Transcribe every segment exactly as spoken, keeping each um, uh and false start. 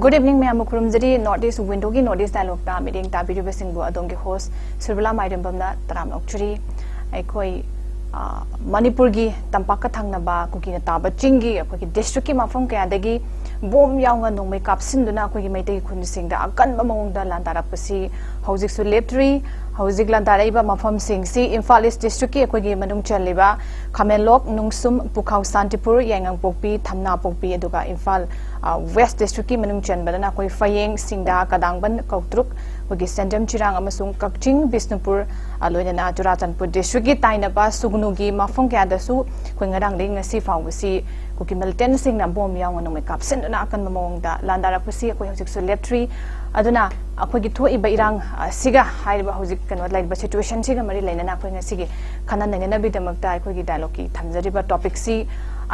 Good evening ꯃꯌꯥꯝꯕꯨ ꯈꯨꯔꯨꯝꯖꯔꯤ꯫ North East Window ꯒꯤ North East Dialogue ꯇ ꯃꯤꯠꯌꯦꯡ ꯇꯥꯕꯤꯔꯤꯕꯁꯤꯡꯕꯨ ꯑꯗꯣꯝꯒꯤ host ꯁꯨꯔꯕꯂꯥ ꯃꯥꯏꯔꯦꯝꯕꯝꯅ ꯇꯔꯥꯝꯅ ꯑꯣꯛꯆꯔꯤ꯫ ꯑꯩꯈꯣꯏ, ꯑ, ꯃꯅꯤꯄꯨꯔꯒꯤ ꯇꯝꯄꯥꯛꯀ ꯊꯪꯅꯕ ꯀꯨꯀꯤꯅ ꯇꯥꯕ ꯆꯤꯡꯒꯤ ꯑꯩꯈꯣꯏꯒꯤ district ꯀꯤ ꯃꯐꯝ ꯀꯌꯥꯗꯒꯤ ꯕꯣꯝ ꯌꯥꯎꯅ ꯅꯣꯡꯃꯩ ꯀꯥꯞꯁꯤꯟꯗꯨꯅ ꯑꯩꯈꯣꯏꯒꯤ ꯃꯩꯇꯩ ꯈꯨꯟꯁꯤꯡꯗ ꯑꯀꯟꯕ ꯃꯑꯣꯡꯗ ꯂꯥꯟꯗꯥꯔꯛꯄꯁꯤ ꯍꯧꯖꯤꯛꯁꯨ ꯂꯦꯞꯇ꯭ꯔꯤ꯫ ꯍꯧꯖꯤꯛ ꯂꯥꯟꯗꯥꯔꯛꯏꯕ ꯃꯐꯝꯁꯤꯡꯁꯤ ꯏꯝꯐꯥꯜ East district ꯀꯤ ꯑꯩꯈꯣꯏꯒꯤ ꯃꯅꯨꯡ ꯆꯜꯂꯤꯕ ꯈꯥꯃꯦꯟꯂꯣꯛ, ꯅꯨꯡꯁꯨꯝ, ꯄꯨꯈꯥꯎ, ꯁꯥꯟꯇꯤꯄꯨꯔ, ꯌꯥꯏꯉꯪꯄꯣꯛꯄꯤ, ꯊꯝꯅꯥꯄꯣꯛꯄꯤ, ꯑꯗꯨꯒ ꯏꯝꯐꯥꯜ, ꯑ, West district ꯀꯤ ꯃꯅꯨꯡ ꯆꯟꯕꯗꯅ ꯑꯩꯈꯣꯏ ꯐꯌꯦꯡ, ꯁꯤꯡꯗꯥ, ꯀꯗꯥꯡꯕꯟ, ꯀꯧꯇ꯭ꯔꯨꯛ, ꯑꯩꯈꯣꯏꯒꯤ ꯁꯦꯟꯖꯝ, ꯆꯤꯔꯥꯡ ꯑꯃꯁꯨꯡ ꯀꯛꯆꯤꯡ, ꯕꯤꯁꯅꯨꯄꯨꯔ, ꯑ, ꯂꯣꯏꯅꯅ ꯆꯨꯔꯥꯆꯥꯟꯄꯨꯔ district ꯀꯤ ꯇꯥꯏꯅꯕ ꯁꯨꯒꯅꯨꯒꯤ ꯃꯐꯝ ꯀꯌꯥꯗꯁꯨ ꯑꯩꯈꯣꯏ ꯉꯔꯥꯡꯗꯒꯤ ꯉꯁꯤ ꯐꯥꯎꯕꯁꯤ ꯀꯨꯀꯤ militant ꯁꯤꯡꯅ ꯕꯣꯝ ꯌꯥꯎꯅ ꯅꯣꯡꯃꯩ ꯀꯥꯞꯁꯤꯟꯗꯨꯅ ꯑꯀꯟꯕ ꯃꯑꯣꯡꯗ ꯂꯥꯟꯗꯥꯔꯛꯄꯁꯤ ꯑꯩꯈꯣꯏ ꯍꯧꯖꯤꯛꯁꯨ ꯂꯦꯞꯇ꯭ꯔꯤ꯫ ꯑꯗꯨꯅ ꯑꯩꯈꯣꯏꯒꯤ ꯊꯣꯛꯏꯕ ꯏꯔꯥꯡ ꯑꯁꯤꯒ ꯍꯥꯏꯔꯤꯕ ꯍꯧꯖꯤꯛ ꯀꯩꯅꯣ ꯂꯩꯔꯤꯕ situation ꯁꯤꯒ ꯃꯔꯤ ꯂꯩꯅꯅ ꯑꯩꯈꯣꯏ ꯉꯁꯤꯒꯤ ꯈꯟꯅ ꯅꯩꯅꯅꯕꯒꯤꯗꯃꯛꯇ ꯑꯩꯈꯣꯏꯒꯤ dialogue ꯀꯤ ꯊꯝꯖꯔꯤꯕ topic ꯁꯤ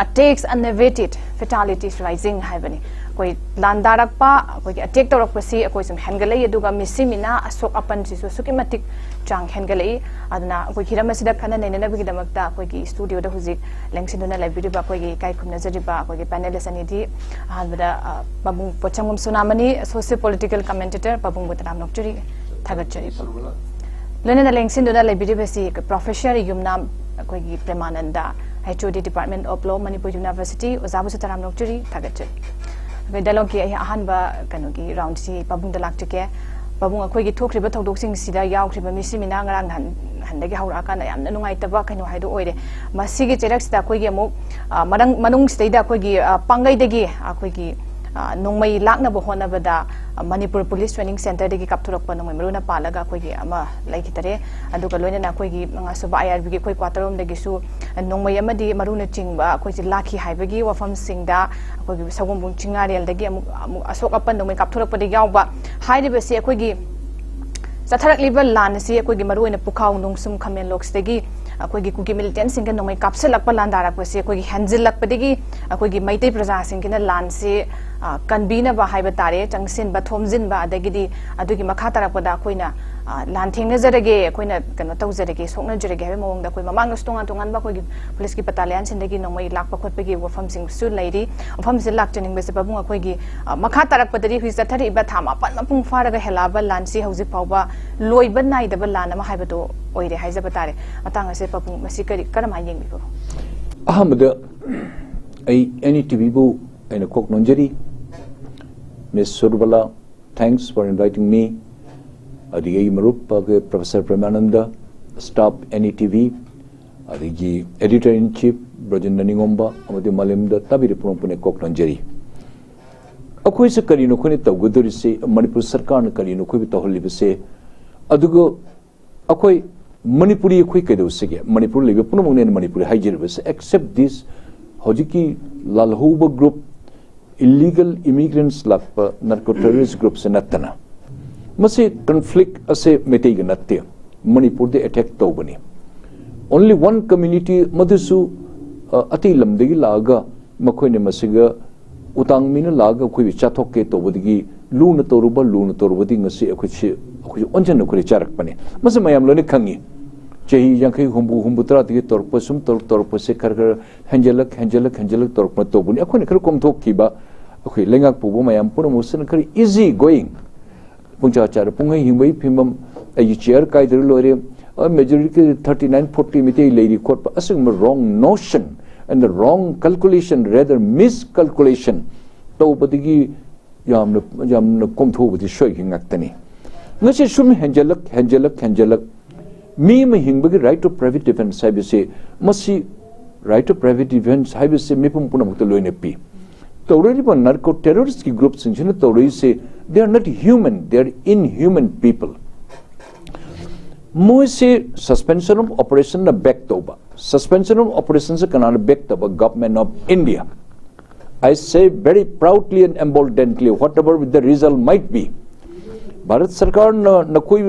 attacks unabated, fatalities rising ꯍꯥꯏꯕꯅꯤ꯫ ꯑꯩꯈꯣꯏ ꯂꯥꯟꯗꯥꯔꯛꯄ, ꯑꯩꯈꯣꯏꯒꯤ attack ꯇꯧꯔꯛꯄꯁꯤ ꯑꯩꯈꯣꯏ ꯁꯨꯝ ꯍꯦꯟꯒꯠꯂꯛꯏ, ꯑꯗꯨꯒ ꯃꯤꯁꯤ ꯃꯤꯅꯥ ꯑꯁꯣꯛ ꯑꯄꯟꯁꯤꯁꯨ ꯑꯁꯨꯛꯀꯤ ꯃꯇꯤꯛ ꯆꯥꯡ ꯍꯦꯟꯒꯠꯂꯛꯏ꯫ ꯑꯗꯨꯅ ꯑꯩꯈꯣꯏ ꯍꯤꯔꯝ ꯑꯁꯤꯗ ꯈꯟꯅ ꯅꯩꯅꯅꯕꯒꯤꯗꯃꯛꯇ ꯑꯩꯈꯣꯏꯒꯤ studio ꯗ ꯍꯧꯖꯤꯛ ꯂꯦꯡꯁꯤꯟꯗꯨꯅ ꯂꯩꯕꯤꯔꯤꯕ ꯑꯩꯈꯣꯏꯒꯤ ꯏꯀꯥꯏ ꯈꯨꯝꯅꯖꯔꯤꯕ ꯑꯩꯈꯣꯏꯒꯤ panelist ꯑꯅꯤꯗꯤ ꯑꯍꯥꯟꯕꯗ, ꯑ, ꯄꯥꯕꯨꯡ ꯄꯣꯠꯁꯪꯕꯝ ꯁꯣꯅꯥꯃꯅꯤ, socio political commentator, ꯄꯥꯕꯨꯡꯕꯨ ꯇꯔꯥꯝꯅ ꯑꯣꯛꯆꯔꯤ, ꯊꯥꯒꯠꯆꯔꯤ ꯄꯥꯕꯨꯡ꯫ ꯂꯣꯏꯅꯅ ꯂꯦꯡꯁꯤꯟꯗꯨꯅ ꯂꯩꯕꯤꯔꯤꯕꯁꯤ Professor ꯌꯨꯝꯅꯥꯝ, ꯑꯩꯈꯣꯏꯒꯤ ꯄ꯭ꯔꯦꯃꯥꯅꯟꯗ, H O D Department of Law, Manipur University, ꯑꯣꯖꯥꯕꯨꯁꯨ ꯇꯔꯥꯝꯅ ꯑꯣꯛꯆꯔꯤ, ꯊꯥꯒꯠꯆꯔꯤ꯫ ꯑꯩꯈꯣꯏ dialogue ꯀꯤ ꯑꯩ ꯑꯍꯥꯟꯕ ꯀꯩꯅꯣꯒꯤ round ꯁꯤ ꯄꯥꯕꯨꯡꯗ ꯂꯥꯛꯆꯒꯦ꯫ ꯄꯥꯕꯨꯡ, ꯑꯩꯈꯣꯏꯒꯤ ꯊꯣꯛꯈ꯭ꯔꯤꯕ ꯊꯧꯗꯣꯛꯁꯤꯡꯁꯤꯗ ꯌꯥꯎꯈ꯭ꯔꯤꯕ ꯃꯤꯁꯤ ꯃꯤꯅꯥ ꯉꯔꯥꯡ ꯅꯍꯥꯟ, ꯅꯍꯥꯟꯗꯒꯤ ꯍꯧꯔꯛꯑꯀꯥꯟꯗ ꯌꯥꯝꯅ ꯅꯨꯡꯉꯥꯏꯇꯕ ꯀꯩꯅꯣ ꯍꯥꯏꯗꯣ ꯑꯣꯏꯔꯦ꯫ ꯃꯁꯤꯒꯤ ꯆꯩꯔꯛꯁꯤꯗ ꯑꯩꯈꯣꯏꯒꯤ ꯑꯃꯨꯛ, ꯑ, ꯃꯔꯪ-, ꯃꯅꯨꯡꯁꯤꯗꯩꯗ ꯑꯩꯈꯣꯏꯒꯤ, ꯑ, ꯄꯥꯡꯒꯩꯗꯒꯤ ꯑꯩꯈꯣꯏꯒꯤ, ꯑ, ꯅꯣꯡꯃꯩ ꯂꯥꯛꯅꯕ ꯍꯣꯠꯅꯕꯗ, ꯑ, ꯃꯅꯤꯄꯨꯔ Police Training Centre ꯗꯒꯤ ꯀꯥꯞꯊꯣꯔꯛꯄ ꯅꯣꯡꯃꯩ ꯃꯔꯨꯅ ꯄꯥꯜꯂꯒ ꯑꯩꯈꯣꯏꯒꯤ ꯑꯃ ꯂꯩꯈꯤꯗꯔꯦ꯫ ꯑꯗꯨꯒ ꯂꯣꯏꯅꯅ ꯑꯩꯈꯣꯏꯒꯤ ꯃꯉꯥꯁꯨꯕ I R B ꯒꯤ ꯑꯩꯈꯣꯏ quarter ꯔꯣꯝꯗꯒꯤꯁꯨ ꯅꯣꯡꯃꯩ ꯑꯃꯗꯤ ꯃꯔꯨꯅꯆꯤꯡꯕ ꯑꯩꯈꯣꯏꯁꯦ ꯂꯥꯛꯈꯤ ꯍꯥꯏꯕꯒꯤ ꯋꯥꯐꯝꯁꯤꯡꯗ ꯑꯩꯈꯣꯏꯒꯤ ꯁꯒꯣꯝꯕꯨꯡ ꯆꯤꯡꯉꯥꯔꯦꯜꯗꯒꯤ ꯑꯃꯨꯛ, ꯑꯃꯨꯛ ꯑꯁꯣꯛ ꯑꯄꯟ ꯅꯣꯡꯃꯩ ꯀꯥꯞꯊꯣꯔꯛꯄꯗ ꯌꯥꯎꯕ ꯍꯥꯏꯔꯤꯕꯁꯤ ꯑꯩꯈꯣꯏꯒꯤ ꯆꯠꯊꯔꯛꯂꯤꯕ ꯂꯥꯟ ꯑꯁꯤ ꯑꯩꯈꯣꯏꯒꯤ ꯃꯔꯨꯑꯣꯏꯅ ꯄꯨꯈꯥꯎ ꯅꯨꯡꯁꯨꯝ ꯈꯥꯃꯦꯟꯂꯣꯛꯁꯤꯗꯒꯤ ꯑꯩꯈꯣꯏꯒꯤ ꯀꯨꯀꯤ militant ꯁꯤꯡꯒ ꯅꯣꯡꯃꯩ ꯀꯥꯞꯁꯤꯜꯂꯛꯄ ꯂꯥꯟꯗꯥꯔꯛꯄꯁꯤ ꯑꯩꯈꯣꯏꯒꯤ ꯍꯦꯟꯖꯤꯜꯂꯛꯄꯗꯒꯤ ꯑꯩꯈꯣꯏꯒꯤ ꯃꯩꯇꯩ ꯄ꯭ꯔꯖꯥꯁꯤꯡꯒꯤꯅ ꯂꯥꯟꯁꯤ, ꯑ, ꯀꯟꯕꯤꯅꯕ ꯍꯥꯏꯕ ꯇꯥꯔꯦ, ꯆꯪꯁꯤꯟꯕ ꯊꯣꯝꯖꯤꯟꯕ, ꯑꯗꯒꯤꯗꯤ ꯑꯗꯨꯒꯤ ꯃꯈꯥ ꯇꯥꯔꯛꯄꯗ ꯑꯩꯈꯣꯏꯅ ꯑ, ꯂꯥꯟ ꯊꯦꯡꯅꯖꯔꯒꯦ, ꯑꯩꯈꯣꯏꯅ ꯀꯩꯅꯣ ꯇꯧꯖꯔꯒꯦ, ꯁꯣꯛꯅꯖꯔꯒꯦ ꯍꯥꯏꯕ ꯃꯑꯣꯡꯗ ꯑꯩꯈꯣꯏ ꯃꯃꯥꯡꯗꯁꯨ ꯇꯣꯉꯥꯟ ꯇꯣꯉꯥꯟꯕ ꯑꯩꯈꯣꯏꯒꯤ ꯄꯨꯂꯤꯁꯀꯤ ꯕꯇꯥꯂꯤꯌꯟꯁꯤꯡꯗꯒꯤ ꯅꯣꯡꯃꯩ ꯂꯥꯛꯄ ꯈꯣꯠꯄꯒꯤ ꯋꯥꯐꯝꯁꯤꯡꯁꯨ ꯂꯩꯔꯤ꯫ ꯃꯐꯝꯁꯤꯗ ꯂꯥꯛꯆꯅꯤꯡꯕꯁꯦ ꯄꯥꯕꯨꯡ ꯑꯩꯈꯣꯏꯒꯤ, ꯑ, ꯃꯈꯥ ꯇꯥꯔꯛꯄꯗꯗꯤ ꯍꯧꯖꯤꯛ ꯆꯠꯊꯔꯛꯏꯕ ꯊꯥ ꯃꯥꯄꯟ ꯃꯄꯨꯡ ꯐꯥꯔꯒ ꯍꯦꯜꯂꯛꯑꯕ ꯂꯥꯟꯁꯤ ꯍꯧꯖꯤꯛ ꯐꯥꯎꯕ ꯂꯣꯏꯕ ꯅꯥꯏꯗꯕ ꯂꯥꯟ ꯑꯃ ꯍꯥꯏꯕꯗꯣ ꯑꯣꯏꯔꯦ ꯍꯥꯏꯖꯕ ꯇꯥꯔꯦ꯫ ꯃꯇꯥꯡ ꯑꯁꯦ ꯄꯥꯕꯨꯡ ꯃꯁꯤ ꯀꯔꯤ, ꯀꯔꯝꯍꯥꯏꯅ ꯌꯦꯡꯕꯤꯕꯅꯣ? ꯑꯍꯥꯟꯕꯗ ꯑꯩ ꯑꯦꯟ ꯏ ꯇꯤ ꯚꯤꯕꯨ ꯑꯩꯅ ꯀꯣꯛ ꯅꯣꯟꯖꯔꯤ꯫ ꯃꯤꯁ Surbala, thanks for inviting me. ꯑꯗꯒꯤ ꯑꯩꯒꯤ ꯃꯔꯨꯞ professor Premananda, staff N E T V, ꯑꯗꯒꯤ editor in chief Brajendra Ningomba ꯑꯃꯗꯤ ꯃꯥꯂꯦꯝꯗ ꯇꯥꯕꯤꯔꯤꯕ ꯄꯨꯝꯅꯃꯛꯄꯨ ꯑꯩꯅ ꯀꯣꯛ ꯅꯣꯟꯖꯔꯤ꯫ ꯑꯩꯈꯣꯏꯁꯦ ꯀꯔꯤꯅꯣ ꯑꯩꯈꯣꯏꯅ ꯇꯧꯒꯗꯧꯔꯤꯁꯦ? ꯃꯅꯤꯄꯨꯔ ꯁꯔꯀꯥꯔꯅ ꯀꯔꯤꯅꯣ ꯑꯩꯈꯣꯏꯕꯨ ꯇꯧꯍꯜꯂꯤꯕꯁꯦ? ꯑꯗꯨꯒ ꯑꯩꯈꯣꯏ ꯃꯅꯤꯄꯨꯔꯤ ꯑꯩꯈꯣꯏ ꯀꯩꯗꯧꯁꯤꯒꯦ? ꯃꯅꯤꯄꯨꯔ ꯂꯩꯕ ꯄꯨꯝꯅꯃꯛꯅ ꯑꯩꯅ ꯃꯅꯤꯄꯨꯔꯤ ꯍꯥꯏꯖꯔꯤꯕꯁꯦ, except this ꯍꯧꯖꯤꯛꯀꯤ ꯂꯥꯜꯍꯧꯕ ꯒ꯭ꯔꯨꯞ, ꯏꯂꯤꯒꯦꯜ ꯏꯃꯤꯒ꯭ꯔꯦꯟꯠꯁ ꯂꯥꯛꯄ ꯅꯥꯔꯀꯣ ꯇꯦꯔꯣꯔꯤꯁ ꯒ꯭ꯔꯨꯞꯁꯦ ꯅꯠꯇꯅ꯫ ꯃꯁꯤ ꯀꯟꯐ꯭ꯂꯤꯛ ꯑꯁꯦ ꯃꯩꯇꯩꯒ ꯅꯠꯇꯦ, ꯃꯅꯤꯄꯨꯔꯗ ꯑꯦꯇꯦꯛ ꯇꯧꯕꯅꯤ꯫ Only one community, ꯃꯗꯨꯁꯨ, ꯑ, ꯑꯇꯩ ꯂꯝꯗꯒꯤ ꯂꯥꯛꯑꯒ ꯃꯈꯣꯏꯅ ꯃꯁꯤꯒ ꯎꯇꯥꯡ ꯃꯤꯅ ꯂꯥꯛꯑꯒ ꯑꯩꯈꯣꯏꯕꯨ ꯆꯥꯊꯣꯛꯀꯦ ꯇꯧꯕꯗꯒꯤ ꯂꯨꯅ ꯇꯧꯔꯨꯕ, ꯂꯨꯅ ꯇꯧꯔꯨꯕꯗꯤ ꯉꯁꯤ ꯑꯩꯈꯣꯏꯁꯤ, ꯑꯩꯈꯣꯏꯁꯤ ꯑꯣꯟꯁꯤꯟꯅ ꯑꯩꯈꯣꯏꯗ ꯆꯥꯔꯛꯄꯅꯤ꯫ ꯃꯁꯤ ꯃꯌꯥꯝ ꯂꯣꯏꯅ ꯈꯪꯉꯤ꯫ ꯆꯍꯤ ꯌꯥꯡꯈꯩ, ꯍꯨꯝꯐꯨ, ꯍꯨꯝꯐꯨ ꯇꯔꯥꯗꯒꯤ ꯇꯧꯔꯛꯄ, ꯁꯨꯝ ꯇꯧꯔꯛ-, ꯇꯧꯔꯛꯄꯁꯦ ꯈꯔ ꯈꯔ ꯍꯦꯟꯖꯜꯂꯛ, ꯍꯦꯟꯖꯜꯂꯛ, ꯍꯦꯟꯖꯜꯂꯛ ꯇꯧꯔꯛꯄ ꯇꯧꯕꯅꯤ꯫ ꯑꯩꯈꯣꯏꯅ ꯈꯔ ꯀꯣꯝꯊꯣꯛꯈꯤꯕ, ꯑꯩꯈꯣꯏ ꯂꯩꯉꯥꯛ ꯄꯨꯕ ꯃꯌꯥꯝ ꯄꯨꯝꯅꯃꯛꯁꯤꯅ ꯈꯔ ꯏꯖꯤ ꯒꯣꯌꯤꯡ, ꯄꯨꯡꯆꯥ ꯆꯥꯔ ꯄꯨꯡꯍꯩ ꯍꯤꯡꯕꯒꯤ ꯐꯤꯕꯝ, ꯑꯩꯒꯤ ꯆꯤꯌꯔ ꯀꯥꯏꯗ꯭ꯔ ꯂꯣꯏꯔꯦ, majority thirty nine forty Meitei ꯂꯩꯔꯤ ꯈꯣꯠꯄ, ꯑꯁꯤꯒꯨꯝꯕ wrong notion and the wrong calculation, rather miscalculation ꯇꯧꯕꯗꯒꯤ ꯌꯥꯝꯅ, ꯌꯥꯝꯅ ꯀꯣꯝꯊꯣꯛꯎꯕꯗꯤ ꯁꯣꯏꯈꯤ ꯉꯥꯛꯇꯅꯤ꯫ ꯉꯁꯤ ꯁꯨꯝ ꯍꯦꯟꯖꯜꯂꯛ, ꯍꯦꯟꯖꯜꯂꯛ, ꯍꯦꯟꯖꯜꯂꯛ, ꯃꯤ ꯑꯃ ꯍꯤꯡꯕꯒꯤ right to private defence ꯍꯥꯏꯕꯁꯤ, ꯃꯁꯤ right to private defence ꯍꯥꯏꯕꯁꯤ ꯃꯤꯄꯨꯝ ꯄꯨꯝꯅꯃꯛꯇ ꯂꯣꯏꯅ ꯄꯤ꯫ ꯇꯧꯔꯛꯂꯤꯕ ꯅꯥꯔꯀꯣ ꯇꯦꯔꯣꯔꯤꯁꯀꯤ ꯒ꯭ꯔꯨꯞꯁꯤꯡꯁꯤꯅ ꯇꯧꯔꯛꯏꯁꯦ, they are not human, they are inhuman people. ꯃꯣꯏꯁꯦ suspension of operationꯅ ꯕꯦꯛ ꯇꯧꯕ, suspension of operationꯁꯦ ꯀꯅꯥꯅ ꯕꯦꯛ ꯇꯧꯕ? Government of India. I say very proudly and emboldenedly, whatever the result might be, Bharat ꯁꯔꯀꯥꯔꯅ ꯅꯈꯣꯏ,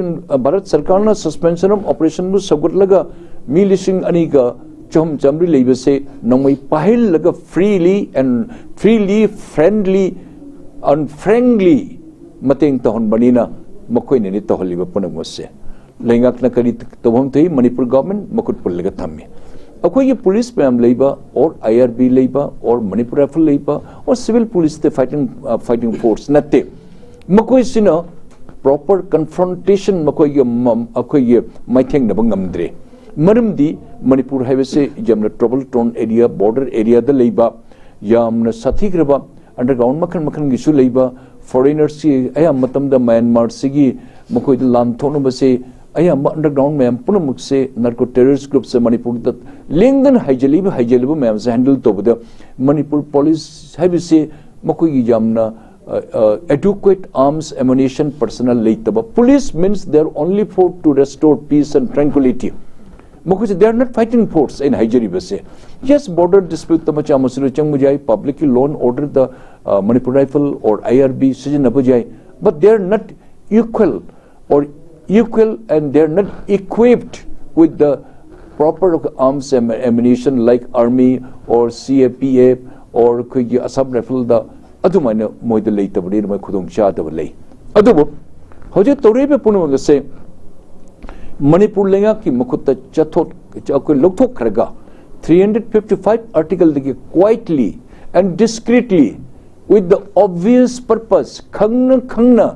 ꯚꯥꯔꯠ ꯁꯔꯀꯥꯔꯅ suspension of operationꯗꯨ ꯁꯧꯒꯠꯂꯒ ꯃꯤ ꯂꯤꯁꯤꯡ ꯑꯅꯤꯒ ꯆꯍꯨꯝ ꯆꯥꯃꯔꯤ ꯂꯩꯕꯁꯦ ꯅꯣꯡꯃꯩ ꯄꯥꯏꯍꯜꯂꯒ freely and freely, friendly and frankly ꯃꯇꯦꯡ ꯇꯧꯍꯟꯕꯅꯤꯅ ꯃꯈꯣꯏꯅꯅꯤ ꯇꯧꯍꯜꯂꯤꯕ ꯄꯨꯝꯅꯃꯛꯁꯦ꯫ ꯂꯩꯉꯥꯛꯅ ꯀꯔꯤ ꯇꯧꯐꯝ ꯊꯣꯛꯏ? ꯃꯅꯤꯄꯨꯔ ꯒꯚꯔꯟꯃꯦꯟ ꯃꯈꯨꯠ ꯄꯨꯜꯂꯒ ꯊꯝꯃꯤ꯫ ꯑꯩꯈꯣꯏꯒꯤ ꯄꯨꯂꯤꯁ ꯃꯌꯥꯝ ꯂꯩꯕ, ꯑꯣꯔ ꯑꯥꯏ ꯑꯥꯔ ꯕꯤ ꯂꯩꯕ, ꯑꯣꯔ ꯃꯅꯤꯄꯨꯔ ꯔꯥꯏꯐꯜ ꯂꯩꯕ, ꯑꯣꯔ ꯁꯤꯚꯤꯜ ꯄꯨꯂꯤꯁꯇ ꯐꯥꯏꯇꯤꯡ ꯐꯥꯏꯇꯤꯡ ꯐꯣꯔꯁ ꯅꯠꯇꯦ꯫ ꯃꯈꯣꯏꯁꯤꯅ ꯄ꯭ꯔꯣꯄꯔ ꯀꯟꯐ꯭ꯔꯣꯟꯇꯦꯁꯟ ꯃꯈꯣꯏꯒꯤ ꯃ- ꯑꯩꯈꯣꯏꯒꯤ ꯃꯥꯏꯊꯦꯡꯅꯕ ꯉꯝꯗ꯭ꯔꯦ꯫ ꯃꯔꯝꯗꯤ ꯃꯅꯤꯄꯨꯔ ꯍꯥꯏꯕꯁꯦ ꯌꯥꯝꯅ ꯇ꯭ꯔꯕꯜ ꯇꯣꯟ ꯑꯦꯔꯤꯌꯥ, ꯕꯣꯔꯗꯔ ꯑꯦꯔꯤꯌꯥꯗ ꯂꯩꯕ, ꯌꯥꯝꯅ ꯁꯥꯊꯤꯈ꯭ꯔꯕ ꯑꯟꯗꯔꯒ꯭ꯔꯥꯎꯟ ꯃꯈꯜ ꯃꯈꯜꯒꯤꯁꯨ ꯂꯩꯕ, ꯐꯣꯔꯦꯅꯔꯁꯤ ꯑꯌꯥꯝꯕ ꯃꯇꯝꯗ ꯃꯌꯥꯟꯃꯥꯔꯁꯤꯒꯤ ꯃꯈꯣꯏꯗ ꯂꯥꯟ ꯊꯣꯛꯅꯕꯁꯦ ꯑꯌꯥꯝꯕ ꯑꯟꯗꯔꯒ꯭ꯔꯥꯎꯟ ꯃꯌꯥꯝ ꯄꯨꯝꯅꯃꯛꯁꯦ ꯅꯥꯔꯀꯣ ꯇꯦꯔꯣꯔꯤꯁ ꯒ꯭ꯔꯨꯞꯁꯦ ꯃꯅꯤꯄꯨꯔꯗ ꯂꯦꯡꯗꯅ ꯍꯥꯏꯖꯜꯂꯤꯕ ꯍꯥꯏꯖꯜꯂꯤꯕ ꯃꯌꯥꯝꯁꯦ ꯍꯦꯟꯗꯜ ꯇꯧꯕꯗ ꯃꯅꯤꯄꯨꯔ ꯄꯨꯂꯤꯁ ꯍꯥꯏꯕꯁꯤ ꯃꯈꯣꯏꯒꯤ ꯌꯥꯝꯅ adequate arms ammunition personnel ꯂꯩꯇꯕ꯫ Police means they are only for to restore peace and tranquility. ꯃꯈꯣꯏꯁꯦ they are not fighting force ꯑꯩꯅ ꯍꯥꯏꯖꯔꯤꯕꯁꯦ꯫ Yes, border dispute ꯇ ꯃꯆꯥ ꯃꯁꯨꯗ ꯆꯪꯕ ꯌꯥꯏ, ꯄꯕ꯭ꯂꯤꯛꯀꯤ ꯂꯣ ꯑꯦꯟ ꯑꯣꯔꯗꯔꯗ Manipur rifle or I R B ꯁꯤꯖꯤꯟꯅꯕ ꯌꯥꯏ, but they are not equal or equal and they are not equipped with the proper arms and ammunition like army or C A P F or ꯑꯩꯈꯣꯏꯒꯤ ꯑꯁꯥꯝ ꯔꯥꯏꯐꯜꯗ ꯑꯗꯨꯃꯥꯏꯅ ꯃꯣꯏꯗ ꯂꯩꯇꯕꯅꯤꯅ ꯃꯣꯏ ꯈꯨꯗꯣꯡ ꯆꯥꯗꯕ ꯂꯩ꯫ ꯑꯗꯨꯕꯨ ꯍꯧꯖꯤꯛ ꯇꯧꯔꯛꯏꯕ ꯄꯨꯝꯅꯃꯛ ꯑꯁꯦ ꯃꯅꯤꯄꯨꯔ ꯂꯩꯉꯥꯛꯀꯤ ꯃꯈꯨꯠꯇ ꯆꯠꯊꯣꯛ ꯑꯩꯈꯣꯏ ꯂꯧꯊꯣꯛꯈ꯭ꯔꯒ three hundred fifty five article ꯗꯒꯤ quietly and discreetly with the obvious purpose ꯈꯪꯅ ꯈꯪꯅ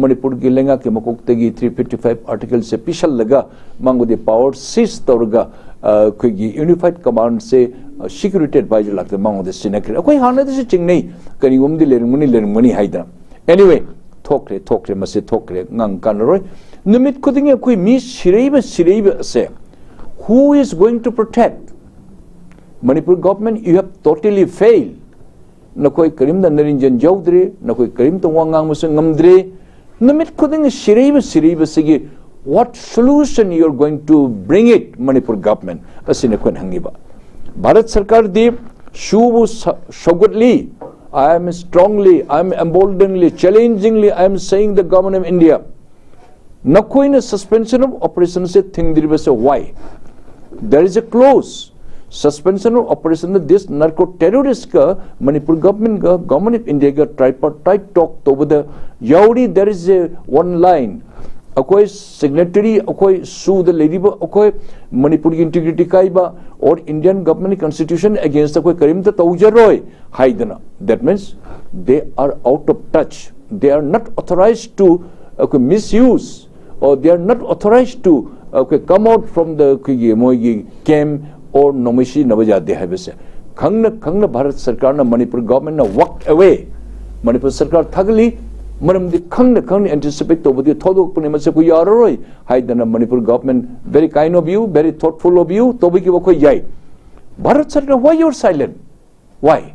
ꯃꯅꯤꯄꯨꯔꯒꯤ ꯂꯩꯉꯥꯛꯀꯤ ꯃꯀꯣꯛꯇꯒꯤ three fifty five article ꯁꯦ ꯄꯤꯁꯜꯂꯒ ꯃꯉꯣꯟꯗ ꯄꯥꯋꯔ ꯁꯤꯖ ꯇꯧꯔꯒ ꯑ, ꯑꯩꯈꯣꯏꯒꯤ ꯌꯨꯅꯤꯐꯥꯏꯠ ꯀꯃꯥꯟꯁꯦ ꯁꯤꯀ꯭ꯌꯨꯔꯤꯇꯤ ꯑꯦꯗꯚꯥꯏꯖꯔ ꯂꯥꯛꯇ ꯃꯉꯣꯟꯗ ꯁꯤꯟꯅꯈ꯭ꯔꯦ꯫ ꯑꯩꯈꯣꯏ ꯍꯥꯟꯅꯗꯁꯨ ꯆꯤꯡꯅꯩ, ꯀꯔꯤꯒꯨꯝꯕꯗꯤ ꯂꯩꯔꯝꯒꯅꯤ ꯂꯩꯔꯝꯒꯅꯤ ꯍꯥꯏꯗꯅ꯫ Anyway, ꯊꯣꯛꯈ꯭ꯔꯦ ꯊꯣꯛꯈ꯭ꯔꯦ, ꯃꯁꯤ ꯊꯣꯛꯈ꯭ꯔꯦ, ꯉꯥꯡ ꯀꯥꯟꯅꯔꯣꯏ꯫ ꯅꯨꯃꯤꯠ ꯈꯨꯗꯤꯡꯒꯤ ꯑꯩꯈꯣꯏ ꯃꯤ ꯁꯤꯔꯛꯏꯕ ꯁꯤꯔꯛꯏꯕ ꯑꯁꯦ who is going to protect? Manipur government, you have totally failed. ꯅꯈꯣꯏ ꯀꯔꯤꯝꯇ ꯅꯔꯤꯟꯖꯟ ꯌꯥꯎꯗ꯭ꯔꯦ, ꯅꯈꯣꯏ ꯀꯔꯤꯝꯇ ꯋꯥ ꯉꯥꯡꯕꯁꯨ ꯉꯝꯗ꯭ꯔꯦ꯫ ꯅꯨꯃꯤꯠ ꯈꯨꯗꯤꯡꯒꯤ ꯁꯤꯔꯛꯏꯕ ꯁꯤꯔꯛꯏꯕꯁꯤꯒꯤ what solution you are going to bring it, Manipur government? ꯑꯁꯤꯅ ꯑꯩꯈꯣꯏꯅ ꯍꯪꯉꯤꯕ꯫ ꯚꯥꯔꯠ ꯁꯔꯀꯥꯔꯗꯤ ꯁꯨꯕꯨ ꯁ- ꯁꯧꯒꯠꯂꯤ, I am strongly, I am emboldeningly, challengingly, I am saying the government of India, ꯅꯈꯣꯏꯅ suspension of operation say ꯊꯤꯡꯗ꯭ꯔꯤꯕꯁꯦ why? There is a clause. Suspension of operation the this narco terrorist ꯀ Manipur government ꯀ Government of India ꯒ tripartite talk ꯇꯧꯕꯗ ꯌꯥꯎꯔꯤ꯫ There is a one line. ꯑꯩꯈꯣꯏ ꯁꯤꯒꯅꯦꯇꯔꯤ, ꯑꯩꯈꯣꯏ ꯁꯨꯗ ꯂꯩꯔꯤꯕ, ꯑꯩꯈꯣꯏ ꯃꯅꯤꯄꯨꯔꯒꯤ ꯏꯟꯇꯤꯒ꯭ꯔꯤꯇꯤ ꯀꯥꯏꯕ or Indian government constitution against ꯑꯩꯈꯣꯏ ꯀꯔꯤꯝꯇ ꯇꯧꯖꯔꯣꯏ ꯍꯥꯏꯗꯅ, that means they are out of touch, they are not authorized to, ꯑꯩꯈꯣꯏ, misuse, or they are not authorized to, ꯑꯩꯈꯣꯏ, come out from the, ꯑꯩꯈꯣꯏꯒꯤ, ꯃꯣꯏꯒꯤ camp or ꯅꯣꯡꯃꯩ ꯁꯤꯖꯤꯟꯅꯕ ꯌꯥꯗꯦ ꯍꯥꯏꯕꯁꯦ ꯈꯪꯅ ꯈꯪꯅ ꯚꯥꯔꯠ ꯁꯔꯀꯥꯔꯅ, ꯃꯅꯤꯄꯨꯔ ꯒꯚꯔꯟꯃꯦꯟꯠꯅ walk away꯫ ꯃꯅꯤꯄꯨꯔ ꯁꯔꯀꯥꯔ ꯊꯥꯒꯠꯂꯤ, ꯃꯔꯝꯗꯤ ꯈꯪꯅ ꯈꯪꯅ anticipate ꯇꯧꯕꯗꯤ ꯊꯧꯗꯣꯛꯄꯅꯤ, ꯃꯁꯤ ꯑꯩꯈꯣꯏ ꯌꯥꯔꯔꯣꯏ ꯍꯥꯏꯗꯅ꯫ Manipur government very kind of you, very thoughtful of you, ꯇꯧꯕꯤꯈꯤꯕ ꯑꯩꯈꯣꯏ ꯌꯥꯏ꯫ ꯚꯥꯔꯠ ꯁꯔꯀꯥꯔ, why you are silent? Why?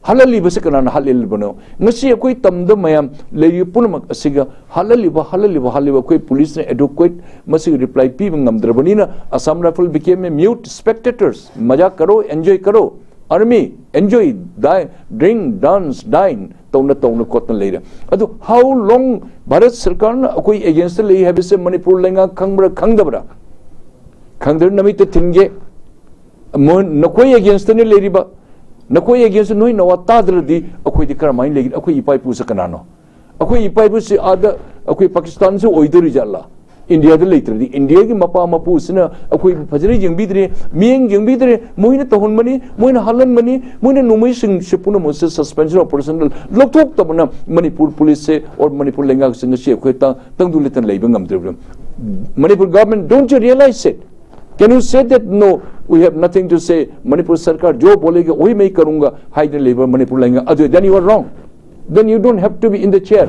ꯍꯥꯠꯍꯜꯂꯤꯕꯁꯤ ꯀꯅꯥꯅ ꯍꯥꯠꯍꯜꯂꯤꯕꯅꯣ? ꯉꯁꯤ ꯑꯩꯈꯣꯏ ꯇꯝꯗ ꯃꯌꯥꯝ ꯂꯩꯔꯤꯕ ꯄꯨꯝꯅꯃꯛ ꯑꯁꯤꯒ ꯍꯥꯠꯍꯜꯂꯤꯕ, ꯍꯥꯠꯍꯜꯂꯤꯕ, ꯍꯥꯠꯍꯜꯂꯤꯕ, ꯑꯩꯈꯣꯏ ꯄꯨꯂꯤꯁꯅ adequate ꯃꯁꯤꯒꯤ reply ꯄꯤꯕ ꯉꯝꯗ꯭ꯔꯕꯅꯤꯅ Assam Rifle became a mute spectators꯫ ꯃꯖꯥꯛ ꯀꯔꯣ, enjoy ꯀꯔꯣ, army, enjoy, die, drink, dance, dine ꯇꯧꯅ ꯇꯧꯅ ꯈꯣꯠꯅ ꯂꯩꯔꯦ꯫ ꯑꯗꯨ how long ꯚꯥꯔꯠ ꯁꯔꯀꯥꯔꯅ ꯑꯩꯈꯣꯏ against ꯂꯩ ꯍꯥꯏꯕꯁꯦ ꯃꯅꯤꯄꯨꯔ ꯂꯩꯉꯥꯛ ꯈꯪꯕ꯭ꯔꯥ ꯈꯪꯗꯕ꯭ꯔꯥ? ꯈꯪꯗ꯭ꯔ ꯅꯃꯤꯠꯇ ꯊꯤꯟꯒꯦ꯫ ꯃꯣꯏ, ꯅꯈꯣꯏ against ꯅꯤ ꯂꯩꯔꯤꯕ, ꯅꯈꯣꯏ against ꯅꯣꯏ ꯅꯋꯥ ꯇꯥꯗ꯭ꯔꯗꯤ ꯑꯩꯈꯣꯏꯗꯤ ꯀꯔꯝꯍꯥꯏꯅ ꯂꯩꯒꯅꯤ? ꯑꯩꯈꯣꯏ ꯏꯄꯥ ꯏꯄꯨꯁꯦ ꯀꯅꯥꯅꯣ? ꯑꯩꯈꯣꯏ ꯏꯄꯥ ꯏꯄꯨꯁꯤ ꯑꯥꯗ ꯑꯩꯈꯣꯏ ꯄꯥꯀꯤꯁꯇꯥꯟꯁꯨ ꯑꯣꯏꯗꯣꯔꯤ ꯖꯥꯠꯂꯥ? ꯏꯟꯗꯤꯌꯥꯗ ꯂꯩꯇ꯭ꯔꯗꯤ, ꯏꯟꯗꯤꯌꯥꯒꯤ ꯃꯄꯥ ꯃꯄꯨꯁꯤꯅ ꯑꯩꯈꯣꯏꯕꯨ ꯐꯖꯅ ꯌꯦꯡꯕꯤꯗ꯭ꯔꯦ, ꯃꯤꯠꯌꯦꯡ ꯌꯦꯡꯕꯤꯗ꯭ꯔꯦ, ꯃꯣꯏꯅ ꯇꯧꯍꯟꯕꯅꯤ, ꯃꯣꯏꯅ ꯍꯥꯜꯍꯟꯕꯅꯤ, ꯃꯣꯏꯅ ꯅꯣꯡꯃꯩꯁꯤꯡꯁꯦ ꯄꯨꯝꯅꯃꯛꯁꯦ suspension operation ꯂꯧꯊꯣꯛꯇꯕꯅ Manipur ꯄꯨꯂꯤꯁꯁꯦ or Manipur ꯂꯩꯉꯥꯛꯁꯤꯡ ꯑꯁꯤ ꯑꯩꯈꯣꯏ ꯇ-, ꯇꯪꯗꯨ ꯂꯩꯇꯅ ꯂꯩꯕ ꯉꯝꯗ꯭ꯔꯤꯕꯅꯤ꯫ Manipur government, don't you realize it? Can you say that, "No, we have nothing to say, Manipur ꯁꯔꯀꯥꯔ ꯖꯣ ꯕꯣꯂꯦꯒ ꯑꯣꯏ ꯃꯩ ꯀꯔꯨꯡꯒ" ꯍꯥꯏꯗꯅ ꯂꯩꯕ ꯃꯅꯤꯄꯨꯔ ꯂꯩꯉꯥꯛ ꯑꯗꯨ? Then you are wrong. Then you don't have to be in the chair.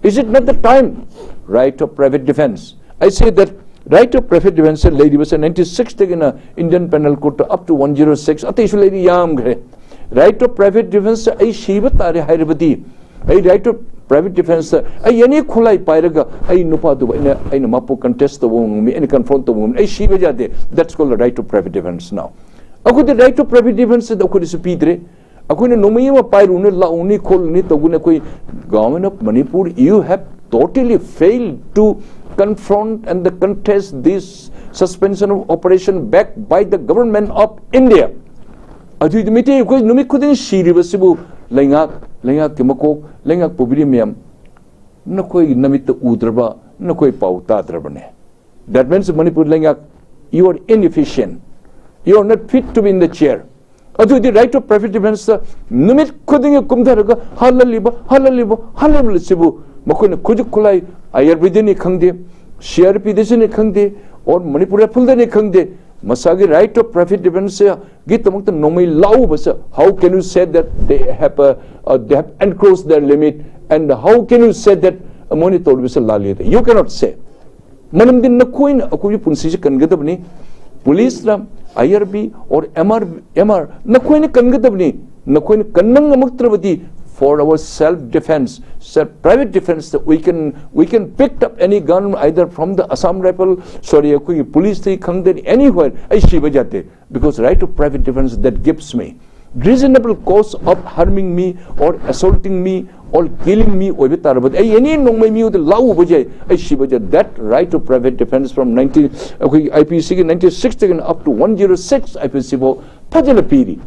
Is it not the time? Right of private defense. I say that right of private defense ꯁꯦ ꯂꯩꯔꯤꯕꯁꯦ ninety six ꯇꯒꯤꯅ Indian Penal Code up to one zero six, ꯑꯇꯩꯁꯨ ꯂꯩꯔꯤ, ꯌꯥꯝꯈ꯭ꯔꯦ꯫ Right of private defense ꯁꯦ ꯑꯩ ꯁꯤꯕ ꯇꯥꯔꯦ ꯍꯥꯏꯔꯕꯗꯤ, ꯑꯩ right of private defense ꯇ ꯑꯩ any ꯈꯨꯠꯂꯥꯏ ꯄꯥꯏꯔꯒ ꯑꯩ ꯅꯨꯄꯥꯗꯨꯕꯨ ꯑꯩꯅ, ꯑꯩꯅ ꯃꯥꯄꯨ contest ꯇꯧꯕ ꯉꯝꯃꯤ, ꯑꯩꯅ confront ꯇꯧꯕ ꯉꯝꯃꯤ, ꯑꯩ ꯁꯤꯕ ꯌꯥꯗꯦ꯫ That's called the right of private defense now. ꯑꯩꯈꯣꯏꯗꯤ right of private defense ꯁꯤꯗ ꯑꯩꯈꯣꯏꯗꯁꯨ ꯄꯤꯗ꯭ꯔꯦ꯫ ꯑꯩꯈꯣꯏꯅ ꯅꯣꯡꯃꯩ ꯑꯃ ꯄꯥꯏꯔꯨꯅꯤ, ꯂꯥꯛꯎꯅꯤ, ꯈꯣꯠꯂꯨꯅꯤ, ꯇꯧꯒꯅꯤ꯫ ꯑꯩꯈꯣꯏ Government of Manipur, you have totally failed to confront and the contest this Suspension of operation backed by the government of India. ꯑꯗꯨꯏ ꯅꯨꯃꯤꯠꯇꯤ ꯑꯩꯈꯣꯏ ꯅꯨꯃꯤꯠ ꯈꯨꯗꯤꯡ ꯁꯤꯔꯤꯕꯁꯤꯕꯨ ꯂꯩꯉꯥꯛ, ꯂꯩꯉꯥꯛꯀꯤ ꯃꯀꯣꯛ, ꯂꯩꯉꯥꯛ ꯄꯨꯕꯤꯔꯤ ꯃꯌꯥꯝ, ꯅꯈꯣꯏꯒꯤ ꯅꯃꯤꯠꯇ ꯎꯗ꯭ꯔꯕ, ꯅꯈꯣꯏ ꯄꯥꯎ ꯇꯥꯗ꯭ꯔꯕꯅꯦ꯫ That means ꯃꯅꯤꯄꯨꯔ ꯂꯩꯉꯥꯛ, you are inefficient, you are not fit to be in the chair. ꯑꯗꯨꯗꯤ right of private defense ꯅꯨꯃꯤꯠ ꯈꯨꯗꯤꯡꯒꯤ ꯀꯨꯝꯊꯔꯒ ꯍꯜꯍꯜꯂꯤꯕ, ꯍꯜꯍꯜꯂꯤꯕ, ꯍꯜꯍꯜꯂꯤꯕꯁꯤꯕꯨ ꯃꯈꯣꯏꯅ ꯈꯨꯠꯁꯨ ꯈꯨꯠꯂꯥꯏ, ꯑꯥꯏ ꯑꯥꯔ ꯕꯤꯗꯅꯤ ꯈꯪꯗꯦ, ꯁꯤ ꯑꯥꯔ ꯄꯤꯗꯁꯨꯅꯤ ꯈꯪꯗꯦ, or ꯃꯅꯤꯄꯨꯔ ꯔꯥꯏꯐꯜꯗꯅꯤ ꯈꯪꯗꯦ, ꯃꯁꯥꯒꯤ right of private defense ꯒꯤꯗꯃꯛꯇ ꯅꯣꯡꯃꯩ ꯂꯧꯕꯁꯦ, how can you say that they have, uh, uh, they have encroached their limit, and how can you say that ꯃꯣꯏꯅ ꯇꯧꯔꯤꯕꯁꯦ ꯂꯥꯜꯂꯤ? You cannot say. ꯃꯔꯝꯗꯤ ꯅꯈꯣꯏꯅ ꯑꯩꯈꯣꯏꯒꯤ ꯄꯨꯟꯁꯤꯁꯦ ꯀꯟꯒꯗꯕꯅꯤ꯫ ꯄꯨꯂꯤꯁꯅ, I R B or M R, M R, ꯅꯈꯣꯏꯅ ꯀꯟꯒꯗꯕꯅꯤ꯫ ꯅꯈꯣꯏꯅ ꯀꯟꯕ ꯉꯝꯃꯛꯇ꯭ꯔꯕꯗꯤ, for our self defense, self private defense, we can, we can pick up any gun either from the Assam Rifle, sorry, ꯑꯩꯈꯣꯏꯒꯤ ꯄꯨꯂꯤꯁꯇꯒꯤ ꯈꯪꯗꯦ, anywhere, ꯑꯩ ꯁꯤꯕ ꯌꯥꯗꯦ꯫ Because right of private defense that gives me reasonable cause of harming me or assaulting me or killing me ꯑꯣꯏꯕ ꯇꯥꯔꯕꯗꯤ, ꯑꯩ ꯑꯦꯅꯤ ꯅꯣꯡꯃꯩ ꯃꯤꯉꯣꯟꯗ ꯂꯥꯎꯕ ꯌꯥꯏ, ꯑꯩ ꯁꯤꯕ ꯌꯥꯏ꯫ That right of private defense from nineteen, ꯑꯩꯈꯣꯏꯒꯤ ꯑꯥꯏ ꯄꯤ ꯁꯤꯒꯤ nineteen sixty ꯒꯤꯅ up to one zero six I P ꯁꯤ ꯐꯥꯎ ꯐꯖꯅ ꯄꯤꯔꯤ꯫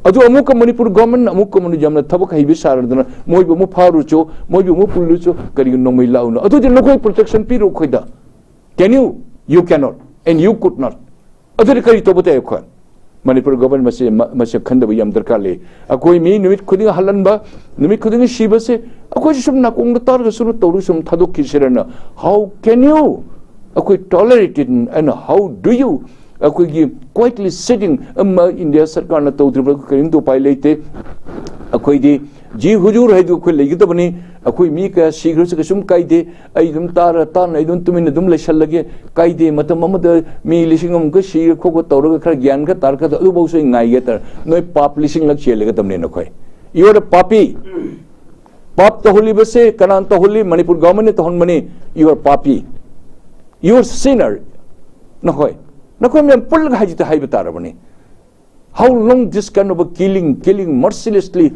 ꯑꯗꯨ ꯑꯃꯨꯛꯀ ꯃꯅꯤꯄꯨꯔ ꯒꯣꯔꯃꯦꯟ ꯑꯃꯨꯛꯀ ꯃꯅꯤ ꯌꯥꯝꯅ ꯊꯕꯛ ꯍꯩꯕ ꯁꯥꯔꯗꯅ ꯃꯣꯏꯕꯨ ꯑꯃꯨꯛ ꯐꯥꯔꯨꯆꯣ, ꯃꯣꯏꯕꯨ ꯑꯃꯨꯛ ꯄꯨꯜꯂꯨꯆꯣ, ꯀꯔꯤꯒꯤ ꯅꯣꯡꯃꯩ ꯂꯥꯎꯅꯣ? ꯑꯗꯨꯗꯤ ꯅꯈꯣꯏ ꯄ꯭ꯔꯣꯇꯦꯛꯁꯟ ꯄꯤꯔꯣ ꯑꯩꯈꯣꯏꯗ꯫ Can you? You cannot. And you could not. ꯑꯗꯨꯗꯤ ꯀꯔꯤ ꯇꯧꯕ ꯇꯥꯏ ꯑꯩꯈꯣꯏ? ꯃꯅꯤꯄꯨꯔ ꯒꯣꯔꯃꯦꯟ ꯃꯁꯤ, ꯃ-, ꯃꯁꯤ ꯈꯟꯗꯕ ꯌꯥꯝ ꯗꯔꯀꯥꯔ ꯂꯩ꯫ ꯑꯩꯈꯣꯏ ꯃꯤ ꯅꯨꯃꯤꯠ ꯈꯨꯗꯤꯡ ꯍꯜꯍꯟꯕ, ꯅꯨꯃꯤꯠ ꯈꯨꯗꯤꯡꯒꯤ ꯁꯤꯕꯁꯦ ꯑꯩꯈꯣꯏꯁꯨ ꯁꯨꯝ ꯅꯥꯀꯣꯡꯗ ꯇꯥꯔꯒ ꯁꯨꯝ ꯇꯧꯔꯒ ꯁꯨꯝ ꯊꯥꯗꯣꯛꯈꯤꯁꯤꯔꯅ? How can you? ꯑꯩꯈꯣꯏ tolerate it, and how do you? ꯑꯩꯈꯣꯏꯒꯤ quietly sitting ꯑꯃ ꯏꯟꯗꯤꯌꯥ ꯁꯔꯀꯥꯔꯅ ꯇꯧꯗ꯭ꯔꯤꯕ ꯀꯔꯤꯝꯇ ꯎꯄꯥꯏ ꯂꯩꯇꯦ꯫ ꯑꯩꯈꯣꯏꯗꯤ ꯖꯤ ꯍꯨꯖꯨꯔ ꯍꯥꯏꯗꯨ ꯑꯩꯈꯣꯏ ꯂꯩꯒꯗꯕꯅꯤ꯫ ꯑꯩꯈꯣꯏ ꯃꯤ ꯀꯌꯥ ꯁꯤꯈ꯭ꯔꯁꯨ ꯀꯩꯁꯨꯝ ꯀꯥꯏꯗꯦ꯫ ꯑꯩ ꯑꯗꯨꯝ ꯇꯥꯔ ꯇꯥꯅ ꯑꯩ ꯑꯗꯨꯝ ꯇꯨꯃꯤꯟꯅ ꯑꯗꯨꯝ ꯂꯩꯁꯜꯂꯒꯦ꯫ ꯀꯥꯏꯗꯦ꯫ ꯃꯇꯝ ꯑꯃꯗ ꯃꯤ ꯂꯤꯁꯤꯡ ꯑꯃꯨꯛꯀ ꯁꯤꯔ ꯈꯣꯠꯄ ꯇꯧꯔꯒ ꯈꯔ ꯒ꯭ꯌꯥꯟ ꯈꯔ ꯇꯥꯔꯛꯀꯗ ꯑꯗꯨꯐꯥꯎꯁꯨ ꯑꯩ ꯉꯥꯏꯒꯦ ꯇꯥꯔꯦ꯫ ꯅꯣꯏ ꯄꯥꯞ ꯂꯤꯁꯤꯡꯂꯛ ꯆꯦꯜꯂꯒꯗꯕꯅꯤ ꯅꯈꯣꯏ꯫ You are a papi. ꯄꯥꯞ ꯇꯧꯍꯜꯂꯤꯕꯁꯦ ꯀꯅꯥꯅ ꯇꯧꯍꯜꯂꯤ? ꯃꯅꯤꯄꯨꯔ ꯒꯣꯔꯃꯦꯟꯅ ꯇꯧꯍꯟꯕꯅꯤ꯫ You are papi. You are sinner. ꯅꯈꯣꯏ, ꯅꯈꯣꯏ ꯃꯌꯥꯝ ꯄꯨꯜꯂꯒ ꯍꯥꯏꯖꯤꯇ ꯍꯥꯏꯕ ꯇꯥꯔꯕꯅꯤ꯫ How long this kind of a killing, killing mercilessly?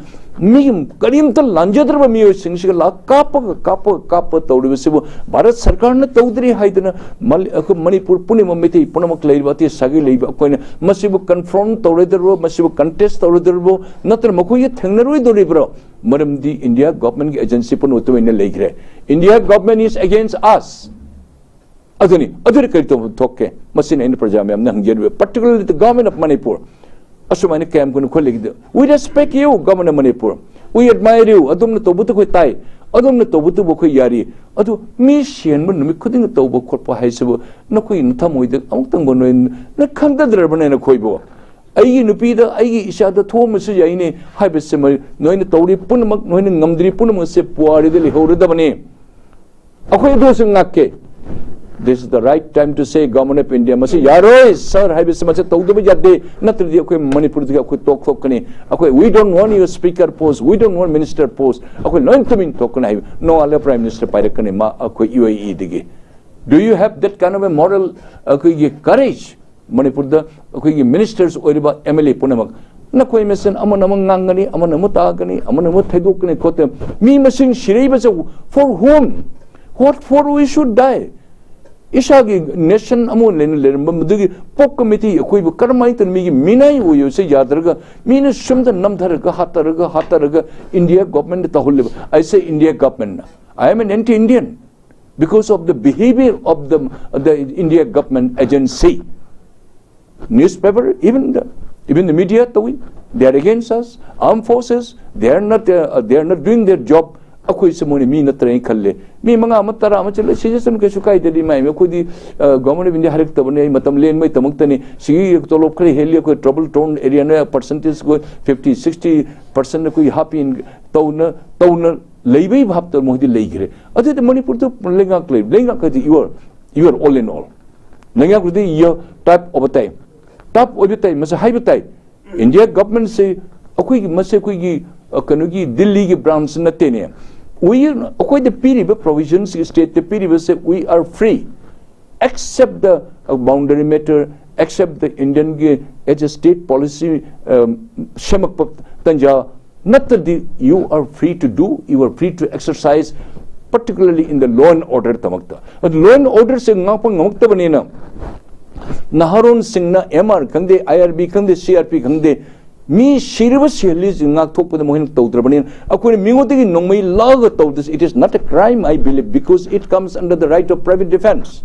ꯃꯤ ꯀꯔꯤꯝꯇ ꯂꯥꯟꯖꯗ꯭ꯔꯕ ꯃꯤꯑꯣꯏꯁꯤꯡꯁꯤꯒ ꯂꯥꯛ ꯀꯥꯞꯄꯒ, ꯀꯥꯞꯄꯒ, ꯀꯥꯞꯄ ꯇꯧꯔꯤꯕꯁꯤꯕꯨ ꯚꯥꯔꯠ ꯁꯔꯀꯥꯔꯅ ꯇꯧꯗ꯭ꯔꯤ ꯍꯥꯏꯗꯅ ꯃꯜ-, ꯑꯩꯈꯣꯏ ꯃꯅꯤꯄꯨꯔ ꯄꯨꯝꯅꯃꯛ, ꯃꯩꯇꯩ ꯄꯨꯝꯅꯃꯛ ꯂꯩꯔꯤꯕ ꯑꯇꯩ ꯁꯥꯒꯩ ꯂꯩꯕ ꯑꯩꯈꯣꯏꯅ ꯃꯁꯤꯕꯨ confront ꯇꯧꯔꯣꯏꯗꯧꯔꯤꯕ꯭ꯔꯣ, ꯃꯁꯤꯕꯨ contest ꯇꯧꯔꯣꯏꯗꯧꯔꯤꯕ꯭ꯔꯣ, ꯅꯠꯇ꯭ꯔꯒ ꯃꯈꯣꯏꯒ ꯊꯦꯡꯅꯔꯣꯏꯗꯧꯔꯤꯕ꯭ꯔꯣ? ꯃꯔꯝꯗꯤ India government ꯀꯤ agency ꯄꯨꯝꯅꯃꯛ ꯇꯨꯃꯤꯟꯅ ꯂꯩꯈ꯭ꯔꯦ꯫ India government is against us. ꯑꯗꯨꯅꯤ, ꯑꯗꯨꯗꯤ ꯀꯔꯤ ꯇꯧꯕ ꯊꯣꯛꯀꯦ? ꯃꯁꯤꯅ ꯑꯩꯅ ꯄ꯭ꯔꯖꯥ ꯃꯌꯥꯝꯅ ꯍꯪꯖꯔꯤꯕ, particularly the government of Manipur꯫ ꯑꯁꯨꯃꯥꯏꯅ ꯀꯌꯥꯝ ꯀꯨꯏꯅ ꯑꯩꯈꯣꯏ ꯂꯩꯒꯗ-, We respect you, Government of Manipur. We admire you. ꯑꯗꯣꯝꯅ ꯇꯧꯕꯗꯨ ꯑꯩꯈꯣꯏ ꯇꯥꯏ, ꯑꯗꯣꯝꯅ ꯇꯧꯕꯗꯨꯕꯨ ꯑꯩꯈꯣꯏ ꯌꯥꯔꯤ꯫ ꯑꯗꯨ ꯃꯤ ꯁꯤꯍꯟꯕ ꯅꯨꯃꯤꯠ ꯈꯨꯗꯤꯡꯒꯤ ꯇꯧꯕ ꯈꯣꯠꯄ ꯍꯥꯏꯁꯤꯕꯨ ꯅꯈꯣꯏꯒꯤ ꯅꯊꯃꯣꯏꯗ ꯑꯃꯨꯛꯇꯪꯕꯨ ꯅꯣꯏ, ꯅꯣꯏ ꯈꯟꯒꯗ꯭ꯔꯕꯅꯦ ꯅꯈꯣꯏꯕꯨ? ꯑꯩꯒꯤ ꯅꯨꯄꯤꯗ, ꯑꯩꯒꯤ ꯏꯆꯥꯗ ꯊꯣꯛꯑꯝꯕꯁꯨ ꯌꯥꯏꯅꯦ ꯍꯥꯏꯕꯁꯤꯃ ꯅꯣꯏꯅ ꯇꯧꯔꯤ ꯄꯨꯝꯅꯃꯛ, ꯅꯣꯏꯅ ꯉꯝꯗ꯭ꯔꯤ ꯄꯨꯝꯅꯃꯛꯁꯦ ꯄꯨꯋꯥꯔꯤꯗ ꯂꯩꯍꯧꯔꯗꯕꯅꯤ꯫ ꯑꯩꯈꯣꯏ ꯑꯗꯨꯁꯨ ꯉꯥꯛꯀꯦ꯫ This is the right time to say, Government of India, ꯃꯁꯤ ꯌꯥꯔꯣꯏ, sir, ꯍꯥꯏꯕꯁꯤ ꯃꯁꯤ ꯇꯧꯗꯕ ꯌꯥꯗꯦ, ꯅꯠꯇ꯭ꯔꯗꯤ ꯑꯩꯈꯣꯏ ꯃꯅꯤꯄꯨꯔꯗꯒꯤ ꯑꯩꯈꯣꯏ ꯇꯣꯛꯊꯣꯛꯀꯅꯤ꯫ ꯑꯩꯈꯣꯏ, "We don't want your speaker post, we don't want minister post", ꯑꯩꯈꯣꯏ ꯂꯣꯏ ꯇꯨꯃꯤꯟ ꯊꯣꯛꯀꯅꯤ ꯍꯥꯏꯕ ꯅꯣꯡꯉꯥꯜꯂꯒ Prime Minister ꯄꯥꯏꯔꯛꯀꯅꯤ ꯃꯥ ꯑꯩꯈꯣꯏ UAE ꯗꯒꯤ꯫ Do you have that kind of a moral, ꯑꯩꯈꯣꯏꯒꯤ courage? ꯃꯅꯤꯄꯨꯔꯗ ꯑꯩꯈꯣꯏꯒꯤ ministers ꯑꯣꯏꯔꯤꯕ MLA ꯄꯨꯝꯅꯃꯛ ꯅꯈꯣꯏ ꯃꯁꯦꯟ ꯑꯃꯅ ꯑꯃ ꯉꯥꯡꯒꯅꯤ, ꯑꯃꯅ ꯑꯃ ꯇꯥꯒꯅꯤ, ꯑꯃꯅ ꯑꯃ ꯊꯩꯗꯣꯛꯀꯅꯤ ꯈꯣꯠꯇꯅ꯫ ꯃꯤ ꯃꯁꯤꯡ ꯁꯤꯔꯛꯏꯕꯁꯦ for whom? What for we should die? ꯏꯁꯥꯒꯤ nation ꯑꯃ ꯂꯩꯅ ꯂꯩꯔꯝꯕ ꯃꯗꯨꯒꯤ ꯄꯣꯛꯀ ꯃꯤꯇꯩ ꯑꯩꯈꯣꯏꯕꯨ ꯀꯔꯝꯍꯥꯏꯅ ꯇꯧꯅ ꯃꯤꯒꯤ ꯃꯤꯅꯥꯏ ꯑꯣꯏꯌꯨꯁꯦ ꯌꯥꯗ꯭ꯔꯒ ꯃꯤꯅ ꯁꯨꯝꯗ ꯅꯝꯊꯔꯒ ꯍꯥꯠꯇꯔꯒ ꯍꯥꯠꯇꯔꯒ India government ꯇꯧꯍꯜꯂꯤꯕ? I say India government. I am an anti-Indian. Because of the behavior of the, the India government agency, newspaper, even the, even the media, ꯇꯧꯏ, they are against us, armed forces, they are not, uh, they are not doing their job. ꯑꯩꯈꯣꯏꯁꯦ ꯃꯣꯏꯅ ꯃꯤ ꯅꯠꯇ꯭ꯔꯦꯅ ꯈꯜꯂꯦ꯫ ꯃꯤ ꯃꯉꯥ ꯑꯃ, ꯇꯔꯥ ꯑꯃ ꯆꯠꯂ ꯁꯤꯖꯁꯅꯨ, ꯀꯩꯁꯨ ꯀꯥꯏꯗꯦ, ꯏꯃꯥ ꯏꯕꯦꯝꯃ꯫ ꯑꯩꯈꯣꯏꯗꯤ, ꯑ, Government of India ꯍꯥꯏꯔꯛꯇꯕꯅꯤ, ꯑꯩ ꯃꯇꯝ ꯂꯦꯟꯕꯩꯗꯃꯛꯇꯅꯤ꯫ ꯁꯤꯒꯤ ꯇꯣꯂꯣꯞ ꯈꯔ ꯍꯦꯜꯂꯤ, ꯑꯩꯈꯣꯏ trouble town area ꯅ percentage ꯑꯩꯈꯣꯏ fifty, sixty percent ꯑꯩꯈꯣꯏ ꯍꯥꯞꯄꯤ꯫ ꯇꯧꯅ, ꯇꯧꯅ ꯂꯩꯕꯩ ꯚꯥꯞꯇ ꯃꯣꯏꯗꯤ ꯂꯩꯈ꯭ꯔꯦ꯫ ꯑꯗꯨꯗꯤ ꯃꯅꯤꯄꯨꯔꯗ ꯂꯩꯉꯥꯛ ꯂꯩ, ꯂꯩꯉꯥꯛ ꯍꯥꯏꯗꯤ you are, you are all in all꯫ ꯂꯩꯉꯥꯛ ꯍꯥꯏꯗꯤ you type of a time, type ꯑꯣꯏꯕ ꯇꯥꯏ, ꯃꯁꯤ ꯍꯥꯏꯕ ꯇꯥꯏ꯫ India government ꯁꯦ ꯑꯩꯈꯣꯏꯒꯤ, ꯃꯁꯤ ꯑꯩꯈꯣꯏꯒꯤ, ꯑ, ꯀꯩꯅꯣꯒꯤ ꯗꯤꯜꯂꯤꯒꯤ branch ꯅꯠꯇꯦꯅꯦ꯫ We, ꯑꯩꯈꯣꯏꯗ ꯄꯤꯔꯤꯕ provisions, state ꯇ ꯄꯤꯔꯤꯕꯁꯦ, we are free, except the, uh, boundary matter accept the Indian as a state policy ꯁꯦꯝꯃꯛꯄ ꯇꯟꯖꯥ ꯅꯠꯇ꯭ꯔꯗꯤ, you are free to do, you are free to exercise, particularly in the law and order ꯇꯃꯛꯇ. ꯑꯗꯨ law and orderꯁꯦ ꯉꯥꯛꯄ ꯉꯝꯃꯛꯇꯕꯅꯤꯅ, ꯅꯍꯥꯔꯣꯟꯁꯤꯡꯅ M R ꯈꯪꯗꯦ, I R B ꯈꯪꯗꯦ, C R P ꯈꯪꯗꯦ, ꯃꯤ ꯁꯤꯔꯕ ꯁꯤꯍꯜꯂꯤꯁꯤ ꯉꯥꯛꯊꯣꯛꯄꯗ ꯃꯈꯣꯏꯅ ꯇꯧꯗ꯭ꯔꯕꯅꯤꯅ, ꯑꯩꯈꯣꯏꯅ ꯃꯤꯉꯣꯟꯗꯒꯤ ꯅꯣꯡꯃꯩ ꯂꯧꯔꯒ ꯇꯧꯗ꯭ꯔꯁꯨ, it is not a crime, I believe, because it comes under the right of private defense.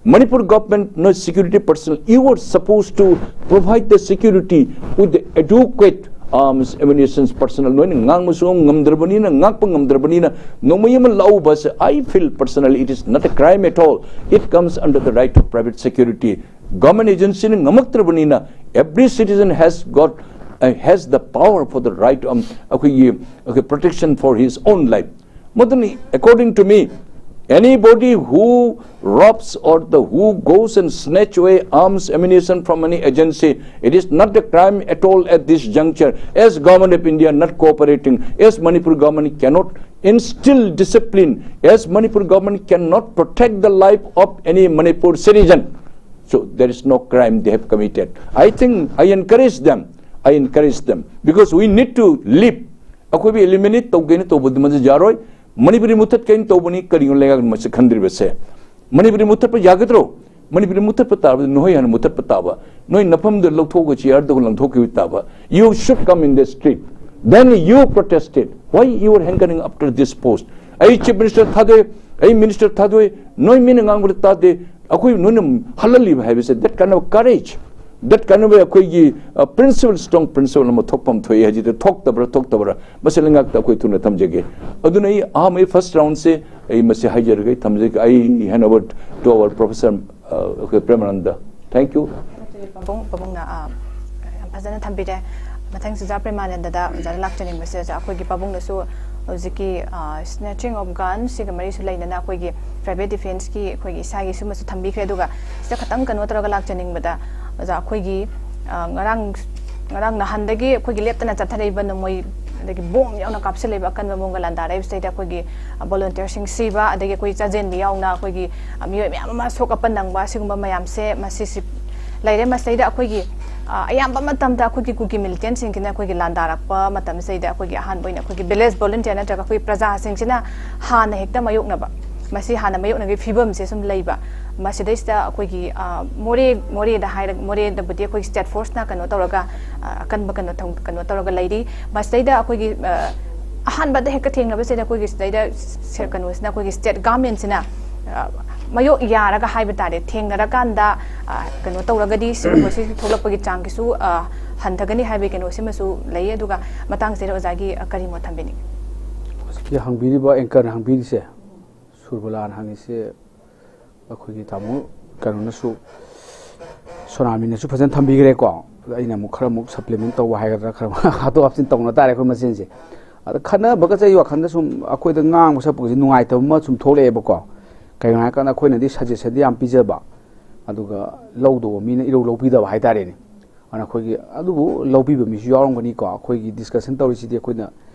Manipur government, no security personnel, you were supposed to provide the security with the adequate arms, ammunitions, personnel. ꯅꯣꯏꯅ ꯉꯥꯡꯕꯁꯨ ꯉꯝꯗ꯭ꯔꯕꯅꯤꯅ, ꯉꯥꯛꯄ ꯉꯝꯗ꯭ꯔꯕꯅꯤꯅ, ꯅꯣꯡꯃꯩ ꯑꯃ ꯂꯧꯕꯁꯦ, I feel personally it is not a crime at all. It comes under the right of private security. Government agencyꯅ ꯉꯝꯃꯛꯇ꯭ꯔꯕꯅꯤꯅ, every citizen has got, uh, has the power for the right, um, ꯑꯩꯈꯣꯏꯒꯤ, okay, protection for his own life. ꯃꯗꯨꯅꯤ, according to me, anybody who robs or the who goes and snatch away arms, ammunition from any agency, it is not a crime at all at this juncture. As Government of India not cooperating, as Manipur government cannot instill discipline, as Manipur government cannot protect the life of any Manipur citizen, so there is no crime they have committed. I think I encourage them. I encourage them because we need to live. ꯑꯩꯈꯣꯏꯕꯨ eliminate ꯇꯧꯒꯦꯅ ꯇꯧꯕꯗꯤ ꯃꯗꯨ ꯌꯥꯔꯣꯏ꯫ ꯃꯅꯤꯄꯨꯔꯤ ꯃꯨꯊꯠꯀꯦꯅ ꯇꯧꯕꯅꯤ, ꯀꯔꯤꯒꯤꯅꯣ ꯂꯩꯉꯥꯛꯅ ꯃꯁꯤ ꯈꯟꯗ꯭ꯔꯤꯕꯁꯦ? ꯃꯅꯤꯄꯨꯔꯤ ꯃꯨꯊꯠꯄ ꯌꯥꯒꯗ꯭ꯔꯣ? ꯃꯅꯤꯄꯨꯔꯤ ꯃꯨꯊꯠꯄ ꯇꯥꯔꯕꯗꯤ ꯅꯈꯣꯏ ꯍꯥꯟꯅ ꯃꯨꯊꯠꯄ ꯇꯥꯕ꯫ ꯅꯣꯏ ꯅꯐꯝꯗ ꯂꯧꯊꯣꯛꯑꯒ chairꯗ ꯂꯪꯊꯣꯛꯈꯤꯕ ꯇꯥꯕ꯫ You should come in the street. Then you protested. Why you are hankering after this post? ꯑꯩ chief minister ꯊꯥꯗꯣꯛꯑꯦ, ꯑꯩ minister ꯊꯥꯗꯣꯛꯑꯦ, ꯅꯣꯏ ꯃꯤꯅ ꯉꯥꯡꯕꯗ ꯇꯥꯗꯦ, ꯑꯩꯈꯣꯏ ꯅꯣꯏꯅ ꯍꯜꯍꯜꯂꯤꯕ ꯍꯥꯏꯕꯁꯦ, that kind of courage, that kind of ꯑꯩꯈꯣꯏꯒꯤ, uh, principle, strong principle ꯑꯃ ꯊꯣꯛꯐꯝ ꯊꯣꯛꯏ ꯍꯥꯏꯁꯤꯗ ꯊꯣꯛꯇꯕ꯭ꯔꯥ, ꯊꯣꯛꯇꯕ꯭ꯔꯥ? ꯃꯁꯤ ꯂꯩꯉꯥꯛꯇ ꯑꯩꯈꯣꯏ ꯊꯨꯅ ꯊꯝꯖꯒꯦ꯫ ꯑꯗꯨꯅ ꯑꯩ ꯑꯍꯥꯟꯕꯒꯤ first roundꯁꯦ ꯑꯩ ꯃꯁꯤ ꯍꯥꯏꯖꯔꯒ ꯑꯩ ꯊꯝꯖꯒꯦ꯫ I hand over to our professor, uh, ꯑꯩꯈꯣꯏ ꯄ꯭ꯔꯦꯃꯥꯅꯟꯗ꯫ Thank you. ꯄꯥꯕꯨꯡ, ꯄꯥꯕꯨꯡꯅ, ꯑ, ꯌꯥꯝ ꯐꯖꯅ ꯊꯝꯕꯤꯔꯦ꯫ ꯃꯊꯪꯁꯤꯗ ꯄ꯭ꯔꯦꯃꯥꯅꯟꯗꯗ ꯑꯣꯖꯥꯗ ꯂꯥꯛꯆꯅꯤꯡꯕꯁꯦ, ꯑꯣꯖꯥ, ꯑꯩꯈꯣꯏꯒꯤ ꯄꯥꯕꯨꯡꯅꯁꯨ ꯍꯧꯖꯤꯛꯀꯤ, ꯑ, snatching of gun ꯁꯤꯒ ꯃꯔꯤꯁꯨ ꯂꯩꯅꯅ ꯑꯩꯈꯣꯏꯒꯤ private defenceꯀꯤ ꯑꯩꯈꯣꯏꯒꯤ ꯏꯁꯥꯒꯤ ꯁꯨꯝꯕꯁꯨ ꯊꯝꯕꯤꯈ꯭ꯔꯦ꯫ ꯑꯗꯨꯒ ꯁꯤꯗ ꯈꯇꯪ ꯀꯩꯅꯣ ꯇꯧꯔꯒ ꯂꯥꯛꯆꯅꯤꯡꯕꯗ, ꯑꯣꯖꯥ, ꯑꯩꯈꯣꯏꯒꯤ, ꯑ, ꯉꯔꯥꯡ, ꯉꯔꯥꯡ ꯅꯍꯥꯟꯗꯒꯤ ꯑꯩꯈꯣꯏꯒꯤ ꯂꯦꯞꯇꯅ ꯆꯠꯊꯔꯛꯏꯕ ꯅꯣꯡꯃꯩ, ꯑꯗꯒꯤ ꯕꯣꯝ ꯌꯥꯎꯅ ꯀꯥꯞꯁꯤꯜꯂꯛꯏꯕ ꯑꯀꯟꯕ ꯃꯑꯣꯡꯒ ꯂꯥꯟꯗꯥꯔꯛꯏꯕꯁꯤꯗꯩꯗ ꯑꯩꯈꯣꯏꯒꯤ, ꯑ, volunteerꯁꯤꯡ ꯁꯤꯕ, ꯑꯗꯒꯤ ꯑꯩꯈꯣꯏ ꯆꯥꯖꯦꯟꯕ ꯌꯥꯎꯅ ꯑꯩꯈꯣꯏꯒꯤ, ꯑ, ꯃꯤꯑꯣꯏ ꯃꯌꯥꯝ ꯑꯃ ꯁꯣꯛ ꯑꯄꯟ ꯅꯪꯕ, ꯁꯤꯒꯨꯝꯕ ꯃꯌꯥꯝꯁꯦ ꯃꯁꯤꯁꯤ ꯂꯩꯔꯦ꯫ ꯃꯁꯤꯗꯩꯗ ꯑꯩꯈꯣꯏꯒꯤ ꯑ, ꯑꯌꯥꯝꯕ ꯃꯇꯝꯗ ꯑꯩꯈꯣꯏꯒꯤ ꯀꯨꯀꯤ ꯃꯤꯂꯤꯇꯦꯟꯁꯤꯡꯁꯤꯅ ꯑꯩꯈꯣꯏꯒꯤ ꯂꯥꯟꯗꯥꯔꯛꯄ ꯃꯇꯝꯁꯤꯗꯩꯗ ꯑꯩꯈꯣꯏꯒꯤ ꯑꯍꯥꯟꯕ ꯑꯣꯏꯅ ꯑꯩꯈꯣꯏꯒꯤ ꯚꯤꯂꯦꯖ ꯚꯣꯂꯨꯟꯇꯤꯌꯔ ꯅꯠꯇ꯭ꯔꯒ ꯑꯩꯈꯣꯏꯒꯤ ꯄ꯭ꯔꯖꯥꯁꯤꯡꯁꯤꯅ ꯍꯥꯟꯅ ꯍꯦꯛꯇ ꯃꯥꯌꯣꯛꯅꯕ, ꯃꯁꯤ ꯍꯥꯟꯅ ꯃꯥꯌꯣꯛꯅꯕꯒꯤ ꯐꯤꯕꯝꯁꯦ ꯁꯨꯝ ꯂꯩꯕ꯫ ꯃꯁꯤꯗꯩꯁꯤꯗ ꯑꯩꯈꯣꯏꯒꯤ ꯑ, ꯃꯣꯔꯦ ꯃꯣꯔꯦꯗ ꯍꯥꯏꯔ ꯃꯣꯔꯦꯗꯕꯨꯗꯤ ꯑꯩꯈꯣꯏꯒꯤ ꯁ꯭ꯇꯦꯠ ꯐꯣꯔꯁꯅ ꯀꯩꯅꯣ ꯇꯧꯔꯒ ꯑ, ꯑꯀꯟꯕ ꯀꯩꯅꯣ ꯊꯧ- ꯀꯩꯅꯣ ꯇꯧꯔꯒ ꯂꯩꯔꯤ꯫ ꯃꯁꯤꯗꯩꯗ ꯑꯩꯈꯣꯏꯒꯤ ꯑ, ꯑꯍꯥꯟꯕꯗ ꯍꯦꯛꯇ ꯊꯦꯡꯅꯕꯁꯤꯗ ꯑꯩꯈꯣꯏꯒꯤ ꯁꯤꯗꯩꯗ ꯁꯦ- ꯀꯩꯅꯣꯁꯤꯅ ꯑꯩꯈꯣꯏꯒꯤ ꯁ꯭ꯇꯦꯠ ꯒꯚꯔꯟꯃꯦꯟꯠꯁꯤꯅ ꯑ, ꯃꯥꯌꯣꯛ ꯌꯥꯔꯒ ꯍꯥꯏꯕ ꯇꯥꯔꯦ, ꯊꯦꯡꯅꯔꯀꯥꯟꯗ ꯑ, ꯀꯩꯅꯣ ꯇꯧꯔꯒꯗꯤ ꯁꯤꯒꯨꯝꯕꯁꯤ ꯊꯣꯛꯂꯛꯄꯒꯤ ꯆꯥꯡꯒꯤꯁꯨ ꯑ, ꯍꯟꯊꯒꯅꯤ ꯍꯥꯏꯕꯒꯤ ꯀꯩꯅꯣꯁꯤꯃꯁꯨ ꯂꯩ꯫ ꯑꯗꯨꯒ ꯃꯇꯥꯡꯁꯤꯗ ꯑꯣꯖꯥꯒꯤ ꯑ, ꯀꯔꯤ ꯃꯣꯠ ꯊꯝꯕꯤꯅꯤꯡꯉꯤ? ꯍꯧꯖꯤꯛꯀꯤ ꯍꯪꯕꯤꯔꯤꯕ ꯑꯦꯡꯀꯔꯅ ꯍꯪꯕꯤꯔꯤꯁꯦ ꯁꯨꯔꯕꯂꯥꯅ ꯍꯪꯉꯤꯁꯦ ꯑꯩꯈꯣꯏꯒꯤ ꯇꯥꯃꯣ ꯀꯩꯅꯣꯅꯁꯨ, ꯁꯣꯅꯥꯃꯤꯅꯁꯨ ꯐꯖꯅ ꯊꯝꯕꯤꯈ꯭ꯔꯦꯀꯣ꯫ ꯑꯗ ꯑꯩꯅ ꯑꯃꯨꯛ ꯈꯔ ꯑꯃꯨꯛ ꯁꯄ꯭ꯂꯤꯃꯦꯟ ꯇꯧꯕ ꯍꯥꯏꯒꯗ꯭ꯔꯥ, ꯈꯔ ꯑꯃꯨꯛ ꯍꯥꯞꯇꯣꯛ ꯍꯥꯞꯆꯤꯟ ꯇꯧꯅ ꯇꯥꯔꯦ ꯑꯩꯈꯣꯏ ꯃꯁꯦꯟꯁꯦ꯫ ꯑꯗ ꯈꯠꯅꯕꯒ ꯆꯩ ꯋꯥꯈꯜꯗ ꯁꯨꯝ ꯑꯩꯈꯣꯏꯗ ꯉꯥꯡꯕ ꯁꯛꯄꯁꯦ ꯅꯨꯡꯉꯥꯏꯇꯕ ꯑꯃ ꯁꯨꯝ ꯊꯣꯛꯂꯛꯑꯦꯕꯀꯣ꯫ ꯀꯩꯒꯤꯅꯣ ꯍꯥꯏꯔꯀꯥꯟꯗ ꯑꯩꯈꯣꯏꯅꯗꯤ ꯁꯖꯦꯁꯟꯗꯤ ꯌꯥꯝ ꯄꯤꯖꯕ, ꯑꯗꯨꯒ ꯂꯧꯗꯧꯕ ꯃꯤꯅ ꯏꯔꯧ ꯂꯧꯕꯤꯗꯕ ꯍꯥꯏꯇꯥꯔꯦꯅꯦ꯫ ꯑꯗꯨꯅ ꯑꯩꯈꯣꯏꯒꯤ ꯑꯗꯨꯕꯨ ꯂꯧꯕꯤꯕ ꯃꯤꯁꯨ ꯌꯥꯎꯔꯝꯒꯅꯤꯀꯣ꯫ ꯑꯩꯈꯣꯏꯒꯤ ꯗꯤꯁꯀꯁꯟ ꯇꯧꯔꯤꯁꯤꯗꯤ ꯑꯩꯈꯣꯏꯅ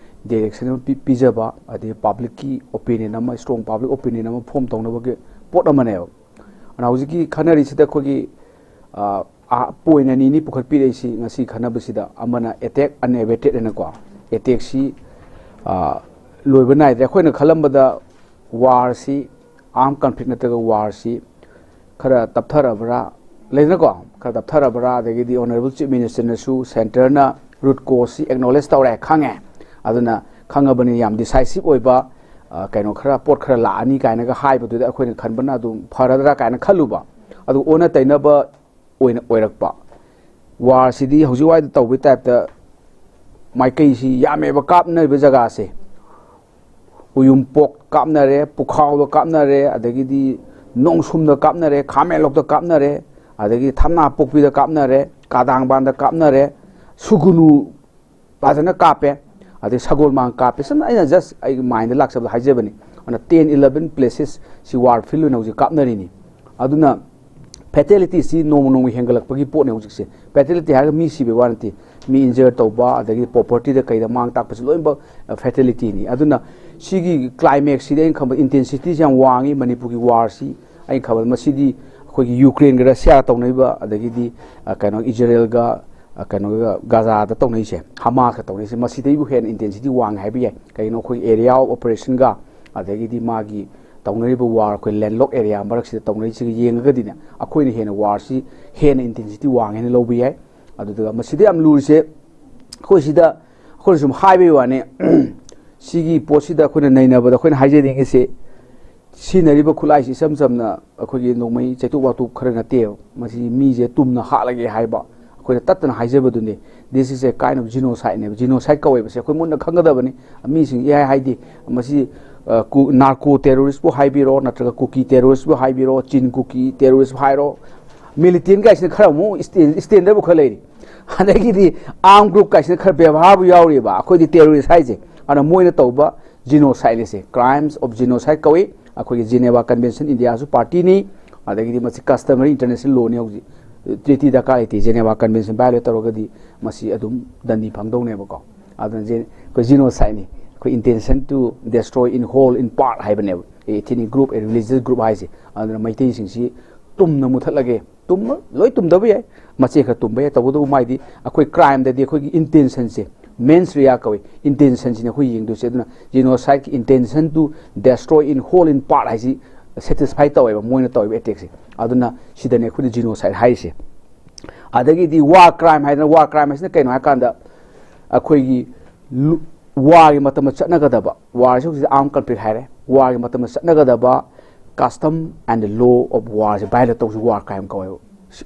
ꯗꯥꯏꯔꯦꯛꯁꯟ ꯑꯃ ꯄꯤ- ꯄꯤꯖꯕ, ꯑꯗꯩ ꯄꯥꯕ꯭ꯂꯤꯛꯀꯤ ꯑꯣꯄꯤꯅꯤꯌꯟ ꯑꯃ, ꯏꯁꯇ꯭ꯔꯣꯡ ꯄꯥꯕ꯭ꯂꯤꯛ ꯑꯣꯄꯤꯅꯤꯌꯟ ꯑꯃ ꯐꯣꯝ ꯇꯧꯅꯕꯒꯤ ꯄꯣꯠ ꯑꯃꯅꯦꯕ꯫ ꯑꯗꯨꯅ ꯍꯧꯖꯤꯛꯀꯤ ꯈꯟꯅꯔꯤꯁꯤꯗ ꯑꯩꯈꯣꯏꯒꯤ ꯄꯣꯏꯟ ꯑꯅꯤꯅꯤ ꯄꯨꯈꯠꯄꯤꯔꯛꯏꯁꯤ ꯉꯁꯤ ꯈꯟꯅꯕꯁꯤꯗ꯫ ꯑꯃꯅ ꯑꯦꯇꯦꯛ ꯑꯟꯑꯦꯕꯦꯇꯦꯠ ꯍꯥꯏꯅꯀꯣ, ꯑꯦꯇꯦꯛꯁꯤ ꯂꯣꯏꯕ ꯅꯥꯏꯗ꯭ꯔꯦ꯫ ꯑꯩꯈꯣꯏꯅ ꯈꯜꯂꯝꯕꯗ ꯋꯥꯔꯁꯤ, ꯑꯥꯔꯝ ꯀꯟꯐ꯭ꯂꯤꯛ ꯅꯠꯇ꯭ꯔꯒ ꯋꯥꯔꯁꯤ ꯈꯔ ꯇꯞꯊꯔꯕ꯭ꯔꯥ, ꯂꯩꯗꯅꯀꯣ, ꯈꯔ ꯇꯞꯊꯔꯕ꯭ꯔꯥ, ꯑꯗꯒꯤꯗꯤ ꯑꯣꯅꯔꯦꯕꯜ ꯆꯤꯐ ꯃꯤꯅꯤꯁꯇꯔꯅꯁꯨ ꯁꯦꯟꯇꯔꯅ ꯔꯨꯠ ꯀꯣꯁꯁꯤ ꯑꯦꯛꯅꯣꯂꯦꯖ ꯇꯧꯔꯦ, ꯈꯪꯉꯦ꯫ ꯑꯗꯨꯅ ꯈꯪꯉꯕꯅꯤ ꯌꯥꯝ ꯗꯤꯁꯥꯏꯁꯤꯞ ꯑꯣꯏꯕ ꯑ, ꯀꯩꯅꯣ ꯈꯔ ꯄꯣꯠ ꯈꯔ ꯂꯥꯛꯑꯅꯤ ꯀꯥꯏꯅꯒ ꯍꯥꯏꯕꯗꯨꯗ ꯑꯩꯈꯣꯏꯅ ꯈꯟꯕꯅ ꯑꯗꯨꯝ ꯐꯔꯗ꯭ꯔꯥ ꯀꯥꯏꯅ ꯈꯜꯂꯨꯕ꯫ ꯑꯗꯨ ꯑꯣꯟꯅ ꯇꯩꯅꯕ ꯑꯣꯏꯅ ꯑꯣꯏꯔꯛꯄ꯫ ꯋꯥꯔꯁꯤꯗꯤ ꯍꯧꯖꯤꯛ ꯋꯥꯏꯗ ꯇꯧꯕꯒꯤ ꯇꯥꯏꯞꯇ ꯃꯥꯏꯀꯩꯁꯤ ꯌꯥꯝꯃꯦꯕ ꯀꯥꯞꯅꯔꯤꯕ ꯖꯒꯥꯁꯦ꯫ ꯎꯌꯨꯝꯄꯣꯛ ꯀꯥꯞꯅꯔꯦ, ꯄꯨꯈꯥꯎꯗ ꯀꯥꯞꯅꯔꯦ, ꯑꯗꯒꯤꯗꯤ ꯅꯣꯡꯁꯨꯝꯗ ꯀꯥꯞꯅꯔꯦ, ꯈꯥꯃꯦꯟꯂꯣꯛꯇ ꯀꯥꯞꯅꯔꯦ, ꯑꯗꯒꯤ ꯊꯝꯅꯥꯄꯣꯛꯄꯤꯗ ꯀꯥꯞꯅꯔꯦ, ꯀꯥꯗꯥꯡꯕꯥꯟꯗ ꯀꯥꯞꯅꯔꯦ, ꯁꯨꯒꯨꯅꯨ ꯐꯖꯅ ꯀꯥꯞꯄꯦ, ꯑꯗꯩ ꯁꯒꯣꯜ ꯃꯥꯡ ꯀꯥꯞꯄꯦ꯫ ꯁꯝꯅ ꯑꯩꯅ ꯖꯁ ꯑꯩꯒꯤ ꯃꯥꯏꯟꯗ ꯂꯥꯛꯆꯕꯗꯣ ꯍꯥꯏꯖꯕꯅꯤ꯫ ꯑꯗꯨꯅ ꯇꯦꯟ ꯏꯂꯚꯦꯟ ꯄ꯭ꯂꯦꯁꯦꯁ ꯁꯤ ꯋꯥꯔ ꯐꯤꯜ ꯑꯣꯏꯅ ꯍꯧꯖꯤꯛ ꯀꯥꯞꯅꯔꯤꯅꯤ꯫ ꯑꯗꯨꯅ ꯐꯦꯇꯦꯂꯤꯇꯤꯁꯤ ꯅꯣꯡꯃ ꯅꯣꯡꯃ ꯍꯦꯟꯒꯠꯂꯛꯄꯒꯤ ꯄꯣꯠꯅꯦ ꯍꯧꯖꯤꯛꯁꯦ꯫ ꯐꯦꯇꯦꯂꯤꯇꯤ ꯍꯥꯏꯔꯒ ꯃꯤ ꯁꯤꯕꯩ ꯋꯥ ꯅꯠꯇꯦ, ꯃꯤ ꯏꯟꯖꯔ ꯇꯧꯕ, ꯑꯗꯒꯤ ꯄ꯭ꯔꯣꯄꯔꯇꯤꯗ ꯀꯩꯗ ꯃꯥꯡ ꯇꯥꯛꯄꯁꯤ ꯂꯣꯏꯅꯃꯛ ꯐꯦꯇꯦꯂꯤꯇꯤꯅꯤ꯫ ꯑꯗꯨꯅ ꯁꯤꯒꯤ ꯀ꯭ꯂꯥꯏꯃꯦꯛꯁꯁꯤꯗꯤ ꯑꯩꯅ ꯈꯟꯕꯗ ꯏꯟꯇꯦꯟꯁꯤꯇꯤꯁꯤ ꯌꯥꯝ ꯋꯥꯡꯉꯤ ꯃꯅꯤꯄꯨꯔꯒꯤ ꯋꯥꯔꯁꯤ꯫ ꯑꯩꯅ ꯈꯟꯕꯗ ꯃꯁꯤꯗꯤ ꯑꯩꯈꯣꯏꯒꯤ ꯌꯨꯀ꯭ꯔꯦꯟꯒ ꯔꯁꯤꯌꯥꯒ ꯇꯧꯅꯔꯤꯕ, ꯑꯗꯒꯤꯗꯤ ꯑ, ꯀꯩꯅꯣ ꯏꯖꯔꯦꯜꯒ, ꯑ, ꯀꯩꯅꯣꯒ ꯒꯥꯖꯥꯗ ꯇꯧꯅꯔꯤꯁꯦ, ꯍꯃꯥꯁꯀ ꯇꯧꯅꯔꯤꯁꯦ, ꯃꯁꯤꯗꯩꯕꯨ ꯍꯦꯟꯅ ꯏꯟꯇꯦꯟꯁꯤꯇꯤ ꯋꯥꯡꯉꯦ ꯍꯥꯏꯕ ꯌꯥꯏ꯫ ꯀꯩꯒꯤꯅꯣ? ꯑꯩꯈꯣꯏꯒꯤ ꯑꯦꯔꯤꯌꯥ ꯑꯣꯐ ꯑꯣꯄꯔꯦꯁꯟꯒ, ꯑꯗꯒꯤꯗꯤ ꯃꯥꯒꯤ ꯇꯧꯅꯔꯤꯕ ꯋꯥꯔ, ꯑꯩꯈꯣꯏ ꯂꯦꯟꯂꯣꯛ ꯑꯦꯔꯤꯌꯥ ꯃꯔꯛꯁꯤꯗ ꯇꯧꯅꯔꯤꯁꯤꯒ ꯌꯦꯡꯉꯒꯗꯤꯅꯦ, ꯑꯩꯈꯣꯏꯅ ꯍꯦꯟꯅ ꯋꯥꯔꯁꯤ ꯍꯦꯟꯅ ꯏꯟꯇꯦꯟꯁꯤꯇꯤ ꯋꯥꯡꯉꯦꯅ ꯂꯧꯕ ꯌꯥꯏ꯫ ꯑꯗꯨꯗꯨꯒ ꯃꯁꯤꯗ ꯌꯥꯝ ꯂꯨꯔꯤꯁꯦ, ꯑꯩꯈꯣꯏ ꯁꯤꯗ ꯑꯩꯈꯣꯏꯅ ꯁꯨꯝ ꯍꯥꯏꯕꯒꯤ ꯋꯥꯅꯤ꯫ ꯁꯤꯒꯤ ꯄꯣꯠꯁꯤꯗ ꯑꯩꯈꯣꯏꯅ ꯅꯩꯅꯕꯗ ꯑꯩꯈꯣꯏꯅ ꯍꯥꯏꯖꯅꯤꯡꯉꯤꯁꯦ, ꯁꯤꯖꯤꯟꯅꯔꯤꯕ ꯈꯨꯠꯂꯥꯏꯁꯤ ꯏꯆꯝ ꯆꯝꯅ ꯑꯩꯈꯣꯏꯒꯤ ꯅꯣꯡꯃꯩ ꯆꯩꯇꯨꯞ ꯋꯥꯇꯨꯞ ꯈꯔ ꯅꯠꯇꯦꯕ꯫ ꯃꯁꯤ ꯃꯤꯁꯦ ꯇꯨꯝꯅ ꯍꯥꯠꯂꯒꯦ ꯍꯥꯏꯕ, ꯑꯩꯈꯣꯏꯅ ꯇꯠꯇꯅ ꯍꯥꯏꯖꯕꯗꯨꯅꯤ꯫ This is a kind of genocide ꯅꯦꯕ꯫ Genocide ꯀꯧꯋꯦꯕꯁꯦ ꯑꯩꯈꯣꯏ ꯃꯨꯟꯅ ꯈꯪꯒꯗꯕꯅꯤ꯫ ꯃꯤꯁꯤꯡ ꯏꯍꯥꯏ ꯍꯥꯏꯗꯤ ꯃꯁꯤ, ꯑ, ꯀꯨ-, ꯅꯥꯔꯀꯣ ꯇꯦꯔꯣꯔꯤꯁꯄꯨ ꯍꯥꯏꯕꯤꯔꯣ, ꯅꯠꯇ꯭ꯔꯒ ꯀꯨꯀꯤ ꯇꯦꯔꯣꯔꯤꯁꯄꯨ ꯍꯥꯏꯕꯤꯔꯣ, ꯆꯤꯟ ꯀꯨꯀꯤ ꯇꯦꯔꯣꯔꯤꯁꯄꯨ ꯍꯥꯏꯔꯣ, ꯃꯤꯂꯤꯇꯦꯟ ꯀꯥꯏꯁꯤꯅ ꯈꯔ ꯑꯃꯨꯛ ꯏꯁꯇꯦꯟ-, ꯏꯁꯇꯦꯟꯗꯔꯕꯨ ꯈꯔ ꯂꯩꯔꯤ꯫ ꯑꯗꯒꯤꯗꯤ ꯑꯥꯔꯝ ꯒ꯭ꯔꯨꯞ ꯀꯥꯏꯁꯤꯅ ꯈꯔ ꯕꯦꯕꯥꯔꯕꯨ ꯌꯥꯎꯔꯤꯕ, ꯑꯩꯈꯣꯏꯗꯤ ꯇꯦꯔꯣꯔꯤꯁ ꯍꯥꯏꯁꯦ꯫ ꯑꯗꯨꯅ ꯃꯣꯏꯅ ꯇꯧꯕ genocide say, crimes of genocide ꯀꯧꯏ꯫ ꯑꯩꯈꯣꯏꯒꯤ Geneva Convention ꯏꯟꯗꯤꯌꯥꯁꯨ ꯄꯥꯔꯇꯤꯅꯤ, ꯑꯗꯒꯤꯗꯤ ꯃꯁꯤ customary international law ꯅꯤ꯫ ꯍꯧꯖꯤꯛ treaty ꯗꯔꯀꯥꯔ ꯂꯩꯇꯦ꯫ Geneva Convention violate ꯇꯧꯔꯒꯗꯤ ꯃꯁꯤ ꯑꯗꯨꯝ ꯗꯟꯗꯤ ꯐꯪꯗꯧꯅꯦꯕꯀꯣ꯫ ꯑꯗꯨꯅ ꯖꯦ-, ꯑꯩꯈꯣꯏ genocide ꯅꯤ꯫ ꯑꯩꯈꯣꯏ intention to destroy in whole, in part ꯍꯥꯏꯕꯅꯦꯕ, a ethnic group, a religious group ꯍꯥꯏꯁꯦ꯫ ꯑꯗꯨꯅ ꯃꯩꯇꯩꯁꯤꯡꯁꯤ ꯇꯨꯝꯅ ꯃꯨꯊꯠꯂꯒꯦ, ꯇꯨꯝꯕ, ꯂꯣꯏ ꯇꯨꯝꯗꯕ ꯌꯥꯏ, ꯃꯆꯦꯠ ꯈꯔ ꯇꯨꯝꯕ ꯌꯥꯏ꯫ ꯇꯧꯕꯇꯕꯨ ꯃꯥꯏꯗꯤ ꯑꯩꯈꯣꯏ crime ꯗꯗꯤ ꯑꯩꯈꯣꯏꯒꯤ intention ꯁꯦ, mens rea ꯀꯧꯏ, intention ꯁꯤꯅ ꯑꯩꯈꯣꯏ ꯌꯦꯡꯗꯣꯏꯁꯦ꯫ ꯑꯗꯨꯅ genocide ꯀꯤ intention to destroy in whole, in part ꯍꯥꯏꯁꯤ satisfy ꯇꯧꯋꯦꯕ ꯃꯣꯏꯅ ꯇꯧꯔꯤꯕ attack ꯁꯦ꯫ ꯑꯗꯨꯅ ꯁꯤꯗꯅꯦ ꯑꯩꯈꯣꯏꯅ genocide ꯍꯥꯏꯔꯤꯁꯦ꯫ ꯑꯗꯒꯤꯗꯤ war crime ꯍꯥꯏꯗꯅ, war crime ꯍꯥꯏꯁꯤꯅ ꯀꯩꯅꯣ ꯍꯥꯏ ꯀꯥꯟꯗ, ꯑꯩꯈꯣꯏꯒꯤ ꯂꯨ-, war ꯒꯤ ꯃꯇꯝꯗ ꯆꯠꯅꯒꯗꯕ, war ꯁꯤ ꯍꯧꯖꯤꯛ armed conflict ꯍꯥꯏꯔꯦ, war ꯒꯤ ꯃꯇꯝꯗ ꯆꯠꯅꯒꯗꯕ custom and law of war say violate ꯇꯧꯕꯁꯤ war crime ꯀꯧꯋꯦꯕ꯫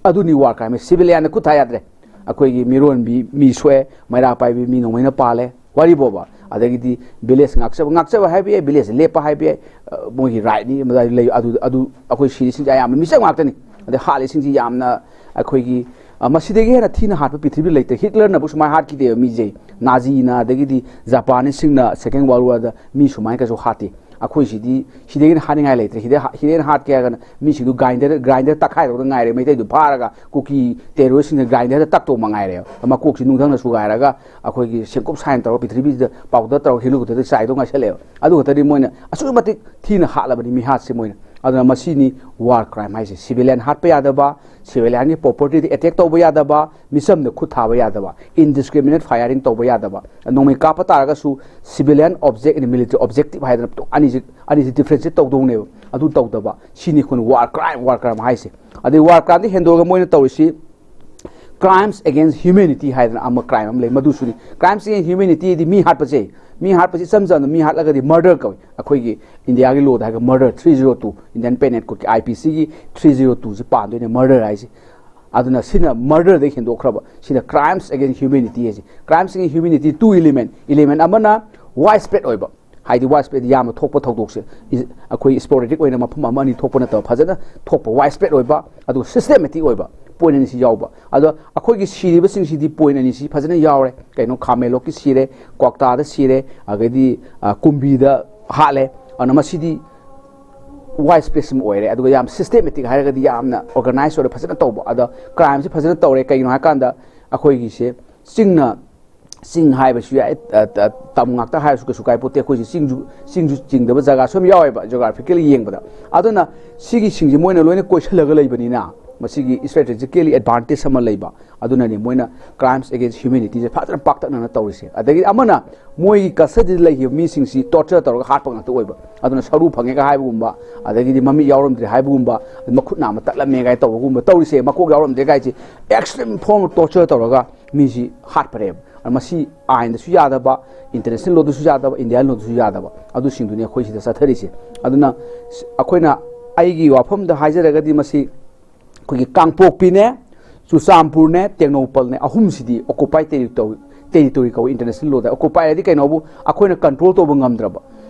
ꯑꯗꯨꯅꯤ war crime꯫ Civilian ꯅ ꯈꯨꯠ ꯊꯥ ꯌꯥꯗ꯭ꯔꯦ꯫ ꯑꯩꯈꯣꯏꯒꯤ ꯃꯤꯔꯣꯟꯕꯤ ꯃꯤ ꯁꯣꯛꯑꯦ, ꯃꯩꯔꯥ ꯄꯥꯏꯕꯤ ꯃꯤ ꯅꯣꯡꯃꯩꯅ ꯄꯥꯜꯂꯦ, ꯋꯥꯔꯤꯕꯣꯕ꯫ ꯑꯗꯒꯤꯗꯤ village ꯉꯥꯛꯆꯕ, ꯉꯥꯛꯆꯕ ꯍꯥꯏꯕ ꯌꯥꯏ, village ꯂꯦꯞꯄ ꯍꯥꯏꯕ ꯌꯥꯏ, ꯑ, ꯃꯣꯏꯒꯤ right ꯅꯤ, ꯃꯗꯨ ꯂꯩ꯫ ꯑꯗꯨ, ꯑꯗꯨ ꯑꯩꯈꯣꯏ ꯁꯤꯔꯤꯁꯤꯡꯁꯦ ꯑꯌꯥꯝꯕ ꯃꯤꯆꯪ ꯉꯥꯛꯇꯅꯤ꯫ ꯑꯗꯩ ꯍꯥꯠꯂꯤꯁꯤꯡꯁꯤ ꯌꯥꯝꯅ ꯑꯩꯈꯣꯏꯒꯤ, ꯑ, ꯃꯁꯤꯗꯒꯤ ꯍꯦꯟꯅ ꯊꯤꯅ ꯍꯥꯠꯄ ꯄ꯭ꯔꯤꯊꯤꯕꯤꯗ ꯂꯩꯇ꯭ꯔꯦ꯫ ꯍꯤꯠꯂꯔꯅꯕꯨ ꯁꯨꯃꯥꯏꯅ ꯍꯥꯠꯈꯤꯗꯦꯕ ꯃꯤꯁꯦ꯫ ꯅꯥꯖꯤꯅ, ꯑꯗꯒꯤꯗꯤ ꯖꯄꯥꯅꯤꯁꯁꯤꯡꯅ second world war ꯗ ꯃꯤ ꯁꯨꯃꯥꯏꯅ ꯀꯩꯁꯨ ꯍꯥꯠꯇꯦ꯫ ꯑꯩꯈꯣꯏ ꯁꯤꯗꯤ ꯁꯤꯗꯒꯤ ꯍꯦꯟꯅ ꯍꯥꯠꯅꯤꯡꯉꯥꯏ ꯂꯩꯇ꯭ꯔꯦ꯫ ꯁꯤꯗ ꯍꯥ-, ꯁꯤꯗꯒꯤ ꯍꯦꯟꯅ ꯍꯥꯠꯀꯦ ꯍꯥꯏꯔꯒꯅ ꯃꯤꯁꯤꯡꯗꯨ grinder, grinder ꯇꯛꯈꯥꯏꯗꯧꯗ ꯉꯥꯏꯔꯦ꯫ ꯃꯩꯇꯩꯗꯨ ꯐꯥꯔꯒ ꯀꯨꯀꯤ terrorist ꯁꯤꯡꯅ grinder ꯗ ꯇꯛꯇꯧꯕ ꯉꯥꯏꯔꯦ꯫ ꯃꯀꯣꯛꯁꯤ ꯅꯨꯡꯊꯪꯅ ꯁꯨꯒꯥꯏꯔꯒ ꯑꯩꯈꯣꯏꯒꯤ ꯁꯦꯡꯀꯨꯞ ꯁꯥꯏꯅ ꯇꯧꯔꯒ ꯄ꯭ꯔꯤꯊꯤꯕꯤꯁꯤꯗ powder ꯇꯧꯔꯒ helicopter ꯗ ꯆꯥꯏꯗꯧ ꯉꯥꯏꯁꯜꯂꯛꯑꯦꯕ꯫ ꯑꯗꯨ ꯈꯛꯇꯗꯤ ꯃꯣꯏꯅ ꯑꯁꯨꯛꯀꯤ ꯃꯇꯤꯛ ꯊꯤꯅ ꯍꯥꯠꯂꯕꯅꯤ ꯃꯤꯍꯥꯠꯁꯦ ꯃꯣꯏꯅ꯫ ꯑꯗꯨꯅ ꯃꯁꯤꯅꯤ ꯋꯥꯔ ꯀ꯭ꯔꯥꯏꯝ ꯍꯥꯏꯁꯦ꯫ ꯁꯤꯚꯤꯂꯤꯌꯟ ꯍꯥꯠꯄ ꯌꯥꯗꯕ, ꯁꯤꯚꯤꯂꯤꯌꯟꯒꯤ ꯄ꯭ꯔꯣꯄꯔꯇꯤꯗ ꯑꯦꯇꯦꯛ ꯇꯧꯕ ꯌꯥꯗꯕ, ꯃꯤꯆꯝꯗ ꯈꯨꯠ ꯊꯥꯕ ꯌꯥꯗꯕ, ꯏꯟꯗꯤꯁꯀ꯭ꯔꯤꯃꯤꯅꯦꯠ ꯐꯥꯌꯔꯤꯡ ꯇꯧꯕ ꯌꯥꯗꯕ꯫ ꯅꯣꯡꯃꯩ ꯀꯥꯞꯄ ꯇꯥꯔꯒꯁꯨ civilian object and military objective ꯍꯥꯏꯗꯅ ꯑꯅꯤꯁꯤ ꯑꯅꯤꯁꯤ ꯗꯤꯐ꯭ꯔꯦꯟꯁꯤꯌꯦꯠ ꯇꯧꯗꯧꯅꯦꯕ꯫ ꯑꯗꯨ ꯇꯧꯗꯕ, ꯁꯤꯅꯤ ꯑꯩꯈꯣꯏꯅ ꯋꯥꯔ ꯀ꯭ꯔꯥꯏꯝ, ꯋꯥꯔ ꯀ꯭ꯔꯥꯏꯝ ꯍꯥꯏꯁꯦ꯫ ꯑꯗꯩ ꯋꯥꯔ ꯀ꯭ꯔꯥꯏꯝꯗꯤ ꯍꯦꯟꯗꯣꯛꯑꯒ ꯃꯣꯏꯅ ꯇꯧꯔꯤꯁꯤ crimes against humanity ꯍꯥꯏꯗꯅ ꯑꯃ ꯀ꯭ꯔꯥꯏꯝ ꯑꯃ ꯂꯩ꯫ ꯃꯗꯨꯁꯨꯅꯤ crimes against humanityꯗꯤ ꯃꯤ ꯍꯥꯠꯄꯁꯦ꯫ ꯃꯤ ꯍꯥꯠꯄꯁꯤ ꯏꯆꯝ ꯆꯝꯅ ꯃꯤ ꯍꯥꯠꯂꯒꯗꯤ ꯃꯔꯗꯔ ꯀꯧꯏ꯫ ꯑꯩꯈꯣꯏꯒꯤ ꯏꯟꯗꯤꯌꯥꯒꯤ ꯂꯣꯗ ꯍꯥꯏꯔꯒ ꯃꯔꯗꯔ, three zero two, Indian Penal Codeꯀꯤ, IPCꯒꯤ three zero twoꯁꯤ ꯄꯥꯟꯗꯣꯏꯅꯦ ꯃꯔꯗꯔ ꯍꯥꯏꯁꯦ꯫ ꯑꯗꯨꯅ ꯁꯤꯅ ꯃꯔꯗꯔꯗꯒꯤ ꯍꯦꯟꯗꯣꯛꯈ꯭ꯔꯕ, ꯁꯤꯅ crimes against humanity ꯍꯥꯏꯁꯦ꯫ Crimes against humanity two element, element ꯑꯃꯅ ꯋꯥꯏꯗ ꯁ꯭ꯄ꯭ꯔꯦꯗ ꯑꯣꯏꯕ, ꯍꯥꯏꯗꯤ ꯋꯥꯏꯗ ꯁ꯭ꯄ꯭ꯔꯦꯗ ꯌꯥꯝꯅ ꯊꯣꯛꯄ ꯊꯧꯗꯣꯛꯁꯦ, ꯏ-, ꯑꯩꯈꯣꯏ ꯁ꯭ꯄꯣꯔꯦꯗꯤꯛ ꯑꯣꯏꯅ ꯃꯐꯝ ꯑꯃ ꯑꯅꯤ ꯊꯣꯛꯄ ꯅꯠꯇꯕ, ꯐꯖꯅ ꯊꯣꯛꯄ, ꯋꯥꯏꯗ ꯁ꯭ꯄ꯭ꯔꯦꯗ ꯑꯣꯏꯕ, ꯑꯗꯨꯒ ꯁꯤꯁꯇꯦꯃꯦꯇꯤꯛ ꯑꯣꯏꯕ, ꯄꯣꯏꯟ ꯑꯅꯤꯁꯤ ꯌꯥꯎꯕ꯫ ꯑꯗꯣ ꯑꯩꯈꯣꯏꯒꯤ ꯁꯤꯔꯤꯕꯁꯤꯡꯁꯤꯗꯤ ꯄꯣꯏꯟ ꯑꯅꯤꯁꯤ ꯐꯖꯅ ꯌꯥꯎꯔꯦ꯫ ꯀꯩꯅꯣ, ꯈꯥ ꯃꯦꯂꯣꯛꯀꯤ ꯁꯤꯔꯦ, ꯀ꯭ꯋꯥꯛꯇꯥꯗ ꯁꯤꯔꯦ, ꯑꯗꯒꯤꯗꯤ, ꯑ, ꯀꯨꯝꯕꯤꯗ ꯍꯥꯠꯂꯦ꯫ ꯑꯗꯨꯅ ꯃꯁꯤꯗꯤ ꯋꯥꯏꯗ ꯁ꯭ꯄ꯭ꯔꯦꯗ ꯁꯤꯃ ꯑꯣꯏꯔꯦ꯫ ꯑꯗꯨꯒ ꯌꯥꯝ ꯁꯤꯁꯇꯦꯃꯦꯇꯤꯛ ꯍꯥꯏꯔꯒꯗꯤ ꯌꯥꯝꯅ ꯑꯣꯔꯒꯅꯥꯏꯖ ꯑꯣꯏꯔꯦ, ꯐꯖꯅ ꯇꯧꯕ꯫ ꯑꯗꯣ ꯀ꯭ꯔꯥꯏꯝꯁꯤ ꯐꯖꯅ ꯇꯧꯔꯦ꯫ ꯀꯩꯒꯤꯅꯣ ꯍꯥꯏꯀꯥꯟꯗ ꯑꯩꯈꯣꯏꯒꯤꯁꯦ ꯆꯤꯡꯅ, ꯆꯤꯡ ꯍꯥꯏꯕꯁꯨ ꯌꯥꯏ, ꯑ, ꯑ, ꯇꯝ ꯉꯥꯛꯇ ꯍꯥꯏꯔꯁꯨ ꯀꯩꯁꯨ ꯀꯥꯏꯄꯣꯠꯇꯦ꯫ ꯑꯩꯈꯣꯏꯁꯦ ꯆꯤꯡꯁꯨ, ꯆꯤꯡꯁꯨ ꯆꯤꯡꯗꯕ ꯖꯒꯥꯁꯨ ꯌꯥꯝ ꯌꯥꯎꯋꯦꯕ geographically ꯌꯦꯡꯕꯗ꯫ ꯑꯗꯨꯅ ꯁꯤꯒꯤ ꯁꯤꯡꯁꯦ ꯃꯣꯏꯅ ꯂꯣꯏꯅ ꯀꯣꯏꯁꯜꯂꯒ ꯂꯩꯕꯅꯤꯅ ꯃꯁꯤꯒꯤ strategically advantage ꯑꯃ ꯂꯩꯕ꯫ ꯑꯗꯨꯅꯅꯤ ꯃꯣꯏꯅ crimes against humanityꯁꯦ ꯐꯖꯅ ꯄꯥꯛꯇꯛꯅꯅ ꯇꯧꯔꯤꯁꯦ꯫ ꯑꯗꯒꯤ ꯑꯃꯅ ꯃꯣꯏꯒꯤ custody ꯗ ꯂꯩꯈꯤꯕ ꯃꯤꯁꯤꯡꯁꯤ torture ꯇꯧꯔꯒ ꯍꯥꯠꯄ ꯉꯥꯛꯇ ꯑꯣꯏꯕ꯫ ꯑꯗꯨꯅ ꯁꯔꯨ ꯐꯪꯉꯦꯒ ꯍꯥꯏꯕꯒꯨꯝꯕ, ꯑꯗꯒꯤꯗꯤ ꯃꯃꯤꯠ ꯌꯥꯎꯔꯝꯗ꯭ꯔꯦ ꯍꯥꯏꯕꯒꯨꯝꯕ, ꯃꯈꯨꯠ ꯅꯥꯝꯃ ꯇꯠꯂꯝꯃꯦ ꯀꯥꯏ ꯇꯧꯕꯒꯨꯝꯕ ꯇꯧꯔꯤꯁꯦ, ꯃꯀꯣꯛ ꯌꯥꯎꯔꯝꯗ꯭ꯔꯦ ꯀꯥꯏꯁꯦ, extreme form of torture ꯇꯧꯔꯒ ꯃꯤꯁꯤ ꯍꯥꯠꯄꯅꯦꯕ꯫ ꯃꯁꯤ ꯑꯥꯏꯟꯗꯁꯨ ꯌꯥꯗꯕ, international lawꯗꯁꯨ ꯌꯥꯗꯕ, Indian lawꯗꯁꯨ ꯌꯥꯗꯕ, ꯑꯗꯨꯁꯤꯡꯗꯨꯅꯤ ꯑꯩꯈꯣꯏ ꯁꯤꯗ ꯆꯠꯊꯔꯤꯁꯦ꯫ ꯑꯗꯨꯅ ꯑꯩꯈꯣꯏꯅ, ꯑꯩꯒꯤ ꯋꯥꯐꯝꯗ ꯍꯥꯏꯖꯔꯒꯗꯤ, ꯃꯁꯤ ꯑꯩꯈꯣꯏꯒꯤ ꯀꯥꯡꯄꯣꯛꯄꯤꯅꯦ, ꯆꯨꯔꯆꯥꯟꯄꯨꯔꯅꯦ, ꯇꯦꯡꯅꯧꯄꯜꯅꯦ, ꯑꯍꯨꯝꯁꯤꯗꯤ occupied territory, territory ꯀꯧꯏ international lawꯗ꯫ Occupy ꯍꯥꯏꯗꯤ ꯀꯩꯅꯣꯕꯨ ꯑꯩꯈꯣꯏꯅ control ꯇꯧꯕ ꯉꯝꯗ꯭ꯔꯕ,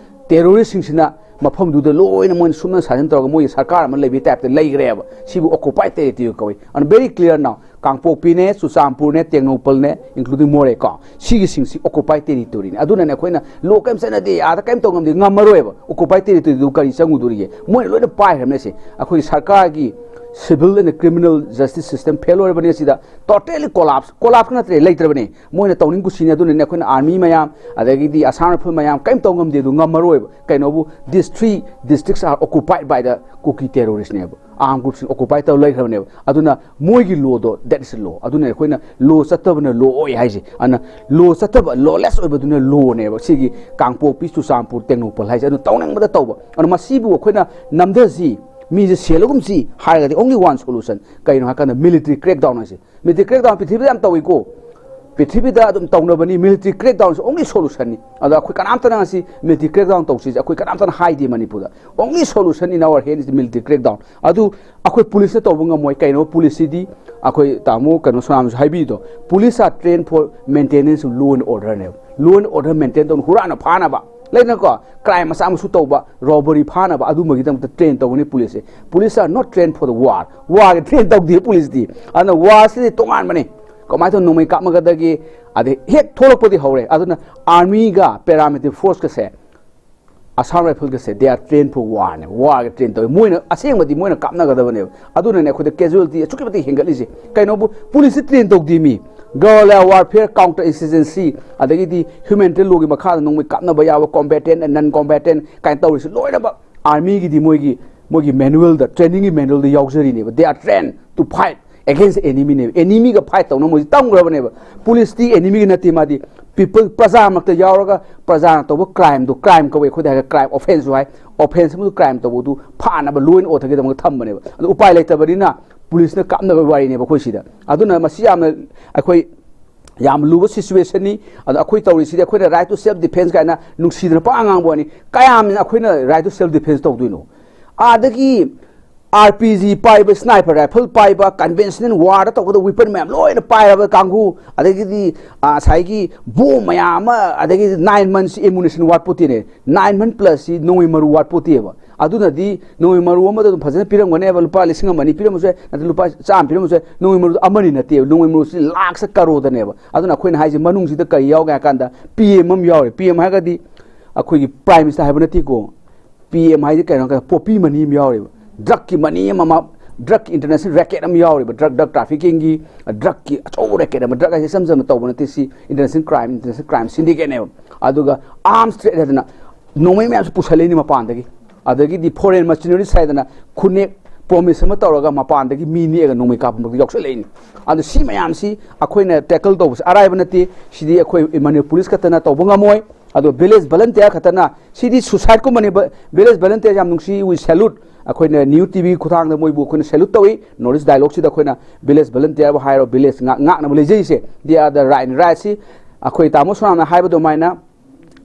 terroristꯁꯤꯡꯁꯤꯅ ꯃꯐꯝꯗꯨꯗ ꯂꯣꯏꯅ ꯃꯣꯏꯅ ꯁꯨꯞꯅ ꯁꯥꯖꯤꯟ ꯇꯧꯔꯒ ꯃꯣꯏꯒꯤ ꯁꯔꯀꯥꯔ ꯑꯃ ꯂꯩꯕꯒꯤ typeꯇ ꯂꯩꯈ꯭ꯔꯦꯕ꯫ ꯁꯤꯕꯨ occupied territory ꯀꯧꯏ꯫ ꯑꯗꯨꯅ very clear now, ꯀꯥꯡꯄꯣꯛꯄꯤꯅꯦ, ꯆꯨꯔꯆꯥꯟꯄꯨꯔꯅꯦ, ꯇꯦꯡꯅꯧꯄꯜꯅꯦ, including ꯃꯣꯔꯦ ꯀꯣ, ꯁꯤꯒꯤꯁꯤꯡꯁꯤ occupied territoryꯅꯤ꯫ ꯑꯗꯨꯅꯅꯦ ꯑꯩꯈꯣꯏꯅ law ꯀꯔꯤꯝ ꯆꯠꯅꯗꯦ, ꯑꯥꯗ ꯀꯔꯤꯝ ꯇꯧ ꯉꯝꯗꯦ, ꯉꯝꯃꯔꯣꯏꯕ꯫ Occupied territoryꯗꯨ ꯀꯔꯤ ꯆꯪꯉꯨꯗꯣꯔꯤꯒꯦ? ꯃꯣꯏꯅ ꯂꯣꯏꯅ ꯄꯥꯏꯈ꯭ꯔꯕꯅꯦ꯫ ꯁꯦ ꯑꯩꯈꯣꯏꯒꯤ ꯁꯔꯀꯥꯔꯒꯤ civil and criminal justice system fail ꯑꯣꯏꯔꯕꯅꯤ꯫ ꯑꯁꯤꯗ totally collapse, collapse ꯅꯠꯇ꯭ꯔꯦ, ꯂꯩꯇ꯭ꯔꯕꯅꯤ꯫ ꯃꯣꯏꯅ ꯇꯧꯅꯤꯡ ꯀꯨꯁꯤꯅꯤ꯫ ꯑꯗꯨꯅꯅꯦ ꯑꯩꯈꯣꯏꯅ army ꯃꯌꯥꯝ, ꯑꯗꯒꯤꯗꯤ Assam Rifle ꯃꯌꯥꯝ ꯀꯔꯤꯝ ꯇꯧ ꯉꯝꯗꯦ꯫ ꯑꯗꯨ ꯉꯝꯃꯔꯣꯏꯕ꯫ ꯀꯩꯅꯣꯕꯨ, these three districts are occupied by the Kuki terrorist ꯅꯦꯕ꯫ Armed groups ꯁꯤꯡ occupy ꯇꯧꯔ ꯂꯩꯈ꯭ꯔꯕꯅꯦꯕ꯫ ꯑꯗꯨꯅ ꯃꯣꯏꯒꯤ law ꯗꯣ, that is law꯫ ꯑꯗꯨꯅ ꯑꯩꯈꯣꯏꯅ law ꯆꯠꯇꯕꯅ law ꯑꯣꯏ ꯍꯥꯏꯁꯦ꯫ ꯑꯗꯨꯅ law ꯆꯠꯇꯕ, lawless ꯑꯣꯏꯕꯗꯨꯅ law ꯅꯦꯕ꯫ ꯁꯤꯒꯤ ꯀꯥꯡꯄꯣꯛꯄꯤ, ꯆꯨꯔꯆꯥꯟꯄꯨꯔ, ꯇꯦꯡꯅꯧꯄꯜ ꯍꯥꯏꯁꯦ꯫ ꯑꯗꯨꯅ ꯇꯧꯅꯤꯡꯕꯗ ꯇꯧꯕ꯫ ꯑꯗꯨꯅ ꯃꯁꯤꯕꯨ ꯑꯩꯈꯣꯏꯅ ꯅꯝꯊꯁꯤ, ꯃꯤꯁꯦ ꯁꯦꯜꯂꯒꯨꯝꯁꯤ ꯍꯥꯏꯔꯒꯗꯤ only one solution꯫ ꯀꯩꯅꯣ ꯍꯥꯏꯀꯥꯟꯗ military crackdown ꯍꯥꯏꯁꯦ꯫ Military crackdown ꯄ꯭ꯔꯤꯊꯤꯕꯤꯗ ꯌꯥꯝ ꯇꯧꯏꯀꯣ꯫ ꯄ꯭ꯔꯤꯊꯤꯕꯤꯗ ꯑꯗꯨꯝ ꯇꯧꯅꯕꯅꯤ꯫ Military crackdown is only solution ꯅꯤ꯫ ꯑꯗꯣ ꯑꯩꯈꯣꯏ ꯀꯅꯥꯝꯇꯅ ꯉꯁꯤ military crackdown ꯇꯧꯁꯤꯁꯦ ꯑꯩꯈꯣꯏ ꯀꯅꯥꯝꯇꯅ ꯍꯥꯏꯗꯦ ꯃꯅꯤꯄꯨꯔꯗ꯫ Only solution in our hand is military crackdown꯫ ꯑꯗꯨ ꯑꯩꯈꯣꯏ police ꯅ ꯇꯧꯕ ꯉꯝꯃꯣꯏ꯫ ꯀꯩꯅꯣ police ꯁꯤꯗꯤ? ꯑꯩꯈꯣꯏ ꯇꯥꯃꯣ ꯀꯩꯅꯣ ꯁꯣꯅꯥꯝꯁꯨ ꯍꯥꯏꯕꯤꯗꯣ, police are trained for maintenance of law and order ꯅꯦꯕ꯫ Law and order maintain ꯇꯧꯅ, ꯍꯨꯔꯥꯟꯅ ꯐꯥꯅꯕ, ꯂꯩꯗꯅꯀꯣ, crime ꯃꯆꯥ ꯃꯁꯨ ꯇꯧꯕ, robbery ꯐꯥꯅꯕ, ꯑꯗꯨꯝꯕꯒꯤꯗꯃꯛꯇ train ꯇꯧꯒꯅꯤ police say. Police are not trained for the war꯫ War ꯒꯤ train ꯇꯧꯗꯦ police ꯇꯤ꯫ ꯑꯗꯨꯅ war ꯁꯤꯗꯤ ꯇꯣꯉꯥꯟꯕꯅꯤ꯫ ꯀꯃꯥꯏꯅ ꯇꯧꯅ ꯅꯣꯡꯃꯩ ꯀꯥꯞꯅꯒꯗꯒꯦ? ꯑꯗꯩ ꯍꯦꯛ ꯊꯣꯛꯂꯛꯄꯗꯤ ꯍꯧꯔꯦ꯫ ꯑꯗꯨꯅ army ꯒ paramilitary force ꯀꯁꯦ, Assam Rifle ꯒꯁꯦ, they are trained for war ꯅꯦ꯫ War ꯒꯤ train ꯇꯧꯋꯤ꯫ ꯃꯣꯏꯅ ꯑꯁꯦꯡꯕꯗꯤ ꯃꯣꯏꯅ ꯀꯥꯞꯅꯒꯗꯕꯅꯦꯕ꯫ ꯑꯗꯨꯅꯅꯦ ꯑꯩꯈꯣꯏꯗ casualty ꯑꯁꯨꯛꯀꯤ ꯃꯇꯤꯛ ꯍꯦꯟꯒꯠꯂꯤꯁꯦ꯫ ꯀꯩꯅꯣꯕꯨ police ꯁꯤ train ꯇꯧꯗꯦ ꯃꯤ꯫ Guerrilla warfare, counter insurgency, ꯑꯗꯒꯤꯗꯤ humanitarian law ꯒꯤ ꯃꯈꯥꯗ ꯅꯣꯡꯃꯩ ꯀꯥꯞꯅꯕ ꯌꯥꯕ, combatant and non combatant ꯀꯥꯏꯅ ꯇꯧꯔꯤꯁꯦ ꯂꯣꯏꯅꯃꯛ army ꯒꯤꯗꯤ ꯃꯣꯏꯒꯤ, ꯃꯣꯏꯒꯤ manual ꯗ, training ꯒꯤ manual the ꯌꯥꯎꯖꯔꯤꯅꯦꯕ꯫ They are trained to fight against enemy ꯅꯦꯕ꯫ Enemy ꯒ fight ꯇꯧꯅ ꯃꯣꯏꯁꯤ ꯇꯝꯈ꯭ꯔꯕꯅꯦꯕ꯫ Police ꯇꯤ enemy ꯒ ꯅꯠꯇꯦ, ꯃꯥꯗꯤ people, ꯄ꯭ꯔꯖꯥ ꯃꯔꯛꯇ ꯌꯥꯎꯔꯒ ꯄ꯭ꯔꯖꯥꯅ ꯇꯧꯕ crime ꯗꯣ, crime ꯀꯧꯋꯦ ꯑꯩꯈꯣꯏꯗ ꯍꯥꯏꯔꯒ, crime offence ꯁꯨ ꯍꯥꯏ, offence ꯑꯃꯗ crime ꯇꯧꯕꯗꯨ ꯐꯥꯅꯕ, law and order ꯒꯤꯗꯃꯛꯇ ꯊꯝꯕꯅꯦꯕ꯫ ꯑꯗꯨ ꯎꯄꯥꯏ ꯂꯩꯇꯕꯅꯤꯅ police ꯅ ꯀꯥꯞꯅꯕ ꯋꯥꯔꯤꯅꯦꯕ ꯑꯩꯈꯣꯏ ꯁꯤꯗ꯫ ꯑꯗꯨꯅ ꯃꯁꯤ ꯌꯥꯝꯅ ꯑꯩꯈꯣꯏ ꯌꯥꯝ ꯂꯨꯕ situation ꯅꯤ꯫ ꯑꯗꯣ ꯑꯩꯈꯣꯏ ꯇꯧꯔꯤꯁꯤꯗꯤ ꯑꯩꯈꯣꯏꯅ right to self defence ꯀꯥꯏꯅ ꯅꯨꯡꯁꯤꯗꯅ ꯄꯪꯉꯥꯡ ꯉꯥꯡꯕ ꯋꯥꯅꯤ꯫ ꯀꯌꯥꯝꯅ ꯑꯩꯈꯣꯏꯅ right to self defence ꯇꯧꯗꯣꯏꯅꯣ? ꯑꯗꯒꯤ R P G ꯄꯥꯏꯕ, sniper rifle ꯄꯥꯏꯕ, conventional war ꯗ ꯇꯧꯒꯗꯕ weapon ꯃꯌꯥꯝ ꯂꯣꯏꯅ ꯄꯥꯏꯔꯕ ꯀꯥꯡꯕꯨ, ꯑꯗꯒꯤꯗꯤ, ꯑ, ꯉꯁꯥꯏꯒꯤ bomb ꯃꯌꯥꯝ ꯑꯃ, ꯑꯗꯒꯤꯗꯤ nine months ammunition ꯋꯥꯠꯄꯣꯠꯇꯦꯅꯦ꯫ Nine month plus ꯁꯤ ꯅꯣꯡꯃꯩ ꯃꯔꯨ ꯋꯥꯠꯄꯣꯠꯇꯦꯕ꯫ ꯑꯗꯨꯅꯗꯤ ꯅꯣꯡꯃꯩ ꯃꯔꯨ ꯑꯃꯗ ꯑꯗꯨꯝ ꯐꯖꯅ ꯄꯤꯔꯝꯒꯅꯦꯕ, ꯂꯨꯄꯥ ꯂꯤꯁꯤꯡ ꯑꯃ ꯑꯅꯤ ꯄꯤꯔꯝꯕꯁꯨ ꯌꯥꯏ, ꯅꯠꯇ꯭ꯔ ꯂꯨꯄꯥ ꯆꯥꯝꯃ ꯄꯤꯔꯝꯕꯁꯨ ꯌꯥꯏ꯫ ꯅꯣꯡꯃꯩ ꯃꯔꯨꯗꯣ ꯑꯃꯅꯤ ꯅꯠꯇꯦꯕ, ꯅꯣꯡꯃꯩ ꯃꯔꯨꯁꯤ ꯂꯥꯛꯁ ꯀꯔꯣꯗꯅꯦꯕ꯫ ꯑꯗꯨꯅ ꯑꯩꯈꯣꯏꯅ ꯍꯥꯏꯁꯦ ꯃꯅꯨꯡꯁꯤꯗ ꯀꯔꯤ ꯌꯥꯎꯒꯦ ꯍꯥꯏ ꯀꯥꯟꯗ P M ꯑꯃ ꯌꯥꯎꯔꯦ꯫ P M ꯍꯥꯏꯔꯒꯗꯤ ꯑꯩꯈꯣꯏꯒꯤ Prime Minister ꯍꯥꯏꯕ ꯅꯠꯇꯦꯀꯣ꯫ P M ꯍꯥꯏꯗꯤ ꯀꯩꯅꯣ, poppy money ꯑꯃ ꯌꯥꯎꯔꯦꯕ, drug ꯀꯤ money ꯑꯃ, ꯃꯥ ꯗ꯭ꯔꯒꯀꯤ ꯏꯟꯇꯔꯅꯦꯁꯅꯦꯜ ꯔꯦꯀꯦꯠ ꯑꯃ ꯌꯥꯎꯔꯤꯕ, ꯗ꯭ꯔꯒ ꯗ꯭ꯔꯒ ꯇ꯭ꯔꯥꯐꯤꯀꯤꯡꯒꯤ, ꯗ꯭ꯔꯒꯀꯤ ꯑꯆꯧꯕ ꯔꯦꯀꯦꯠ ꯑꯃ, ꯗ꯭ꯔꯒ ꯍꯥꯏꯁꯦ ꯏꯆꯝ ꯆꯝꯅ ꯇꯧꯕ ꯅꯠꯇꯦ, ꯁꯤ ꯏꯟꯇꯔꯅꯦꯁꯅꯦꯜ ꯀ꯭ꯔꯥꯏꯝ, ꯏꯟꯇꯔꯅꯦꯁꯅꯦꯜ ꯀ꯭ꯔꯥꯏꯝ ꯁꯤꯟꯗꯤꯀꯦꯠꯅꯦꯕ꯫ ꯑꯗꯨꯒ ꯑꯥꯔꯝꯁ ꯇ꯭ꯔꯦꯗ ꯍꯥꯏꯗꯅ ꯅꯣꯡꯃꯩ ꯃꯌꯥꯝꯁꯨ ꯄꯨꯁꯜꯂꯛꯏꯅꯤ ꯃꯄꯥꯟꯗꯒꯤ, ꯑꯗꯒꯤꯗꯤ ꯐꯣꯔꯦꯟ ꯃꯔꯁꯤꯅꯔꯤꯁ ꯍꯥꯏꯗꯅ ꯈꯨꯅꯦꯛ ꯄ꯭ꯔꯣꯃꯤꯁ ꯑꯃ ꯇꯧꯔꯒ ꯃꯄꯥꯟꯗꯒꯤ ꯃꯤ ꯅꯦꯛꯑꯒ ꯅꯣꯡꯃꯩ ꯀꯥꯞꯄ ꯌꯥꯎꯁꯜꯂꯛꯏꯅꯤ꯫ ꯑꯗꯣ ꯁꯤ ꯃꯌꯥꯝꯁꯤ ꯑꯩꯈꯣꯏꯅ ꯇꯦꯀꯜ ꯇꯧꯕꯁꯦ ꯑꯔꯥꯏꯕ ꯅꯠꯇꯦ꯫ ꯁꯤꯗꯤ ꯑꯩꯈꯣꯏ ꯃꯅꯤꯄꯨꯔ ꯄꯨꯂꯤꯁ ꯈꯛꯇꯅ ꯇꯧꯕ ꯉꯝꯃꯣꯏ꯫ ꯑꯗꯣ ꯚꯤꯂꯦꯖ ꯚꯂꯟꯇꯤꯌꯔ ꯈꯛꯇꯅ, ꯁꯤꯗꯤ ꯁꯨꯁꯥꯏꯠꯀꯨꯝꯕꯅꯦꯕ꯫ ꯚꯤꯂꯦꯖ ꯚꯂꯟꯇꯤꯌꯔ ꯌꯥꯝ ꯅꯨꯡꯁꯤ, we salute꯫ ꯑꯩꯈꯣꯏꯅ ꯅ꯭ꯌꯨ ꯇꯤꯚꯤ ꯈꯨꯊꯥꯡꯗ ꯃꯣꯏꯕꯨ ꯑꯩꯈꯣꯏꯅ ꯁꯦꯂꯨꯠ ꯇꯧꯏ꯫ ꯅꯣꯔꯠ ꯏꯁ ꯗꯥꯏꯂꯣꯒꯁꯤꯗ ꯑꯩꯈꯣꯏꯅ ꯚꯤꯂꯦꯖ ꯚꯂꯟꯇꯤꯌꯔꯕꯨ ꯍꯥꯏꯔꯣ, ꯚꯤꯂꯦꯖ ꯉꯥꯛ-, ꯉꯥꯛꯅꯕ ꯂꯩꯖꯩꯁꯦ, they are the right, rightꯁꯤ ꯑꯩꯈꯣꯏ ꯇꯥꯃꯣ ꯁꯣꯅꯥꯅ ꯍꯥꯏꯕ ꯑꯗꯨꯃꯥꯏꯅ,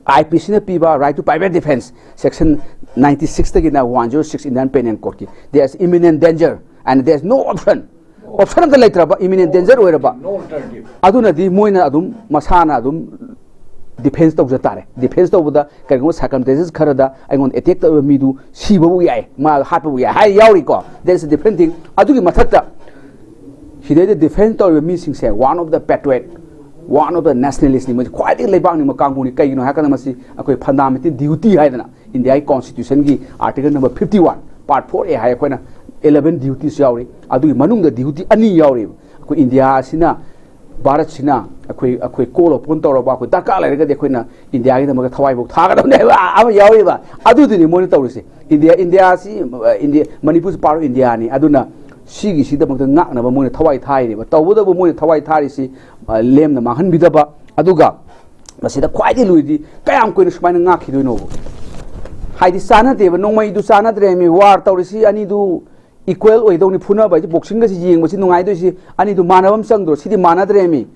ꯑꯥꯏ ꯄꯤ ꯁꯤꯅ ꯄꯤꯕ right to private defense, section ninety sixꯇꯒꯤꯅ one zero six Indian Penal Codeꯀꯤ, there is imminent danger and there is no option꯫ Option ꯑꯝꯇ ꯂꯩꯇ꯭ꯔꯕ, imminent danger ꯑꯣꯏꯔꯕ, ꯑꯗꯨꯅꯗꯤ ꯃꯣꯏꯅ ꯑꯗꯨꯝ ꯃꯁꯥꯅ ꯑꯗꯨꯝ ꯗꯤꯐꯦꯟꯁ ꯇꯧꯖ ꯇꯥꯔꯦ꯫ ꯗꯤꯐꯦꯟꯁ ꯇꯧꯕꯗ ꯀꯔꯤꯒꯨꯝꯕ ꯁꯔꯀꯝꯁꯇꯦꯟꯁꯦꯁ ꯈꯔꯗ ꯑꯩꯉꯣꯟꯗ ꯑꯦꯇꯦꯛ ꯇꯧꯔꯤꯕ ꯃꯤꯗꯨ ꯁꯤꯕꯕꯨ ꯌꯥꯏ, ꯃꯥ ꯍꯥꯠꯄꯕꯨ ꯌꯥꯏ ꯍꯥꯏ ꯌꯥꯎꯔꯤꯀꯣ, that is a different thing꯫ ꯑꯗꯨꯒꯤ ꯃꯊꯛꯇ ꯁꯤꯗꯩꯗ ꯗꯤꯐꯦꯟꯁ ꯇꯧꯔꯤꯕ ꯃꯤꯁꯤꯡꯁꯦ one of the patriot, one of the nationalistꯅꯤ, ꯃꯣꯏꯁꯦ ꯈ꯭ꯋꯥꯏꯗꯒꯤ ꯂꯩꯕꯥꯛ ꯅꯤꯡꯕ ꯀꯥꯡꯕꯨꯅꯤ꯫ ꯀꯩꯒꯤꯅꯣ ꯍꯥꯏꯔꯀꯥꯟꯗ ꯃꯁꯤ ꯑꯩꯈꯣꯏ fundamental duty ꯍꯥꯏꯗꯅ ꯏꯟꯗꯤꯌꯥꯒꯤ ꯀꯣꯟꯁꯇꯤꯇ꯭ꯌꯨꯁꯟꯒꯤ article number fifty one, part four A ꯍꯥꯏ, ꯑꯩꯈꯣꯏꯅ eleven duties ꯌꯥꯎꯔꯤ꯫ ꯑꯗꯨꯒꯤ ꯃꯅꯨꯡꯗ duty ꯑꯅꯤ ꯌꯥꯎꯔꯤꯕ꯫ ꯑꯩꯈꯣꯏ ꯏꯟꯗꯤꯌꯥ ꯑꯁꯤꯅ, ꯚꯥꯔꯠꯁꯤꯅ ꯑꯩꯈꯣꯏ, ꯑꯩꯈꯣꯏ call upon ꯇꯧꯔꯕ, ꯑꯩꯈꯣꯏ ꯗꯔꯀꯥꯔ ꯂꯩꯔꯒꯗꯤ ꯑꯩꯈꯣꯏꯅ ꯏꯟꯗꯤꯌꯥꯒꯤꯗꯃꯛꯇ ꯊꯋꯥꯏꯐꯥꯎ ꯊꯥꯒꯗꯕꯅꯦ ꯍꯥꯏꯕ ꯑꯃ ꯌꯥꯎꯔꯤꯕ꯫ ꯑꯗꯨꯗꯨꯅꯤ ꯃꯣꯏꯅ ꯇꯧꯔꯤꯁꯦ꯫ ꯏꯟꯗꯤꯌꯥ, ꯏꯟꯗꯤꯌꯥꯁꯤ, ꯑ, ꯏꯟꯗꯤꯌꯥ, ꯃꯅꯤꯄꯨꯔꯁꯤ part of ꯏꯟꯗꯤꯌꯥꯅꯤ꯫ ꯑꯗꯨꯅ ꯁꯤꯒꯤꯁꯤꯗꯃꯛꯇ ꯉꯥꯛꯅꯕ ꯃꯣꯏꯅ ꯊꯋꯥꯏ ꯊꯥꯔꯤꯕ꯫ ꯇꯧꯕꯇꯕꯨ ꯃꯣꯏꯅ ꯊꯋꯥꯏ ꯊꯥꯔꯤꯁꯤ, ꯑ, ꯂꯦꯝꯅ ꯃꯥꯡꯍꯟꯕꯤꯗꯕ꯫ ꯑꯗꯨꯒ ꯃꯁꯤꯗ ꯈ꯭ꯋꯥꯏꯗꯒꯤ ꯂꯨꯔꯤꯗꯤ ꯀꯌꯥꯝ ꯀꯨꯏꯅ ꯁꯨꯃꯥꯏꯅ ꯉꯥꯛꯈꯤꯗꯣꯏꯅꯣꯕ? ꯍꯥꯏꯗꯤ ꯆꯥꯟꯅꯗꯦꯕ, ꯅꯣꯡꯃꯩꯗꯨ ꯆꯥꯟꯅꯗ꯭ꯔꯦꯃꯤ, ꯋꯥꯔ ꯇꯧꯔꯤꯁꯤ ꯑꯅꯤꯗꯨ equal ꯑꯣꯏꯗꯧꯅꯤ, ꯐꯨꯅꯕ ꯍꯥꯏꯁꯤ, ꯕꯣꯛꯁꯤꯡꯒꯁꯤ ꯌꯦꯡꯕꯁꯤ ꯅꯨꯡꯉꯥꯏꯗꯣꯏꯁꯤ, ꯑꯅꯤꯗꯨ ꯃꯥꯟꯅꯕ ꯑꯃ ꯆꯪꯗ꯭ꯔꯣ? ꯁꯤꯗꯤ ꯃꯥꯟꯅꯗ꯭ꯔꯦꯃꯤ꯫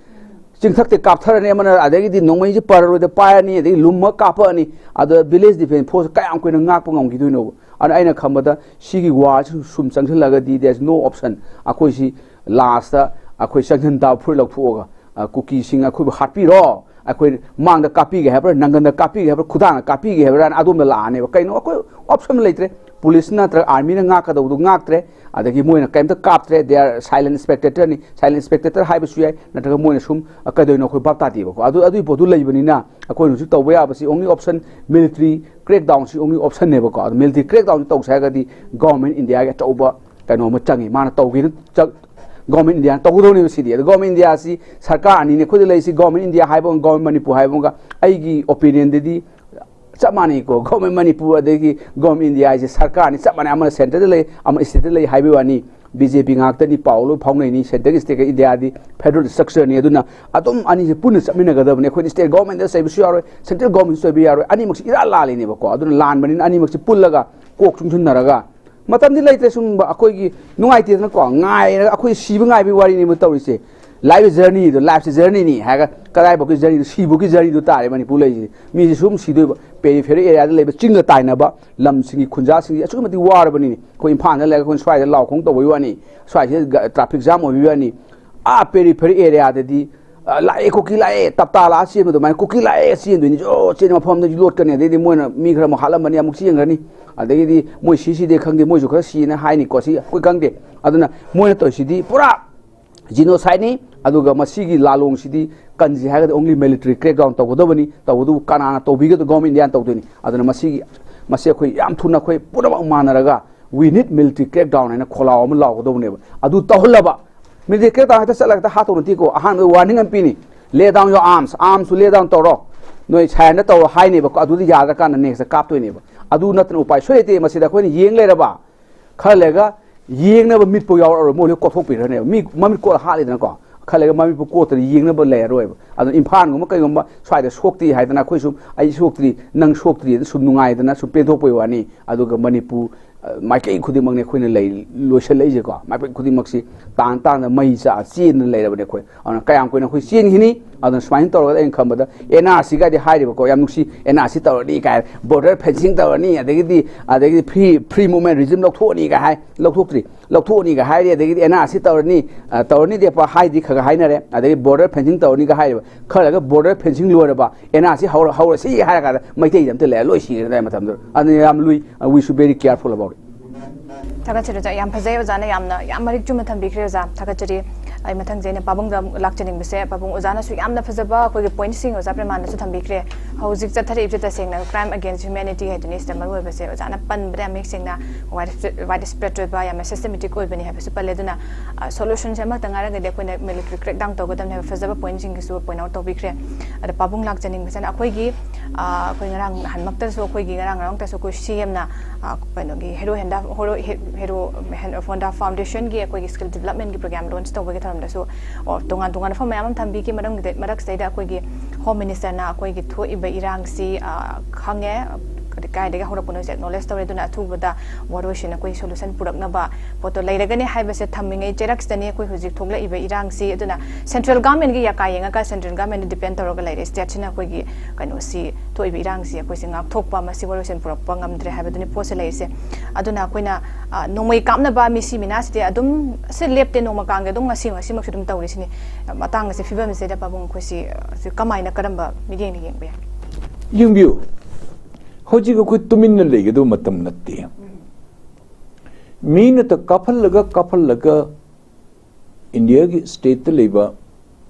ꯆꯤꯡꯊꯛꯇ ꯀꯥꯞꯊꯔꯅꯤ ꯑꯃꯅ, ꯑꯗꯒꯤꯗꯤ ꯅꯣꯡꯃꯩꯁꯤ ꯄꯔꯔꯣꯏꯗ ꯄꯥꯏꯔꯅꯤ, ꯑꯗꯒꯤ ꯂꯨꯝꯃ ꯀꯥꯞꯄꯛꯑꯅꯤ꯫ ꯑꯗꯣ village defence force ꯀꯌꯥꯝ ꯀꯨꯏꯅ ꯉꯥꯛꯄ ꯉꯝꯈꯤꯗꯣꯏꯅꯣꯕ? ꯑꯗꯨꯅ ꯑꯩꯅ ꯈꯟꯕꯗ ꯁꯤꯒꯤ ꯋꯥꯔꯁꯤ ꯁꯨꯝ ꯆꯪꯁꯤꯜꯂꯒꯗꯤ there is no option꯫ ꯑꯩꯈꯣꯏꯁꯤ ꯂꯥꯁꯇ ꯑꯩꯈꯣꯏ ꯆꯪꯁꯤꯟ ꯇꯥꯕ, ꯐꯨꯔꯤꯠ ꯂꯧꯊꯣꯛꯑꯒ, ꯑ, ꯀꯨꯀꯤꯁꯤꯡ ꯑꯩꯈꯣꯏꯕꯨ ꯍꯥꯠꯄꯤꯔꯣ, ꯑꯩꯈꯣꯏ ꯃꯥꯡꯗ ꯀꯥꯞꯄꯤꯒꯦ ꯍꯥꯏꯕ꯭ꯔꯥ, ꯅꯪꯒꯟꯗ ꯀꯥꯞꯄꯤꯒꯦ ꯍꯥꯏꯕ꯭ꯔꯥ, ꯈꯨꯗꯥꯡꯗ ꯀꯥꯞꯄꯤꯒꯦ ꯍꯥꯏꯕ꯭ꯔꯥꯅ ꯑꯗꯣꯝꯗ ꯂꯥꯛꯑꯅꯦꯕ꯫ ꯀꯩꯅꯣ, ꯑꯩꯈꯣꯏ option ꯂꯩꯇ꯭ꯔꯦ꯫ ꯄꯨꯂꯤꯁ ꯅꯠꯇ꯭ꯔꯒ ꯑꯥꯔꯃꯤꯅ ꯉꯥꯛꯀꯗꯧꯕꯗꯣ ꯉꯥꯛꯇ꯭ꯔꯦ, ꯑꯗꯒꯤ ꯃꯣꯏꯅ ꯀꯩꯝꯇ ꯀꯥꯞꯇ꯭ꯔꯦ, they are silent spectator ꯅꯤ꯫ Silent spectator ꯍꯥꯏꯕꯁꯨ ꯌꯥꯏ, ꯅꯠꯇ꯭ꯔꯒ ꯃꯣꯏꯅ ꯁꯨꯝ, ꯑ, ꯀꯩꯗꯧꯅꯣ ꯑꯩꯈꯣꯏ ꯚꯥꯞ ꯇꯥꯗꯦꯕꯀꯣ꯫ ꯑꯗꯨ, ꯑꯗꯨꯒꯤ ꯄꯣꯠꯇꯨ ꯂꯩꯕꯅꯤꯅ ꯑꯩꯈꯣꯏꯅ ꯍꯧꯖꯤꯛ ꯇꯧꯕ ꯌꯥꯕꯁꯤ only option military crackdown ꯁꯤ only option ꯅꯦꯕꯀꯣ꯫ ꯑꯗꯨ military crackdown ꯁꯤ ꯇꯧꯁꯦ ꯍꯥꯏꯔꯒꯗꯤ government ꯏꯟꯗꯤꯌꯥꯒꯤ ꯑꯆꯧꯕ ꯀꯩꯅꯣ ꯑꯃ ꯆꯪꯉꯤ, ꯃꯥꯅ ꯇꯧꯒꯦꯅ ꯆꯪ-, ꯒꯣꯔꯃꯦꯟ ꯏꯟꯗꯤꯌꯥꯅ ꯇꯧꯒꯗꯧꯅꯦꯕ ꯁꯤꯗꯤ꯫ ꯑꯗꯣ ꯒꯣꯔꯃꯦꯟ ꯏꯟꯗꯤꯌꯥꯁꯤ ꯁꯔꯀꯥꯔ ꯑꯅꯤꯅꯦ ꯑꯩꯈꯣꯏꯗ ꯂꯩꯔꯤꯁꯤ, ꯒꯣꯔꯃꯦꯟ ꯏꯟꯗꯤꯌꯥ ꯍꯥꯏꯕ ꯑꯃꯒ ꯒꯣꯔꯃꯦꯟ ꯃꯅꯤꯄꯨꯔ ꯍꯥꯏꯕ ꯑꯃꯒ꯫ ꯑꯩꯒꯤ ꯑꯣꯄꯤꯅꯤꯌꯟꯗꯗꯤ ꯆꯞ ꯃꯥꯟꯅꯩꯀꯣ, ꯒꯣꯔꯃꯦꯟ ꯃꯅꯤꯄꯨꯔ ꯑꯗꯒꯤ ꯒꯣꯔꯃꯦꯟ ꯏꯟꯗꯤꯌꯥ ꯍꯥꯏꯁꯦ ꯁꯔꯀꯥꯔꯅꯤ, ꯆꯞ ꯃꯥꯟꯅꯩ, ꯑꯃꯅ ꯁꯦꯟꯇꯔꯗ ꯂꯩ, ꯑꯃꯅ ꯁ꯭ꯇꯦꯠꯇ ꯂꯩ ꯍꯥꯏꯕꯒꯤ ꯋꯥꯅꯤ꯫ ꯕꯤ ꯖꯦ ꯄꯤ ꯉꯥꯛꯇꯅꯤ ꯄꯥꯎ ꯂꯣꯏ ꯐꯥꯎꯅꯩꯅꯤ꯫ ꯁꯦꯟꯇꯔꯒꯤ ꯁ꯭ꯇꯦꯠꯀ ꯏꯟꯗꯤꯌꯥꯗꯤ ꯐꯦꯗꯔꯦꯜ ꯁ꯭ꯇ꯭ꯔꯛꯆꯔꯅꯤ꯫ ꯑꯗꯨꯅ ꯑꯗꯨꯝ ꯑꯅꯤꯁꯦ ꯄꯨꯟꯅ ꯆꯠꯃꯤꯟꯅꯒꯗꯕꯅꯤ꯫ ꯑꯩꯈꯣꯏꯅ ꯁ꯭ꯇꯦꯠ ꯒꯣꯔꯃꯦꯟꯗ ꯆꯩꯕꯁꯨ ꯌꯥꯔꯣꯏ, ꯁꯦꯟꯇ꯭ꯔꯦꯜ ꯒꯣꯔꯃꯦꯟꯁꯨ ꯆꯩꯕ ꯌꯥꯔꯣꯏ꯫ ꯑꯅꯤꯃꯛꯁꯤ ꯏꯔꯥ ꯂꯥꯜꯂꯤꯅꯦꯕꯀꯣ꯫ ꯑꯗꯨꯅ ꯂꯥꯟꯕꯅꯤꯅ ꯑꯅꯤꯃꯛꯁꯤ ꯄꯨꯜꯂꯒ ꯀꯣꯛ ꯆꯨꯡꯁꯤꯟꯅꯔꯒ, ꯃꯇꯝꯗꯤ ꯂꯩꯇ꯭ꯔꯦ ꯁꯨꯝꯕ ꯑꯩꯈꯣꯏꯒꯤ ꯅꯨꯡꯉꯥꯏꯇꯦꯗꯅꯀꯣ, ꯉꯥꯏꯔꯒ ꯑꯩꯈꯣꯏ ꯁꯤꯕ ꯉꯥꯏꯕꯒꯤ ꯋꯥꯔꯤꯅꯦꯕ ꯇꯧꯔꯤꯁꯦ꯫ ꯂꯥꯏꯐ ꯖꯔꯅꯤꯗꯣ, ꯂꯥꯏꯐꯁꯦ ꯖꯔꯅꯤꯅꯤ ꯍꯥꯏꯔꯒ ꯀꯗꯥꯏꯐꯥꯎꯒꯤ ꯖꯔꯅꯤꯗꯣ, ꯁꯤꯐꯥꯎꯒꯤ ꯖꯔꯅꯤꯗꯣ ꯇꯥꯔꯦ ꯃꯅꯤꯄꯨꯔ ꯂꯩꯔꯤꯁꯦ꯫ ꯃꯤꯁꯦ ꯁꯨꯝ ꯁꯤꯗꯣꯏꯕ, ꯄꯦꯔꯤꯐꯦꯔꯤ ꯑꯦꯔꯤꯌꯥꯗ ꯂꯩꯕ ꯆꯤꯡꯒ ꯇꯥꯏꯅꯕ ꯂꯝꯁꯤꯡꯒꯤ ꯈꯨꯟꯖꯥꯁꯤꯡꯁꯦ ꯑꯁꯨꯛꯀꯤ ꯃꯇꯤꯛ ꯋꯥꯔꯕꯅꯤꯅꯦ꯫ ꯑꯩꯈꯣꯏ ꯏꯝꯐꯥꯜꯗ ꯂꯩꯔꯒ ꯑꯩꯈꯣꯏꯅ ꯁ꯭ꯋꯥꯏꯗ ꯂꯥꯎ ꯈꯣꯡ ꯇꯧꯕꯒꯤ ꯋꯥꯅꯤ, ꯁ꯭ꯋꯥꯏꯁꯤꯗ ꯒ-, ꯇ꯭ꯔꯥꯐꯤꯛ ꯖꯥꯝ ꯑꯣꯏꯕꯒꯤ ꯋꯥꯅꯤ꯫ ꯑꯥ ꯄꯦꯔꯤꯐꯦꯔꯤ ꯑꯦꯔꯤꯌꯥꯗꯗꯤ, ꯑ, ꯂꯥꯛꯑꯦ, ꯀꯨꯀꯤ ꯂꯥꯛꯑꯦ, ꯇꯞꯇꯥ ꯂꯥꯛꯑ ꯆꯦꯟꯕ ꯑꯗꯨꯃꯥꯏꯅ ꯀꯨꯀꯤ ꯂꯥꯛꯑꯦ ꯆꯦꯟꯗꯣꯏꯅꯤ, ꯖꯣ ꯆꯦꯟ ꯃꯐꯝꯗ ꯂꯣꯠꯀꯅꯤ꯫ ꯑꯗꯩꯗꯤ ꯃꯣꯏꯅ ꯃꯤ ꯈꯔ ꯑꯃꯨꯛ ꯍꯥꯠꯂꯝꯃꯅꯤ, ꯑꯃꯨꯛ ꯆꯦꯟꯈ꯭ꯔꯅꯤ꯫ ꯑꯗꯒꯤꯗꯤ ꯃꯣꯏ ꯁꯤ ꯁꯤꯗꯦ ꯈꯪꯗꯦ, ꯃꯣꯏꯁꯨ ꯈꯔ ꯁꯤꯅ ꯍꯥꯏꯅꯤꯀꯣ, ꯁꯤ ꯑꯩꯈꯣꯏ ꯈꯪꯗꯦ꯫ ꯑꯗꯨꯅ ꯃꯣꯏꯅ ꯇꯧꯔꯤꯁꯤꯗꯤ ꯄꯨꯔꯥ ꯖꯤꯅꯣꯁꯥꯏꯠꯅꯤ꯫ ꯑꯗꯨꯒ ꯃꯁꯤꯒꯤ ꯂꯥꯂꯣꯡꯁꯤꯗꯤ ꯀꯟꯁꯤ ꯍꯥꯏꯔꯒꯗꯤ only military crackdown ꯇꯧꯒꯗꯕꯅꯤ꯫ ꯇꯧꯕꯗꯨꯕꯨ ꯀꯅꯥꯅ ꯇꯧꯕꯤꯒꯗ? ꯒꯣꯔꯃꯦꯟ ꯏꯟꯗꯤꯌꯥꯅ ꯇꯧꯗꯣꯏꯅꯤ꯫ ꯑꯗꯨꯅ ꯃꯁꯤꯒꯤ, ꯃꯁꯤ ꯑꯩꯈꯣꯏ ꯌꯥꯝ ꯊꯨꯅ ꯑꯩꯈꯣꯏ ꯄꯨꯝꯅꯃꯛ ꯃꯥꯟꯅꯔꯒ "We need military crackdown" ꯍꯥꯏꯅ ꯈꯣꯜꯂꯥꯎ ꯑꯃ ꯂꯥꯎꯒꯗꯧꯕꯅꯦꯕ꯫ ꯑꯗꯨ ꯇꯧꯍꯜꯂꯕ, military crackdown ꯍꯦꯛꯇ ꯆꯠꯂꯒ ꯍꯦꯛꯇ ꯍꯥꯠꯇꯧ ꯅꯠꯇꯦꯀꯣ꯫ ꯑꯍꯥꯟꯕꯗ warning ꯑꯃ ꯄꯤꯅꯤ, "Lay down your arms", arms ꯁꯨ lay down ꯇꯧꯔꯣ, ꯅꯣꯏ surrender ꯇꯧꯔꯣ ꯍꯥꯏꯅꯦꯕꯀꯣ꯫ ꯑꯗꯨꯗꯤ ꯌꯥꯗ꯭ꯔꯀꯥꯟꯗ next ꯀꯥꯞꯇꯣꯏꯅꯦꯕ꯫ ꯑꯗꯨ ꯅꯠꯇꯅ ꯎꯄꯥꯏ ꯁꯣꯏ ꯂꯩꯇꯦ꯫ ꯃꯁꯤꯗ ꯑꯩꯈꯣꯏꯅ ꯌꯦꯡ ꯂꯩꯔꯕ, ꯈꯔ ꯂꯩꯔꯒ ꯌꯦꯡꯅꯕ ꯃꯤꯠꯄꯨ ꯌꯥꯎꯔꯛꯑꯔꯣꯏ, ꯃꯣꯏ ꯂꯣꯏ ꯀꯣꯠꯊꯣꯛꯄꯤꯔꯅꯦꯕ꯫ ꯃꯤ ꯃꯃꯤꯠ ꯀꯣꯠꯂ ꯍꯥꯠꯂꯤꯗꯅꯀꯣ, ꯈꯔ ꯂꯩꯔꯒ ꯃꯃꯤꯠꯄꯨ ꯀꯣꯠꯇꯅ ꯌꯦꯡꯅꯕ ꯂꯩꯔꯔꯣꯏꯕ꯫ ꯑꯗꯨꯅ ꯏꯝꯐꯥꯜꯒꯨꯝꯕ ꯀꯩꯒꯨꯝꯕ ꯁ꯭ꯋꯥꯏꯗ ꯁꯣꯛꯇ꯭ꯔꯤ ꯍꯥꯏꯗꯅ, ꯑꯩꯈꯣꯏ ꯁꯨꯝ "ꯑꯩ ꯁꯣꯛꯇ꯭ꯔꯤ, ꯅꯪ ꯁꯣꯛꯇ꯭ꯔꯤ" ꯑꯗꯨ ꯁꯨꯝ ꯅꯨꯡꯉꯥꯏꯗꯅ ꯁꯨꯝ ꯄꯦꯟꯊꯣꯛꯄꯩ ꯋꯥꯅꯤ꯫ ꯑꯗꯨꯒ ꯃꯅꯤꯄꯨꯔ, ꯑ, ꯃꯥꯏꯀꯩ ꯈꯨꯗꯤꯡꯃꯛꯅꯤ ꯑꯩꯈꯣꯏꯅ ꯂꯩ, ꯂꯣꯏꯁꯤꯜꯂꯛꯏꯁꯦꯀꯣ꯫ ꯃꯥꯏꯀꯩ ꯈꯨꯗꯤꯡꯃꯛꯁꯤ ꯇꯥꯟ ꯇꯥꯟꯗ ꯃꯩ ꯆꯥꯛꯑ ꯆꯦꯟꯗꯅ ꯂꯩꯔꯕꯅꯦ ꯑꯩꯈꯣꯏ꯫ ꯑꯗꯨꯅ ꯀꯌꯥꯝ ꯀꯨꯏꯅ ꯑꯩꯈꯣꯏ ꯆꯦꯟꯈꯤꯅꯤ? ꯑꯗꯨꯅ ꯁꯨꯃꯥꯏꯅ ꯇꯧꯔꯒ ꯑꯩꯅ ꯈꯟꯕꯗ ꯑꯦꯟ ꯑꯥꯔ ꯁꯤꯒꯗꯤ ꯍꯥꯏꯔꯤꯕꯀꯣ, ꯌꯥꯝ ꯅꯨꯡꯁꯤ, "ꯑꯦꯟ ꯑꯥꯔ ꯁꯤ ꯇꯧꯔꯅꯤ" ꯀꯥꯏ, "border fencing ꯇꯧꯔꯅꯤ", ꯑꯗꯒꯤꯗꯤ, ꯑꯗꯒꯤꯗꯤ "free, free movement regime ꯂꯧꯊꯣꯛꯑꯅꯤ" ꯀꯥꯏ ꯍꯥꯏ, ꯂꯧꯊꯣꯛꯇ꯭ꯔꯤ, "ꯂꯧꯊꯣꯛꯑꯅꯤꯒ" ꯍꯥꯏꯔꯤ, ꯑꯗꯒꯤꯗꯤ "ꯑꯦꯟ ꯑꯥꯔ ꯁꯤ ꯇꯧꯔꯅꯤ", ꯑ, "ꯇꯧꯔꯅꯤꯗꯦꯄ" ꯍꯥꯏꯗꯤ ꯈꯔ ꯈꯔ ꯍꯥꯏꯅꯔꯦ, ꯑꯗꯒꯤ "border fencing ꯇꯧꯔꯅꯤꯒ" ꯍꯥꯏꯔꯤꯕ, ꯈꯔ ꯂꯩꯔꯒ "border fencing ꯂꯣꯏꯔꯕ, ꯑꯦꯟ ꯑꯥꯔ ꯁꯤ ꯍꯧꯔ-, ꯍꯧꯔꯁꯤ" ꯍꯥꯏꯔ ꯀꯥꯟꯗ ꯃꯩꯇꯩꯗꯤ ꯑꯝꯇ ꯂꯩꯔ ꯂꯣꯏ ꯁꯤꯈ꯭ꯔꯦ ꯑꯗꯥꯏ ꯃꯇꯝꯗꯨꯗ꯫ ꯑꯗꯨꯅ ꯌꯥꯝ ꯂꯨꯏ꯫ Uh, we should very careful about it. ꯊꯥꯒꯠꯆꯔꯤ ꯑꯣꯖꯥ, ꯌꯥꯝ ꯐꯖꯩ, ꯑꯣꯖꯥꯅ ꯌꯥꯝꯅ, ꯌꯥꯝ ꯃꯔꯤꯛ ꯆꯨꯝꯅ ꯊꯝꯕꯤꯈ꯭ꯔꯦ ꯑꯣꯖꯥ, ꯊꯥꯒꯠꯆꯔꯤ꯫ ꯑꯩ ꯃꯊꯪꯁꯦ ꯑꯩꯅ ꯄꯥꯕꯨꯡꯗ ꯑꯃꯨꯛ ꯂꯥꯛꯆꯅꯤꯡꯕꯁꯦ, ꯄꯥꯕꯨꯡ, ꯑꯣꯖꯥꯅꯁꯨ ꯌꯥꯝꯅ ꯐꯖꯕ ꯑꯩꯈꯣꯏꯒꯤ ꯄꯣꯏꯟꯠꯁꯤꯡ ꯑꯣꯖꯥ ꯄ꯭ꯔꯦꯃꯥꯅꯟꯗꯁꯨ ꯊꯝꯕꯤꯈ꯭ꯔꯦ꯫ ꯍꯧꯖꯤꯛ ꯆꯠꯊꯔꯛꯏꯕꯁꯦ ꯇꯁꯦꯡꯅ crime against humanity ꯍꯥꯏꯗꯨꯅꯤ꯫ ꯁꯤꯗ ꯃꯔꯨ ꯑꯣꯏꯕꯁꯦ ꯑꯣꯖꯥꯅ ꯄꯟꯕꯗ ꯌꯥꯝ ꯃꯌꯦꯛ ꯁꯦꯡꯅ wide spread, wide spread ꯑꯣꯏꯕ, ꯌꯥꯝꯅ systematic ꯑꯣꯏꯕꯅꯤ ꯍꯥꯏꯕꯁꯨ ꯄꯜꯂꯦ꯫ ꯑꯗꯨꯅ, ꯑ, solution ꯁꯦ ꯑꯃꯈꯛꯇ ꯉꯥꯏꯔꯒꯗꯤ ꯑꯩꯈꯣꯏꯅ military crackdown ꯇꯧꯒꯗꯕꯅꯤ ꯍꯥꯏꯕ ꯐꯖꯕ point ꯁꯤꯡꯒꯤꯁꯨ point out ꯇꯧꯕꯤꯈ꯭ꯔꯦ꯫ ꯑꯗ ꯄꯥꯕꯨꯡ ꯂꯥꯛꯆꯅꯤꯡꯕꯁꯤꯅ ꯑꯩꯈꯣꯏꯒꯤ, ꯑ, ꯑꯩꯈꯣꯏ ꯉꯔꯥꯡ ꯅꯍꯥꯟꯃꯛꯇꯁꯨ, ꯑꯩꯈꯣꯏꯒꯤ ꯉꯔꯥꯡ ꯉꯔꯥꯡꯇꯁꯨ ꯑꯩꯈꯣꯏ C M ꯅ, ꯑ, ꯀꯩꯅꯣꯒꯤ Hero Honda, Hero, Hero Honda Foundation ꯒꯤ ꯑꯩꯈꯣꯏꯒꯤ skill development ꯒꯤ program launch ꯇꯧꯕꯒꯤ ꯊꯧꯔꯝꯗꯁꯨ, ꯑꯣ, ꯇꯣꯉꯥꯟ ꯇꯣꯉꯥꯟꯕ ꯃꯐꯝ ꯃꯌꯥꯝ ꯑꯃ ꯊꯝꯕꯤꯈꯤ꯫ ꯃꯔꯝꯗꯤ ꯃꯔꯛꯁꯤꯗꯩꯗ ꯑꯩꯈꯣꯏꯒꯤ Home Minister ꯅ ꯑꯩꯈꯣꯏꯒꯤ ꯊꯣꯛꯏꯕ ꯏꯔꯥꯡꯁꯤ, ꯑ, ꯈꯪꯉꯦ, ꯀꯗꯤ-, ꯀꯥꯏꯗꯒꯤ ꯍꯧꯔꯛꯄꯅꯣꯁꯦ acknowledge ꯇꯧꯔꯦ꯫ ꯑꯗꯨꯅ ꯑꯊꯨꯕꯗ ꯋꯥꯔꯣꯏꯁꯤꯟ ꯑꯩꯈꯣꯏ solution ꯄꯨꯔꯛꯅꯕ ꯄꯣꯠꯇꯣ ꯂꯩꯔꯒꯅꯤ ꯍꯥꯏꯕꯁꯦ ꯊꯝꯃꯤꯉꯩ ꯆꯩꯔꯛꯁꯤꯗꯅꯤ ꯑꯩꯈꯣꯏ ꯍꯧꯖꯤꯛ ꯊꯣꯛꯂꯛꯏꯕ ꯏꯔꯥꯡꯁꯤ꯫ ꯑꯗꯨꯅ central government ꯒꯤ ꯌꯥꯀꯥ ꯌꯦꯡꯉꯒ central government ꯗ depend ꯇꯧꯔꯒ ꯂꯩꯔꯦ꯫ State ꯁꯤꯅ ꯑꯩꯈꯣꯏꯒꯤ ꯀꯩꯅꯣꯁꯤ, ꯊꯣꯛꯏꯕ ꯏꯔꯥꯡꯁꯤ ꯑꯩꯈꯣꯏꯁꯦ ꯉꯥꯛꯊꯣꯛꯄ, ꯃꯁꯤ ꯋꯥꯔꯣꯏꯁꯤꯟ ꯄꯨꯔꯛꯄ ꯉꯝꯗ꯭ꯔꯦ ꯍꯥꯏꯕꯗꯨꯅꯤ ꯄꯣꯠꯁꯦ ꯂꯩꯔꯤꯁꯦ꯫ ꯑꯗꯨꯅ ꯑꯩꯈꯣꯏꯅ, ꯑ, ꯅꯣꯡꯃꯩ ꯀꯥꯞꯅꯕ ꯃꯤꯁꯤ ꯃꯤꯅꯥꯁꯤꯗꯤ ꯑꯗꯨꯝ ꯁꯤ ꯂꯦꯞꯇꯦ, ꯅꯣꯡꯃ ꯀꯥꯡꯒꯤ ꯑꯗꯨꯝ ꯉꯁꯤ, ꯉꯁꯤꯃꯛꯁꯨ ꯑꯗꯨꯝ ꯇꯧꯔꯤꯁꯤꯅꯤ꯫ ꯃꯇꯥꯡ ꯑꯁꯦ, ꯐꯤꯕꯝꯁꯤꯗ ꯄꯥꯕꯨꯡ ꯑꯩꯈꯣꯏꯁꯤ, ꯑ, ꯁꯤ ꯀꯃꯥꯏꯅ, ꯀꯔꯝꯕ ꯃꯤꯠꯌꯦꯡꯗ ꯌꯦꯡꯕ ꯌꯥꯏ? ꯌꯦꯡꯕꯤꯌꯨ, ꯍꯧꯖꯤꯛ ꯑꯩꯈꯣꯏ ꯇꯨꯃꯤꯟꯅ ꯂꯩꯒꯗꯕ ꯃꯇꯝ ꯅꯠꯇꯦ꯫ ꯃꯤꯅ ꯀꯥꯞꯍꯜꯂꯒ ꯀꯥꯞꯍꯜꯂꯒ ꯏꯟꯗꯤꯌꯥꯒꯤ state ꯇ ꯂꯩꯕ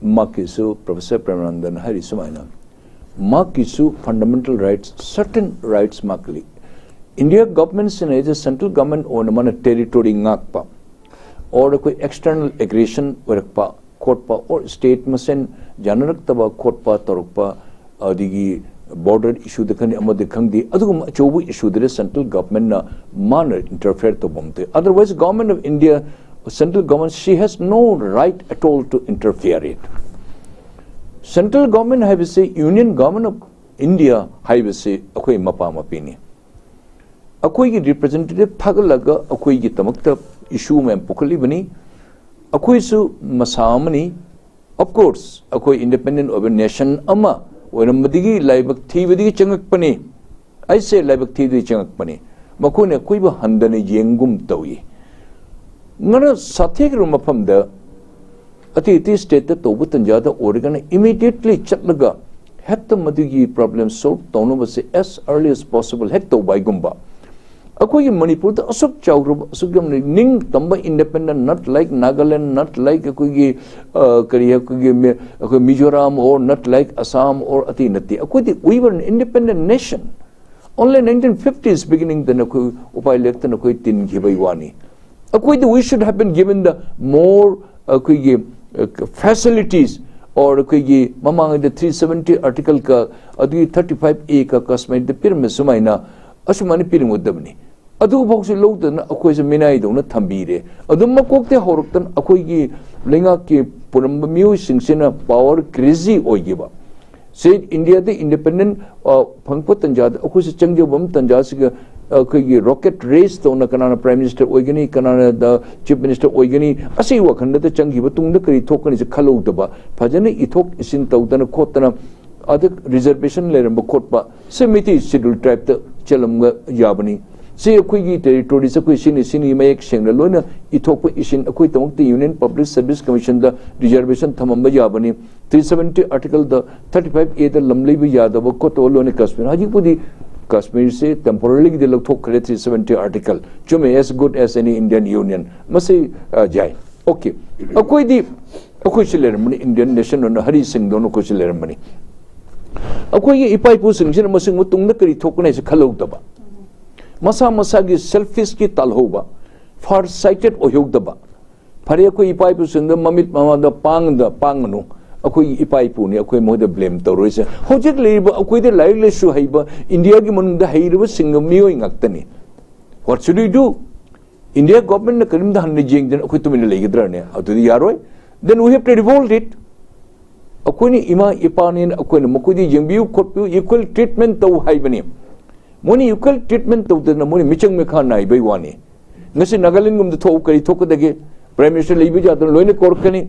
ꯃꯍꯥꯛꯀꯤꯁꯨ, Professor ꯄ꯭ꯔꯦꯃꯥꯅꯟꯗꯅ ꯍꯥꯏꯔꯤ ꯁꯨꯃꯥꯏꯅ, ꯃꯍꯥꯛꯀꯤꯁꯨ fundamental rights, certain rights ꯃꯍꯥꯛꯀꯤ ꯂꯩ꯫ India government ꯁꯤꯅ, central government ꯑꯣꯏꯅ ꯃꯥꯅ territory ꯉꯥꯛꯄ, or ꯑꯩꯈꯣꯏ external aggression ꯑꯣꯏꯔꯛꯄ ꯈꯣꯠꯄ, or state ꯃꯁꯦꯟ ꯌꯥꯅꯔꯛꯇꯕ ꯈꯣꯠꯄ ꯇꯧꯔꯛꯄ, ꯑꯗꯒꯤ border issue ꯗ ꯈꯪꯗꯦ, ꯑꯃꯗ ꯈꯪꯗꯦ, ꯑꯗꯨꯒꯨꯝꯕ ꯑꯆꯧꯕ issue ꯗꯗꯤ central government ꯅ ꯃꯥꯅ interfere ꯇꯧꯕ ꯑꯃ ꯊꯣꯛꯑꯦ꯫ Otherwise, Government of India, central government, she has no right at all to interfere it. Central government ꯍꯥꯏꯕꯁꯤ, Union Government of India ꯍꯥꯏꯕꯁꯤ ꯑꯩꯈꯣꯏ ꯃꯄꯥ ꯃꯄꯤꯅꯤ꯫ ꯑꯩꯈꯣꯏꯒꯤ representative ꯊꯥꯒꯠꯂꯒ ꯑꯩꯈꯣꯏꯒꯤꯗꯃꯛꯇ issue ꯃꯌꯥꯝ ꯄꯨꯈꯠꯂꯤꯕꯅꯤ꯫ ꯑꯩꯈꯣꯏꯁꯨ ꯃꯁꯥ ꯑꯃꯅꯤ꯫ Of course, ꯑꯩꯈꯣꯏ independent ꯑꯣꯏꯕ nation ꯑꯃ ꯑꯣꯏꯔꯝꯕꯗꯒꯤ ꯂꯥꯏꯕꯛ ꯊꯤꯕꯗꯒꯤ ꯆꯪꯉꯛꯄꯅꯤ꯫ ꯑꯩꯁꯦ ꯂꯥꯏꯕꯛ ꯊꯤꯕꯗꯒꯤ ꯆꯪꯉꯛꯄꯅꯤ꯫ ꯃꯈꯣꯏꯅ ꯑꯩꯈꯣꯏꯕꯨ ꯍꯟꯊꯅ ꯌꯦꯡꯒꯨꯝ ꯇꯧꯏ꯫ ꯉꯔ ꯁꯥꯊꯤꯈ꯭ꯔꯕ ꯃꯐꯝꯗ ꯑꯇꯩ ꯑꯇꯩ state ꯇ ꯇꯧꯕ ꯇꯟꯖꯥꯗ ꯑꯣꯏꯔꯒꯅ immediately ꯆꯠꯂꯒ ꯍꯦꯛꯇ ꯃꯗꯨꯒꯤ problem solve ꯇꯧꯅꯕꯁꯦ as early as possible ꯍꯦꯛ ꯇꯧꯕ ꯍꯥꯏꯒꯨꯝꯕ꯫ ꯑꯩꯈꯣꯏꯒꯤ ꯃꯅꯤꯄꯨꯔꯗ ꯑꯁꯨꯛ ꯆꯥꯎꯈ꯭ꯔꯕ, ꯑꯁꯨꯛ ꯌꯥꯝꯅ ꯅꯤꯡꯇꯝꯕ independent, not like Nagaland, not like ꯑꯩꯈꯣꯏꯒꯤ, ꯑ, ꯀꯔꯤ, ꯑꯩꯈꯣꯏꯒꯤ ꯃꯤ-, ꯑꯩꯈꯣꯏ Mizoram or not like Assam or ꯑꯇꯩ ꯅꯠꯇꯦ꯫ ꯑꯩꯈꯣꯏꯗꯤ we were an independent nation. Only nineteen fifties beginning ꯗ ꯑꯩꯈꯣꯏ ꯎꯄꯥꯏ ꯂꯩꯔꯛꯇꯅ ꯑꯩꯈꯣꯏ ꯇꯤꯟꯈꯤꯕꯩ ꯋꯥꯅꯤ꯫ ꯑꯩꯈꯣꯏꯗꯤ we should have been given the more ꯑꯩꯈꯣꯏꯒꯤ, ꯑ, facilities or ꯑꯩꯈꯣꯏꯒꯤ ꯃꯃꯥꯡꯗ three seventy article ꯀ ꯑꯗꯨꯒꯤ thirty five A ꯀ ꯀꯥꯁꯃꯤꯔꯗ ꯄꯤꯔꯝꯕ ꯁꯨꯃꯥꯏꯅ ꯑꯁꯨꯃꯥꯏꯅ ꯄꯤꯔꯝꯒꯗꯕꯅꯤ꯫ ꯑꯗꯨꯐꯥꯎꯁꯨ ꯂꯧꯗꯅ ꯑꯩꯈꯣꯏꯁꯦ ꯃꯤꯅꯥꯏꯗꯧꯅ ꯊꯝꯕꯤꯔꯦ꯫ ꯑꯗꯨꯝ ꯃꯀꯣꯛꯇ ꯍꯧꯔꯛꯇꯅ ꯑꯩꯈꯣꯏꯒꯤ ꯂꯩꯉꯥꯛꯀꯤ ꯄꯨꯔꯝꯕ ꯃꯤꯑꯣꯏꯁꯤꯡꯁꯤꯅ power crazy ꯑꯣꯏꯈꯤꯕ꯫ ꯁꯤ ꯏꯟꯗꯤꯌꯥꯗ independent, ꯑ, ꯐꯪꯉꯛꯄ ꯇꯟꯖꯥꯗ ꯑꯩꯈꯣꯏꯁꯨ ꯆꯪꯖꯕ ꯑꯃ ꯇꯟꯖꯥꯁꯤꯒ ꯑꯩꯈꯣꯏꯒꯤ rocket race ꯇꯧꯅ ꯀꯅꯥꯅ prime minister ꯑꯣꯏꯒꯅꯤ, ꯀꯅꯥꯅ the chief minister ꯑꯣꯏꯒꯅꯤ, ꯑꯁꯤꯒꯤ ꯋꯥꯈꯜꯗ ꯆꯪꯈꯤꯕ ꯇꯨꯡꯗ ꯀꯔꯤ ꯊꯣꯛꯀꯅꯤꯁꯦ ꯈꯜꯍꯧꯗꯕ, ꯐꯖꯅ ꯏꯊꯣꯛ ꯏꯁꯤꯟ ꯇꯧꯗꯅ ꯈꯣꯠꯇꯅ ꯑꯗ reservation ꯂꯩꯔꯝꯕ ꯈꯣꯠꯄ, ꯁꯤ ꯃꯩꯇꯩ schedule tribe ꯇ ꯆꯜꯂꯝꯕ ꯌꯥꯕꯅꯤ꯫ ꯁꯤ ꯑꯩꯈꯣꯏꯒꯤ territories, ꯑꯩꯈꯣꯏ ꯁꯤꯅꯤ, ꯁꯤꯅꯤ ꯃꯌꯦꯛ ꯁꯦꯡꯅ ꯂꯣꯏꯅ ꯏꯊꯣꯛꯄ ꯏꯁꯤꯟ, ꯑꯩꯈꯣꯏꯗꯃꯛꯇ Union Public Service Commission ꯗ reservation ꯊꯝꯃꯝꯕ ꯌꯥꯕꯅꯤ꯫ Three seventy article the thirty five A ꯗ ꯂꯝ ꯂꯩꯕ ꯌꯥꯗꯕ ꯈꯣꯠꯇꯕ ꯂꯣꯏꯅ ꯀꯥꯁꯃꯤꯔ꯫ ꯍꯧꯖꯤꯛꯄꯨꯗꯤ ꯀꯥꯁꯃꯤꯔꯁꯦ temporarily ꯒꯤꯗꯤ ꯂꯧꯊꯣꯛꯈ꯭ꯔꯦ three seventy article꯫ ꯆꯨꯝꯃꯦ, as good as any Indian union꯫ ꯃꯁꯤ, ꯑ, ꯌꯥꯏ꯫ Okay꯫ ꯑꯩꯈꯣꯏꯗꯤ, ꯑꯩꯈꯣꯏꯁꯨ ꯂꯩꯔꯝꯕꯅꯤ, Indian nation ꯑꯣꯏꯅ ꯍꯔꯤ ꯁꯤꯡꯗꯧꯅ ꯑꯩꯈꯣꯏꯁꯨ ꯂꯩꯔꯝꯕꯅꯤ꯫ ꯑꯩꯈꯣꯏꯒꯤ ꯏꯄꯥ ꯏꯄꯨꯁꯤꯡꯁꯤꯅ ꯃꯁꯤꯡ ꯇꯨꯡꯗ ꯀꯔꯤ ꯊꯣꯛꯀꯅꯤ ꯍꯥꯏꯁꯤ ꯈꯜꯍꯧꯗꯕ, ꯃꯁꯥ ꯃꯁꯥꯒꯤ selfish ꯀꯤ ꯇꯥꯜꯍꯧꯕ, far sighted ꯑꯣꯏꯍꯧꯗꯕ꯫ ꯐꯔꯦ, ꯑꯩꯈꯣꯏ ꯏꯄꯥ ꯏꯄꯨꯁꯤꯡꯗ ꯃꯃꯤꯠ ꯃꯃꯥꯡꯗ ꯄꯥꯡꯗ ꯄꯥꯡꯒꯅꯨ, ꯑꯩꯈꯣꯏꯒꯤ ꯏꯄꯥ ꯏꯄꯨꯅꯤ, ꯑꯩꯈꯣꯏ ꯃꯣꯏꯗ blame ꯇꯧꯔꯣꯏꯁꯦ꯫ ꯍꯧꯖꯤꯛ ꯂꯩꯔꯤꯕ ꯑꯩꯈꯣꯏꯗ ꯂꯥꯏꯔꯤꯛ ꯂꯥꯏꯁꯨ ꯍꯩꯕ, ꯏꯟꯗꯤꯌꯥꯒꯤ ꯃꯅꯨꯡꯗ ꯍꯩꯔꯕꯁꯤꯡꯒꯤ ꯃꯤꯑꯣꯏ ꯉꯥꯛꯇꯅꯤ꯫ What should we do? India government ꯅ ꯀꯔꯤꯝꯇ ꯍꯟꯅ ꯌꯦꯡꯗꯅ ꯑꯩꯈꯣꯏ ꯇꯨꯃꯤꯟꯅ ꯂꯩꯒꯗ꯭ꯔꯅꯦ? ꯑꯗꯨꯗꯤ ꯌꯥꯔꯣꯏ꯫ Then we have to revolt it. ꯑꯩꯈꯣꯏꯅ ꯏꯃꯥ ꯏꯄꯥꯅꯦꯅ ꯑꯩꯈꯣꯏꯅ ꯃꯈꯣꯏꯗ ꯌꯦꯡꯕꯤꯌꯨ ꯈꯣꯠꯄꯤꯌꯨ, equal treatment ꯇꯧ ꯍꯥꯏꯕꯅꯤ꯫ ꯃꯣꯏꯅ equal treatment ꯇꯧꯗꯅ ꯃꯣꯏꯅ ꯃꯤꯆꯪ ꯃꯤꯈꯥ ꯅꯥꯏꯕꯩ ꯋꯥꯅꯤ꯫ ꯉꯁꯤ ꯅꯥꯒꯥꯂꯦꯟꯒꯨꯝꯗ ꯊꯣꯛꯎ, ꯀꯔꯤ ꯊꯣꯛꯀꯗꯒꯦ? Prime Minister ꯂꯩꯕ ꯌꯥꯗꯅ ꯂꯣꯏꯅ ꯀꯧꯔꯛꯀꯅꯤ꯫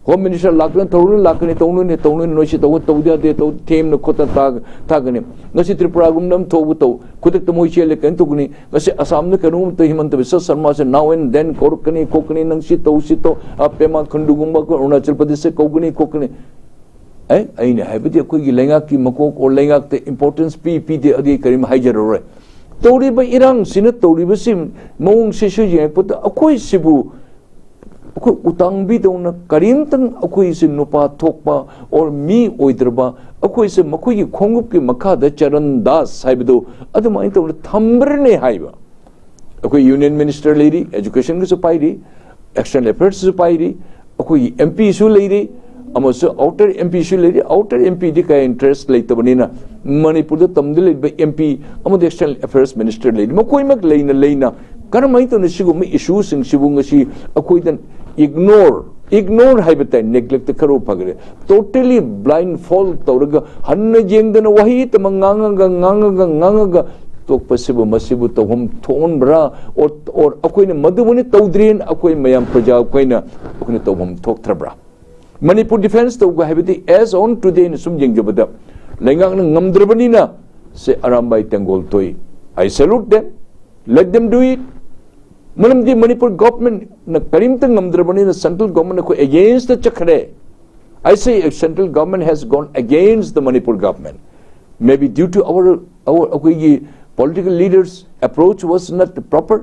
Home Minister ꯂꯥꯛꯇꯅ ꯇꯧꯔꯨꯅꯨ, ꯂꯥꯛꯀꯅꯤ, ꯇꯧꯅꯨꯅꯦ, ꯇꯧꯅꯨꯅꯦ, ꯅꯣꯏ ꯁꯤ ꯇꯧꯕ, ꯇꯧꯗ ꯌꯥꯗꯦ, ꯇꯧ, ꯊꯦꯝꯅ ꯈꯣꯠꯇꯅ ꯇꯥ-, ꯇꯥꯒꯅꯤ꯫ ꯉꯁꯤ ꯇ꯭ꯔꯤꯄꯨꯔꯥꯒꯨꯝꯗ ꯑꯃ ꯊꯣꯛꯎ ꯇꯧ, ꯈꯨꯗꯛꯇ ꯃꯣꯏ ꯆꯦꯜꯂꯦ, ꯀꯩꯅꯣ ꯇꯧꯒꯅꯤ꯫ ꯉꯁꯤ ꯑꯁꯥꯝꯗ ꯀꯩꯅꯣꯝꯇ ꯍꯤꯃꯟꯇ ꯕꯤꯁ꯭ꯋ ꯁꯔꯃꯥꯁꯦ now and then ꯀꯧꯔꯛꯀꯅꯤ, ꯈꯣꯠꯀꯅꯤ, ꯅꯪ ꯁꯤ ꯇꯧ, ꯁꯤ ꯇꯧ, ꯑ, ꯄꯦꯃꯥ ꯈꯟꯗꯨꯒꯨꯝꯕ ꯑꯩꯈꯣꯏ ꯑꯔꯨꯅꯥꯆꯜ ꯄ꯭ꯔꯗꯦꯁꯁꯦ ꯀꯧꯒꯅꯤ, ꯈꯣꯠꯀꯅꯤ꯫ ꯑꯦ, ꯑꯩꯅ ꯍꯥꯏꯕꯗꯤ ꯑꯩꯈꯣꯏꯒꯤ ꯂꯩꯉꯥꯛꯀꯤ ꯃꯀꯣꯛ or ꯂꯩꯉꯥꯛꯇ importance ꯄꯤ ꯄꯤꯗꯦ, ꯑꯗꯨꯒꯤ ꯀꯔꯤꯝ ꯍꯥꯏꯖꯔꯔꯣꯏ꯫ ꯇꯧꯔꯤꯕ ꯏꯔꯥꯡꯁꯤꯅ ꯇꯧꯔꯤꯕꯁꯤ ꯃꯑꯣꯡꯁꯤꯁꯨ ꯌꯦꯡꯉꯛꯄꯗ ꯑꯩꯈꯣꯏꯁꯤꯕꯨ ꯑꯩꯈꯣꯏ ꯎꯇꯥꯡꯕꯤꯗꯧꯅ ꯀꯔꯤꯝꯇꯪ ꯑꯩꯈꯣꯏꯁꯤ ꯅꯨꯄꯥ ꯊꯣꯛꯄ ꯑꯣꯔ ꯃꯤ ꯑꯣꯏꯗ꯭ꯔꯕ, ꯑꯩꯈꯣꯏꯁꯦ ꯃꯈꯣꯏꯒꯤ ꯈꯣꯡꯎꯞꯀꯤ ꯃꯈꯥꯗ ꯆꯔꯟ ꯗꯥꯁ ꯍꯥꯏꯕꯗꯨ ꯑꯗꯨꯃꯥꯏꯅ ꯇꯧꯅ ꯊꯝꯕ꯭ꯔꯅꯦ ꯍꯥꯏꯕ꯫ ꯑꯩꯈꯣꯏ ꯌꯨꯅꯤꯌꯟ ꯃꯤꯅꯤꯁꯇꯔ ꯂꯩꯔꯤ, ꯑꯦꯖꯨꯀꯦꯁꯟꯒꯤꯁꯨ ꯄꯥꯏꯔꯤ, ꯑꯦꯛꯁꯇꯔꯅꯦꯜ ꯑꯦꯐꯦꯌꯔꯁꯁꯨ ꯄꯥꯏꯔꯤ, ꯑꯩꯈꯣꯏꯒꯤ ꯑꯦꯝ ꯄꯤꯁꯨ ꯂꯩꯔꯤ, ꯑꯃꯁꯨ ꯑꯥꯎꯇꯔ ꯑꯦꯝ ꯄꯤꯁꯨ ꯂꯩꯔꯤ꯫ ꯑꯥꯎꯇꯔ ꯑꯦꯝ ꯄꯤꯗꯤ ꯀꯌꯥ ꯏꯟꯇꯔꯦꯁ ꯂꯩꯇꯕꯅꯤꯅ ꯃꯅꯤꯄꯨꯔꯗ ꯇꯝꯗ ꯂꯩꯕ ꯑꯦꯝ ꯄꯤ ꯑꯃꯗꯤ ꯑꯦꯛꯁꯇꯔꯅꯦꯜ ꯑꯦꯐꯦꯌꯔꯁ ꯃꯤꯅꯤꯁꯇꯔ ꯂꯩꯔꯤ꯫ ꯃꯈꯣꯏꯃꯛ ꯂꯩꯅ ꯂꯩꯅ ꯀꯔꯝꯍꯥꯏꯅ ꯇꯧꯅ ꯁꯤꯒꯨꯝꯕ ꯏꯁꯨꯁꯤꯡꯁꯤꯕꯨ ꯉꯁꯤ ꯑꯩꯈꯣꯏꯗ ꯏꯒꯅꯣꯔ, ꯏꯒꯅꯣꯔ ꯍꯥꯏꯕ ꯇꯥꯏ, ꯅꯦꯒ꯭ꯂꯦꯛꯇ ꯈꯔ ꯐꯒꯅꯤ꯫ ꯇꯣꯇꯦꯂꯤ ꯕ꯭ꯂꯥꯏꯟ ꯐꯣꯜ ꯇꯧꯔꯒ ꯍꯟꯅ ꯌꯦꯡꯗꯅ ꯋꯥꯍꯩ ꯑꯃ ꯉꯥꯡꯉꯒ ꯉꯥꯡꯉꯒ ꯉꯥꯡꯉꯒ ꯇꯣꯛꯄꯁꯤꯕꯨ ꯃꯁꯤꯕꯨ ꯇꯧꯐꯝ ꯊꯣꯛꯍꯟꯕ꯭ꯔꯥ? ꯑꯣꯔ, ꯑꯣꯔ ꯑꯩꯈꯣꯏꯅ ꯃꯗꯨꯕꯨꯅꯤ ꯇꯧꯗ꯭ꯔꯦꯅ ꯑꯩꯈꯣꯏ ꯃꯌꯥꯝ ꯄ꯭ꯔꯖꯥ ꯑꯩꯈꯣꯏꯅ ꯑꯩꯈꯣꯏꯅ ꯇꯧꯐꯝ ꯊꯣꯛꯇ꯭ꯔꯕ꯭ꯔꯥ? ꯃꯅꯤꯄꯨꯔ ꯗꯤꯐꯦꯟꯁ ꯇꯧꯕ ꯍꯥꯏꯕꯗꯤ as on today ꯑꯩꯅ ꯁꯨꯝ ꯌꯦꯡꯖꯕꯗ ꯂꯩꯉꯥꯛꯅ ꯉꯝꯗ꯭ꯔꯕꯅꯤꯅ ꯁꯦ ꯑꯔꯥꯝꯕꯥꯏ ꯇꯦꯡꯒꯣꯜ ꯊꯣꯏ, I salute them, let them do it. ꯃꯔꯝꯗꯤ ꯃꯅꯤꯄꯨꯔ ꯒꯣꯚꯔꯟꯃꯦꯟꯠꯅ ꯀꯔꯤꯝꯇ ꯉꯝꯗ꯭ꯔꯕꯅꯤꯅ ꯁꯦꯟꯇ꯭ꯔꯦꯜ ꯒꯣꯚꯔꯟꯃꯦꯟꯠ ꯑꯩꯈꯣꯏ ꯑꯦꯒꯦꯟꯁꯇ ꯆꯠꯈ꯭ꯔꯦ꯫ I say central government has gone against the Manipur government. Maybe due to our, our ꯑꯩꯈꯣꯏꯒꯤ political leaders approach was not proper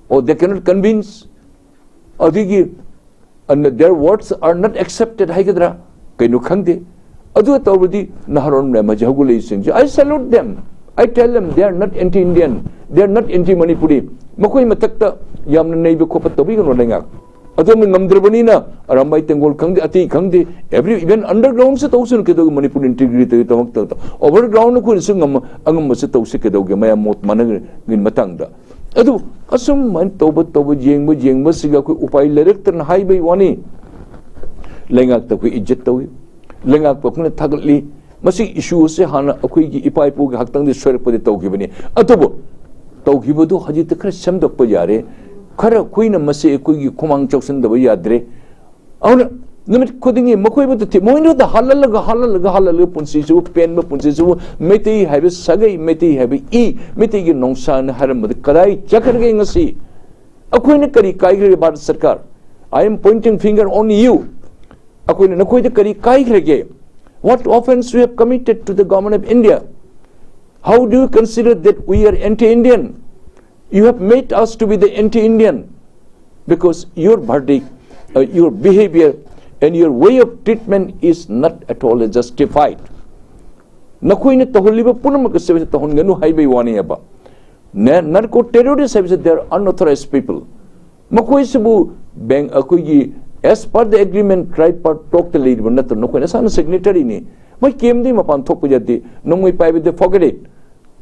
or they cannot convince. ꯑꯗꯒꯤ and their words are not accepted ꯍꯥꯏꯒꯗ꯭ꯔꯥ, ꯀꯩꯅꯣ ꯈꯪꯗꯦ꯫ ꯑꯗꯨ ꯇꯧꯔꯗꯤ ꯅꯍꯥꯔꯣꯟ ꯃꯌꯥꯝ ꯍꯧꯖꯤꯛ ꯍꯧꯒꯠꯂꯛꯏꯁꯤꯡꯁꯦ, I salute them, I tell them they are not anti-Indian, they are not anti-Manipuri꯫ ꯃꯈꯣꯏ ꯃꯊꯛꯇ ꯌꯥꯝꯅ ꯅꯩꯕ ꯈꯣꯠꯄ ꯇꯧꯕꯤꯒꯅꯨ ꯂꯩꯉꯥꯛ꯫ ꯑꯗꯣꯝꯅ ꯉꯝꯗ꯭ꯔꯕꯅꯤꯅ ꯑꯔꯥꯝꯕꯥꯏ ꯇꯦꯡꯒꯣꯜ ꯈꯪꯗꯦ, ꯑꯇꯩ ꯈꯪꯗꯦ, every even underground ꯁꯨ ꯇꯧꯁꯅꯨ ꯀꯩꯗꯧꯒꯦ, ꯃꯅꯤꯄꯨꯔ ꯏꯟꯇꯤꯒ꯭ꯔꯤꯇꯤꯗꯃꯛꯇ overground ꯑꯩꯈꯣꯏꯅꯁꯨ ꯉꯝꯕ ꯑꯉꯝꯕꯁꯨ ꯇꯧꯁꯤ ꯀꯩꯗꯧꯒꯦ, ꯃꯌꯥꯝ ꯃꯣꯠ ꯃꯥꯟꯅꯒꯤ ꯃꯇꯥꯡꯗ꯫ ꯑꯗꯨ ꯑꯁꯨꯝꯃꯥꯏꯅ ꯇꯧꯕ ꯇꯧꯕ ꯌꯦꯡꯕ ꯌꯦꯡꯕꯁꯤꯒ ꯑꯩꯈꯣꯏ ꯎꯄꯥꯏ ꯂꯩꯔꯛꯇꯅ ꯍꯥꯏꯕꯩ ꯋꯥꯅꯤ꯫ ꯂꯩꯉꯥꯛꯇ ꯑꯩꯈꯣꯏ ꯏꯖꯠ ꯇꯧꯏ, ꯂꯩꯉꯥꯛꯄꯨ ꯑꯩꯈꯣꯏꯅ ꯊꯥꯒꯠꯂꯤ꯫ ꯃꯁꯤ ꯏꯁꯨ ꯑꯁꯤ ꯍꯥꯟꯅ ꯑꯩꯈꯣꯏꯒꯤ ꯏꯄꯥ ꯏꯄꯨꯒꯤ ꯍꯥꯛꯇꯪꯗꯤ ꯁꯣꯏꯔꯛꯄꯗꯤ ꯇꯧꯈꯤꯕꯅꯤ꯫ ꯑꯗꯨꯕꯨ ꯇꯧꯈꯤꯕꯗꯨ ꯍꯧꯖꯤꯛꯇꯤ ꯈꯔ ꯁꯦꯝꯗꯣꯛꯄ ꯌꯥꯔꯦ꯫ ꯈꯔ ꯑꯩꯈꯣꯏꯅ ꯃꯁꯤ ꯑꯩꯈꯣꯏꯒꯤ ꯈꯨꯃꯥꯡ ꯆꯥꯎꯁꯤꯟꯗꯕ ꯌꯥꯗ꯭ꯔꯦ꯫ ꯑꯗꯨꯅ ꯅꯨꯃꯤꯠ ꯈꯨꯗꯤꯡꯒꯤ ꯃꯈꯣꯏꯕꯨ ꯊꯤ-, ꯃꯣꯏꯅꯗ ꯍꯥꯜꯍꯜꯂꯒ, ꯍꯥꯜꯍꯜꯂꯒ, ꯍꯥꯜꯍꯜꯂꯒ ꯄꯨꯟꯁꯤꯁꯤꯕꯨ, ꯄꯦꯟꯕ ꯄꯨꯟꯁꯤꯁꯤꯕꯨ ꯃꯩꯇꯩ ꯍꯥꯏꯕ ꯁꯥꯒꯩ, ꯃꯩꯇꯩ ꯍꯥꯏꯕ ꯏ, ꯃꯩꯇꯩꯒꯤ ꯅꯣꯡꯁꯥꯅ ꯍꯥꯏꯔꯝꯕꯗ ꯀꯗꯥꯏ ꯆꯠꯈ꯭ꯔꯒꯦ ꯉꯁꯤ? ꯑꯩꯈꯣꯏꯅ ꯀꯔꯤ ꯀꯥꯏꯈ꯭ꯔꯒꯦ ꯚꯥꯔꯠ ꯁꯔꯀꯥꯔ? I am pointing finger on you. ꯑꯩꯈꯣꯏꯅ ꯅꯈꯣꯏꯗ ꯀꯔꯤ ꯀꯥꯏꯈ꯭ꯔꯒꯦ? What offense you have committed to the government of India? How do you consider that we are anti-Indian? You have made us to be the anti-Indian because your verdict, uh, your behavior, and your way of treatment is not at all justified. ꯅꯈꯣꯏꯅ ꯇꯧꯍꯜꯂꯤꯕ ꯄꯨꯝꯅꯃꯛ ꯑꯁꯤ ꯇꯧꯍꯟꯒꯅꯨ ꯍꯥꯏꯕꯒꯤ ꯋꯥꯅꯦꯕ꯫ ꯅ-, narco terrorist ꯍꯥꯏꯕꯁꯤ they are unauthorized people꯫ ꯃꯈꯣꯏꯁꯤꯕꯨ ꯕꯦꯡ ꯑꯩꯈꯣꯏꯒꯤ as per the agreement tripartite talkꯇ ꯂꯩꯔꯤꯕ ꯅꯠꯇ꯭ꯔꯣ? ꯅꯈꯣꯏ ꯅꯁꯥꯅ signatoryꯅꯤ꯫ ꯃꯣꯏ campꯇꯒꯤ ꯃꯄꯥꯟ ꯊꯣꯛꯄ ꯌꯥꯗꯦ꯫ ꯅꯣꯡꯃꯩ ꯄꯥꯏꯕꯗꯤ forget it꯫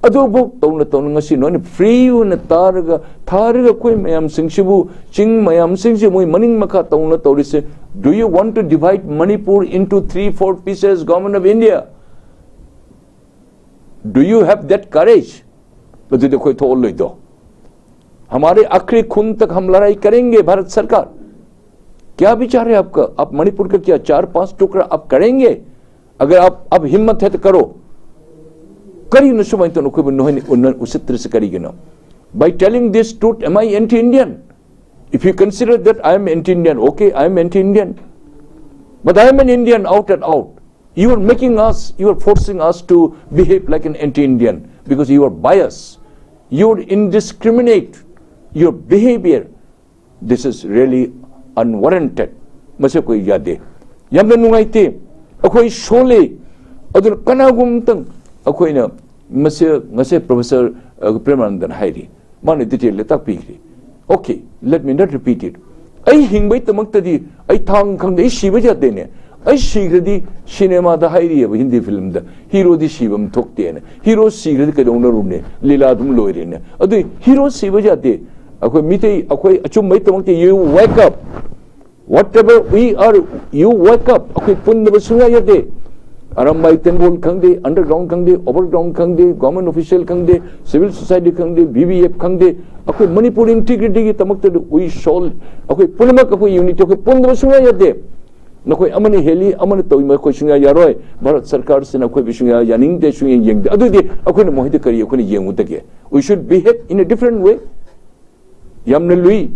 ꯑꯗꯨꯐꯥꯎ ꯇꯧꯅ ꯇꯧꯅ ꯉꯁꯤ ꯅꯣꯏꯅ free ꯑꯣꯏꯅ ꯇꯥꯔꯒ ꯊꯥꯔꯒ ꯑꯩꯈꯣꯏ ꯃꯌꯥꯝꯁꯤꯡꯁꯤꯕꯨ, ꯆꯤꯡ ꯃꯌꯥꯝꯁꯤꯡꯁꯤ ꯃꯣꯏ ꯃꯅꯤꯡ ꯃꯈꯥ ꯇꯧꯅ ꯇꯧꯔꯤꯁꯦ꯫ Do you want to divide Manipur into three, four pieces, Government of India? Do you have that courage? ꯑꯗꯨꯗꯤ ꯑꯩꯈꯣꯏ ꯊꯣꯛꯍꯜꯂꯣꯏꯗꯣ꯫ हमारे आखिरी खून तक हम लड़ाई करेंगे, भारत सरकार। क्या विचार है आपका? आप मणिपुर का क्या चार पांच टुकड़ा आप करेंगे? अगर आप, आप हिम्मत है तो करो। ꯀꯔꯤꯅꯣ ꯁꯨꯃꯥꯏꯅ ꯇꯧꯅ ꯑꯩꯈꯣꯏꯕꯨ ꯅꯣꯏꯅ ꯎꯟꯅ ꯎꯁꯤꯠꯇ꯭ꯔꯤꯁꯤ ꯀꯔꯤꯒꯤꯅꯣ? By telling this truth, am I anti-Indian? If you consider that I am anti-Indian, okay, I am anti-Indian. But I am an Indian out and out. You are making us, you are forcing us to behave like an anti-Indian because you are biased. You are indiscriminate. Your behavior, this is really unwarranted. ꯃꯁꯤ ꯑꯩꯈꯣꯏ ꯌꯥꯗꯦ꯫ ꯌꯥꯝꯅ ꯅꯨꯡꯉꯥꯏꯇꯦ꯫ ꯑꯩꯈꯣꯏ ꯁꯣꯜꯂꯤ꯫ ꯑꯗꯨꯅ ꯀꯅꯥꯒꯨꯝꯕ ꯑꯃꯇꯪ ꯑꯩꯈꯣꯏꯅ ꯃꯁꯤ ꯉꯁꯤ Professor, ꯑ, ꯄ꯭ꯔꯦꯃꯥꯅꯟꯗꯅ ꯍꯥꯏꯔꯤ꯫ ꯃꯥꯅ detail ꯇꯥꯛꯄꯤꯈ꯭ꯔꯦ꯫ Okay, let me not repeat it. ꯑꯩ ꯍꯤꯡꯕꯩꯗꯃꯛꯇꯗꯤ ꯑꯩ ꯊꯥꯡ ꯈꯪꯗꯦ, ꯑꯩ ꯁꯤꯕ ꯌꯥꯗꯦꯅꯦ꯫ ꯑꯩ ꯁꯤꯈ꯭ꯔꯗꯤ ꯁꯤꯅꯦꯃꯥꯗ ꯍꯥꯏꯔꯤꯑꯕ ꯍꯤꯟꯗꯤ filmꯗ, heroꯗꯤ ꯁꯤꯕ ꯑꯃ ꯊꯣꯛꯇꯦꯅ꯫ Hero ꯁꯤꯈ꯭ꯔꯗꯤ ꯀꯩꯗꯧꯅꯔꯨꯅꯦ? ꯂꯤꯂꯥ ꯑꯗꯨꯝ ꯂꯣꯏꯔꯦꯅꯦ꯫ ꯑꯗꯨ hero ꯁꯤꯕ ꯌꯥꯗꯦ꯫ ꯑꯩꯈꯣꯏ ꯃꯤꯇꯩ, ꯑꯩꯈꯣꯏ ꯑꯆꯨꯝꯕꯩꯗꯃꯛꯇ you wake up. Whatever we are, you wake up. ꯑꯩꯈꯣꯏ ꯄꯨꯟꯗꯕ ꯁꯨꯡꯌꯥ ꯌꯥꯗꯦ꯫ ꯑꯔꯝꯕꯥꯏ ꯇꯦꯡꯒꯣꯜ ꯈꯪꯗꯦ, underground ꯈꯪꯗꯦ, overground ꯈꯪꯗꯦ, government official ꯈꯪꯗꯦ, civil society ꯈꯪꯗꯦ, BBF ꯈꯪꯗꯦ, ꯑꯩꯈꯣꯏ ꯃꯅꯤꯄꯨꯔ integrityꯒꯤꯗꯃꯛꯇꯗꯤ we shall, ꯑꯩꯈꯣꯏ ꯄꯨꯝꯅꯃꯛ ꯑꯩꯈꯣꯏ unity, ꯑꯩꯈꯣꯏ ꯄꯨꯟꯗꯕ ꯁꯨꯡꯌꯥ ꯌꯥꯗꯦ꯫ ꯅꯈꯣꯏ ꯑꯃꯅ ꯍꯦꯜꯂꯤ, ꯑꯃꯅ ꯇꯧꯏ, ꯃꯈꯣꯏ ꯁꯨꯡꯌꯥ ꯌꯥꯔꯣꯏ꯫ ꯚꯥꯔꯠ ꯁꯔꯀꯥꯔꯁꯤꯅ ꯑꯩꯈꯣꯏꯕꯨ ꯁꯨꯡꯌꯥ ꯌꯥꯅꯤꯡꯗꯦ, ꯁꯨꯡꯌꯥ ꯌꯦꯡꯗꯦ꯫ ꯑꯗꯨꯗꯤ ꯑꯩꯈꯣꯏꯅ ꯃꯈꯣꯏꯗ ꯀꯔꯤ ꯑꯩꯈꯣꯏꯅ ꯌꯦꯡꯉꯨꯗꯒꯦ? We should behave in a different way. ꯌꯥꯝꯅ ꯂꯨꯏ꯫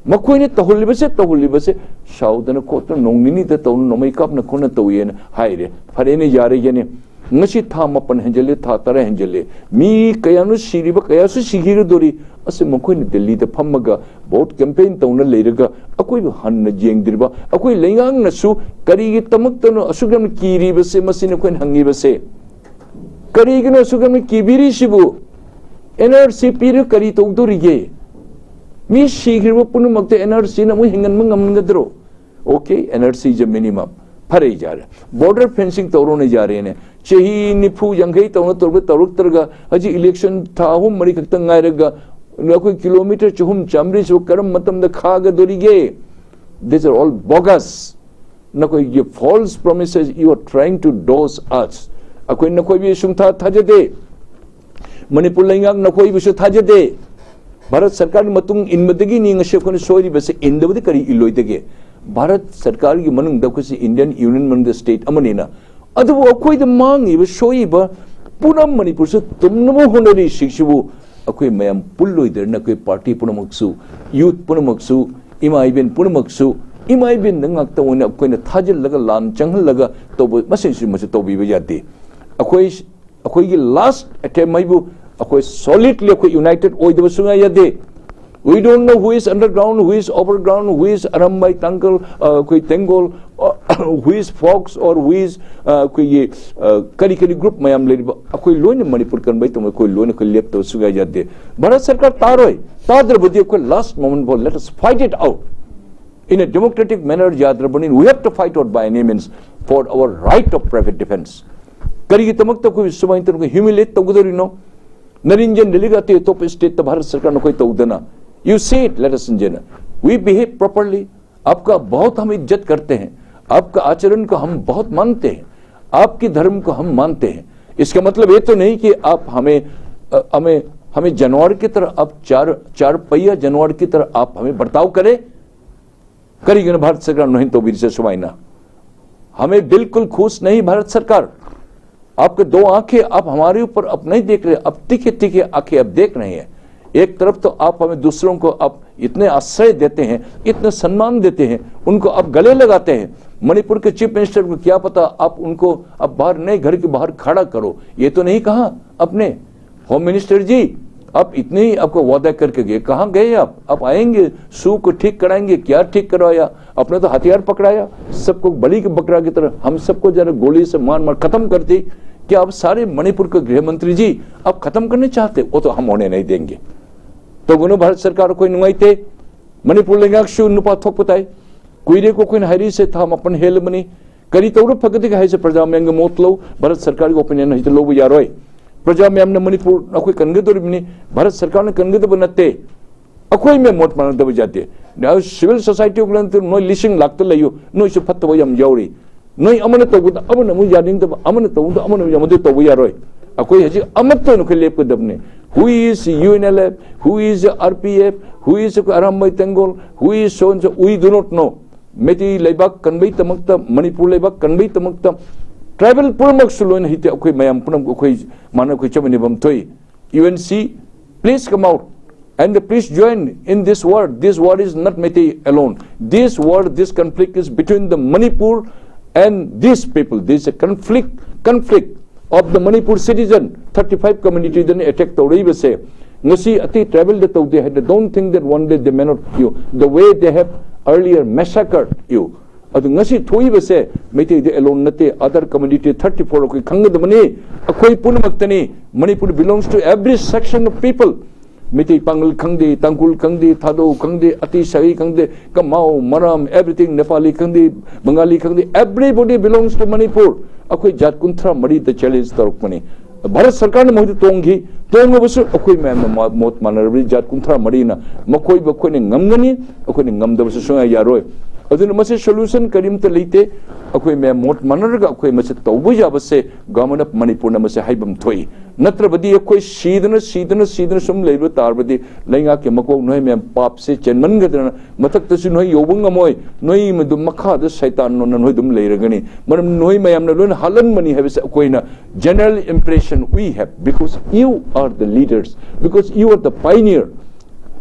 ꯃꯈꯣꯏꯅ ꯇꯧꯍꯜꯂꯤꯕꯁꯦ, ꯇꯧꯍꯜꯂꯤꯕꯁꯦ ꯁꯥꯎꯗꯅ ꯈꯣꯠꯇꯅ ꯅꯣꯡ ꯅꯤꯅꯤꯗ ꯇꯧꯅ, ꯅꯣꯡꯃꯩ ꯀꯥꯞꯅ ꯈꯣꯠꯅ ꯇꯧꯏꯅ ꯍꯥꯏꯔꯦ꯫ ꯐꯔꯦꯅꯦ, ꯌꯥꯔꯦꯒꯦꯅꯦ꯫ ꯉꯁꯤ ꯊꯥ ꯃꯥꯄꯟ ꯍꯦꯟꯖꯜꯂꯦ, ꯊꯥ ꯇꯔꯥ ꯍꯦꯟꯖꯜꯂꯦ, ꯃꯤ ꯀꯌꯥꯅꯣ ꯁꯤꯔꯤꯕ, ꯀꯌꯥꯁꯨ ꯁꯤꯈꯤꯒꯗꯧꯔꯤ꯫ ꯑꯁꯤ ꯃꯈꯣꯏꯅ ꯗꯦꯜꯂꯤꯗ ꯐꯝꯃꯒ ꯚꯣꯠ ꯀꯦꯝꯄꯦꯟ ꯇꯧꯅ ꯂꯩꯔꯒ ꯑꯩꯈꯣꯏꯕꯨ ꯍꯟꯅ ꯌꯦꯡꯗ꯭ꯔꯤꯕ, ꯑꯩꯈꯣꯏ ꯂꯩꯉꯥꯛꯅꯁꯨ ꯀꯔꯤꯒꯤꯗꯃꯛꯇꯅꯣ ꯑꯁꯨꯛ ꯌꯥꯝꯅ ꯀꯤꯔꯤꯕꯁꯦ? ꯃꯁꯤꯅ ꯑꯩꯈꯣꯏꯅ ꯍꯪꯉꯤꯕꯁꯦ꯫ ꯀꯔꯤꯒꯤꯅꯣ ꯑꯁꯨꯛ ꯌꯥꯝꯅ ꯀꯤꯕꯤꯔꯤꯁꯤꯕꯨ? ꯑꯦꯟ ꯑꯥꯔ ꯁꯤ ꯄꯤꯔꯒ ꯀꯔꯤ ꯇꯧꯗꯣꯔꯤꯒꯦ? ꯃꯤ ꯁꯤꯈ꯭ꯔꯕ ꯄꯨꯝꯅꯃꯛꯇ ꯑꯦꯟ ꯑꯥꯔ ꯁꯤꯅ ꯑꯃꯨꯛ ꯍꯤꯡꯍꯟꯕ ꯉꯝꯒꯗ꯭ꯔꯣ? Okay, N R C is a minimum. ꯐꯔꯦ, ꯌꯥꯔꯦ꯫ ꯕꯣꯔꯗꯔ ꯐꯦꯟꯁꯤꯡ ꯇꯧꯔꯣꯅ ꯌꯥꯔꯦꯅꯦ꯫ ꯆꯍꯤ ꯅꯤꯐꯨ ꯌꯥꯡꯈꯩ ꯇꯧꯅ ꯇꯧꯔꯒ ꯇꯧꯔꯛꯇ꯭ꯔꯒ ꯍꯧꯖꯤꯛ ꯏꯂꯦꯛꯁꯟ ꯊꯥ ꯑꯍꯨꯝ ꯃꯔꯤ ꯈꯛꯇ ꯉꯥꯏꯔꯒ ꯑꯩꯈꯣꯏ ꯀꯤꯂꯣꯃꯤꯇꯔ ꯆꯍꯨꯝ ꯆꯥꯃꯔꯤꯁꯤꯕꯨ ꯀꯔꯝꯕ ꯃꯇꯝꯗ ꯈꯥꯒꯗꯣꯔꯤꯒꯦ? These are all bogus. ꯅꯈꯣꯏꯒꯤ false promises, you are trying to dose us. ꯑꯩꯈꯣꯏ ꯅꯈꯣꯏꯕꯨ ꯁꯨꯡꯊꯥ ꯊꯥꯖꯗꯦ꯫ ꯃꯅꯤꯄꯨꯔ ꯂꯩꯉꯥꯛ ꯅꯈꯣꯏꯕꯨꯁꯨ ꯊꯥꯖꯗꯦ꯫ ꯚꯥꯔꯠ ꯁꯔꯀꯥꯔꯒꯤ ꯃꯇꯨꯡ ꯏꯟꯕꯗꯒꯤꯅꯤ ꯉꯁꯤ ꯑꯩꯈꯣꯏꯅ ꯁꯣꯏꯔꯤꯕꯁꯦ꯫ ꯏꯟꯗꯕꯗꯤ ꯀꯔꯤ ꯏꯜꯂꯣꯏꯗꯒꯦ? ꯚꯥꯔꯠ ꯁꯔꯀꯥꯔꯒꯤ ꯃꯅꯨꯡꯗ ꯑꯩꯈꯣꯏꯁꯤ ꯏꯟꯗꯤꯌꯟ ꯌꯨꯅꯤꯌꯟ ꯃꯅꯨꯡꯗ ꯁ꯭ꯇꯦꯠ ꯑꯃꯅꯤꯅ꯫ ꯑꯗꯨꯕꯨ ꯑꯩꯈꯣꯏꯗ ꯃꯥꯡꯉꯤꯕ, ꯁꯣꯏꯔꯤꯕ ꯄꯨꯝꯅꯃꯛ ꯃꯅꯤꯄꯨꯔꯁꯨ ꯇꯨꯝꯅꯕ ꯍꯣꯠꯅꯔꯤꯁꯤꯡꯁꯤꯕꯨ ꯑꯩꯈꯣꯏ ꯃꯌꯥꯝ ꯄꯨꯜꯂꯣꯏꯗ꯭ꯔꯅ ꯑꯩꯈꯣꯏ ꯄꯥꯔꯇꯤ ꯄꯨꯝꯅꯃꯛꯁꯨ, ꯌꯨꯠ ꯄꯨꯝꯅꯃꯛꯁꯨ, ꯏꯃꯥ ꯏꯕꯦꯟ ꯄꯨꯝꯅꯃꯛꯁꯨ, ꯏꯃꯥ ꯏꯕꯦꯟꯗ ꯉꯥꯛꯇ ꯑꯣꯏꯅ ꯑꯩꯈꯣꯏꯅ ꯊꯥꯖꯤꯜꯂꯒ ꯂꯥꯟ ꯆꯪꯍꯜꯂꯒ ꯇꯧꯕ, ꯃꯁꯤꯁꯨ ꯃꯁꯤ ꯇꯧꯕꯤꯕ ꯌꯥꯗꯦ꯫ ꯑꯩꯈꯣꯏ, ꯑꯩꯈꯣꯏꯒꯤ ꯂꯥꯁ ꯑꯦꯇꯦꯝ ꯍꯥꯏꯕꯨ ꯑꯩꯈꯣꯏ ꯁꯣꯂꯤꯗꯂꯤ ꯑꯩꯈꯣꯏ ꯌꯨꯅꯥꯏꯇꯦꯠ ꯑꯣꯏꯗꯕ ꯁꯨꯡꯌꯥ ꯌꯥꯗꯦ꯫ We don't know who is underground, who is overground, who is Arambai Tangkal, ꯑ, ꯑꯩꯈꯣꯏ ꯇꯦꯡꯒꯣꯜ, ꯑ, who is Fox or who is, ꯑ, ꯑꯩꯈꯣꯏꯒꯤ, ꯑ, ꯀꯔꯤ ꯀꯔꯤ ꯒ꯭ꯔꯨꯞ ꯃꯌꯥꯝ ꯂꯩꯔꯤꯕ, ꯑꯩꯈꯣꯏ ꯂꯣꯏꯅ ꯃꯅꯤꯄꯨꯔ ꯀꯟꯕꯩ ꯇꯧꯕ, ꯑꯩꯈꯣꯏ ꯂꯣꯏꯅ ꯑꯩꯈꯣꯏ ꯂꯦꯞꯇꯕ ꯁꯨꯡꯌꯥ ꯌꯥꯗꯦ꯫ ꯚꯥꯔꯠ ꯁꯔꯀꯥꯔ ꯇꯥꯔꯣꯏ, ꯇꯥꯗ꯭ꯔꯕꯗꯤ ꯑꯩꯈꯣꯏ ꯂꯥꯁ ꯃꯣꯃꯦꯟ ꯐꯥꯎ let us fight it out. In a democratic manner ꯌꯥꯗ꯭ꯔꯕꯅꯤꯅ we have to fight out by any means for our right of private defense. ꯀꯔꯤꯒꯤꯗꯃꯛꯇ ꯑꯩꯈꯣꯏ ꯁꯨꯃꯥꯏꯅ ꯇꯧꯔꯒ ꯍ꯭ꯌꯨꯃꯤꯂꯦꯠ ꯇꯧꯒꯗꯧꯔꯤꯅꯣ? ꯅꯔꯦꯟꯗ꯭ꯔ ꯗꯦꯂꯤꯒ ꯑꯇꯩ ꯑꯇꯣꯞꯄ ꯁ꯭ꯇꯦꯠꯇ ꯚꯥꯔꯠ ꯁꯔꯀꯥꯔꯅ ꯑꯩꯈꯣꯏ ꯇꯧꯗꯅ, you see it, let us enjoy. We behave properly. आपका बहुत हम इज्जत करते हैं, आपका आचरण को हम बहुत मानते हैं, आपके धर्म को हम मानते हैं। इसका मतलब ये तो नहीं कि आप हमें, अ, हमें, हमें जानवर की तरह, आप चार, चार पहिया जानवर की तरह आप हमें बर्ताव करें। ꯀꯔꯤꯒꯤꯅꯣ ꯚꯥꯔꯠ ꯁꯔꯀꯥꯔ ꯅꯣꯏꯅ ꯇꯧꯕꯤꯔꯤꯁꯦ ꯁꯨꯃꯥꯏꯅ? हमें बिल्कुल खुश नहीं भारत सरकार। आपके दो आंखें आप हमारे ऊपर अब नहीं देख रहे, अब तीखे तीखे आंखें अब देख रहे हैं। एक तरफ तो आप हमें दूसरों को आप इतने आश्रय देते हैं, इतने सम्मान देते हैं, उनको आप गले लगाते हैं, मणिपुर के चीफ मिनिस्टर को क्या पता, आप उनको अब बाहर नहीं, घर के बाहर खड़ा करो, ये तो नहीं कहा अपने होम मिनिस्टर जी। आप इतने ही आपको वादा करके गए, कहाँ गए आप? आप आएंगे, सू को ठीक कराएंगे, क्या ठीक करवाया? अपने तो हथियार पकड़ाया, सबको बलि के बकरा की तरह हम सबको जरा गोली से मार मार खत्म कर दी। क्या आप सारे मणिपुर के गृह मंत्री जी आप खत्म करना चाहते? वो तो हम होने नहीं देंगे। तो गुनो भारत सरकार कोई नुंगाई थे, मणिपुर लेंगा शू नुपा थोक पताए। कुइरे को कोई हायरी से था हम अपन हेल बनी। करी तौर फगति का है से प्रजा में मोत लो, भारत सरकार की ओपिनियन है तो लो यारोय। प्रजा में हमने मणिपुर ना कोई कनगदर भी नहीं, भारत सरकार ने कनगद बनाते। ꯑꯩꯈꯣꯏ ꯃꯦꯝ ꯃꯣꯠ ꯃꯥꯟꯅꯗꯕ ꯌꯥꯗꯦ꯫ Now civil society ꯑꯣꯏꯕ ꯅꯠꯇꯦ, ꯅꯣꯏ ꯂꯤꯁꯤꯡ ꯂꯥꯛꯇ ꯂꯩꯌꯨ, ꯅꯣꯏꯁꯨ ꯐꯠꯇꯕ ꯌꯥꯝ ꯌꯥꯎꯔꯤ꯫ ꯅꯣꯏ ꯑꯃꯅ ꯇꯧꯕꯗ ꯑꯃꯅ ꯑꯃꯨꯛ ꯌꯥꯅꯤꯡꯗꯕ, ꯑꯃꯅ ꯇꯧꯕꯗ ꯑꯃꯅ ꯑꯃꯨꯛ ꯌꯥꯅꯤꯡꯗꯕ, ꯑꯃꯗꯤ ꯇꯧꯕ ꯌꯥꯔꯣꯏ꯫ ꯑꯩꯈꯣꯏ ꯍꯧꯖꯤꯛ ꯑꯃꯠꯇ ꯑꯣꯏꯅ ꯑꯩꯈꯣꯏ ꯂꯦꯞꯀꯗꯕꯅꯤ꯫ Who is U N L F? Who is R P F? Who is Arambai Tenggol? Who is so and so? We do not know. Meitei ꯂꯩꯕꯥꯛ ꯀꯟꯕꯩꯗꯃꯛꯇ, ꯃꯅꯤꯄꯨꯔ ꯂꯩꯕꯥꯛ ꯀꯟꯕꯩꯗꯃꯛꯇ tribal ꯄꯨꯝꯅꯃꯛꯁꯨ ꯂꯣꯏꯅ ꯍꯤꯇꯦ꯫ ꯑꯩꯈꯣꯏ ꯃꯌꯥꯝ ꯄꯨꯝꯅꯃꯛ ꯑꯩꯈꯣꯏ ꯃꯥꯟꯅ ꯑꯩꯈꯣꯏ ꯆꯞ ꯃꯥꯟꯅꯐꯝ ꯊꯣꯛꯏ꯫ U N C, please come out and please join in this war. This war is not Meitei alone. This war, this conflict is between the Manipur and these people. This is a conflict, conflict of the Manipur citizen, thirty-five community ꯗꯅ attack ꯇꯧꯔꯛꯏꯕꯁꯦ꯫ ꯉꯁꯤ ꯑꯇꯩ tribal ꯗ ꯇꯧꯗꯦ ꯍꯥꯏꯅ, don't think that one day they may not you, the way they have earlier massacred you. ꯑꯗꯨ ꯉꯁꯤ ꯊꯣꯛꯏꯕꯁꯦ ꯃꯩꯇꯩꯗ alone ꯅꯠꯇꯦ, other community thirty four ꯑꯩꯈꯣꯏ ꯈꯪꯒꯗꯕꯅꯤ꯫ ꯑꯩꯈꯣꯏ ꯄꯨꯝꯅꯃꯛꯇꯅꯤ꯫ Manipur belongs to every section of people. Meitei ꯄꯥꯉꯜ ꯈꯪꯗꯦ, ꯇꯥꯡꯈꯨꯜ ꯈꯪꯗꯦ, ꯊꯥꯗꯧ ꯈꯪꯗꯦ, ꯑꯇꯩ ꯁꯥꯒꯩ ꯈꯪꯗꯦ, ꯀꯃꯥꯎ, ꯃꯔꯥꯝ, everything, ꯅꯦꯄꯥꯂꯤ ꯈꯪꯗꯦ, ꯕꯪꯒꯥꯂꯤ ꯈꯪꯗꯦ, everybody belongs to Manipur. ꯑꯩꯈꯣꯏ ꯖꯥꯠ ꯀꯨꯟꯊ꯭ꯔꯥ ꯃꯔꯤꯗ challenge ꯇꯧꯔꯛꯄꯅꯤ꯫ ꯚꯥꯔꯠ ꯁꯔꯀꯥꯔꯅ ꯃꯈꯣꯏꯗ ꯇꯣꯡꯈꯤ꯫ ꯇꯣꯡꯉꯕꯁꯨ ꯑꯩꯈꯣꯏ ꯃꯌꯥꯝꯅ ꯃꯥ-, ꯃꯣꯠ ꯃꯥꯟꯅꯔꯕꯗꯤ ꯖꯥꯠ ꯀꯨꯟꯊ꯭ꯔꯥ ꯃꯔꯤꯅ ꯃꯈꯣꯏꯕꯨ ꯑꯩꯈꯣꯏꯅ ꯉꯝꯒꯅꯤ, ꯑꯩꯈꯣꯏꯅ ꯉꯝꯗꯕꯁꯨ ꯁꯨꯡꯌꯥ ꯌꯥꯔꯣꯏ꯫ ꯑꯗꯨꯅ ꯃꯁꯤ solution ꯀꯔꯤꯝꯇ ꯂꯩꯇꯦ꯫ ꯑꯩꯈꯣꯏ ꯃꯌꯥꯝ ꯃꯣꯠ ꯃꯥꯟꯅꯔꯒ ꯑꯩꯈꯣꯏ ꯃꯁꯤ ꯇꯧꯕ ꯌꯥꯕꯁꯦ Government of ꯃꯅꯤꯄꯨꯔꯅ ꯃꯁꯤ ꯍꯥꯏꯐꯝ ꯊꯣꯛꯏ꯫ ꯅꯠꯇ꯭ꯔꯕꯗꯤ ꯑꯩꯈꯣꯏ ꯁꯤꯗꯅ, ꯁꯤꯗꯅ, ꯁꯤꯗꯅ ꯁꯨꯝ ꯂꯩꯕ ꯇꯥꯔꯕꯗꯤ ꯂꯩꯉꯥꯛꯀꯤ ꯃꯀꯣꯛ ꯅꯣꯏ ꯃꯌꯥꯝ ꯄꯥꯞꯁꯦ ꯆꯦꯟꯃꯟꯒꯗꯅ ꯃꯊꯛꯇꯁꯨ ꯅꯣꯏ ꯌꯧꯕ ꯉꯝꯃꯣꯏ, ꯅꯣꯏ ꯃꯗꯨ ꯃꯈꯥꯗ ꯁꯩꯇꯥꯟꯅ ꯅꯣꯏ ꯑꯗꯨꯝ ꯂꯩꯔꯒꯅꯤ꯫ ꯃꯔꯝ ꯅꯣꯏ ꯃꯌꯥꯝꯅ ꯂꯣꯏꯅ ꯍꯥꯠꯍꯟꯕꯅꯤ ꯍꯥꯏꯕꯁꯦ ꯑꯩꯈꯣꯏꯅ general impression we have, because you are the leaders, because you are the pioneer.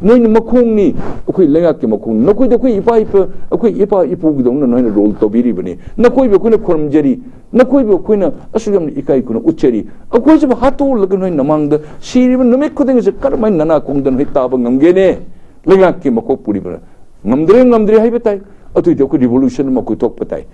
ꯅꯣꯏꯅ ꯃꯈꯣꯡꯅꯤ, ꯑꯩꯈꯣꯏ ꯂꯩꯉꯥꯛꯀꯤ ꯃꯈꯣꯡꯅꯤ꯫ ꯅꯈꯣꯏꯗ ꯑꯩꯈꯣꯏ ꯏꯄꯥ ꯏꯄꯥ ꯑꯩꯈꯣꯏ ꯏꯄꯥ ꯏꯄꯨꯒꯤꯗꯧꯅ ꯅꯣꯏꯅ ꯔꯣꯜ ꯇꯧꯕꯤꯔꯤꯕꯅꯤ꯫ ꯅꯈꯣꯏꯕꯨ ꯑꯩꯈꯣꯏꯅ ꯈꯨꯔꯨꯝꯖꯔꯤ, ꯅꯈꯣꯏꯕꯨ ꯑꯩꯈꯣꯏꯅ ꯑꯁꯨꯛ ꯌꯥꯝꯅ ꯏꯀꯥꯏ ꯈꯨꯝꯅ ꯎꯠꯆꯔꯤ꯫ ꯑꯩꯈꯣꯏꯁꯤꯕꯨ ꯍꯥꯠꯇꯣꯛꯂꯒ ꯅꯣꯏ ꯅꯃꯥꯡꯗ ꯁꯤꯔꯤꯕ ꯅꯨꯃꯤꯠ ꯈꯨꯗꯤꯡꯁꯦ ꯀꯔꯝꯍꯥꯏꯅ ꯅꯅꯥ ꯈꯣꯡꯗ ꯅꯣꯏ ꯇꯥꯕ ꯉꯝꯒꯦꯅꯦ? ꯂꯩꯉꯥꯛꯀꯤ ꯃꯀꯣꯛ ꯄꯨꯔꯤꯕꯅ ꯉꯝꯗ꯭ꯔꯦ, ꯉꯝꯗ꯭ꯔꯦ ꯍꯥꯏꯕ ꯇꯥꯏ꯫ ꯑꯗꯨꯏꯗꯤ ꯑꯩꯈꯣꯏ ꯔꯤꯚꯣꯂꯨꯁꯟ ꯑꯃ ꯀꯣꯏꯊꯣꯛꯄ ꯇꯥꯏ꯫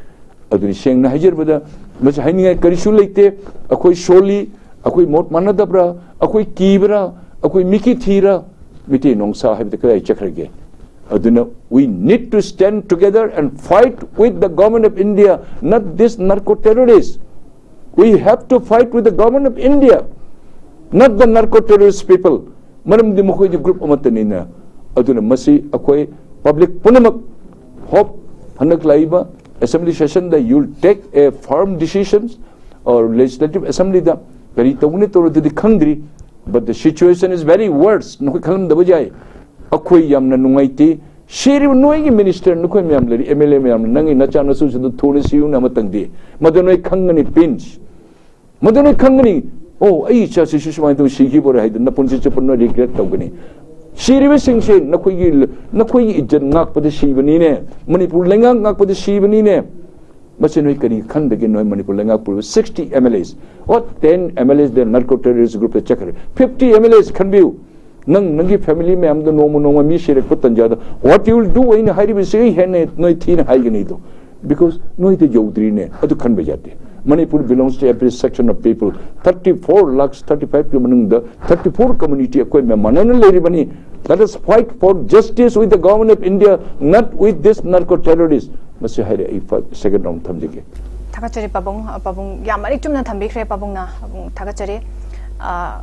ꯑꯗꯨꯅꯤ ꯁꯦꯡꯅ ꯍꯥꯏꯖꯔꯕꯗ ꯃꯁꯤ ꯍꯥꯏꯅꯤꯡꯉꯥꯏ ꯀꯔꯤꯁꯨ ꯂꯩꯇꯦ꯫ ꯑꯩꯈꯣꯏ ꯁꯣꯜꯂꯤ, ꯑꯩꯈꯣꯏ ꯃꯣꯠ ꯃꯥꯟꯅꯗꯕ꯭ꯔꯥ, ꯑꯩꯈꯣꯏ ꯀꯤꯕ꯭ꯔꯥ, ꯑꯩꯈꯣꯏ ꯃꯤꯀꯤ ꯊꯤꯔꯥ, ꯃꯤꯇꯩ ꯅꯣꯡꯁꯥ ꯍꯥꯏꯕꯗ ꯀꯗꯥꯏ ꯆꯠꯈ꯭ꯔꯒꯦ? ꯑꯗꯨꯅ we need to stand together and fight with the government of India, not this narco terrorist. We have to fight with the government of India, not the narco terrorist people. ꯃꯔꯝꯗꯤ ꯃꯈꯣꯏꯗꯤ ꯒ꯭ꯔꯨꯞ ꯑꯃꯠꯇꯅꯤꯅ꯫ ꯑꯗꯨꯅ ꯃꯁꯤ ꯑꯩꯈꯣꯏ public ꯄꯨꯝꯅꯃꯛ, ꯍꯣꯞ ꯍꯟꯗꯛ ꯂꯥꯛꯏꯕ assembly ꯁꯦꯁꯟꯗ you will take a firm decisions or legislative assemblyꯗ ꯀꯔꯤ ꯇꯧꯒꯅꯤ ꯇꯧꯔꯣꯏꯗꯨꯗꯤ ꯈꯪꯗ꯭ꯔꯤ, but the situation is very worse. ꯅꯈꯣꯏ ꯈꯜꯂꯝꯗꯕ ꯌꯥꯏ꯫ ꯑꯩꯈꯣꯏ ꯌꯥꯝꯅ ꯅꯨꯡꯉꯥꯏꯇꯦ꯫ ꯁꯤꯔꯤꯕ ꯅꯣꯏꯒꯤ ꯃꯤꯅꯤꯁꯇꯔ, ꯅꯈꯣꯏ ꯃꯌꯥꯝ ꯂꯩꯔꯤ, ꯑꯦꯝ ꯑꯦꯜ ꯑꯦ ꯃꯌꯥꯝꯅ, ꯅꯪꯒꯤ ꯅꯆꯥ ꯅꯁꯨꯁꯤꯡꯗꯣ ꯊꯨꯅ ꯁꯤꯌꯨꯅ ꯑꯃꯇꯪꯗꯤ꯫ ꯃꯗꯨ ꯅꯣꯏ ꯈꯪꯒꯅꯤ, ꯄꯤꯟꯁ꯫ ꯃꯗꯨ ꯅꯣꯏ ꯈꯪꯒꯅꯤ꯫ ꯑꯣ, ꯑꯩ ꯏꯆꯥꯁꯤꯁꯨ ꯁꯨꯃꯥꯏꯅ ꯇꯧ ꯁꯤꯈꯤꯕꯣꯔꯦ ꯍꯥꯏꯗꯅ ꯅꯄꯨꯟꯁꯤ ꯆꯨꯞꯄ ꯅꯣꯏ ꯔꯤꯒ꯭ꯔꯦꯠ ꯇꯧꯒꯅꯤ꯫ ꯁꯤꯔꯤꯕꯁꯤꯡꯁꯦ ꯅꯈꯣꯏꯒꯤ, ꯅꯈꯣꯏꯒꯤ ꯏꯖꯠ ꯉꯥꯛꯄꯗ ꯁꯤꯕꯅꯤꯅꯦ꯫ ꯃꯅꯤꯄꯨꯔ ꯂꯩꯉꯥꯛ ꯉꯥꯛꯄꯗ ꯁꯤꯕꯅꯤꯅꯦ꯫ ꯃꯁꯤ ꯅꯣꯏ ꯀꯔꯤ ꯈꯟꯕꯒꯦ? ꯅꯣꯏ ꯃꯅꯤꯄꯨꯔ ꯂꯩꯉꯥꯛ ꯄꯨꯔꯤꯕ sixty M L As, what ten M L As the narco terrorist group ꯇ ꯆꯠꯈ꯭ꯔꯦ, fifty M L As ꯈꯟꯕꯤꯌꯨ꯫ ꯅꯪ, ꯅꯪꯒꯤ ꯐꯦꯃꯤꯂꯤ ꯃꯌꯥꯝꯗꯣ ꯅꯣꯡꯃ ꯅꯣꯡꯃ ꯃꯤ ꯁꯤꯔꯛꯄ ꯇꯟꯖꯥꯗ what you will do ꯑꯩꯅ ꯍꯥꯏꯔꯤꯕꯁꯤꯒꯤ ꯍꯦꯟꯅ ꯅꯣꯏ ꯊꯤꯅ ꯍꯥꯏꯒꯅꯤꯗꯣ꯫ Because ꯅꯣꯏꯗ ꯌꯧꯗ꯭ꯔꯤꯅꯦ꯫ ꯑꯗꯨ ꯈꯟꯕ ꯌꯥꯗꯦ꯫ Manipur belongs to every section of people. Thirty four lakhs, thirty five ꯀꯤ ꯃꯅꯨꯡꯗ thirty four community ꯑꯩꯈꯣꯏ ꯃꯌꯥꯝ ꯃꯥꯟꯅꯅ ꯂꯩꯔꯤꯕꯅꯤ꯫ Let us fight for justice with the government of India, not with this narco terrorist. ꯃꯁꯤ ꯍꯥꯏꯔꯦ꯫ ꯑꯩ second round ꯊꯝꯖꯒꯦ꯫ ꯊꯥꯒꯠꯆꯔꯤ ꯄꯥꯕꯨꯡ꯫ ꯑ, ꯄꯥꯕꯨꯡ ꯌꯥꯝ ꯃꯔꯤꯛ ꯆꯨꯝꯅ ꯊꯝꯕꯤꯈ꯭ꯔꯦ ꯄꯥꯕꯨꯡꯅ꯫ ꯄꯥꯕꯨꯡ ꯊꯥꯒꯠꯆꯔꯤ꯫ ꯑ,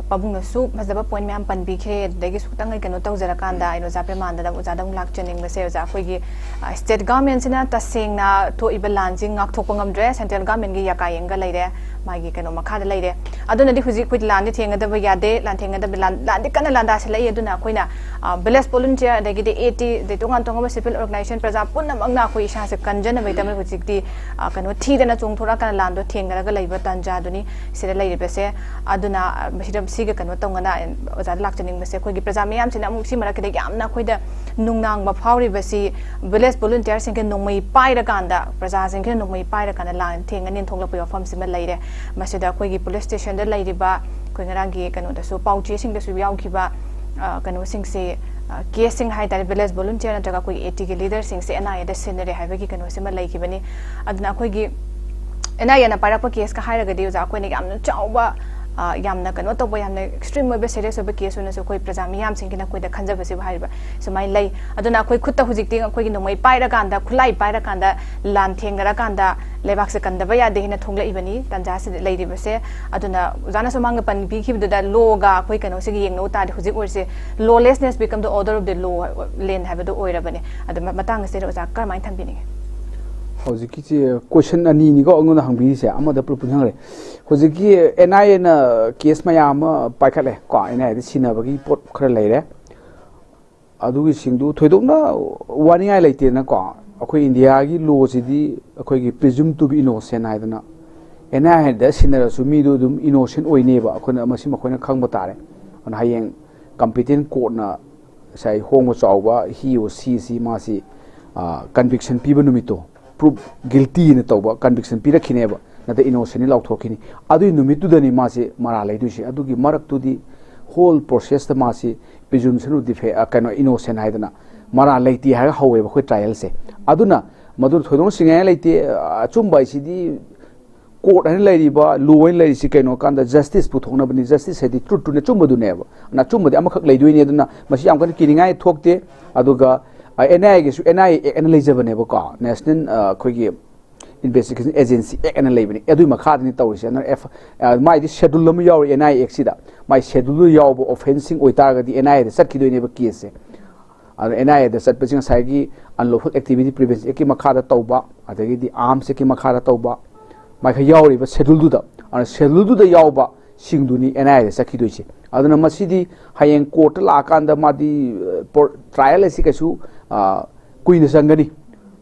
ꯄꯥꯕꯨꯡꯅꯁꯨ ꯐꯖꯕ ꯄꯣꯏꯟ ꯃꯌꯥꯝ ꯄꯟꯕꯤꯈ꯭ꯔꯦ꯫ ꯑꯗꯨꯗꯒꯤ ꯈꯤꯇꯪ ꯑꯩ ꯀꯩꯅꯣ ꯇꯧꯖꯔꯀꯥꯟꯗ ꯑꯩꯅ ꯑꯣꯖꯥ ꯄ꯭ꯔꯦꯃꯥꯅꯟꯗꯗ, ꯑꯣꯖꯥꯗ ꯑꯃꯨꯛ ꯂꯥꯛꯆꯅꯤꯡꯕꯁꯦ, ꯑꯣꯖꯥ, ꯑꯩꯈꯣꯏꯒꯤ, ꯑ, ꯁ꯭ꯇꯦꯠ ꯒꯚꯔꯟꯃꯦꯟꯠꯁꯤꯅ ꯇꯁꯦꯡꯅ ꯊꯣꯛꯏꯕ ꯂꯥꯟꯁꯤ ꯉꯥꯛꯊꯣꯛꯄ ꯉꯝꯗ꯭ꯔꯦ꯫ ꯁꯦꯟꯇ꯭ꯔꯦꯜ ꯒꯚꯔꯟꯃꯦꯟꯠꯀꯤ ꯌꯥꯀꯥ ꯌꯦꯡꯒ ꯂꯩꯔꯦ, ꯃꯥꯒꯤ ꯀꯩꯅꯣ ꯃꯈꯥꯗ ꯂꯩꯔꯦ꯫ ꯑꯗꯨꯅꯗꯤ ꯍꯧꯖꯤꯛ ꯑꯩꯈꯣꯏ ꯂꯥꯟꯗꯤ ꯊꯦꯡꯒꯗꯕ ꯌꯥꯗꯦ꯫ ꯂꯥꯟ ꯊꯦꯡꯒꯗꯕ, ꯂꯥꯟ, ꯂꯥꯟꯗꯤ ꯀꯟꯅ ꯂꯥꯟꯗꯥꯁꯤꯜꯂꯛꯏ꯫ ꯑꯗꯨꯅ ꯑꯩꯈꯣꯏꯅ, ꯑ, ꯚꯤꯂꯦꯖ ꯚꯣꯂꯨꯟꯇꯤꯌꯔ, ꯑꯗꯒꯤꯗꯤ ꯑꯦ ꯇꯤ, ꯑꯗꯩ ꯇꯣꯉꯥꯟ ꯇꯣꯉꯥꯟꯕ ꯁꯤꯚꯤꯜ ꯑꯣꯔꯒꯅꯥꯏꯖꯦꯁꯟ, ꯄ꯭ꯔꯖꯥ ꯄꯨꯝꯅꯃꯛꯅ ꯑꯩꯈꯣꯏ ꯏꯁꯥꯁꯦ ꯀꯟꯖꯅꯕꯒꯤꯗꯃꯛ ꯍꯧꯖꯤꯛꯇꯤ, ꯑ, ꯀꯩꯅꯣ ꯊꯤꯗꯅ ꯆꯣꯡꯊꯣꯔꯛꯑꯀꯥꯟꯗ ꯂꯥꯟꯗꯣ ꯊꯦꯡꯅꯔꯒ ꯂꯩꯕ ꯇꯥꯟꯖꯥꯗꯨꯅꯤ ꯁꯤꯗ ꯂꯩꯔꯤꯕꯁꯦ꯫ ꯑꯗꯨꯅ, ꯑ, ꯃꯁꯤꯗ ꯁꯤꯒ ꯀꯩꯅꯣ ꯇꯧꯅꯅ ꯑꯣꯖꯥꯗ ꯂꯥꯛꯆꯅꯤꯡꯕꯁꯦ, ꯑꯩꯈꯣꯏꯒꯤ ꯄ꯭ꯔꯖꯥ ꯃꯤꯌꯥꯝꯁꯤꯅ ꯑꯃꯨꯛ ꯁꯤ ꯃꯔꯛꯁꯤꯗ ꯌꯥꯝꯅ ꯑꯩꯈꯣꯏꯗ ꯅꯨꯡꯅꯥꯡꯕ ꯐꯥꯎꯔꯤꯕꯁꯤ, ꯚꯤꯂꯦꯖ ꯚꯣꯂꯨꯟꯇꯤꯌꯔꯁꯤꯡꯒꯤ ꯅꯣꯡꯃꯩ ꯄꯥꯏꯔꯀꯥꯟꯗ, ꯄ꯭ꯔꯖꯥꯁꯤꯡꯒꯤꯅ ꯅꯣꯡꯃꯩ ꯄꯥꯏꯔꯀꯥꯟꯗ ꯂꯥꯟ ꯊꯦꯡꯅ ꯅꯦꯟꯊꯣꯛꯂꯛꯄꯒꯤ ꯋꯥꯐꯝꯁꯤꯃ ꯂꯩꯔꯦ꯫ ꯃꯁꯤꯗ ꯑꯩꯈꯣꯏꯒꯤ ꯄꯨꯂꯤꯁ ꯁ꯭ꯇꯦꯁꯟꯗ ꯂꯩꯔꯤꯕ, ꯑꯩꯈꯣꯏ ꯉꯔꯥꯡꯒꯤ ꯀꯩꯅꯣꯗꯁꯨ, ꯄꯥꯎꯆꯦꯁꯤꯡꯗꯁꯨ ꯌꯥꯎꯈꯤꯕ, ꯑ, ꯀꯩꯅꯣꯁꯤꯡꯁꯤ, ꯑ, ꯀꯦꯁꯁꯤꯡ ꯍꯥꯏꯇꯥꯔꯦ, ꯚꯤꯂꯦꯖ ꯚꯣꯂꯨꯟꯇꯤꯌꯔ ꯅꯠꯇ꯭ꯔꯒ ꯑꯩꯈꯣꯏꯒꯤ AT ꯒꯤ ꯂꯤꯗꯔꯁꯤꯡꯁꯦ NIA ꯗ ꯁꯤꯟꯅꯔꯦ ꯍꯥꯏꯕꯒꯤ ꯀꯩꯅꯣꯁꯤꯃ ꯂꯩꯈꯤꯕꯅꯤ꯫ ꯑꯗꯨꯅ ꯑꯩꯈꯣꯏꯒꯤ NIA ꯅ ꯄꯥꯏꯔꯛꯄ ꯀꯦꯁꯀ ꯍꯥꯏꯔꯒꯗꯤ, ꯑꯣꯖꯥ, ꯑꯩꯈꯣꯏꯅ ꯌꯥꯝꯅ ꯆꯥꯎꯕ, ꯑ, ꯌꯥꯝꯅ ꯀꯩꯅꯣ ꯇꯧꯕ, ꯌꯥꯝꯅ ꯑꯦꯛꯁꯇ꯭ꯔꯤꯝ ꯑꯣꯏꯕ, ꯁꯦꯔꯤꯌꯁ ꯑꯣꯏꯕ ꯀꯦꯁ ꯑꯣꯏꯅꯁꯨ ꯑꯩꯈꯣꯏ ꯄ꯭ꯔꯖꯥ ꯃꯤꯌꯥꯝꯁꯤꯡꯒꯤꯅ ꯑꯩꯈꯣꯏꯗ ꯈꯟꯖꯕꯁꯤꯕꯨ ꯍꯥꯏꯔꯤꯕ ꯁꯨꯃꯥꯏꯅ ꯂꯩ꯫ ꯑꯗꯨꯅ ꯑꯩꯈꯣꯏ ꯈꯨꯠꯇ ꯍꯧꯖꯤꯛꯇꯤ ꯑꯩꯈꯣꯏꯒꯤ ꯅꯣꯡꯃꯩ ꯄꯥꯏꯔꯀꯥꯟꯗ, ꯈꯨꯠꯂꯥꯏ ꯄꯥꯏꯔꯀꯥꯟꯗ, ꯂꯥꯟ ꯊꯦꯡꯅꯔꯀꯥꯟꯗ, ꯂꯩꯕꯥꯛꯁꯦ ꯀꯟꯗꯕ ꯌꯥꯗꯦ ꯍꯥꯏꯅ ꯊꯣꯛꯂꯛꯏꯕꯅꯤ ꯇꯥꯟꯖꯥꯁꯤꯗ ꯂꯩꯔꯤꯕꯁꯦ꯫ ꯑꯗꯨꯅ ꯑꯣꯖꯥꯅꯁꯨ ꯃꯃꯥꯡꯗ ꯄꯟꯕꯤꯈꯤꯕꯗꯨꯗ, ꯂꯣꯒ ꯑꯩꯈꯣꯏ ꯀꯩꯅꯣꯁꯤꯒ ꯌꯦꯡꯅꯧ ꯇꯥꯔꯗꯤ, ꯍꯧꯖꯤꯛ ꯑꯣꯏꯔꯤꯁꯦ, lawlessness become the order of the law ꯂꯦꯟ ꯍꯥꯏꯕꯗꯣ ꯑꯣꯏꯔꯕꯅꯦ꯫ ꯑꯗꯨ ꯃ-, ꯃꯇꯥꯡ ꯑꯁꯤꯗ ꯑꯣꯖꯥ ꯀꯔꯝꯍꯥꯏꯅ ꯊꯝꯕꯤꯅꯤꯡꯉꯤ? ꯍꯧꯖꯤꯛꯀꯤꯁꯦ ꯀꯣꯏꯁꯟ ꯑꯅꯤꯅꯤꯀꯣ ꯑꯩꯉꯣꯟꯗ ꯍꯪꯕꯤꯔꯤꯁꯦ, ꯑꯃꯗ ꯄꯨꯂꯞ ꯄꯨꯟꯁꯤꯟꯈ꯭ꯔꯦ꯫ ꯍꯧꯖꯤꯛꯀꯤ NIA ꯅ ꯀꯦꯁ ꯃꯌꯥꯝ ꯑꯃ ꯄꯥꯏꯈꯠꯂꯦ ꯀꯣ, NIA ꯗ ꯁꯤꯟꯅꯕꯒꯤ ꯄꯣꯠ ꯈꯔ ꯂꯩꯔꯦ꯫ ꯑꯗꯨꯒꯤꯁꯤꯡꯗꯨ ꯊꯣꯏꯗꯣꯛꯅ ꯋꯥꯅꯤꯡꯉꯥꯏ ꯂꯩꯇꯦꯅꯀꯣ꯫ ꯑꯩꯈꯣꯏ ꯏꯟꯗꯤꯌꯥꯒꯤ ꯂꯣꯁꯤꯗꯤ ꯑꯩꯈꯣꯏꯒꯤ presume to be innocent ꯍꯥꯏꯗꯅ, NIA ꯗ ꯁꯤꯟꯅꯔꯁꯨ ꯃꯤꯗꯨ ꯑꯗꯨꯝ innocent ꯑꯣꯏꯅꯦꯕ, ꯑꯩꯈꯣꯏꯅ ꯃꯁꯤ ꯃꯈꯣꯏꯅ ꯈꯪꯕ ꯇꯥꯔꯦ꯫ ꯑꯗꯨꯅ ꯍꯌꯦꯡ competent court ꯅ ꯉꯁꯥꯏ ꯍꯣꯡꯕ ꯆꯥꯎꯕ he or she ꯁꯤ ꯃꯥꯁꯤ, ꯑ, conviction ꯄꯤꯕ ꯅꯨꯃꯤꯠꯇꯣ, prove guilty ꯅ ꯇꯧꯕ conviction ꯄꯤꯔꯛꯈꯤꯅꯦꯕ, ꯅꯠꯇ꯭ꯔ innocent ꯅꯤ ꯂꯥꯎꯊꯣꯛꯈꯤꯅꯤ꯫ ꯑꯗꯨꯒꯤ ꯅꯨꯃꯤꯠꯇꯨꯗꯅꯤ ꯃꯥꯁꯤ ꯃꯔꯥꯜ ꯂꯩꯗꯣꯏꯁꯦ꯫ ꯑꯗꯨꯒꯤ ꯃꯔꯛꯇꯨꯗꯤ whole process ꯇ ꯃꯥꯁꯤ presumption of defe-, ꯑ, ꯀꯩꯅꯣ, innocent ꯍꯥꯏꯗꯅ ꯃꯔꯥꯜ ꯂꯩꯇꯦ ꯍꯥꯏꯔꯒ ꯍꯧꯋꯦꯕ ꯑꯩꯈꯣꯏ trial ꯁꯦ꯫ ꯑꯗꯨꯅ ꯃꯗꯨ ꯊꯣꯏꯗꯣꯛꯅ ꯆꯤꯡꯅꯤꯡꯉꯥꯏ ꯂꯩꯇꯦ꯫ ꯑꯆꯨꯝꯕ ꯍꯥꯏꯁꯤꯗꯤ court ꯍꯥꯏꯅ ꯂꯩꯔꯤꯕ, law ꯍꯥꯏꯅ ꯂꯩꯔꯤꯁꯤ ꯀꯩꯅꯣ ꯀꯥꯟꯗ justice ꯄꯨꯊꯣꯛꯅꯕꯅꯤ꯫ Justice ꯍꯥꯏꯗꯤ truth ꯇꯨꯅꯤ, ꯑꯆꯨꯝꯕꯗꯨꯅꯦꯕ꯫ ꯑꯗꯨꯅ ꯑꯆꯨꯝꯕꯗꯤ ꯑꯃꯈꯛ ꯂꯩꯗꯣꯏꯅꯤ꯫ ꯑꯗꯨꯅ ꯃꯁꯤ ꯌꯥꯝ ꯀꯟꯅ ꯀꯤꯅꯤꯡꯉꯥꯏ ꯊꯣꯛꯇꯦ꯫ ꯑꯗꯨꯒ, ꯑ, NIA ꯒꯤꯁꯨ NIA Act ꯍꯥꯏꯅ ꯂꯩꯖꯕꯅꯦꯕꯀꯣ, National, ꯑ, ꯑꯩꯈꯣꯏꯒꯤ Investigation Agency Act ꯍꯥꯏꯅ ꯂꯩꯕꯅꯤ꯫ ꯑꯗꯨꯒꯤ ꯃꯈꯥꯗꯅꯤ ꯇꯧꯔꯤꯁꯦ꯫ ꯑꯗꯨꯅ F-, ꯑ, ꯃꯥꯏꯗꯤ schedule ꯑꯃ ꯌꯥꯎꯔꯤ NIA Act ꯁꯤꯗ꯫ ꯃꯥꯏ schedule ꯗꯨ ꯌꯥꯎꯕ offence ꯁꯤꯡ ꯑꯣꯏꯇꯥꯔꯒꯗꯤ NIA ꯗ ꯆꯠꯈꯤꯗꯣꯏꯅꯦꯕ case ꯁꯦ꯫ ꯑꯗꯣ NIA ꯗ ꯆꯠꯄꯁꯤ ꯉꯁꯥꯏꯒꯤ Unlawful Activity Prevention Act ꯀꯤ ꯃꯈꯥꯗ ꯇꯧꯕ, ꯑꯗꯒꯤꯗꯤ Arms Act ꯀꯤ ꯃꯈꯥꯗ ꯇꯧꯕ, ꯃꯥꯏꯈꯩ ꯌꯥꯎꯔꯤꯕ schedule ꯗꯨꯗ꯫ ꯑꯗꯨꯅ schedule ꯗꯨꯗ ꯌꯥꯎꯕ ꯁꯤꯡꯗꯨꯅꯤ NIA ꯗ ꯆꯠꯈꯤꯗꯣꯏꯁꯦ꯫ ꯑꯗꯨꯅ ꯃꯁꯤꯗꯤ ꯍꯌꯦꯡ court ꯇ ꯂꯥꯛꯑꯀꯥꯟꯗ ꯃꯥꯗꯤ, ꯑ, ꯄꯣ-, trial ꯑꯁꯤ ꯀꯩꯁꯨ, ꯑ, ꯀꯨꯏꯅ ꯆꯪꯒꯅꯤ꯫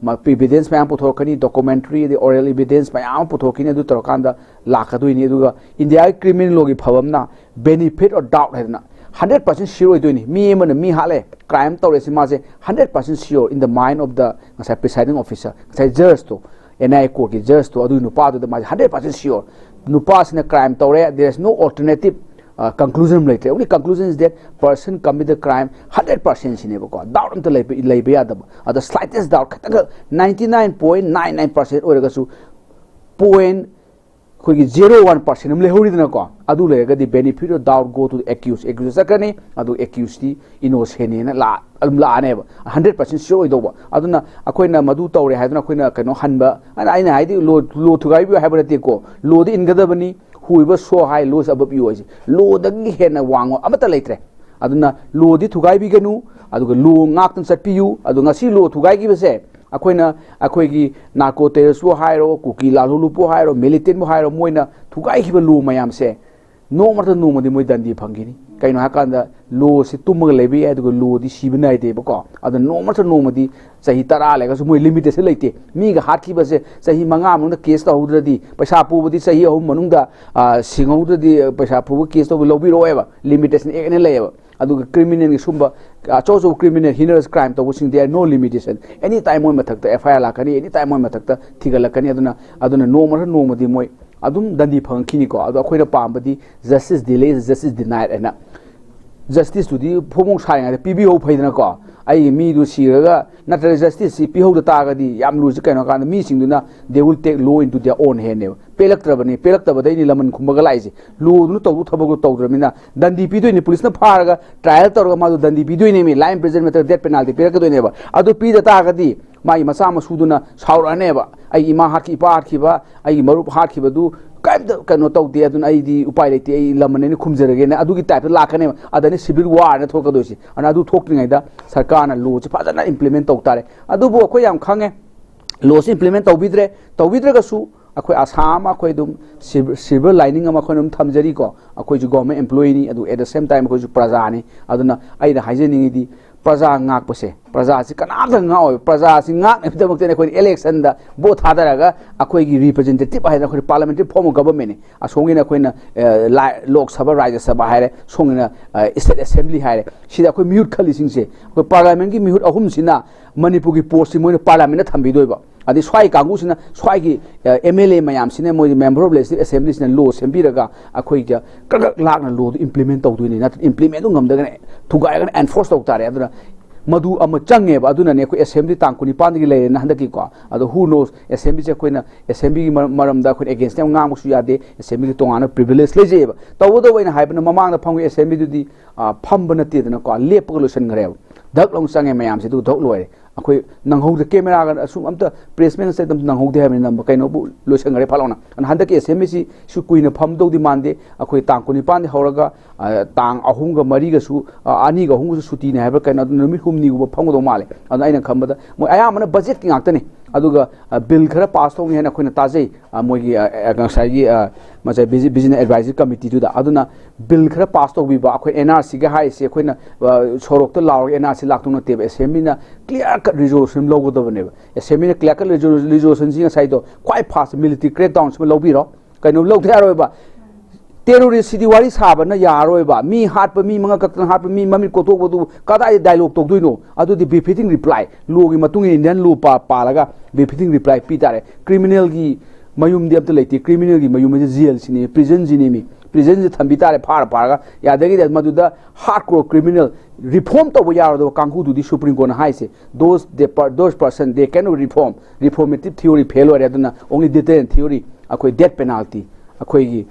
ꯃ-, evidence ꯃꯌꯥꯝ ꯄꯨꯊꯣꯔꯛꯀꯅꯤ, documentary ꯑꯗꯩ oral evidence ꯃꯌꯥꯝ ꯑꯃ ꯄꯨꯊꯣꯔꯛꯈꯤꯅꯤ, ꯑꯗꯨ ꯇꯧꯔꯀꯥꯟꯗ ꯂꯥꯛꯀꯗꯣꯏꯅꯤ꯫ ꯑꯗꯨꯒ ꯏꯟꯗꯤꯌꯥꯒꯤ criminal lawꯒꯤ ꯐꯕ ꯑꯃꯅ benefit or doubt ꯍꯥꯏꯗꯅ hundred percent sure ꯑꯣꯏꯗꯣꯏꯅꯤ꯫ ꯃꯤ ꯑꯃꯅ ꯃꯤ ꯍꯥꯠꯂꯦ, crime ꯇꯧꯔꯦ ꯁꯤ ꯃꯥꯁꯦ hundred percent sure in the mind of the ꯉꯁꯥꯏ presiding officer, ꯉꯁꯥꯏ judgeꯇꯣ, N I A courtꯀꯤ judgeꯇꯣ, ꯑꯗꯨꯒꯤ ꯅꯨꯄꯥꯗꯨꯗ ꯃꯥꯁꯦ hundred percent sure꯫ ꯅꯨꯄꯥꯁꯤꯅ crime ꯇꯧꯔꯦ, there is no alternative, uh, conclusion ꯑꯃ ꯂꯩꯇ꯭ꯔꯦ꯫ Only conclusion is that person commit the crime hundred percent ꯁꯤꯅꯦꯕꯀꯣ, doubt ꯑꯝꯇ ꯂꯩꯕ, ꯂꯩꯕ ꯌꯥꯗꯕ꯫ ꯑꯗ slightest doubt ꯈꯤꯇꯪꯈꯛ ninety nine point nine nine percent ꯑꯣꯏꯔꯒꯁꯨ point ꯑꯩꯈꯣꯏꯒꯤ zero one percent ꯑꯃ ꯂꯩꯍꯧꯔꯤꯗꯅꯀꯣ, ꯑꯗꯨ ꯂꯩꯔꯒꯗꯤ benefit of doubt go to the accused, accused ꯆꯠꯈ꯭ꯔꯅꯤ, ꯑꯗꯨ accusedꯇꯤ innocentꯅꯦꯅ ꯂꯥ-, ꯑꯗꯨꯝ ꯂꯥꯛꯑꯅꯦꯕ, hundred percent sure ꯑꯣꯏꯗꯧꯕ꯫ ꯑꯗꯨꯅ ꯑꯩꯈꯣꯏꯅ ꯃꯗꯨ ꯇꯧꯔꯦ ꯍꯥꯏꯗꯨꯅ ꯑꯩꯈꯣꯏꯅ ꯀꯩꯅꯣ ꯍꯟꯕ, ꯑꯩꯅ, ꯑꯩꯅ ꯍꯥꯏꯗꯤ law, law ꯊꯨꯒꯥꯏꯕꯤꯌꯨ ꯍꯥꯏꯕ ꯅꯠꯇꯦꯀꯣ, lawꯗꯤ ꯏꯟꯒꯗꯕꯅꯤ, whoever so high law is above you ꯍꯥꯏꯁꯦ, lawꯗꯒꯤ ꯍꯦꯟꯅ ꯋꯥꯡꯕ ꯑꯃꯠꯇ ꯂꯩꯇ꯭ꯔꯦ꯫ ꯑꯗꯨꯅ lawꯗꯤ ꯊꯨꯒꯥꯏꯕꯤꯒꯅꯨ, ꯑꯗꯨꯒ law ꯉꯥꯛꯇꯅ ꯆꯠꯄꯤꯌꯨ꯫ ꯑꯗꯨ ꯉꯁꯤ law ꯊꯨꯒꯥꯏꯈꯤꯕꯁꯦ ꯑꯩꯈꯣꯏꯅ, ꯑꯩꯈꯣꯏꯒꯤ narco terroristꯄꯨ ꯍꯥꯏꯔꯣ, ꯀꯨꯀꯤ ꯂꯥꯜꯍꯧꯂꯨꯞꯄꯨ ꯍꯥꯏꯔꯣ, militantꯄꯨ ꯍꯥꯏꯔꯣ, ꯃꯣꯏꯅ ꯊꯨꯒꯥꯏꯈꯤꯕ law ꯃꯌꯥꯝꯁꯦ ꯅꯣꯡꯃ ꯅꯠꯇ꯭ꯔ ꯅꯣꯡꯃꯗꯤ ꯃꯣꯏ ꯗꯟꯗꯤ ꯐꯪꯈꯤꯅꯤ꯫ ꯀꯩꯅꯣ ꯍꯥꯏꯀꯥꯟꯗ lawꯁꯤ ꯇꯨꯝꯃꯒ ꯂꯩꯕ ꯌꯥꯏ, ꯑꯗꯨꯒ lawꯗꯤ ꯁꯤꯕ ꯅꯥꯏꯗꯦꯕꯀꯣ꯫ ꯑꯗꯨꯅ ꯅꯣꯡꯃ ꯅꯠꯇ꯭ꯔ ꯅꯣꯡꯃꯗꯤ, ꯆꯍꯤ ꯇꯔꯥ ꯂꯩꯔꯒꯁꯨ ꯃꯣꯏ limitation ꯂꯩꯇꯦ꯫ ꯃꯤꯒ ꯍꯥꯠꯈꯤꯕꯁꯦ ꯆꯍꯤ ꯃꯉꯥ ꯃꯅꯨꯡꯗ case ꯇꯧꯍꯧꯗ꯭ꯔꯗꯤ, ꯄꯩꯁꯥ ꯄꯨꯕꯗꯤ ꯆꯍꯤ ꯑꯍꯨꯝ ꯃꯅꯨꯡꯗ, ꯑ, ꯁꯤꯡꯍꯧꯗ꯭ꯔꯗꯤ, ꯄꯩꯁꯥ ꯄꯨꯕ case ꯇꯧꯕ ꯂꯧꯕꯤꯔꯛꯑꯣꯏꯕ, limitation actꯅ ꯂꯩꯌꯦꯕ꯫ ꯑꯗꯨꯒ criminalꯒꯤ ꯁꯨꯝꯕ ꯑꯆꯧ ꯑꯆꯧꯕ criminal heinous crime ꯇꯧꯕꯁꯤꯡꯗꯤ no limitation, any time ꯃꯣꯏ ꯃꯊꯛꯇ F I R ꯂꯥꯛꯀꯅꯤ, any time ꯃꯣꯏ ꯃꯊꯛꯇ ꯊꯤꯒꯠꯂꯛꯀꯅꯤ꯫ ꯑꯗꯨꯅ, ꯑꯗꯨꯅ ꯅꯣꯡꯃ ꯅꯠꯇ꯭ꯔ ꯅꯣꯡꯃꯗꯤ ꯃꯣꯏ ꯑꯗꯨꯝ ꯗꯟꯗꯤ ꯐꯪꯉꯛꯈꯤꯅꯤꯀꯣ꯫ ꯑꯗꯣ ꯑꯩꯈꯣꯏꯅ ꯄꯥꯝꯕꯗꯤ justice delayed is justice denied ꯍꯥꯏꯅ, justiceꯇꯨꯗꯤ ꯐꯣꯡ ꯐꯣꯡ ꯁꯥꯔꯤꯉꯩꯗ ꯄꯤꯕꯤꯍꯧ ꯐꯩꯗꯅꯀꯣ꯫ ꯑꯩꯒꯤ ꯃꯤꯗꯨ ꯁꯤꯔꯒ ꯅꯠꯇ꯭ꯔꯒ justiceꯁꯤ ꯄꯤꯍꯧꯗ ꯇꯥꯔꯒꯗꯤ ꯌꯥꯝ ꯂꯨꯔꯤꯁꯦ ꯀꯩꯅꯣ ꯍꯥꯏꯀꯥꯟꯗ ꯃꯤꯁꯤꯡꯗꯨꯅ they will take law into their own handꯅꯦꯕ꯫ ꯄꯦꯜꯂꯛꯇ꯭ꯔꯕꯅꯤ, ꯄꯦꯜꯂꯛꯇꯕꯗꯩꯅꯤ ꯂꯃꯟ ꯈꯨꯝꯕꯒ ꯂꯥꯛꯏꯁꯦ꯫ Lawꯗꯨꯅ ꯇꯧꯗꯧ ꯊꯕꯛꯇꯣ ꯇꯧꯗ꯭ꯔꯕꯅꯤꯅ ꯗꯟꯗꯤ ꯄꯤꯗꯣꯏꯅꯤ, policeꯅ ꯐꯥꯔꯒ trial ꯇꯧꯔꯒ ꯃꯥꯗꯣ ꯗꯟꯗꯤ ꯄꯤꯗꯣꯏꯅꯦꯃꯤ, life imprisonment ꯅꯠꯇ꯭ꯔꯒ death penalty ꯄꯤꯔꯛꯀꯗꯣꯏꯅꯦꯕ꯫ ꯑꯗꯨ ꯄꯤꯗ ꯇꯥꯔꯒꯗꯤ ꯃꯥꯒꯤ ꯃꯆꯥ ꯃꯁꯨꯗꯨꯅ ꯁꯥꯎꯔꯛꯑꯅꯦꯕ, "ꯑꯩꯒꯤ ꯏꯃꯥ ꯍꯥꯠꯈꯤ, ꯏꯄꯥ ꯍꯥꯠꯈꯤꯕ, ꯑꯩꯒꯤ ꯃꯔꯨꯞ ꯍꯥꯠꯈꯤꯕꯗꯨ ꯀꯔꯤꯝꯇ ꯀꯩꯅꯣ ꯇꯧꯗꯦ, ꯑꯗꯨꯅ ꯑꯩꯗꯤ ꯎꯄꯥꯏ ꯂꯩꯇꯦ, ꯑꯩ ꯂꯃꯟ ꯑꯩꯅ ꯈꯨꯝꯖꯔꯒꯦꯅ", ꯑꯗꯨꯒꯤ typeꯇ ꯂꯥꯛꯀꯅꯦꯕ꯫ ꯑꯗꯅꯤ civil warꯅ ꯊꯣꯛꯀꯗꯣꯏꯁꯦ꯫ ꯑꯗꯨꯅ ꯑꯗꯨ ꯊꯣꯛꯇ꯭ꯔꯤꯉꯩꯗ ꯁꯔꯀꯥꯔꯅ lawꯁꯦ ꯐꯖꯅ implement ꯇꯧ ꯇꯥꯔꯦ꯫ ꯑꯗꯨꯕꯨ ꯑꯩꯈꯣꯏ ꯌꯥꯝ ꯈꯪꯉꯦ, lawꯁꯦ implement ꯇꯧꯕꯤꯗ꯭ꯔꯦ꯫ ꯇꯧꯕꯤꯗ꯭ꯔꯒꯁꯨ ꯑꯩꯈꯣꯏ ꯑꯁꯥ ꯑꯃ ꯑꯩꯈꯣꯏ ꯑꯗꯨꯝ silver, silver lining ꯑꯃ ꯑꯩꯈꯣꯏꯅ ꯑꯗꯨꯝ ꯊꯝꯖꯔꯤꯀꯣ꯫ ꯑꯩꯈꯣꯏꯁꯨ government employeeꯅꯤ, ꯑꯗꯨ at the same time ꯑꯩꯈꯣꯏꯁꯨ ꯄ꯭ꯔꯖꯥꯅꯤ꯫ ꯑꯗꯨꯅ ꯑꯩꯅ ꯍꯥꯏꯖꯅꯤꯡꯉꯤꯗꯤ, ꯄ꯭ꯔꯖꯥ ꯉꯥꯛꯄꯁꯦ, ꯄ꯭ꯔꯖꯥꯁꯤ ꯀꯅꯥꯝꯇ ꯉꯥꯛꯑꯣꯏꯕ꯫ ꯄ꯭ꯔꯖꯥꯁꯤ ꯉꯥꯛꯅꯕꯒꯤꯗꯃꯛꯇꯅꯤ ꯑꯩꯈꯣꯏꯅ ꯏꯂꯦꯛꯁꯟꯗ ꯚꯣꯠ ꯊꯥꯗꯔꯒ ꯑꯩꯈꯣꯏꯒꯤ ꯔꯤꯄ꯭ꯔꯖꯦꯟꯇꯦꯇꯤꯚ ꯍꯥꯏꯗꯅ ꯑꯩꯈꯣꯏ ꯄꯥꯔꯂꯤꯌꯥꯃꯦꯟꯇꯔꯤ ꯐꯣꯔꯝ ꯑꯣꯐ ꯒꯕꯔꯃꯦꯟꯅꯤ꯫ ꯑꯁꯣꯝꯒꯤꯅ ꯑꯩꯈꯣꯏꯅ ꯂꯣꯛ ꯁꯚꯥ, ꯔꯥꯖ꯭ꯌ ꯁꯚꯥ ꯍꯥꯏꯔꯦ, ꯁꯣꯝꯒꯤꯅ ꯁ꯭ꯇꯦꯠ ꯑꯦꯁꯦꯝꯕ꯭ꯂꯤ ꯍꯥꯏꯔꯦ꯫ ꯁꯤꯗ ꯑꯩꯈꯣꯏ ꯃꯤꯍꯨꯠ ꯈꯜꯂꯤꯁꯤꯡꯁꯦ, ꯑꯩꯈꯣꯏ ꯄꯥꯔꯂꯤꯌꯥꯃꯦꯟꯒꯤ ꯃꯤꯍꯨꯠ ꯑꯍꯨꯝꯁꯤꯅ ꯃꯅꯤꯄꯨꯔꯒꯤ ꯄꯣꯁꯁꯤ ꯃꯣꯏꯅ ꯄꯥꯔꯂꯤꯌꯥꯃꯦꯟꯗ ꯊꯝꯕꯤꯗꯣꯏꯕ꯫ ꯑꯗꯩ ꯁ꯭ꯋꯥꯏ ꯀꯥꯡꯕꯨꯁꯤꯅ, ꯁ꯭ꯋꯥꯏꯒꯤ ꯑꯦꯝ ꯑꯦꯜ ꯑꯦ ꯃꯌꯥꯝꯁꯤꯅ, ꯃꯣꯏꯗꯤ ꯃꯦꯝꯕꯔ ꯑꯣꯐ ꯂꯦꯖꯤꯁꯂꯦꯇꯤꯚ ꯑꯦꯁꯦꯝꯕ꯭ꯂꯤꯁꯤꯅ ꯂꯣ ꯁꯦꯝꯕꯤꯔꯒ ꯑꯩꯈꯣꯏꯒ ꯀ꯭ꯔꯛ ꯀ꯭ꯔꯛ ꯂꯥꯛꯅ ꯂꯣꯗꯨ ꯏꯝꯄ꯭ꯂꯤꯃꯦꯟ ꯇꯧꯗꯣꯏꯅꯤ꯫ ꯅꯠꯇ꯭ꯔ ꯏꯝꯄ꯭ꯂꯤꯃꯦꯟꯗꯨ ꯉꯝꯗ꯭ꯔꯒꯅ, ꯊꯨꯒꯥꯏꯔꯒꯅ ꯑꯦꯟꯐꯣꯔꯁ ꯇꯧ ꯇꯥꯔꯦ꯫ ꯑꯗꯨꯅ ꯃꯗꯨ ꯑꯃ ꯆꯪꯉꯦꯕ꯫ ꯑꯗꯨꯅꯅꯦ ꯑꯩꯈꯣꯏ ꯑꯦꯁꯦꯝꯕ꯭ꯂꯤ ꯇꯥꯡ ꯀꯨꯟꯅꯤꯄꯥꯟꯗꯒꯤ ꯂꯩꯔꯦꯅ ꯍꯟꯗꯛꯀꯤꯀꯣ꯫ ꯑꯗꯣ who knows, ꯑꯦꯁꯦꯝꯕ꯭ꯂꯤꯁꯦ ꯑꯩꯈꯣꯏꯅ, ꯑꯦꯁꯦꯝꯕ꯭ꯂꯤꯒꯤ ꯃꯔꯝ, ꯃꯔꯝꯗ ꯑꯩꯈꯣꯏꯅ ꯑꯦꯒꯦꯟꯁꯇ ꯌꯥꯝ ꯉꯥꯡꯕꯁꯨ ꯌꯥꯗꯦ꯫ ꯑꯦꯁꯦꯝꯕ꯭ꯂꯤꯒꯤ ꯇꯣꯉꯥꯟꯅ ꯄ꯭ꯔꯤꯚꯤꯂꯦꯖ ꯂꯩꯖꯩꯑꯕ꯫ ꯇꯧꯕꯇꯕꯨ ꯑꯩꯅ ꯍꯥꯏꯕꯅ, ꯃꯃꯥꯡꯗ ꯐꯝꯈꯤꯕ ꯑꯦꯁꯦꯝꯕ꯭ꯂꯤꯗꯨꯗꯤ, ꯑ, ꯐꯝꯕ ꯅꯠꯇꯦꯗꯅꯀꯣ, ꯂꯦꯞꯄꯒ ꯂꯣꯏꯁꯤꯟꯈ꯭ꯔꯦꯕ꯫ ꯙꯛ ꯂꯥꯎꯅ ꯆꯪꯉꯦ ꯃꯌꯥꯝꯁꯦ, ꯑꯗꯨꯒ ꯙꯛ ꯂꯣꯏꯔꯦ꯫ ꯑꯩꯈꯣꯏ ꯅꯪꯍꯧꯗ꯭ꯔꯦ, ꯀꯦꯃꯦꯔꯥꯒ ꯑꯁꯨꯝ ꯑꯝꯇ, ꯄ꯭ꯔꯦꯁ ꯃꯦꯟ ꯉꯁꯥꯏ ꯑꯝꯇ ꯅꯪꯍꯧꯗꯦ ꯍꯥꯏꯕꯅꯤ, ꯅꯝꯕ ꯀꯩꯅꯣꯕꯨ ꯂꯣꯏꯁꯟꯈ꯭ꯔꯦ ꯐꯠ ꯂꯥꯎꯅ꯫ ꯑꯗꯨꯅ ꯍꯟꯗꯛꯀꯤ ꯑꯦꯁꯦꯝꯕ꯭ꯂꯤꯁꯤ ꯁꯨ ꯀꯨꯏꯅ ꯐꯝꯗꯧꯗꯤ ꯃꯥꯟꯗꯦ꯫ ꯑꯩꯈꯣꯏ ꯇꯥꯡ ꯀꯨꯟꯅꯤꯄꯥꯟꯗꯤ ꯍꯧꯔꯒ, ꯑ, ꯇꯥꯡ ꯑꯍꯨꯝꯒ ꯃꯔꯤꯒꯁꯨ, ꯑ, ꯑꯅꯤꯒ ꯑꯍꯨꯝꯒꯁꯨ ꯁꯨꯇꯤꯅꯦ ꯍꯥꯏꯕ꯭ꯔꯥ ꯀꯩꯅꯣ, ꯑꯗꯨ ꯅꯨꯃꯤꯠ ꯍꯨꯝꯅꯤꯒꯨꯝꯕ ꯐꯝꯒꯗꯧ ꯃꯥꯜꯂꯦ꯫ ꯑꯗꯨꯅ ꯑꯩꯅ ꯈꯟꯕꯗ ꯃꯣꯏ ꯑꯌꯥꯝꯕꯅ ꯕꯖꯦꯠꯀꯤ ꯉꯥꯛꯇꯅꯤ꯫ ꯑꯗꯨꯒ, ꯑ, ꯕꯤꯜ ꯈꯔ ꯄꯥꯁ ꯇꯧꯅꯤ ꯍꯥꯏꯅ ꯑꯩꯈꯣꯏꯅ ꯇꯥꯖꯩ꯫ ꯑ, ꯃꯣꯏꯒꯤ, ꯑ, ꯑ, ꯉꯁꯥꯏꯒꯤ, ꯑ, ꯃꯁꯥꯏ ꯕꯤꯖꯤ-, ꯕꯤꯖꯤꯅꯦꯁ ꯑꯦꯗꯚꯥꯏꯖꯔꯤ ꯀꯃꯤꯇꯤꯗꯨꯗ꯫ ꯑꯗꯨꯅ ꯕꯤꯜ ꯈꯔ ꯄꯥꯁ ꯇꯧꯕꯤꯕ, ꯑꯩꯈꯣꯏ ꯑꯦꯟ ꯑꯥꯔ ꯁꯤꯒ ꯍꯥꯏꯔꯤꯁꯦ ꯑꯩꯈꯣꯏꯅ, ꯑ, ꯁꯣꯔꯣꯛꯇ ꯂꯥꯎꯔꯒ ꯑꯦꯟ ꯑꯥꯔ ꯁꯤ ꯂꯥꯛꯇꯧ ꯅꯠꯇꯦꯕ꯫ ꯑꯦꯁꯦꯝꯕ꯭ꯂꯤꯅ ꯀ꯭ꯂꯤꯌꯥꯔ ꯀꯠ ꯔꯤꯖꯣꯂꯨꯁꯟ ꯂꯧꯒꯗꯕꯅꯦꯕ꯫ ꯑꯦꯁꯦꯝꯕ꯭ꯂꯤꯅ ꯀ꯭ꯂꯤꯌꯥꯔ ꯀꯠ ꯔꯤꯖꯣꯂꯨꯁꯟꯁꯤ ꯉꯁꯥꯏꯗꯣ ꯈ꯭ꯋꯥꯏ ꯐꯥꯁ ꯃꯤꯂꯤꯇꯔꯤ ꯀ꯭ꯔꯦꯛ ꯗꯥꯎꯟꯁꯤꯃ ꯂꯧꯕꯤꯔꯣ꯫ ꯀꯩꯅꯣ ꯂꯧꯗ ꯌꯥꯔꯣꯏꯕ꯫ ꯇꯦꯔꯣꯔꯤꯁ ꯁꯤꯗꯤ ꯋꯥꯔꯤ ꯁꯥꯕꯅ ꯌꯥꯔꯣꯏꯕ꯫ ꯃꯤ ꯍꯥꯠꯄ, ꯃꯤ ꯃꯉꯥ ꯀꯛꯇꯅ ꯍꯥꯠꯄ, ꯃꯤ ꯃꯃꯤꯠ ꯀꯣꯊꯣꯛꯄꯗꯨ ꯀꯗꯥꯏꯗ ꯗꯥꯏꯂꯣꯒ ꯇꯧꯗꯣꯏꯅꯣ? ꯑꯗꯨꯗꯤ ꯕꯤꯐꯤꯇꯤꯡ ꯔꯤꯄ꯭ꯂꯥꯏ, ꯂꯣꯒꯤ ꯃꯇꯨꯡ ꯏꯟꯅ ꯏꯟꯗꯤꯌꯥꯟ ꯂꯣ ꯄꯥ-, ꯄꯥꯜꯂꯒ ꯕꯤꯐꯤꯇꯤꯡ ꯔꯤꯄ꯭ꯂꯥꯏ ꯄꯤ ꯇꯥꯔꯦ꯫ ꯀ꯭ꯔꯤꯃꯤꯅꯦꯜꯒꯤ ꯃꯌꯨꯝꯗꯤ ꯑꯝꯇ ꯂꯩꯇꯦ꯫ ꯀ꯭ꯔꯤꯃꯤꯅꯦꯜꯒꯤ ꯃꯌꯨꯝ ꯍꯥꯏꯁꯦ ꯖꯦꯜꯁꯤꯅꯦ, ꯄ꯭ꯔꯤꯖꯟꯁꯤꯅꯦꯃꯤ꯫ ꯄ꯭ꯔꯤꯖꯟꯁꯤꯗ ꯊꯝꯕꯤ ꯇꯥꯔꯦ, ꯐꯥꯔ ꯐꯥꯔꯒ꯫ ꯌꯥꯗꯒꯤꯗꯤ ꯃꯗꯨꯗ ꯍꯥꯔꯗ ꯀꯣꯔ ꯀ꯭ꯔꯤꯃꯤꯅꯦꯜ, ꯔꯤꯐꯣꯔꯝ ꯇꯧꯕ ꯌꯥꯔꯣꯏꯗꯕ ꯀꯥꯡꯕꯨꯗꯨꯗꯤ ꯁꯨꯄ꯭ꯔꯤꯝ ꯀꯣꯔꯠꯅ ꯍꯥꯏꯁꯦ, those, they per-, those person, they cannot reform, reformative theory fail ꯑꯣꯏꯔꯦ꯫ ꯑꯗꯨꯅ only deterrent theory, ꯑꯩꯈꯣꯏ ꯗꯦꯠ ꯄꯦꯅꯥꯜꯇꯤ, ꯑꯩꯈꯣꯏꯒꯤ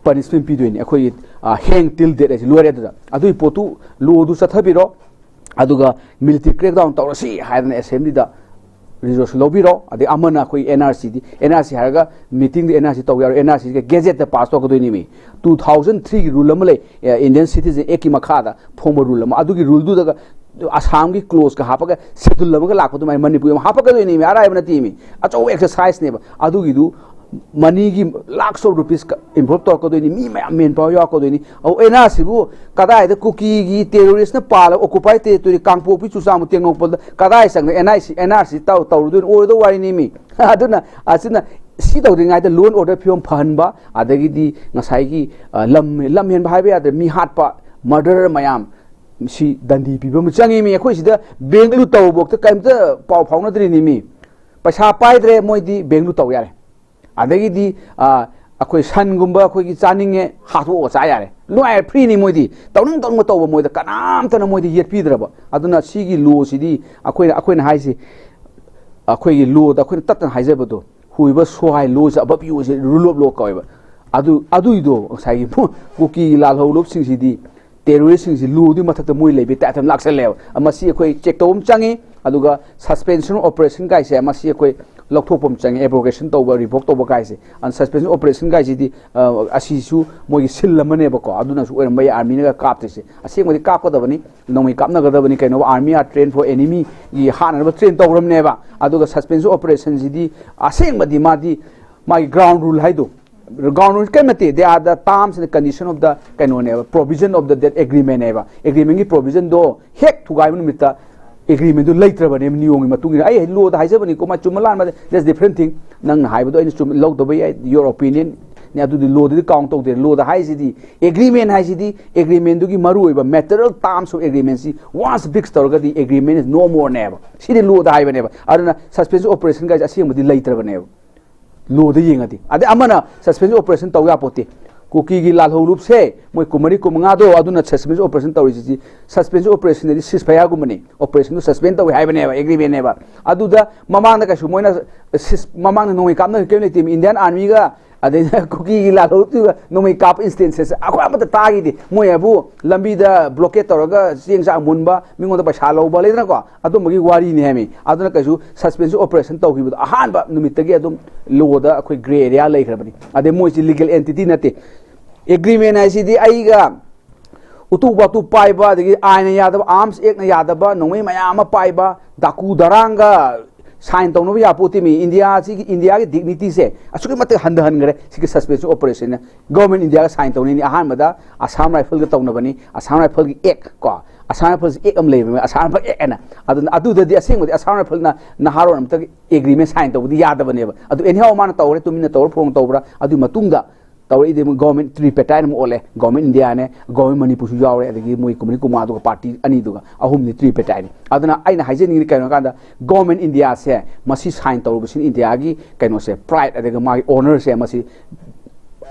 ꯄꯅꯤꯁꯃꯦꯟ ꯄꯤꯗꯣꯏꯅꯤ, ꯑꯩꯈꯣꯏꯒꯤ, ꯑ, hang till death ꯍꯥꯏꯁꯦ ꯂꯣꯏꯔꯦ꯫ ꯑꯗꯨꯗ ꯑꯗꯨꯒꯤ ꯄꯣꯠꯇꯨ, ꯂꯣꯗꯨ ꯆꯠꯊꯕꯤꯔꯣ꯫ ꯑꯗꯨꯒ ꯃꯤꯂꯤꯇꯔꯤ ꯀ꯭ꯔꯦꯛ ꯗꯥꯎꯟ ꯇꯧꯔꯁꯤ ꯍꯥꯏꯗꯅ ꯑꯦꯁꯦꯝꯕ꯭ꯂꯤꯗ ꯔꯤꯖꯣꯂꯨꯁꯟ ꯂꯧꯕꯤꯔꯣ꯫ ꯑꯗꯩ ꯑꯃꯅ ꯑꯩꯈꯣꯏ ꯑꯦꯟ ꯑꯥꯔ ꯁꯤꯗꯤ, ꯑꯦꯟ ꯑꯥꯔ ꯁꯤ ꯍꯥꯏꯔꯒ ꯃꯤꯇꯤꯡꯗ ꯑꯦꯟ ꯑꯥꯔ ꯁꯤ ꯇꯧ ꯌꯥꯔꯣꯏ, ꯑꯦꯟ ꯑꯥꯔ ꯁꯤꯒ ꯒꯦꯖꯦꯠꯇ ꯄꯥꯁ ꯇꯧꯔꯛꯀꯗꯣꯏꯅꯤꯃꯤ꯫ Two thousand threeꯒꯤ ꯔꯨꯜ ꯑꯃ ꯂꯩ, ꯏꯟꯗꯤꯌꯟ ꯁꯤꯇꯤꯖꯟ ꯑꯦꯛꯀꯤ ꯃꯈꯥꯗ ꯐꯣꯡꯕ ꯔꯨꯜ ꯑꯃ, ꯑꯗꯨꯒꯤ ꯔꯨꯜꯗꯨꯗꯒ ꯑꯁꯥꯝꯒꯤ ꯀ꯭ꯂꯣꯖꯀ ꯍꯥꯞꯄꯒ ꯁꯦꯗꯨꯜ ꯑꯃꯒ ꯂꯥꯛꯄ ꯑꯗꯨꯃꯥꯏꯅ ꯃꯅꯤꯄꯨꯔ ꯑꯃ ꯍꯥꯞꯄꯛꯀꯗꯣꯏꯅꯤꯃꯤ꯫ ꯑꯔꯥꯏꯕ ꯅꯠꯇꯦꯃꯤ, ꯑꯆꯧꯕ ꯑꯦꯛꯁꯔꯁꯥꯏꯁꯅꯦꯕ꯫ ꯑꯗꯨꯒꯤꯗꯨ ꯃꯅꯤꯒꯤ ꯂꯥꯛꯁ ꯑꯣꯐ ꯔꯨꯄꯤꯁ ꯏꯟꯚꯣꯜꯕ ꯇꯧꯔꯛꯀꯗꯣꯏꯅꯤ, ꯃꯤ ꯃꯌꯥꯝ ꯃꯦꯟ ꯄꯥꯋꯔ ꯌꯥꯎꯔꯛꯀꯗꯣꯏꯅꯤ꯫ ꯑꯗꯨ ꯑꯦꯟ ꯑꯥꯔ ꯁꯤꯕꯨ ꯀꯗꯥꯏꯗ ꯀꯨꯀꯤꯒꯤ ꯇꯦꯔꯣꯔꯤꯁꯅ ꯄꯥꯜꯂꯒ ꯑꯣꯀꯨꯄꯥꯏ ꯇꯦꯔꯤꯇꯣꯔꯤ ꯀꯥꯡꯄꯣꯛꯄꯤ, ꯆꯨꯔꯆꯥꯟꯄꯨꯔ, ꯇꯦꯡꯅꯧꯄꯜꯗ ꯀꯗꯥꯏ ꯆꯪꯗ and I C, and R ꯁꯤ ꯇꯧ-, ꯇꯧꯔꯨꯗꯣꯏꯅꯣ? ꯑꯣꯏꯔꯣꯏꯗꯧ ꯋꯥꯔꯤꯅꯤ ꯃꯤ꯫ ꯑꯗꯨꯅ, ꯑꯁꯤꯅ ꯁꯤ ꯇꯧꯗ꯭ꯔꯤꯉꯩꯗ ꯂꯣ ꯑꯦꯟ ꯑꯣꯔꯗꯔ ꯐꯤꯕꯝ ꯐꯍꯟꯕ, ꯑꯗꯒꯤꯗꯤ ꯉꯁꯥꯏꯒꯤ, ꯑ, ꯂꯝ, ꯂꯝ ꯍꯦꯟꯕ ꯍꯥꯏꯕ ꯌꯥꯗ꯭ꯔꯦ, ꯃꯤ ꯍꯥꯠꯄ, ꯃꯔꯗꯔ ꯃꯌꯥꯝ, ꯁꯤ ꯗꯟꯗꯤ ꯄꯤꯕ ꯑꯃ ꯆꯪꯉꯤ ꯃꯤ꯫ ꯑꯩꯈꯣꯏ ꯁꯤꯗ ꯕꯦꯡꯒꯂꯨ ꯇꯧꯕꯐꯥꯎꯗ ꯀꯔꯤꯝꯇ ꯄꯥꯎ ꯐꯥꯎꯅꯗ꯭ꯔꯤꯅꯤ ꯃꯤ꯫ ꯄꯩꯁꯥ ꯄꯥꯏꯗ꯭ꯔꯦ ꯃꯣꯏꯗꯤ ꯕꯦꯡꯒꯂꯨ ꯇꯧ ꯌꯥꯔꯦ꯫ ꯑꯗꯒꯤꯗꯤ, ꯑ, ꯑꯩꯈꯣꯏ ꯁꯟꯒꯨꯝꯕ ꯑꯩꯈꯣꯏꯒꯤ ꯆꯥꯅꯤꯡꯉꯦ, ꯍꯥꯠꯇꯣꯛꯑꯒ ꯆꯥ ꯌꯥꯔꯦ, ꯅꯨꯡꯉꯥꯏꯔꯦ, ꯐ꯭ꯔꯤꯅꯤ ꯃꯣꯏꯗꯤ꯫ ꯇꯧꯅꯤꯡ ꯇꯧꯅꯤꯡꯕ ꯇꯧꯕ, ꯃꯣꯏꯗ ꯀꯅꯥꯝꯇꯅ ꯃꯣꯏꯗ ꯌꯦꯠꯄꯤꯗ꯭ꯔꯕ꯫ ꯑꯗꯨꯅ ꯁꯤꯒꯤ ꯂꯣꯁꯤꯗꯤ ꯑꯩꯈꯣꯏꯅ, ꯑꯩꯈꯣꯏꯅ ꯍꯥꯏꯁꯤ, ꯑꯩꯈꯣꯏꯒꯤ ꯂꯣꯗ ꯑꯩꯈꯣꯏꯅ ꯇꯠꯇꯅ ꯍꯥꯏꯖꯕꯗꯣ, ꯍꯨꯏꯕ ꯁꯣꯍꯥꯏ ꯂꯣꯁꯦ, ꯑꯕꯞ ꯌꯣꯁꯦ, ꯔꯨꯜ ꯑꯣꯐ ꯂꯣ ꯀꯧꯋꯦꯕ꯫ ꯑꯗꯨ, ꯑꯗꯨꯏꯗꯣ ꯉꯁꯥꯏꯒꯤ ꯀꯨꯀꯤꯒꯤ ꯂꯥꯜꯍꯧꯂꯨꯞꯁꯤꯡꯁꯤꯗꯤ ꯇꯦꯔꯣꯔꯤꯁꯁꯤꯡꯁꯤ ꯂꯣꯗꯨꯒꯤ ꯃꯊꯛꯇ ꯃꯣꯏ ꯂꯩꯕꯩ ꯇꯥꯏꯞꯇ ꯂꯥꯛꯁꯜꯂꯦꯕ꯫ ꯃꯁꯤ ꯑꯩꯈꯣꯏ ꯆꯦꯛ ꯇꯧꯕ ꯑꯃ ꯆꯪꯉꯤ꯫ ꯑꯗꯨꯒ ꯁꯁꯄꯦꯟꯁꯟ ꯑꯣꯄꯔꯦꯁꯟ ꯀꯥꯏꯁꯦ, ꯃꯁꯤ ꯑꯩꯈꯣꯏ ꯂꯧꯊꯣꯛꯄ ꯑꯃ ꯆꯪꯉꯤ, ꯑꯦꯕ꯭ꯔꯣꯒꯦꯁꯟ ꯇꯧꯕ, ꯔꯤꯚꯣꯛ ꯇꯧꯕ ꯀꯥꯏꯁꯦ꯫ ꯑꯗꯨꯅ ꯁꯁꯄꯦꯟꯁꯟ ꯑꯣꯄꯔꯦꯁꯟ ꯀꯥꯏꯁꯤꯗꯤ, ꯑ, ꯑꯁꯤꯁꯨ ꯃꯣꯏꯒꯤ ꯁꯤꯜ ꯑꯃꯅꯦꯕꯀꯣ, ꯑꯗꯨꯅꯁꯨ ꯑꯣꯏꯔꯝꯕ ꯌꯥꯏ ꯑꯥꯔꯃꯤꯅꯒ ꯀꯥꯞꯇ꯭ꯔꯤꯁꯦ꯫ ꯑꯁꯦꯡꯕꯗꯤ ꯀꯥꯞꯀꯗꯕꯅꯤ, ꯅꯣꯡꯃꯩ ꯀꯥꯞꯅꯒꯗꯕꯅꯤ, ꯀꯩꯅꯣꯕ, army are trained for enemy ꯒꯤ ꯍꯥꯠꯅꯅꯕ ꯇ꯭ꯔꯦꯟ ꯇꯧꯔꯕꯅꯦꯕ꯫ ꯑꯗꯨꯒ ꯁꯁꯄꯦꯟꯁꯟ ꯑꯣꯄꯔꯦꯁꯟꯁꯤꯗꯤ ꯑꯁꯦꯡꯕꯗꯤ ꯃꯥꯗꯤ ꯃꯥꯒꯤ ꯒ꯭ꯔꯥꯎꯟ ꯔꯨꯜ ꯍꯥꯏꯗꯣ, ꯒ꯭ꯔꯥꯎꯟ ꯔꯨꯜ ꯀꯔꯤꯝ ꯅꯠꯇꯦ, they are the terms and condition of the ꯀꯩꯅꯣꯅꯦꯕ, provision of the that agreement ꯅꯦꯕ꯫ ꯑꯦꯒ꯭ꯔꯤꯃꯦꯟꯒꯤ ꯄ꯭ꯔꯣꯕꯤꯖꯟꯗꯣ ꯍꯦꯛ ꯊꯨꯒꯥꯏꯕ ꯅꯨꯃꯤꯠꯇ ꯑꯦꯒ꯭ꯔꯤꯃꯦꯟꯗꯨ ꯂꯩꯇ꯭ꯔꯕꯅꯦꯕ, ꯅꯤꯌꯣꯝꯒꯤ ꯃꯇꯨꯡ ꯏꯟꯅ꯫ ꯑꯩ ꯂꯣꯗ ꯍꯥꯏꯖꯕꯅꯤꯀꯣ, ꯃꯥ ꯆꯨꯝꯕ ꯂꯥꯟꯕ, that's different thing꯫ ꯅꯪꯅ ꯍꯥꯏꯕꯗꯣ ꯑꯩꯅ ꯆꯨꯝ ꯂꯧꯗꯕ ꯌꯥꯏ, your opinion ꯅꯦ, ꯑꯗꯨꯗꯤ ꯂꯣꯗꯗꯤ ꯀꯥꯎꯟ ꯇꯧꯗꯦ꯫ ꯂꯣꯗ ꯍꯥꯏꯁꯤꯗꯤ, ꯑꯦꯒ꯭ꯔꯤꯃꯦꯟ ꯍꯥꯏꯁꯤꯗꯤ, ꯑꯦꯒ꯭ꯔꯤꯃꯦꯟꯗꯨꯒꯤ ꯃꯔꯨꯑꯣꯏꯕ material terms of agreement ꯁꯤ once breach ꯇꯧꯔꯒꯗꯤ agreement is no more ꯅꯦꯕ꯫ ꯁꯤꯗꯤ ꯂꯣꯗ ꯍꯥꯏꯕꯅꯦꯕ꯫ ꯑꯗꯨꯅ ꯁꯁꯄꯦꯟꯁꯟ ꯑꯣꯄꯔꯦꯁꯟ ꯀꯥꯏꯁꯦ ꯑꯁꯦꯡꯕꯗꯤ ꯂꯩꯇ꯭ꯔꯕꯅꯦꯕ꯫ ꯂꯣꯗ ꯌꯦꯡꯉꯗꯤ꯫ ꯑꯗꯩ ꯑꯃꯅ ꯁꯁꯄꯦꯟꯁꯟ ꯑꯣꯄꯔꯦꯁꯟ ꯇꯧ ꯌꯥꯄꯣꯠꯇꯦ꯫ ꯀꯨꯀꯤꯒꯤ ꯂꯥꯜꯍꯧꯂꯨꯞꯁꯦ ꯃꯣꯏ ꯀꯨꯝꯃꯔꯤ ꯀꯨꯟꯃꯉꯥꯗꯣ ꯑꯗꯨꯅ ꯁꯁꯄꯦꯟꯁꯟ ꯑꯣꯄꯔꯦꯁꯟ ꯇꯧꯔꯤꯁꯤꯗꯤ, ꯁꯁꯄꯦꯟꯁꯟ ꯑꯣꯄꯔꯦꯁꯟꯗꯗꯤ ceasefire ꯒꯨꯝꯕꯅꯤ꯫ ꯑꯣꯄꯔꯦꯁꯟꯗꯨ ꯁꯁꯄꯦꯟ ꯇꯧꯏ ꯍꯥꯏꯕꯅꯦꯕ, ꯑꯦꯒ꯭ꯔꯤꯃꯦꯟꯅꯦꯕ꯫ ꯑꯗꯨꯗ ꯃꯃꯥꯡꯗ ꯀꯩꯁꯨ ꯃꯣꯏꯅ sis-, ꯃꯃꯥꯡꯗ ꯅꯣꯡꯃꯩ ꯀꯥꯞꯅꯕ ꯀꯔꯤꯝ ꯂꯩꯇꯦ꯫ ꯏꯟꯗꯤꯌꯥꯟ ꯑꯥꯔꯃꯤꯒ ꯑꯗꯩ ꯀꯨꯀꯤꯒꯤ ꯂꯥꯜꯍꯧꯂꯨꯞꯇꯨꯒ ꯅꯣꯡꯃꯩ ꯀꯥꯞꯄ instances ꯑꯩꯈꯣꯏ ꯑꯃꯠꯇ ꯇꯥꯈꯤꯗꯦ꯫ ꯃꯣꯏ ꯍꯥꯏꯕꯨ ꯂꯝꯕꯤꯗ blockade ꯇꯧꯔꯒ ꯆꯦꯡ ꯆꯥꯛ ꯃꯨꯟꯕ, ꯃꯤꯉꯣꯟꯗ ꯄꯩꯁꯥ ꯂꯧꯕ ꯂꯩꯗꯅꯀꯣ, ꯑꯗꯨꯝꯕꯒꯤ ꯋꯥꯔꯤꯅꯤ ꯍꯥꯏꯃꯤ꯫ ꯑꯗꯨꯅ ꯀꯩꯁꯨ ꯁꯁꯄꯦꯟꯁꯟ ꯑꯣꯄꯔꯦꯁꯟ ꯇꯧꯈꯤꯕꯗꯣ ꯑꯍꯥꯟꯕ ꯅꯨꯃꯤꯠꯇꯒꯤ ꯑꯗꯨꯝ ꯂꯣꯗ ꯑꯩꯈꯣꯏ ꯒ꯭ꯔꯦ ꯑꯦꯔꯤꯌꯥ ꯂꯩꯈ꯭ꯔꯕꯅꯤ꯫ ꯑꯗꯩ ꯃꯣꯏꯁꯤ ꯂꯤꯒꯦꯜ ꯑꯦꯟꯇꯤꯇꯤ ꯅꯠꯇꯦ꯫ ꯑꯦꯒ꯭ꯔꯤꯃꯦꯟ ꯍꯥꯏꯁꯤꯗꯤ ꯑꯩꯒ ꯎꯇꯨ ꯋꯥꯇꯨ ꯄꯥꯏꯕ, ꯑꯗꯒꯤ ꯑꯥꯏꯟꯅ ꯌꯥꯗꯕ, ꯑꯥꯔꯝꯁ ꯑꯦꯛꯅ ꯌꯥꯗꯕ ꯅꯣꯡꯃꯩ ꯃꯌꯥꯝ ꯑꯃ ꯄꯥꯏꯕ, ꯗꯥꯀꯨ ꯗꯔꯥꯡꯒ ꯁꯥꯏꯟ ꯇꯧꯅꯕ ꯌꯥꯄꯣꯠꯇꯦ꯫ ꯃꯤ ꯏꯟꯗꯤꯌꯥꯁꯤꯒꯤ, ꯏꯟꯗꯤꯌꯥꯒꯤ ꯗꯤꯒꯅꯤꯇꯤꯁꯦ ꯑꯁꯨꯛꯀꯤ ꯃꯇꯤꯛ ꯍꯟꯊꯍꯟꯈ꯭ꯔꯦ ꯁꯤꯒꯤ ꯁꯁꯄꯦꯟꯁꯟ ꯑꯣꯄꯔꯦꯁꯟꯅ꯫ ꯒꯣꯔꯃꯦꯟ ꯏꯟꯗꯤꯌꯥꯒ ꯁꯥꯏꯟ ꯇꯧꯅꯤꯡꯉꯤ, ꯑꯍꯥꯟꯕꯗ ꯑꯁꯥꯝ ꯔꯥꯏꯐꯜꯒ ꯇꯧꯅꯕꯅꯤ꯫ ꯑꯁꯥꯝ ꯔꯥꯏꯐꯜꯒꯤ ꯑꯦꯛ ꯀꯣ, ꯑꯁꯥꯝ ꯔꯥꯏꯐꯜꯁꯤ ꯑꯦꯛ ꯑꯃ ꯂꯩꯕꯅꯦ, ꯑꯁꯥꯝ ꯔꯥꯏꯐꯜ ꯑꯦꯛ ꯍꯥꯏꯅ꯫ ꯑꯗꯨꯅ ꯑꯗꯨꯗꯗꯤ ꯑꯁꯦꯡꯕꯗꯤ ꯑꯁꯥꯝ ꯔꯥꯏꯐꯜꯅ ꯅꯍꯥꯔꯣꯟ ꯑꯃꯇꯒ ꯑꯦꯒ꯭ꯔꯤꯃꯦꯟ ꯁꯥꯏꯟ ꯇꯧꯕꯗꯤ ꯌꯥꯗꯕꯅꯦꯕ꯫ ꯑꯗꯨ ꯑꯦꯅꯤꯍꯥꯎ ꯃꯥꯅ ꯇꯧꯔꯦ, ꯇꯨꯃꯤꯟꯅ ꯇꯧꯔ ꯐꯣꯡ ꯇꯧꯕ꯭ꯔꯥ, ꯑꯗꯨꯒꯤ ꯃꯇꯨꯡꯗ ꯇꯧꯔꯛꯏꯗꯤ ꯃꯣꯏ ꯒꯣꯔꯃꯦꯟ ꯇ꯭ꯔꯤꯄꯦꯇꯥꯏꯠ ꯑꯃ ꯑꯣꯜꯂꯦ꯫ ꯒꯣꯔꯃꯦꯟ ꯏꯟꯗꯤꯌꯥꯅꯦ, ꯒꯣꯔꯃꯦꯟ ꯃꯅꯤꯄꯨꯔꯁꯨ ꯌꯥꯎꯔꯦ, ꯑꯗꯒꯤ ꯃꯣꯏ ꯀꯨꯝꯃꯅꯤ ꯀꯨꯃꯥꯗꯨꯒ ꯄꯥꯔꯇꯤ ꯑꯅꯤꯗꯨꯒ, ꯑꯍꯨꯝꯗꯤ ꯇ꯭ꯔꯤꯄꯦꯇꯥꯏꯠꯅꯤ꯫ ꯑꯗꯨꯅ ꯑꯩꯅ ꯍꯥꯏꯖꯅꯤꯡꯉꯤꯗꯤ ꯀꯩꯅꯣ ꯍꯥꯏ ꯀꯥꯟꯗ, ꯒꯣꯔꯃꯦꯟ ꯏꯟꯗꯤꯌꯥꯁꯦ ꯃꯁꯤ ꯁꯥꯏꯟ ꯇꯧꯔꯨꯕꯁꯤꯅ ꯏꯟꯗꯤꯌꯥꯒꯤ ꯀꯩꯅꯣꯁꯦ, ꯄ꯭ꯔꯥꯏꯗ ꯑꯗꯒꯤ ꯃꯥꯒꯤ ꯑꯣꯅꯔꯁꯦ ꯃꯁꯤ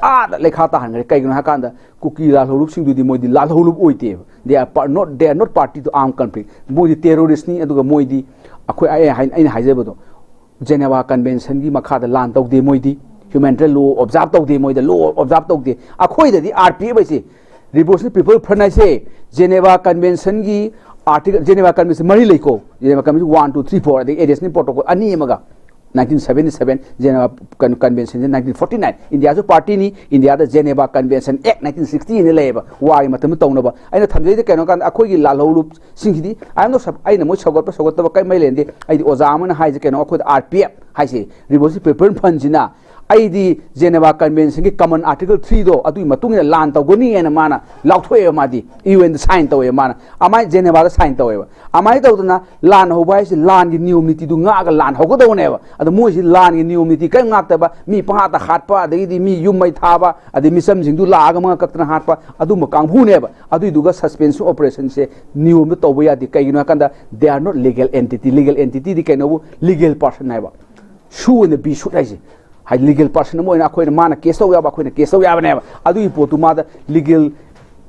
ꯑꯥꯗ ꯂꯩꯈꯥ ꯇꯥꯍꯟꯈ꯭ꯔꯦ꯫ ꯀꯩꯒꯤꯅꯣ ꯍꯥꯏ ꯀꯥꯟꯗ, ꯀꯨꯀꯤ ꯂꯥꯜꯍꯧꯂꯨꯞꯁꯤꯡꯗꯨꯗꯤ ꯃꯣꯏꯗꯤ ꯂꯥꯜꯍꯧꯂꯨꯞ ꯑꯣꯏꯗꯦꯕ꯫ They are par-, not, they are not party to armed conflict. ꯃꯣꯏꯗꯤ ꯇꯦꯔꯣꯔꯤꯁꯅꯤ, ꯑꯗꯨꯒ ꯃꯣꯏꯗꯤ ꯑꯩꯈꯣꯏ, ꯑꯩ ꯍꯥꯏ-, ꯑꯩꯅ ꯍꯥꯏꯖꯕꯗꯣ, ꯖꯦꯅꯦꯚꯥ ꯀꯟꯚꯦꯟꯁꯟꯒꯤ ꯃꯈꯥꯗ ꯂꯥꯟ ꯇꯧꯗꯦ ꯃꯣꯏꯗꯤ, humanitarian law observe ꯇꯧꯗꯦ ꯃꯣꯏꯗ, law observe ꯇꯧꯗꯦ꯫ ꯑꯩꯈꯣꯏꯗꯗꯤ ꯑꯥꯔ ꯄꯤ ꯑꯦꯐ ꯍꯥꯏꯁꯦ, Revolutionary People Front ꯍꯥꯏꯁꯦ, ꯖꯦꯅꯦꯚꯥ ꯀꯟꯚꯦꯟꯁꯟꯒꯤ ꯑꯥꯔꯇꯤꯀꯜ, ꯖꯦꯅꯦꯚꯥ ꯀꯟꯚꯦꯟꯁꯟ ꯃꯔꯤ ꯂꯩꯀꯣ, Geneva convention one, two, three, four, ꯑꯗꯒꯤ ꯑꯦꯗꯤꯁꯅꯦꯜ ꯄ꯭ꯔꯣꯇꯣꯀꯣꯜ ꯑꯅꯤ ꯑꯃꯒ, nineteen seventy seven Geneva con-, ꯀꯟꯚꯦꯟꯁꯟꯁꯦ, ꯅꯥꯏꯟꯇꯤꯟ ꯐꯣꯔꯇꯤ ꯅꯥꯏꯟ ꯏꯟꯗꯤꯌꯥꯁꯨ ꯄꯥꯔꯇꯤꯅꯤ, ꯏꯟꯗꯤꯌꯥꯗ Geneva convention act nineteen sixty ꯑꯅ ꯂꯩꯌꯦꯕ, ꯋꯥꯔꯒꯤ ꯃꯇꯝꯗ ꯇꯧꯅꯕ꯫ ꯑꯩꯅ ꯊꯝꯖꯩꯗ ꯀꯩꯅꯣ ꯀꯥꯟꯗ, ꯑꯩꯈꯣꯏꯒꯤ ꯂꯥꯜꯍꯧꯂꯨꯞꯁꯤꯡꯁꯤꯗꯤ, ꯑꯩꯅ ꯃꯣꯏ ꯁꯧꯒꯠꯄ ꯁꯧꯒꯠꯇꯕ ꯀꯔꯤꯝ ꯂꯩ ꯂꯩꯅꯗꯦ꯫ ꯑꯩꯗꯤ ꯑꯣꯖꯥ ꯑꯃꯅ ꯍꯥꯏꯁꯦ ꯀꯩꯅꯣ, ꯑꯩꯈꯣꯏꯗ ꯑꯥꯔ ꯄꯤ ꯑꯦꯐ ꯍꯥꯏꯁꯦ, Revolutionary People Front ꯁꯤꯅ, ꯑꯩꯗꯤ ꯖꯦꯅꯦꯚꯥ ꯀꯟꯚꯦꯟꯁꯟꯒꯤ ꯀꯃꯟ ꯑꯥꯔꯇꯤꯀꯜ ꯊ꯭ꯔꯤꯗꯣ ꯑꯗꯨꯒꯤ ꯃꯇꯨꯡ ꯏꯟꯅ ꯂꯥꯟ ꯇꯧꯒꯅꯤ ꯍꯥꯏꯅ ꯃꯥꯅ ꯂꯥꯎꯊꯣꯛꯑꯦꯕ, ꯃꯥꯗꯤ ꯌꯨ ꯑꯦꯟꯗ ꯁꯥꯏꯟ ꯇꯧꯋꯦꯕ ꯃꯥꯅ, ꯑꯃꯥꯏꯅ ꯖꯦꯅꯦꯚꯥꯗ ꯁꯥꯏꯟ ꯇꯧꯋꯦꯕ꯫ ꯑꯃꯥꯏꯅ ꯇꯧꯗꯅ ꯂꯥꯟ ꯍꯧꯕ ꯍꯥꯏꯁꯦ ꯂꯥꯟꯒꯤ ꯅꯤꯌꯣꯝ ꯅꯤꯇꯤꯗꯨ ꯉꯥꯛꯑꯒ ꯂꯥꯟ ꯍꯧꯒꯗꯧꯕꯅꯦꯕ꯫ ꯑꯗꯣ ꯃꯣꯏꯁꯤ ꯂꯥꯟꯒꯤ ꯅꯤꯌꯣꯝ ꯅꯤꯇꯤ ꯀꯔꯤꯝ ꯉꯥꯛꯇꯕ, ꯃꯤ ꯄꯪꯍꯥꯠꯇ ꯍꯥꯠꯄ, ꯑꯗꯒꯤꯗꯤ ꯃꯤ ꯌꯨꯝ ꯃꯩ ꯊꯥꯕ, ꯑꯗꯩ ꯃꯤꯆꯝꯁꯤꯡꯗꯨ ꯂꯥꯛꯑꯒ ꯃꯉꯛ ꯀꯛꯇꯅ ꯍꯥꯠꯄ, ꯑꯗꯨꯝꯕ ꯀꯥꯡꯕꯨꯅꯦꯕ꯫ ꯑꯗꯨꯏꯗꯨꯒ ꯁꯁꯄꯦꯟꯁꯟ ꯑꯣꯄꯔꯦꯁꯟꯁꯦ ꯅꯤꯌꯣꯝꯗ ꯇꯧꯕ ꯌꯥꯗꯦ꯫ ꯀꯩꯒꯤꯅꯣ ꯍꯥꯏ ꯀꯥꯟꯗ, they are not legal entity꯫ Legal entity D ꯀꯩꯅꯣꯕꯨ, legal person ꯍꯥꯏꯕ꯫ ꯁꯨ ꯑꯣꯏꯅ ꯕꯤ ꯁꯨꯠ ꯍꯥꯏꯁꯦ꯫ ꯍꯥꯏꯗꯤ ꯂꯤꯒꯦꯜ ꯄꯥꯔꯁꯟ ꯑꯃ ꯑꯣꯏꯅ ꯑꯩꯈꯣꯏꯅ, ꯃꯥꯅ ꯀꯦꯁ ꯇꯧ ꯌꯥꯕ, ꯑꯩꯈꯣꯏꯅ ꯀꯦꯁ ꯇꯧ ꯌꯥꯕꯅꯦꯕ꯫ ꯑꯗꯨꯒꯤ ꯄꯣꯠꯇꯨ ꯃꯥꯗ ꯂꯤꯒꯦꯜ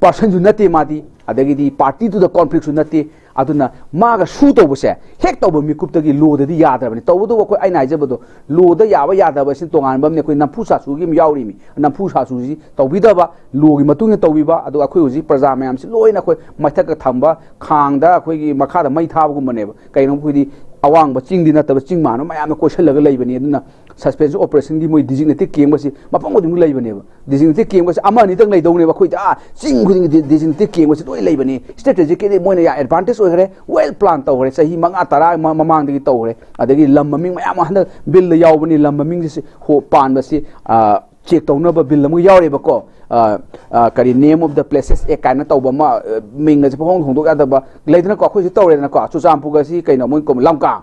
ꯄꯥꯔꯁꯟꯁꯨ ꯅꯠꯇꯦ ꯃꯥꯗꯤ, ꯑꯗꯒꯤꯗꯤ ꯄꯥꯔꯇꯤ ꯇꯨ ꯗ ꯀꯣꯟꯐ꯭ꯂꯤꯛꯁꯨ ꯅꯠꯇꯦ꯫ ꯑꯗꯨꯅ ꯃꯥꯒ ꯁꯨ ꯇꯧꯕꯁꯦ ꯍꯦꯛ ꯇꯧꯕ ꯃꯤꯀꯨꯞꯇꯒꯤ ꯂꯣꯗꯗꯤ ꯌꯥꯗ꯭ꯔꯕꯅꯤ꯫ ꯇꯧꯕꯇꯕꯨ ꯑꯩꯈꯣꯏ, ꯑꯩꯅ ꯍꯥꯏꯖꯕꯗꯣ, ꯂꯣꯗ ꯌꯥꯕ ꯌꯥꯗꯕꯁꯤꯅ ꯇꯣꯉꯥꯟꯕ ꯑꯃꯅꯤ꯫ ꯑꯩꯈꯣꯏ ꯅꯝꯐꯨ ꯁꯥꯁꯨꯒꯤ ꯑꯃ ꯌꯥꯎꯔꯤꯃꯤ꯫ ꯅꯝꯐꯨ ꯁꯥꯁꯨꯁꯤ ꯇꯧꯕꯤꯗꯕ, ꯂꯣꯒꯤ ꯃꯇꯨꯡ ꯏꯟꯅ ꯇꯧꯕꯤꯕ꯫ ꯑꯗꯨꯒ ꯑꯩꯈꯣꯏ ꯍꯧꯖꯤꯛ ꯄ꯭ꯔꯖꯥ ꯃꯌꯥꯝꯁꯤ ꯂꯣꯏꯅ ꯑꯩꯈꯣꯏ ꯃꯊꯛꯇ ꯊꯝꯕ ꯈꯥꯡꯗ ꯑꯩꯈꯣꯏꯒꯤ ꯃꯈꯥꯗ ꯃꯩ ꯊꯥꯕꯒꯨꯝꯕꯅꯦꯕ꯫ ꯀꯩꯅꯣ ꯑꯩꯈꯣꯏꯗꯤ ꯑꯋꯥꯡꯕ ꯆꯤꯡꯗꯤ ꯅꯠꯇꯕ ꯆꯤꯡ ꯃꯥꯟꯕ ꯃꯌꯥꯝꯅ ꯀꯣꯏꯁꯜꯂꯒ ꯂꯩꯕꯅꯤ꯫ ꯑꯗꯨꯅ suspension operation ꯒꯤ ꯃꯣꯏ designated camp ꯒꯁꯤ ꯃꯐꯝ ꯈꯨꯗꯤꯡꯃꯛ ꯂꯩꯕꯅꯦꯕ꯫ Designated camp ꯒꯁꯤ ꯑꯃ ꯑꯅꯤꯗꯪ ꯂꯩꯗꯧꯅꯦꯕ꯫ ꯑꯩꯈꯣꯏꯗꯤ ꯑꯥ ꯆꯤꯡ ꯈꯨꯗꯤꯡꯒꯤ designated camp ꯒꯁꯤ ꯂꯣꯏ ꯂꯩꯕꯅꯤ꯫ Strategic ꯀꯤꯗꯤ ꯃꯣꯏꯅ ꯌꯥꯝ advantage ꯑꯣꯏꯈ꯭ꯔꯦ, well plan ꯇꯧꯈ꯭ꯔꯦ, ꯆꯍꯤ ꯃꯉꯥ ꯇꯔꯥ ꯃ- ꯃꯃꯥꯡꯗꯒꯤ ꯇꯧꯈ꯭ꯔꯦ꯫ ꯑꯗꯒꯤ ꯂꯝ ꯃꯃꯤꯡ ꯃꯌꯥꯝ ꯑꯃ ꯍꯟꯗꯛ bill ꯗ ꯌꯥꯎꯕꯅꯤ, ꯂꯝ ꯃꯃꯤꯡꯁꯤ ꯍꯣ- ꯄꯥꯟꯕꯁꯤ ꯑꯥ, check ꯇꯧꯅꯕ bill ꯑꯃ ꯌꯥꯎꯔꯦꯕꯀꯣ꯫ ꯑꯥ, ꯑꯥ, ꯀꯔꯤ, Name of the Places Act ꯀꯥꯏꯅ ꯇꯧꯕ ꯑꯃ, ꯑꯥ, ꯃꯤꯡ ꯑꯁꯦ ꯄꯪꯍꯣꯡ ꯍꯣꯡꯗꯣꯛ ꯌꯥꯗꯕ ꯂꯩꯗꯅꯀꯣ꯫ ꯑꯩꯈꯣꯏꯁꯨ ꯇꯧꯔꯦꯗꯅꯀꯣ, ꯆꯨꯔꯆꯥꯟꯄꯨꯔꯒꯁꯤ ꯀꯩꯅꯣ ꯃꯣꯏ ꯀꯧ- ꯂꯝꯀꯥ,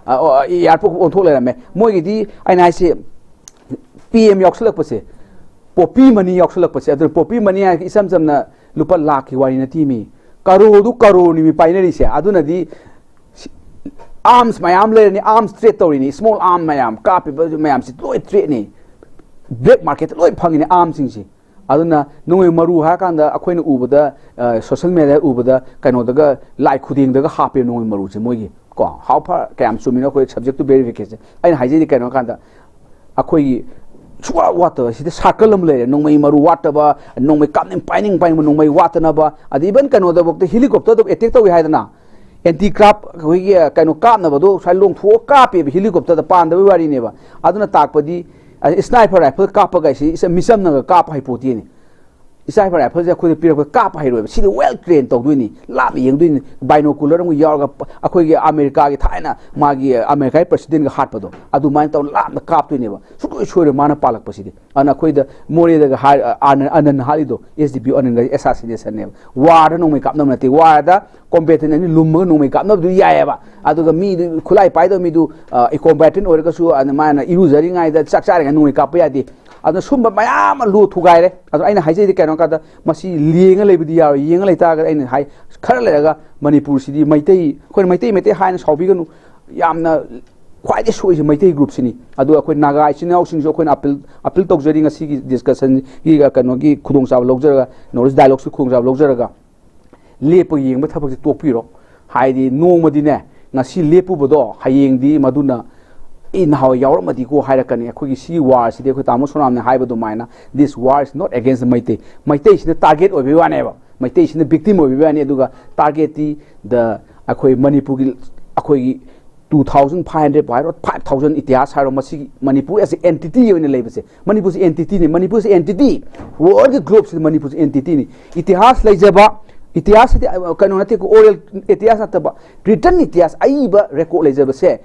ꯑꯥ, ꯑꯣ, airport ꯑꯣꯟꯊꯣꯛ ꯂꯩꯔꯝꯃꯦ꯫ ꯃꯣꯏꯒꯤꯗꯤ ꯑꯩꯅ ꯍꯥꯏꯁꯦ, P M ꯌꯥꯎꯁꯜꯂꯛꯄꯁꯦ, poppy money ꯌꯥꯎꯁꯜꯂꯛꯄꯁꯦ, ꯑꯗꯨꯅ poppy money ꯍꯥꯏꯔꯒ ꯏꯆꯝ ꯆꯝꯅ ꯂꯨꯄꯥ ꯂꯥꯛꯀꯤ ꯋꯥꯔꯤ ꯅꯠꯇꯦ ꯃꯤ, ꯀꯔꯣꯔꯗꯨ ꯀꯔꯣꯔꯅꯤ ꯃꯤ ꯄꯥꯏꯅꯔꯤꯁꯦ꯫ ꯑꯗꯨꯅꯗꯤ arms ꯃꯌꯥꯝ ꯂꯩꯔꯅꯤ, arms trade ꯇꯧꯔꯤꯅꯤ, small arm ꯃꯌꯥꯝ ꯀꯥꯞꯄꯤꯕ ꯃꯌꯥꯝꯁꯤ ꯂꯣꯏ trade ꯅꯤ, black market ꯇ ꯂꯣꯏ ꯐꯪꯉꯤꯅꯤ arms ꯁꯤꯡꯁꯤ꯫ ꯑꯗꯨꯅ ꯅꯣꯡꯃꯩ ꯃꯔꯨ ꯍꯥꯏꯔꯀꯥꯟꯗ ꯑꯩꯈꯣꯏꯅ ꯎꯕꯗ, ꯑ, social media ꯗ ꯎꯕꯗ ꯀꯩꯅꯣꯗꯒ ꯂꯥꯏ ꯈꯨꯗꯦꯡꯗꯒ ꯍꯥꯞꯄꯦ ꯅꯣꯡꯃꯩ ꯃꯔꯨꯁꯦ ꯃꯣꯏꯒꯤ, ꯀꯣ꯫ How far ꯀꯌꯥꯝ ꯆꯨꯝꯃꯤꯅꯣ ꯑꯩꯈꯣꯏ subject to verification꯫ ꯑꯩꯅ ꯍꯥꯏꯖꯩꯗꯤ ꯀꯩꯅꯣ ꯍꯥꯏ ꯀꯥꯟꯗ ꯑꯩꯈꯣꯏꯒꯤ ꯁꯨꯡꯋꯥꯠ ꯋꯥꯠꯇꯕ ꯁꯤꯗ circle ꯑꯃ ꯂꯩꯔꯦ, ꯅꯣꯡꯃꯩ ꯃꯔꯨ ꯋꯥꯠꯇꯕ, ꯅꯣꯡꯃꯩ ꯀꯥꯞꯅꯤꯡ ꯄꯥꯏꯅꯤꯡ ꯄꯥꯏꯅꯤꯡꯕ ꯅꯣꯡꯃꯩ ꯋꯥꯠꯇꯅꯕ꯫ ꯑꯗ even ꯀꯩꯅꯣꯗꯐꯥꯎꯗ helicopter ꯗ attack ꯇꯧꯏ ꯍꯥꯏꯗꯅ, anti craft ꯑꯩꯈꯣꯏꯒꯤ, ꯑ, ꯀꯩꯅꯣ ꯀꯥꯞꯅꯕꯗꯣ ꯁꯨꯃꯥꯏꯅ ꯂꯣꯡꯊꯣꯛꯑꯒ ꯀꯥꯞꯄꯦꯕ, helicopter ꯗ ꯄꯥꯟꯗꯕꯒꯤ ꯋꯥꯔꯤꯅꯦꯕ꯫ ꯑꯗꯨꯅ ꯇꯥꯛꯄꯗꯤ, ꯑ, sniper rifle ꯀꯥꯞꯄꯒ ꯁꯤ ꯏꯆꯝ- ꯃꯤꯆꯝꯅꯒ ꯀꯥꯞꯄ ꯍꯩꯄꯣꯠꯇꯦꯅꯦ꯫ Sniper rifle ꯁꯦ ꯑꯩꯈꯣꯏꯗ ꯄꯤꯔꯛꯄ ꯀꯥꯞꯄ ꯍꯩꯔꯣꯏꯕ꯫ ꯁꯤꯗꯤ well train ꯇꯧꯗꯣꯏꯅꯤ, ꯂꯥꯞꯅ ꯌꯦꯡꯗꯣꯏꯅꯤ, binocular ꯑꯃ ꯌꯥꯎꯔꯒ ꯄ- ꯑꯩꯈꯣꯏꯒꯤ ꯑꯃꯦꯔꯤꯀꯥꯒꯤ ꯊꯥꯏꯅ ꯃꯥꯒꯤ ꯑꯃꯦꯔꯤꯀꯥꯒꯤ president ꯀ ꯍꯥꯠꯄꯗꯣ ꯑꯗꯨꯃꯥꯏꯅ ꯇꯧꯔ ꯂꯥꯞꯅ ꯀꯥꯞꯇꯣꯏꯅꯦꯕ꯫ ꯁꯨꯡꯁꯣꯏ ꯁꯣꯏꯔꯣꯏ ꯃꯥꯅ ꯄꯥꯜꯂꯛꯄꯁꯤꯗꯤ꯫ ꯑꯗꯨꯅ ꯑꯩꯈꯣꯏꯗ ꯃꯣꯔꯦꯗꯒ ꯍꯥꯏ-, ꯑ, ꯑꯅꯟ, ꯑꯅꯟ ꯍꯥꯠꯂꯤꯗꯣ, S D P O ꯑꯅꯟꯒ assassination ꯅꯦꯕ꯫ War ꯗ ꯅꯣꯡꯃꯩ ꯀꯥꯞꯅꯕ ꯅꯠꯇꯦ, war ꯗ combatant ꯑꯅꯤ ꯂꯨꯝꯃꯒ ꯅꯣꯡꯃꯩ ꯀꯥꯞꯅꯕꯗꯨ ꯌꯥꯏꯑꯕ꯫ ꯑꯗꯨꯒ ꯃꯤꯗꯨ ꯈꯨꯠꯂꯥꯏ ꯄꯥꯏꯗꯕ ꯃꯤꯗꯨ, ꯑ, combatant ꯑꯣꯏꯔꯒꯁꯨ, ꯑ, ꯃꯥꯅ ꯏꯔꯨꯖꯔꯤꯉꯩꯗ, ꯆꯥꯛ ꯆꯥꯔꯤꯉꯩꯗ ꯅꯣꯡꯃꯩ ꯀꯥꯞꯄ ꯌꯥꯗꯦ꯫ ꯑꯗꯨꯅ ꯁꯨꯝꯕ ꯃꯌꯥꯝ ꯑꯃ ꯂꯨ ꯊꯨꯒꯥꯏꯔꯦ꯫ ꯑꯗꯣ ꯑꯩꯅ ꯍꯥꯏꯖꯩꯗꯤ ꯀꯩꯅꯣ ꯍꯥꯏ ꯀꯥꯟꯗ, ꯃꯁꯤ ꯂꯦꯡꯉ ꯂꯩꯕꯗꯤ ꯌꯥꯔꯣꯏ꯫ ꯌꯦꯡꯉ ꯂꯩꯇꯥꯔꯒꯗꯤ ꯑꯩꯅ ꯍꯥꯏ, ꯈꯔ ꯂꯩꯔꯒ ꯃꯅꯤꯄꯨꯔꯁꯤꯗꯤ ꯃꯩꯇꯩ, ꯑꯩꯈꯣꯏꯅ ꯃꯩꯇꯩ, ꯃꯩꯇꯩ ꯍꯥꯏꯅ ꯁꯥꯎꯕꯤꯒꯅꯨ꯫ ꯌꯥꯝꯅ ꯈ꯭ꯋꯥꯏꯗꯒꯤ ꯁꯣꯛꯏꯁꯦ ꯃꯩꯇꯩ group ꯁꯤꯅꯤ꯫ ꯑꯗꯣ ꯑꯩꯈꯣꯏ ꯅꯥꯒꯥ ꯏꯆꯤꯟ ꯏꯅꯥꯎꯁꯤꯡꯁꯨ ꯑꯩꯈꯣꯏꯅ appeal, appeal ꯇꯧꯖꯔꯤ ꯉꯁꯤꯒꯤ discussion ꯒꯤ ꯀꯩꯅꯣꯒꯤ ꯈꯨꯗꯣꯡꯆꯥꯕ ꯂꯧꯖꯔꯒ, knowledge dialogue ꯀꯤ ꯈꯨꯗꯣꯡꯆꯥꯕ ꯂꯧꯖꯔꯒ, ꯂꯦꯞꯄꯒ ꯌꯦꯡꯕ ꯊꯕꯛꯁꯦ ꯇꯣꯛꯄꯤꯔꯣ꯫ ꯍꯥꯏꯗꯤ ꯅꯣꯡꯃꯗꯤꯅꯦ, ꯉꯁꯤ ꯂꯦꯞꯄꯨꯕꯗꯣ ꯍꯌꯦꯡꯗꯤ ꯃꯗꯨꯅ ꯑꯩ ꯅꯍꯥꯟꯋꯥꯏ ꯌꯥꯎꯔꯝꯃꯗꯤꯀꯣ ꯍꯥꯏꯔꯛꯀꯅꯤ꯫ ꯑꯩꯈꯣꯏꯒꯤ ꯁꯤꯒꯤ war ꯁꯤꯗꯤ ꯑꯩꯈꯣꯏ ꯇꯥꯃꯣ ꯁꯣꯅꯥꯝꯅ ꯍꯥꯏꯕ ꯑꯗꯨꯃꯥꯏꯅ, this war is not against Meitei. ꯃꯩꯇꯩꯁꯤꯅ target ꯑꯣꯏꯕꯒꯤ ꯋꯥꯅꯦꯕ, ꯃꯩꯇꯩꯁꯤꯅ victim ꯑꯣꯏꯕꯒꯤ ꯋꯥꯅꯤ꯫ ꯑꯗꯨꯒ target ꯇꯤ the ꯑꯩꯈꯣꯏ ꯃꯅꯤꯄꯨꯔꯒꯤ, ꯑꯩꯈꯣꯏꯒꯤ two thousand five hundred ꯍꯥꯏꯔꯣ, five thousand ꯏꯇꯤꯍꯥꯁ ꯍꯥꯏꯔꯣ, ꯃꯁꯤꯒꯤ ꯃꯅꯤꯄꯨꯔ ꯑꯁꯤ entity ꯑꯣꯏꯅ ꯂꯩꯕꯁꯦ, ꯃꯅꯤꯄꯨꯔꯁꯤ entity ꯅꯤ, ꯃꯅꯤꯄꯨꯔꯁꯤ entity, world ꯒꯤ globe ꯁꯤꯗ ꯃꯅꯤꯄꯨꯔꯁꯤ entity ꯅꯤ꯫ ꯏꯇꯤꯍꯥꯁ ꯂꯩꯖꯕ, ꯏꯇꯤꯍꯥꯁ ꯍꯥꯏꯗꯤ, ꯑ, ꯀꯩꯅꯣ ꯅꯠꯇꯦꯀꯣ, oral ꯏꯇꯤꯍꯥꯁ ꯅꯠꯇꯕ, written ꯏꯇꯤꯍꯥꯁ, ꯑꯏꯕ record ꯂꯩꯖꯕꯁꯦ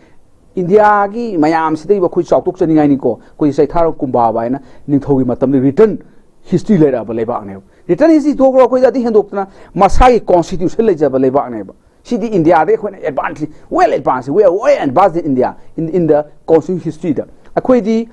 ꯏꯟꯗꯤꯌꯥꯒꯤ ꯃꯌꯥꯝꯁꯤꯗ ꯑꯩꯈꯣꯏ ꯆꯥꯎꯊꯣꯛꯆꯅꯤꯡꯉꯥꯏꯅꯤꯀꯣ꯫ ꯑꯩꯈꯣꯏ ꯆꯩꯊꯥꯔꯣꯜ ꯀꯨꯝꯕꯥꯕ ꯍꯥꯏꯅ ꯅꯤꯡꯊꯧꯒꯤ ꯃꯇꯝꯗ written history ꯂꯩꯔꯛꯑꯕ ꯂꯩꯕꯥꯛꯅꯦꯕ꯫ Written history ꯊꯣꯛꯈ꯭ꯔꯣ, ꯑꯩꯈꯣꯏꯗ ꯑꯗꯨ ꯍꯦꯟꯗꯣꯛꯇꯅ ꯃꯁꯥꯒꯤ constitution ꯂꯩꯖꯕ ꯂꯩꯕꯥꯛꯅꯦꯕ꯫ ꯁꯤꯗꯤ ꯏꯟꯗꯤꯌꯥꯗꯒꯤ ꯑꯩꯈꯣꯏꯅ advance, well advance, we are well advanced in India in, in the constitution history ꯗ꯫ ꯑꯩꯈꯣꯏꯗꯤ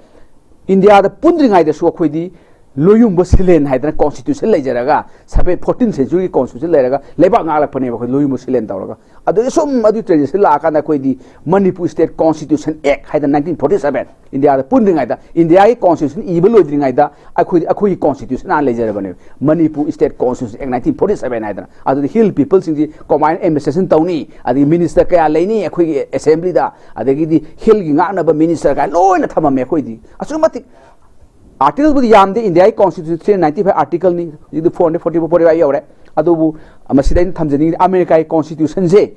ꯏꯟꯗꯤꯌꯥꯗ ꯄꯨꯟꯗ꯭ꯔꯤꯉꯩꯗꯁꯨ ꯑꯩꯈꯣꯏꯗꯤ ꯂꯣꯌꯨꯝꯕ ꯁꯤꯂꯦꯟ ꯍꯥꯏꯗꯅ constitution ꯂꯩꯖꯔꯒ, seven, fourteenth century ꯒꯤ constitution ꯂꯩꯔꯒ ꯂꯩꯕꯥꯛ ꯉꯥꯛꯂꯛꯄꯅꯦꯕ ꯑꯩꯈꯣꯏ ꯂꯣꯌꯨꯝꯕ ꯁꯤꯂꯦꯟ ꯇꯧꯔꯒ꯫ ꯑꯗꯨꯗꯒꯤ ꯁꯨꯝ ꯑꯗꯨꯒꯤ tradition ꯂꯥꯛꯑꯀꯥꯟꯗ ꯑꯩꯈꯣꯏꯗꯤ ꯃꯅꯤꯄꯨꯔ State Constitution Act ꯍꯥꯏꯗꯅ nineteen forty seven, ꯏꯟꯗꯤꯌꯥꯗ ꯄꯨꯟꯗ꯭ꯔꯤꯉꯩꯗ, ꯏꯟꯗꯤꯌꯥꯒꯤ constitution ꯏꯕ ꯂꯣꯏꯗ꯭ꯔꯤꯉꯩꯗ ꯑꯩꯈꯣꯏꯗꯤ ꯑꯩꯈꯣꯏꯒꯤ constitution ꯍꯥꯟꯅ ꯂꯩꯖꯔꯕꯅꯦꯕ, Manipur State Constitution Act nineteen forty seven ꯍꯥꯏꯗꯅ꯫ ꯑꯗꯨꯗꯤ hill people ꯁꯤꯡꯁꯤ ꯀꯃꯥꯏꯅ administration ꯇꯧꯅꯤ, ꯑꯗꯒꯤ minister ꯀꯌꯥ ꯂꯩꯅꯤ ꯑꯩꯈꯣꯏꯒꯤ assembly ꯗ, ꯑꯗꯒꯤꯗꯤ hill ꯒꯤ ꯉꯥꯛꯅꯕ minister ꯀꯥꯏꯅ ꯂꯣꯏꯅ ꯊꯝꯃꯝꯃꯦ ꯑꯩꯈꯣꯏꯗꯤ꯫ ꯑꯁꯨꯛꯀꯤ ꯃꯇꯤꯛ article ꯕꯨꯗꯤ ꯌꯥꯝꯗꯦ, ꯏꯟꯗꯤꯌꯥꯒꯤ constitution three ninety five article ꯅꯤ, ꯍꯧꯖꯤꯛꯇꯤ four hundred forty four forty five ꯌꯧꯔꯦ꯫ ꯑꯗꯨꯕꯨ ꯃꯁꯤꯗ ꯑꯩꯅ ꯊꯝꯖꯅꯤꯡꯉꯤꯗꯤ ꯑꯃꯦꯔꯤꯀꯥꯒꯤ constitution ꯁꯦ,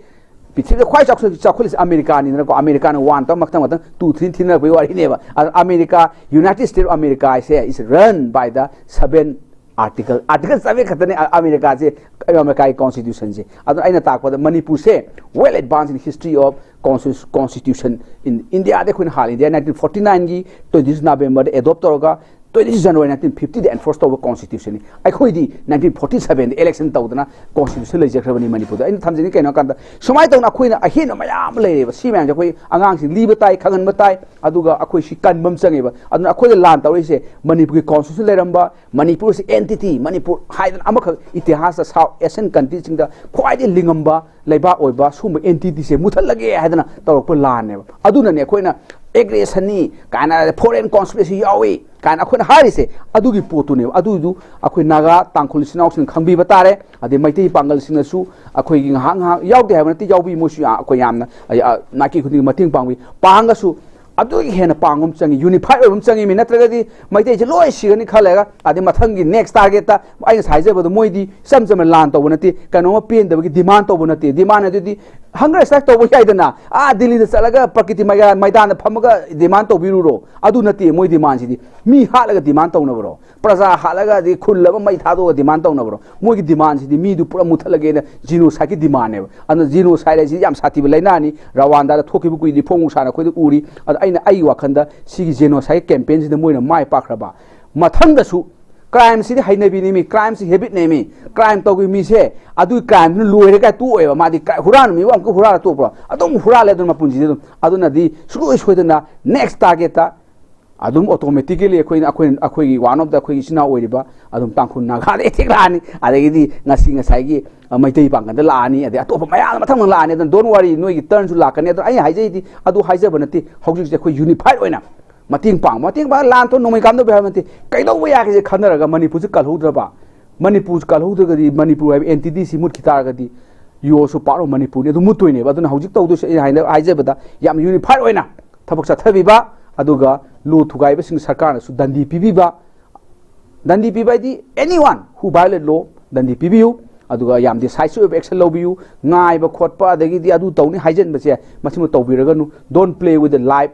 ꯄ꯭ꯔꯤꯊꯤꯕꯤꯗ ꯈ꯭ꯋꯥꯏ ꯆꯥꯎꯈꯠ-, ꯆꯥꯎꯈꯠꯂꯤꯁꯦ ꯑꯃꯦꯔꯤꯀꯥꯅꯤꯗꯅꯀꯣ, ꯑꯃꯦꯔꯤꯀꯥꯅ ꯋꯥꯟ ꯇꯧꯔ ꯃꯊꯪ ꯃꯊꯪ ꯇꯨ ꯊ꯭ꯔꯤ ꯊꯤꯅꯔꯛꯄꯒꯤ ꯋꯥꯔꯤꯅꯦꯕ꯫ ꯑꯗꯣ America, United States of America say is run by the seven article, article seven ꯈꯛꯇꯅꯦ ꯑ-, ꯑꯃꯦꯔꯤꯀꯥꯁꯦ, ꯑꯃꯦꯔꯤꯀꯥꯒꯤ constitution ꯁꯦ꯫ ꯑꯗꯣ ꯑꯩꯅ ꯇꯥꯛꯄꯗ ꯃꯅꯤꯄꯨꯔꯁꯦ well advanced in history of constitu-, constitution in India ꯗ ꯑꯩꯈꯣꯏꯅ ꯍꯥꯜꯂꯤ꯫ ꯏꯟꯗꯤꯌꯥ nineteen forty nine ꯒꯤ twenty six November ꯗ adopt ꯇꯧꯔꯒ twenty six January nineteen fifty ꯗ enforce ꯇꯧꯕ constitution ꯅꯤ꯫ ꯑꯩꯈꯣꯏꯗꯤ nineteen forty seven ꯗ election ꯇꯧꯗꯅ constitution ꯂꯩꯖꯈ꯭ꯔꯕꯅꯤ ꯃꯅꯤꯄꯨꯔꯗ꯫ ꯑꯩꯅ ꯊꯝꯖꯅꯤꯡꯉꯤ ꯀꯩꯅꯣ ꯍꯥꯏ ꯀꯥꯟꯗ, ꯁꯨꯃꯥꯏꯅ ꯇꯧꯅ ꯑꯩꯈꯣꯏꯅ ꯑꯍꯦꯟꯕ ꯃꯌꯥꯝ ꯑꯃ ꯂꯩꯔꯦꯕ꯫ ꯁꯤ ꯃꯌꯥꯝꯁꯦ ꯑꯩꯈꯣꯏ ꯑꯉꯥꯡꯁꯤꯡ ꯂꯤꯕ ꯇꯥꯏ, ꯈꯪꯍꯟꯕ ꯇꯥꯏ, ꯑꯗꯨꯒ ꯑꯩꯈꯣꯏ ꯁꯤ ꯀꯟꯕ ꯑꯃ ꯆꯪꯉꯦꯕ꯫ ꯑꯗꯨꯅ ꯑꯩꯈꯣꯏꯗ ꯂꯥꯟ ꯇꯧꯔꯛꯏꯁꯦ ꯃꯅꯤꯄꯨꯔꯒꯤ constitution ꯂꯩꯔꯝꯕ, ꯃꯅꯤꯄꯨꯔ ꯑꯁꯤ entity, ꯃꯅꯤꯄꯨꯔ ꯍꯥꯏꯗꯅ ꯑꯃꯈꯛ ꯏꯇꯤꯍꯥꯁꯇ South Asian country ꯁꯤꯡꯗ ꯈ꯭ꯋꯥꯏꯗꯒꯤ ꯂꯤꯡꯉꯝꯕ ꯂꯩꯕꯥꯛ ꯑꯣꯏꯕ ꯁꯨꯝꯕ entity ꯁꯦ ꯃꯨꯊꯠꯂꯒꯦ ꯍꯥꯏꯗꯅ ꯇꯧꯔꯛꯄ ꯂꯥꯟꯅꯦꯕ꯫ ꯑꯗꯨꯅꯅꯦ ꯑꯩꯈꯣꯏꯅ aggression ꯅꯤ ꯀꯥꯏꯅ, foreign conspiracy ꯌꯥꯎꯏ ꯀꯥꯏꯅ ꯑꯩꯈꯣꯏꯅ ꯍꯥꯏꯔꯤꯁꯦ, ꯑꯗꯨꯒꯤ ꯄꯣꯠꯇꯨꯅꯦꯕ꯫ ꯑꯗꯨꯗꯨ ꯑꯩꯈꯣꯏ ꯅꯥꯒꯥ, ꯇꯥꯡꯈꯨꯜ ꯏꯆꯤꯟ ꯏꯅꯥꯎꯁꯤꯡꯅ ꯈꯪꯕꯤꯕ ꯇꯥꯔꯦ, ꯑꯗꯩ ꯃꯩꯇꯩ ꯄꯥꯡꯒꯜꯁꯤꯡꯅꯁꯨ ꯑꯩꯈꯣꯏꯒꯤ ꯉꯥꯏꯍꯥꯛ ꯉꯥꯏꯍꯥꯛ ꯌꯥꯎꯗꯦ ꯍꯥꯏꯕ ꯅꯠꯇꯦ, ꯌꯥꯎꯕꯤ, ꯃꯣꯏꯁꯨ ꯌꯥ-, ꯑꯩꯈꯣꯏ ꯌꯥꯝꯅ, ꯑ, ꯑ, ꯅꯥꯀꯤ ꯈꯨꯗꯤꯡꯒꯤ ꯃꯇꯦꯡ ꯄꯥꯡꯕꯤ꯫ ꯄꯥꯡꯉꯁꯨ ꯑꯗꯨꯒꯤ ꯍꯦꯟꯅ ꯄꯥꯡꯕ ꯑꯃ ꯆꯪꯉꯤ, unified ꯑꯣꯏꯕ ꯑꯃ ꯆꯪꯉꯤ꯫ ꯃꯤ ꯅꯠꯇ꯭ꯔꯒꯗꯤ ꯃꯩꯇꯩꯁꯦ ꯂꯣꯏ ꯁꯤꯒꯅꯤ ꯈꯜꯂꯒ, ꯑꯗꯩ ꯃꯊꯪꯒꯤ next target ꯇ ꯑꯩ ꯉꯁꯥꯏ ꯍꯥꯏꯖꯕꯗꯣ, ꯃꯣꯏꯗꯤ ꯏꯆꯝ ꯆꯝꯅ ꯂꯥꯟ ꯇꯧꯕ ꯅꯠꯇꯦ, ꯀꯩꯅꯣꯝꯃ ꯄꯦꯟꯗꯕꯒꯤ demand ꯇꯧꯕ ꯅꯠꯇꯦ꯫ Demand ꯑꯗꯨꯗꯤ ꯍꯪꯒꯔ ꯁ꯭ꯇ꯭ꯔꯥꯏꯛ ꯇꯧꯕ ꯌꯥꯏꯗꯅ, ꯑꯥ ꯗꯤꯜꯂꯤꯗ ꯆꯠꯂꯒ ꯄ꯭ꯔꯀꯤꯇꯤ ꯃꯩꯗꯥꯟ, ꯃꯩꯗꯥꯟꯗ ꯐꯝꯃꯒ ꯗꯤꯃꯥꯟ ꯇꯧꯕꯤꯔꯨꯔꯣ꯫ ꯑꯗꯨ ꯅꯠꯇꯦ ꯃꯣꯏ ꯗꯤꯃꯥꯟꯁꯤꯗꯤ꯫ ꯃꯤ ꯍꯥꯠꯂꯒ ꯗꯤꯃꯥꯟ ꯇꯧꯅꯕꯔꯣ? ꯄ꯭ꯔꯖꯥ ꯍꯥꯠꯂꯒ, ꯑꯗꯩ ꯈꯨꯜ ꯑꯃ ꯃꯩ ꯊꯥꯗꯣꯛꯑꯒ ꯗꯤꯃꯥꯟ ꯇꯧꯅꯕꯔꯣ? ꯃꯣꯏꯒꯤ ꯗꯤꯃꯥꯟꯁꯤꯗꯤ ꯃꯤꯗꯨ ꯄꯨꯔꯥ ꯃꯨꯠꯊꯠꯂꯒꯦꯅ ꯖꯤꯅꯣꯁꯥꯏꯠꯀꯤ ꯗꯤꯃꯥꯟꯅꯦꯕ꯫ ꯑꯗꯨꯅ ꯖꯤꯅꯣꯁꯥꯏꯠ ꯍꯥꯏꯁꯤ ꯌꯥꯝ ꯁꯥꯊꯤꯕ ꯂꯥꯏꯅꯥꯅꯤ꯫ ꯔꯋꯥꯟꯗꯥꯗ ꯊꯣꯛꯈꯤꯕ ꯀꯨꯏꯗ꯭ꯔꯤ, ꯐꯣꯡ ꯐꯣꯡ ꯁꯥꯅ ꯑꯩꯈꯣꯏꯗ ꯎꯔꯤ꯫ ꯑꯗ ꯑꯩꯅ, ꯑꯩꯒꯤ ꯋꯥꯈꯜꯗ ꯁꯤꯒꯤ ꯖꯦꯅꯣꯁꯥꯏꯠ ꯀꯦꯝꯄꯦꯟꯁꯤꯗ ꯃꯣꯏꯅ ꯃꯥꯏ ꯄꯥꯛꯈ꯭ꯔꯕ ꯃꯊꯪꯗꯁꯨ, ꯀ꯭ꯔꯥꯏꯝꯁꯤꯗꯤ ꯍꯩꯅꯕꯤꯅꯦꯃꯤ, ꯀ꯭ꯔꯥꯏꯝꯁꯤ ꯍꯦꯕꯤꯠꯅꯦꯃꯤ꯫ ꯀ꯭ꯔꯥꯏꯝ ꯇꯧꯈꯤꯕ ꯃꯤꯁꯦ ꯑꯗꯨꯒꯤ ꯀ꯭ꯔꯥꯏꯝꯗꯨꯅ ꯂꯣꯏꯔꯦ ꯀꯥꯏ ꯇꯣꯛꯑꯣꯏꯕ꯫ ꯃꯥꯗꯤ ꯀ꯭ꯔꯥꯏ-, ꯍꯨꯔꯥꯟꯕ ꯃꯤꯕꯨ ꯑꯃꯨꯛꯀ ꯍꯨꯔꯥꯜꯂ ꯇꯣꯛꯄ꯭ꯔꯣ? ꯑꯗꯨꯝ ꯍꯨꯔꯥꯜꯂꯦ ꯑꯗꯨꯝ ꯃꯄꯨꯟꯁꯤꯗꯤ ꯑꯗꯨꯝ꯫ ꯑꯗꯨꯅꯗꯤ ꯁꯨꯡꯁꯣꯏ ꯁꯣꯏꯗꯅ ꯅꯦꯛꯁ ꯇꯥꯔꯒꯦꯠꯇ ꯑꯗꯨꯝ ꯑꯣꯇꯣꯃꯦꯇꯤꯀꯦꯂꯤ ꯑꯩꯈꯣꯏꯅ, ꯑꯩꯈꯣꯏ, ꯑꯩꯈꯣꯏꯒꯤ ꯋꯥꯟ ꯑꯣꯐ ꯗ ꯑꯩꯈꯣꯏꯒꯤ ꯏꯆꯤꯟ ꯏꯅꯥꯎ ꯑꯣꯏꯔꯤꯕ ꯑꯗꯨꯝ ꯇꯥꯡꯈꯨꯜ ꯅꯥꯒꯥꯗ ꯑꯦꯇꯦꯛ ꯂꯥꯛꯑꯅꯤ, ꯑꯗꯒꯤꯗꯤ ꯉꯁꯤ ꯉꯁꯥꯏꯒꯤ, ꯑ, ꯃꯩꯇꯩ ꯄꯥꯡꯒꯜꯗ ꯂꯥꯛꯑꯅꯤ, ꯑꯗꯩ ꯑꯇꯣꯞꯄ ꯃꯌꯥꯝ ꯑꯃ ꯃꯊꯪ ꯃꯊꯪ ꯂꯥꯛꯑꯅꯤ꯫ ꯑꯗꯨꯅ ꯗꯣꯟ ꯋꯥꯔꯤ, ꯅꯣꯏꯒꯤ ꯇꯔꯟꯁꯨ ꯂꯥꯛꯀꯅꯤ꯫ ꯑꯗꯣ ꯑꯩꯅ ꯍꯥꯏꯖꯩꯗꯤ, ꯑꯗꯨ ꯍꯥꯏꯖꯕ ꯅꯠꯇꯦ꯫ ꯍꯧꯖꯤꯛꯁꯦ ꯑꯩꯈꯣꯏ ꯌꯨꯅꯤꯐꯥꯏꯠ ꯑꯣꯏꯅ ꯃꯇꯦꯡ ꯄꯥꯡꯕ, ꯃꯇꯦꯡ ꯄꯥꯡ ꯂꯥꯟ ꯊꯣꯛ ꯅꯣꯡꯃꯩ ꯀꯥꯞꯅꯕ ꯍꯥꯏꯕ ꯅꯠꯇꯦ꯫ ꯀꯩꯗꯧꯕ ꯌꯥꯒꯦꯁꯦ ꯈꯟꯅꯔꯒ ꯃꯅꯤꯄꯨꯔꯁꯦ ꯀꯜꯍꯧꯗ꯭ꯔꯕ, ꯃꯅꯤꯄꯨꯔ ꯀꯜꯍꯧꯗ꯭ꯔꯒꯗꯤ, ꯃꯅꯤꯄꯨꯔ ꯍꯥꯏꯕ ꯑꯦꯟꯇꯤꯇꯤꯁꯤ ꯃꯨꯠꯈꯤ ꯇꯥꯔꯒꯗꯤ, you also part of ꯃꯅꯤꯄꯨꯔꯅꯤ, ꯑꯗꯨ ꯃꯨꯠꯇꯣꯏꯅꯦꯕ꯫ ꯑꯗꯨꯅ ꯍꯧꯖꯤꯛ ꯇꯧꯗꯣꯏꯁꯦ ꯑꯩꯅ ꯍꯥꯏꯅ-, ꯍꯥꯏꯖꯕꯗ ꯌꯥꯝ ꯌꯨꯅꯤꯐꯥꯏꯠ ꯑꯣꯏꯅ ꯊꯕꯛ ꯆꯠꯊꯕꯤꯕ, ꯑꯗꯨꯒ ꯂꯣ ꯊꯨꯒꯥꯏꯕꯁꯤꯡ ꯁꯔꯀꯥꯔꯅꯁꯨ ꯗꯟꯗꯤ ꯄꯤꯕꯤꯕ꯫ ꯗꯟꯗꯤ ꯄꯤꯕ ꯍꯥꯏꯗꯤ anyone who violate law ꯗꯟꯗꯤ ꯄꯤꯕꯤꯌꯨ, ꯑꯗꯨꯒ ꯌꯥꯝ ꯗꯤꯁꯥꯏꯁꯤꯚ ꯑꯣꯏꯕ ꯑꯦꯛꯁꯟ ꯂꯧꯕꯤꯌꯨ꯫ ꯉꯥꯏꯕ ꯈꯣꯠꯄ ꯑꯗꯒꯤꯗꯤ ꯑꯗꯨ ꯇꯧꯅꯤ ꯍꯥꯏꯖꯟꯕꯁꯦ ꯃꯁꯤꯃ ꯇꯧꯕꯤꯔꯒꯅꯨ꯫ Don't play with the life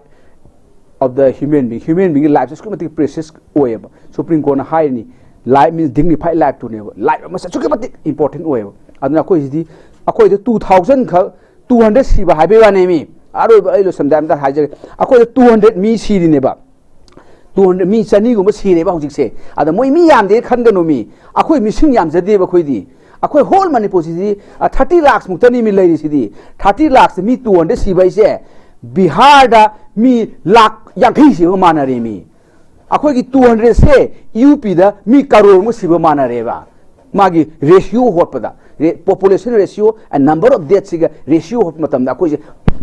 of the human being꯫ Human ꯕꯤꯡꯒꯤ ꯂꯥꯏꯐꯁꯦ ꯑꯁꯨꯛꯀꯤ ꯃꯇꯤꯛ ꯄ꯭ꯔꯦꯁꯤꯌꯁ ꯑꯣꯏꯌꯦꯕ꯫ ꯁꯨꯄ꯭ꯔꯤꯝ ꯀꯣꯔꯠꯅ ꯍꯥꯏꯔꯤꯅꯤ, life means dignified life ꯇꯨꯅꯦꯕ꯫ ꯂꯥꯏꯐ ꯑꯃꯁꯦ ꯑꯁꯨꯛꯀꯤ ꯃꯇꯤꯛ ꯏꯝꯄꯣꯔꯇꯦꯟ ꯑꯣꯏꯌꯦꯕ꯫ ꯑꯗꯨꯅ ꯑꯩꯈꯣꯏꯁꯤꯗꯤ, ꯑꯩꯈꯣꯏꯗ ꯇꯨ ꯊꯥꯎꯖꯟ ꯈꯛ, ꯇꯨ ꯍꯟꯗ꯭ꯔꯦꯠ ꯁꯤꯕ ꯍꯥꯏꯕꯩ ꯋꯥꯅꯦ ꯃꯤ꯫ ꯑꯔꯣꯏꯕ ꯑꯩ ꯂꯣꯏꯁꯟꯗꯥꯏ ꯑꯝꯇ ꯍꯥꯏꯖꯒꯦ꯫ ꯑꯩꯈꯣꯏꯗ ꯇꯨ ꯍꯟꯗ꯭ꯔꯦꯠ ꯃꯤ ꯁꯤꯔꯤꯅꯦꯕ꯫ ꯇꯨ ꯍꯟꯗ꯭ꯔꯦꯠ, ꯃꯤ ꯆꯅꯤꯒꯨꯝꯕ ꯁꯤꯔꯦꯕ ꯍꯧꯖꯤꯛꯁꯦ꯫ ꯑꯗ ꯃꯣꯏ ꯃꯤ ꯌꯥꯝꯗꯦ ꯈꯟꯒꯅꯨ ꯃꯤ꯫ ꯑꯩꯈꯣꯏ ꯃꯤꯁꯤꯡ ꯌꯥꯝꯖꯗꯦꯕ ꯑꯩꯈꯣꯏꯗꯤ꯫ ꯑꯩꯈꯣꯏ ꯍꯣꯜ ꯃꯅꯤꯄꯨꯔꯁꯤꯗꯤ, ꯑ, ꯊꯥꯔꯇꯤ ꯂꯥꯛꯁ ꯃꯨꯛꯇꯅꯤ ꯃꯤ ꯂꯩꯔꯤꯁꯤꯗꯤ꯫ ꯊꯥꯔꯇꯤ ꯂꯥꯛꯁꯇ ꯃꯤ ꯇꯨ ꯍꯟꯗ꯭ꯔꯦꯠ ꯁꯤꯕ ꯍꯥꯏꯁꯦ, ꯕꯤꯍꯥꯔꯗ ꯃꯤ ꯂꯥꯛ ꯌꯥꯡꯈꯩ ꯁꯤꯕꯒ ꯃꯥꯟꯅꯔꯦ ꯃꯤ꯫ ꯑꯩꯈꯣꯏꯒꯤ ꯇꯨ ꯍꯟꯗ꯭ꯔꯦꯠꯁꯦ ꯌꯨ ꯄꯤꯗ ꯃꯤ ꯀꯔꯣꯔ ꯑꯃ ꯁꯤꯕ ꯃꯥꯟꯅꯔꯦꯕ꯫ ꯃꯥꯒꯤ ꯔꯦꯁꯤꯌꯣ ꯍꯣꯠꯄꯗ, re-, population ratio and number of deathꯁꯤꯒ ꯔꯦꯁꯤꯌꯣ ꯍꯣꯠꯄ ꯃꯇꯝꯗ ꯑꯩꯈꯣꯏꯁꯦ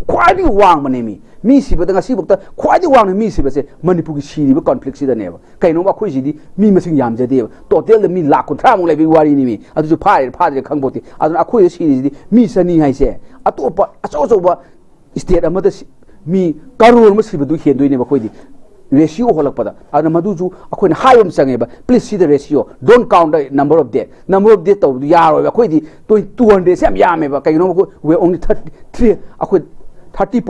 ꯈ꯭ꯋꯥꯏꯗꯒꯤ ꯋꯥꯡꯕꯅꯦ ꯃꯤ꯫ ꯃꯤ ꯁꯤꯕꯗ ꯉꯁꯤꯐꯥꯎꯗ ꯈ꯭ꯋꯥꯏꯗꯒꯤ ꯋꯥꯡꯅ ꯃꯤ ꯁꯤꯕꯁꯦ ꯃꯅꯤꯄꯨꯔꯒꯤ ꯁꯤꯔꯤꯕ ꯀꯟꯐ꯭ꯂꯤꯛꯁꯤꯗꯅꯦꯕ꯫ ꯀꯩꯅꯣꯕ ꯑꯩꯈꯣꯏꯁꯤꯗꯤ ꯃꯤ ꯃꯁꯤꯡ ꯌꯥꯝꯖꯗꯦꯕ꯫ ꯇꯣꯇꯦꯜꯗ ꯃꯤ ꯂꯥꯛ ꯀꯨꯟꯊ꯭ꯔꯥꯃꯨꯛ ꯂꯩꯕꯒꯤ ꯋꯥꯔꯤꯅꯤ ꯃꯤ꯫ ꯑꯗꯨꯁꯨ ꯐꯥꯔꯤꯔ ꯐꯥꯗ꯭ꯔꯤꯔ ꯈꯪꯄꯣꯠꯇꯦ꯫ ꯑꯗꯨꯅ ꯑꯩꯈꯣꯏꯗ ꯁꯤꯔꯤꯁꯤꯗꯤ ꯃꯤ ꯆꯅꯤ ꯍꯥꯏꯁꯦ ꯑꯇꯣꯞꯄ ꯑꯆꯧ ꯑꯆꯧꯕ ꯁ꯭ꯇꯦꯠ ꯑꯃꯗ ꯁꯤ-, ꯃꯤ ꯀꯔꯣꯔ ꯑꯃ ꯁꯤꯕꯗꯨ ꯍꯦꯟꯗꯣꯏꯅꯦꯕ ꯑꯩꯈꯣꯏꯗꯤ꯫ ꯔꯦꯁꯤꯌꯣ ꯍꯣꯜꯂꯛꯄꯗ꯫ ꯑꯗꯨꯅ ꯃꯗꯨꯁꯨ ꯑꯩꯈꯣꯏꯅ ꯍꯥꯏꯕ ꯑꯃ ꯆꯪꯉꯦꯕ, please see the ratio, don't count the number of death. Number of death ꯇꯧꯕꯗꯨ ꯌꯥꯔꯣꯏꯕ꯫ ꯑꯩꯈꯣꯏꯗꯤ two hundred ꯁꯦ ꯌꯥꯝ ꯌꯥꯝꯃꯦꯕ꯫ ꯀꯩꯒꯤꯅꯣ? ꯑꯩꯈꯣꯏ we are only thirty three, ꯑꯩꯈꯣꯏ thirty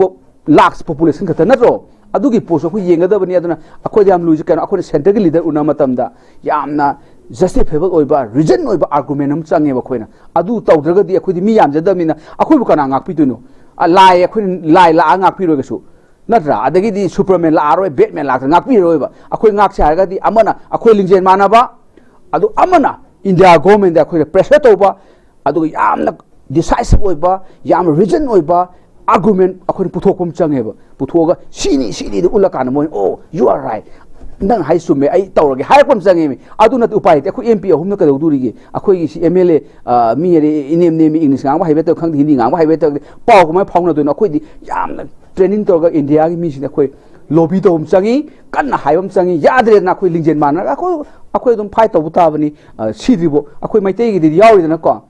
lakhs population ꯈꯛꯇ ꯅꯠꯇ꯭ꯔꯣ? ꯑꯗꯨꯒꯤ ꯄꯣꯠꯁꯨ ꯑꯩꯈꯣꯏ ꯌꯦꯡꯒꯗꯕꯅꯤ꯫ ꯑꯗꯨꯅ ꯑꯩꯈꯣꯏꯗ ꯌꯥꯝ ꯂꯨꯔꯤꯁꯦ ꯀꯩꯅꯣ? ꯑꯩꯈꯣꯏꯅ centre ꯒꯤ leader ꯎꯅꯕ ꯃꯇꯝꯗ ꯌꯥꯝꯅ justifiable ꯑꯣꯏꯕ, reason ꯑꯣꯏꯕ argument ꯑꯃ ꯆꯪꯉꯦꯕ ꯑꯩꯈꯣꯏꯅ꯫ ꯑꯗꯨ ꯇꯧꯗ꯭ꯔꯒꯗꯤ ꯑꯩꯈꯣꯏꯗꯤ ꯃꯤ ꯌꯥꯝꯖꯗꯕꯅꯤꯅ ꯑꯩꯈꯣꯏꯕꯨ ꯀꯅꯥ ꯉꯥꯛꯄꯤꯗꯣꯏꯅꯣ? ꯑ, ꯂꯥꯏ, ꯑꯩꯈꯣꯏꯅ ꯂꯥꯏ ꯂꯥꯛꯑ ꯉꯥꯛꯄꯤꯔꯣꯏ ꯀꯩꯁꯨ, ꯅꯠꯇ꯭ꯔꯥ? ꯑꯗꯒꯤꯗꯤ Superman ꯂꯥꯛꯑꯔꯣꯏ, Batman ꯂꯥꯛꯇ꯭ꯔ ꯉꯥꯛꯄꯤꯔꯣꯏꯕ꯫ ꯑꯩꯈꯣꯏ ꯉꯥꯛꯁꯦ ꯍꯥꯏꯔꯒꯗꯤ ꯑꯃꯅ ꯑꯩꯈꯣꯏ ꯂꯤꯡꯖꯦꯜ ꯃꯥꯟꯅꯕ, ꯑꯗꯨ ꯑꯃꯅ India government ꯗ ꯑꯩꯈꯣꯏꯗ pressure ꯇꯧꯕ, ꯑꯗꯨꯒ ꯌꯥꯝꯅ decisive ꯑꯣꯏꯕ, ꯌꯥꯝꯅ reason ꯑꯣꯏꯕ argument ꯑꯩꯈꯣꯏꯅ ꯄꯨꯊꯣꯛꯄ ꯑꯃ ꯆꯪꯉꯦꯕ꯫ ꯄꯨꯊꯣꯛꯑꯒ "ꯁꯤꯅꯤ, ꯁꯤꯅꯤꯗꯨ" ꯎꯠꯂꯀꯥꯟꯗ ꯃꯣꯏꯅ "Oh, you are right, ꯅꯪ ꯍꯥꯏ ꯆꯨꯝꯃꯦ, ꯑꯩ ꯇꯧꯔꯒꯦ" ꯍꯥꯏꯔꯛꯄ ꯑꯃ ꯆꯪꯉꯦꯃꯤ꯫ ꯑꯗꯨ ꯅꯠꯇꯦ ꯎꯄꯥꯏ ꯂꯩꯇꯦ꯫ ꯑꯩꯈꯣꯏ M P ꯑꯍꯨꯝꯅ ꯀꯩꯗꯧꯗꯣꯔꯤꯒꯦ? ꯑꯩꯈꯣꯏꯒꯤ ꯁꯤ M L A, ꯑ, ꯃꯤ ꯑꯗꯤ ꯏꯅꯦꯝ ꯅꯦꯝꯃꯤ, English ꯉꯥꯡꯕ ꯍꯩꯕ ꯅꯠꯇꯕ ꯈꯪꯗꯦ, ꯍꯤꯟꯗꯤ ꯉꯥꯡꯕ ꯍꯩꯕ ꯅꯠꯇꯕ, ꯄꯥꯎ ꯀꯃꯥꯏꯅ ꯐꯥꯎꯅꯗꯣꯏꯅꯣ? ꯑꯩꯈꯣꯏꯗꯤ ꯌꯥꯝꯅ training ꯇꯧꯔꯒ India ꯒꯤ ꯃꯤꯁꯤꯡꯗ ꯑꯩꯈꯣꯏ lobby ꯇꯧꯕ ꯑꯃ ꯆꯪꯉꯤ, ꯀꯟꯅ ꯍꯥꯏꯕ ꯑꯃ ꯆꯪꯉꯤ꯫ ꯌꯥꯗ꯭ꯔꯦꯗꯅ ꯑꯩꯈꯣꯏ ꯂꯤꯡꯖꯦꯜ ꯃꯥꯟꯅꯔꯒ ꯑꯩꯈꯣꯏ, ꯑꯩꯈꯣꯏ ꯑꯗꯨꯝ fight ꯇꯧꯕ ꯇꯥꯕꯅꯤ꯫ ꯑ, ꯁꯤꯗ꯭ꯔꯤꯕꯣ ꯑꯩꯈꯣꯏ ꯃꯩꯇꯩꯒꯤꯗꯤ ꯌꯥꯎꯔꯤꯗꯅꯀꯣ꯫